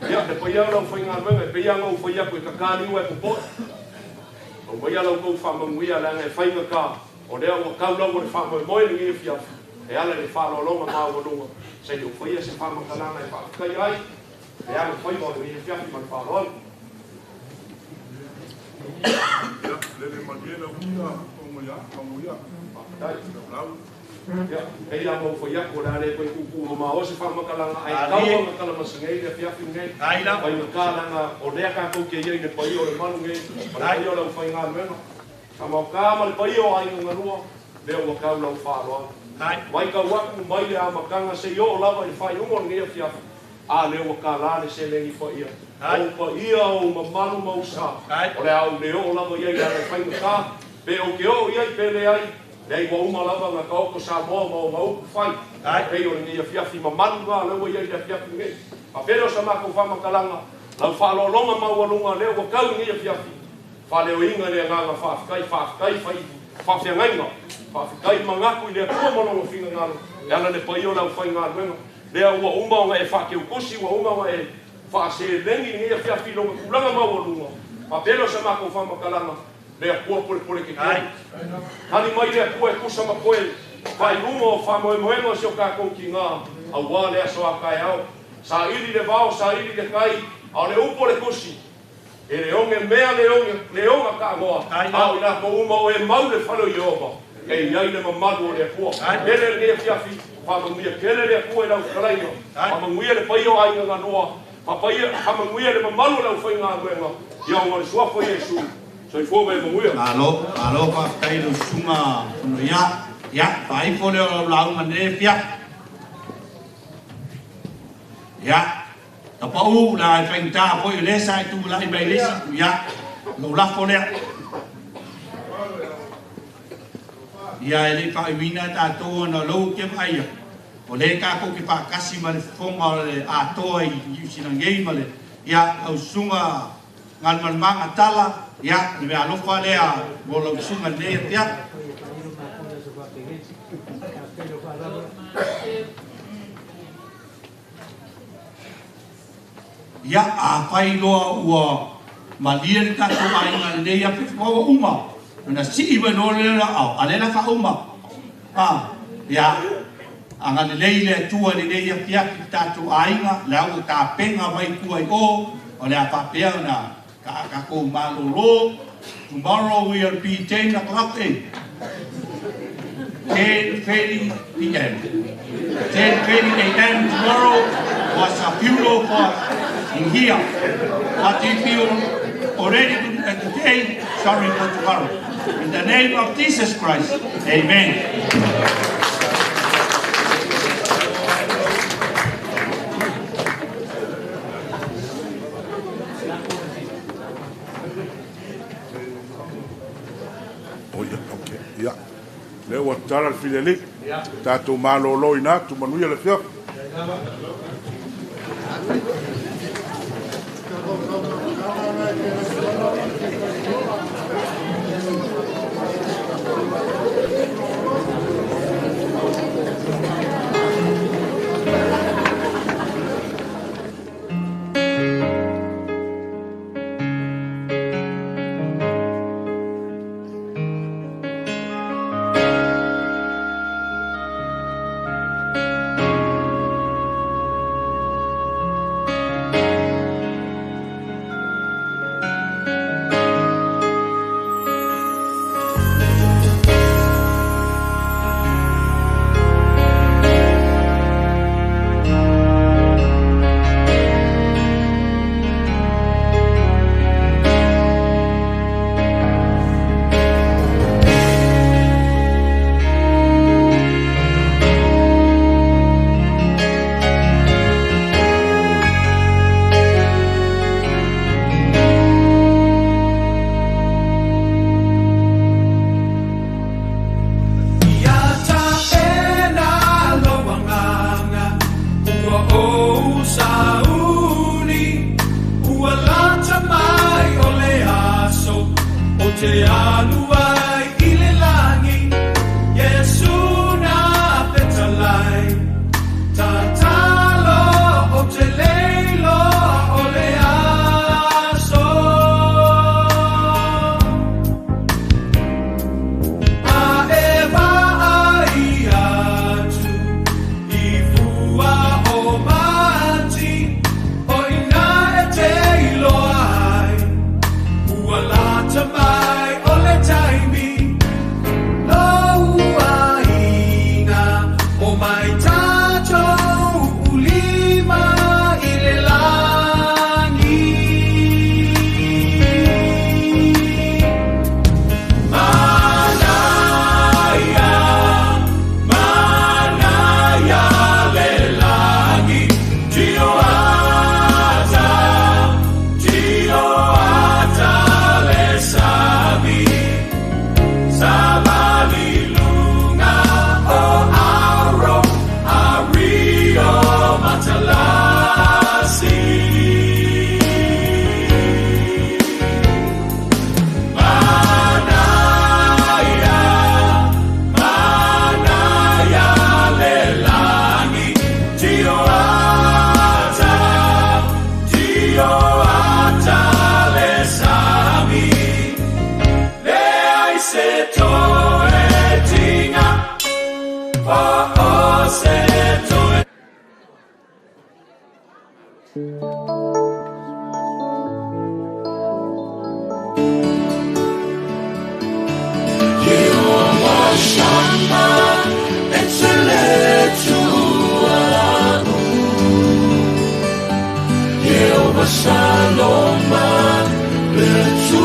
Ia, le paia o lau whaingaluenga, e peia ngau whai aku e kakaliu e popoe. O mai lau kou whamanguia le anga e whainga ka. O lea ua kau lau o le whamoemoe le ngei fiafi. E ala le whaalolonga maualunga. Se i o whaia se whamakalanga e whaakai ai. E ala whainga o le ngei fiafi ma le whaaloalo. Ia, lele malie lau kia, ongo ia, ongo ia. Whakatai. Lau. Ia, hei a mau whai aku, o le ale koe kuku ma mao se whamakalanga, ai kau o ngakala masangei le fiafi ngei. Whai ngakala o lea kākou ke ia i le pai o le malu ngei, o le pai o lau whaingaluenga. Ka mau kā ma le pai o ai ngalua, lea ua kau lau whaaloa. Mai kau aku mai le amakanga se i o lava i whai ungo le ngei fiafi. A lea ua kā la le se lengi whaia. O paia o mamalu mausa. O le au le o lava ia i le whai ngaka. Pe o ke o ia i pele ai. Lei ua uma lava ngā kaoko Samoa ma o ngā uku whai. Pei o le ngei afiafi mamalu ngā leua ia i le afiafi ngei. A pere o sa mākou whamakalanga, lau whaalolonga maualunga lea ua kau ngei afiafi. Whaleo inga lea ngā whaafkai, whaafkai, whai, whaafeangainga. Whaafekai mangaku i lea kua malonga whinga ngalo. E ala le pai o lau whai ngā luenga. Lea ua uma o ngā e whakeukosi, ua uma o ngā e whaaselengi ngei afiafi longa kulanga maualunga. A pere o sa mākou whamakalanga, lea kua pole pole ke kei. Hani mai lea kua e kusa ma koe, whai lunga o whamoemoenga o se o kākou ki ngā, au wā lea soa kai ao. Sa ili le vao, sa ili le kai, au le upo le kusi. E le onge mea le onge, le onga ka ngoa. Au ina ko uma o e mau le whalo i oba. E iai le mamalu o lea kua. Lele le fiafi, whamanguia kele lea kua e lau kalaina. Whamanguia le pai o ainga ngā noa. Whamanguia le mamalu o lau whai ngā luenga. Ia o ngā le suafa Iesu. Soifua ma ia manuia. Malo, malo faafetai le usuga fonoia. Ia, faaifo lea o lau lauga lenei afiafi. Ia, tapaʻu la e faigata foi o lea sa e tulai mai le isi. Ia, lou lafo lea. Ia, e leʻi faaiuina tatou ona lou ke vaaia. O lē tatou ke faatasi ma le fofoga o le atoa i Niu Sila nei ma le ia lau susuga galumalumaga tala. Ia, le mea alofa lea mo lau susuga lenei afiafi. Ia, afai loa ua malie le tatou aiga lenei afiafi, ua ua uma. Ona sii mai loa lea laau, a lea la faauma. A, ia, agalelei le Atua lenei afiafi i tatou aiga, le au ua tapena mai tua i o, o le a faapea ona ka tatou malōlō. Tomorrow we will be 10 o'clock eh? 10:30 p.m. 10:30 a.m. tomorrow was a funeral for us in here. But if you already today, sorry for tomorrow. In the name of Jesus Christ, amen. Tala le filialii. Tatou malōlōina atu, manuia le afiafi. Ia taʻena lou agaga, ua ou sauni, ua lata mai o le aso, o te alu ai i le lagi, Iesu na fetalai, tatalo o te le iloa o le aso. A e vaai atu i fua o mati, o ina e te iloa ai, ua lata mai o le taimi, lou aiga, o mai tatou ulima i le lagi. Manaia, manaia le lagi, tioata, tioata le sami, savali lunga o aro, ario matalasi. Manaia, manaia le lagi, tioata, tioata le sami, leai se toe tinga, o o se toe. Yehovah Shammah, Etzeletualau. Yehovah Shalom, Letu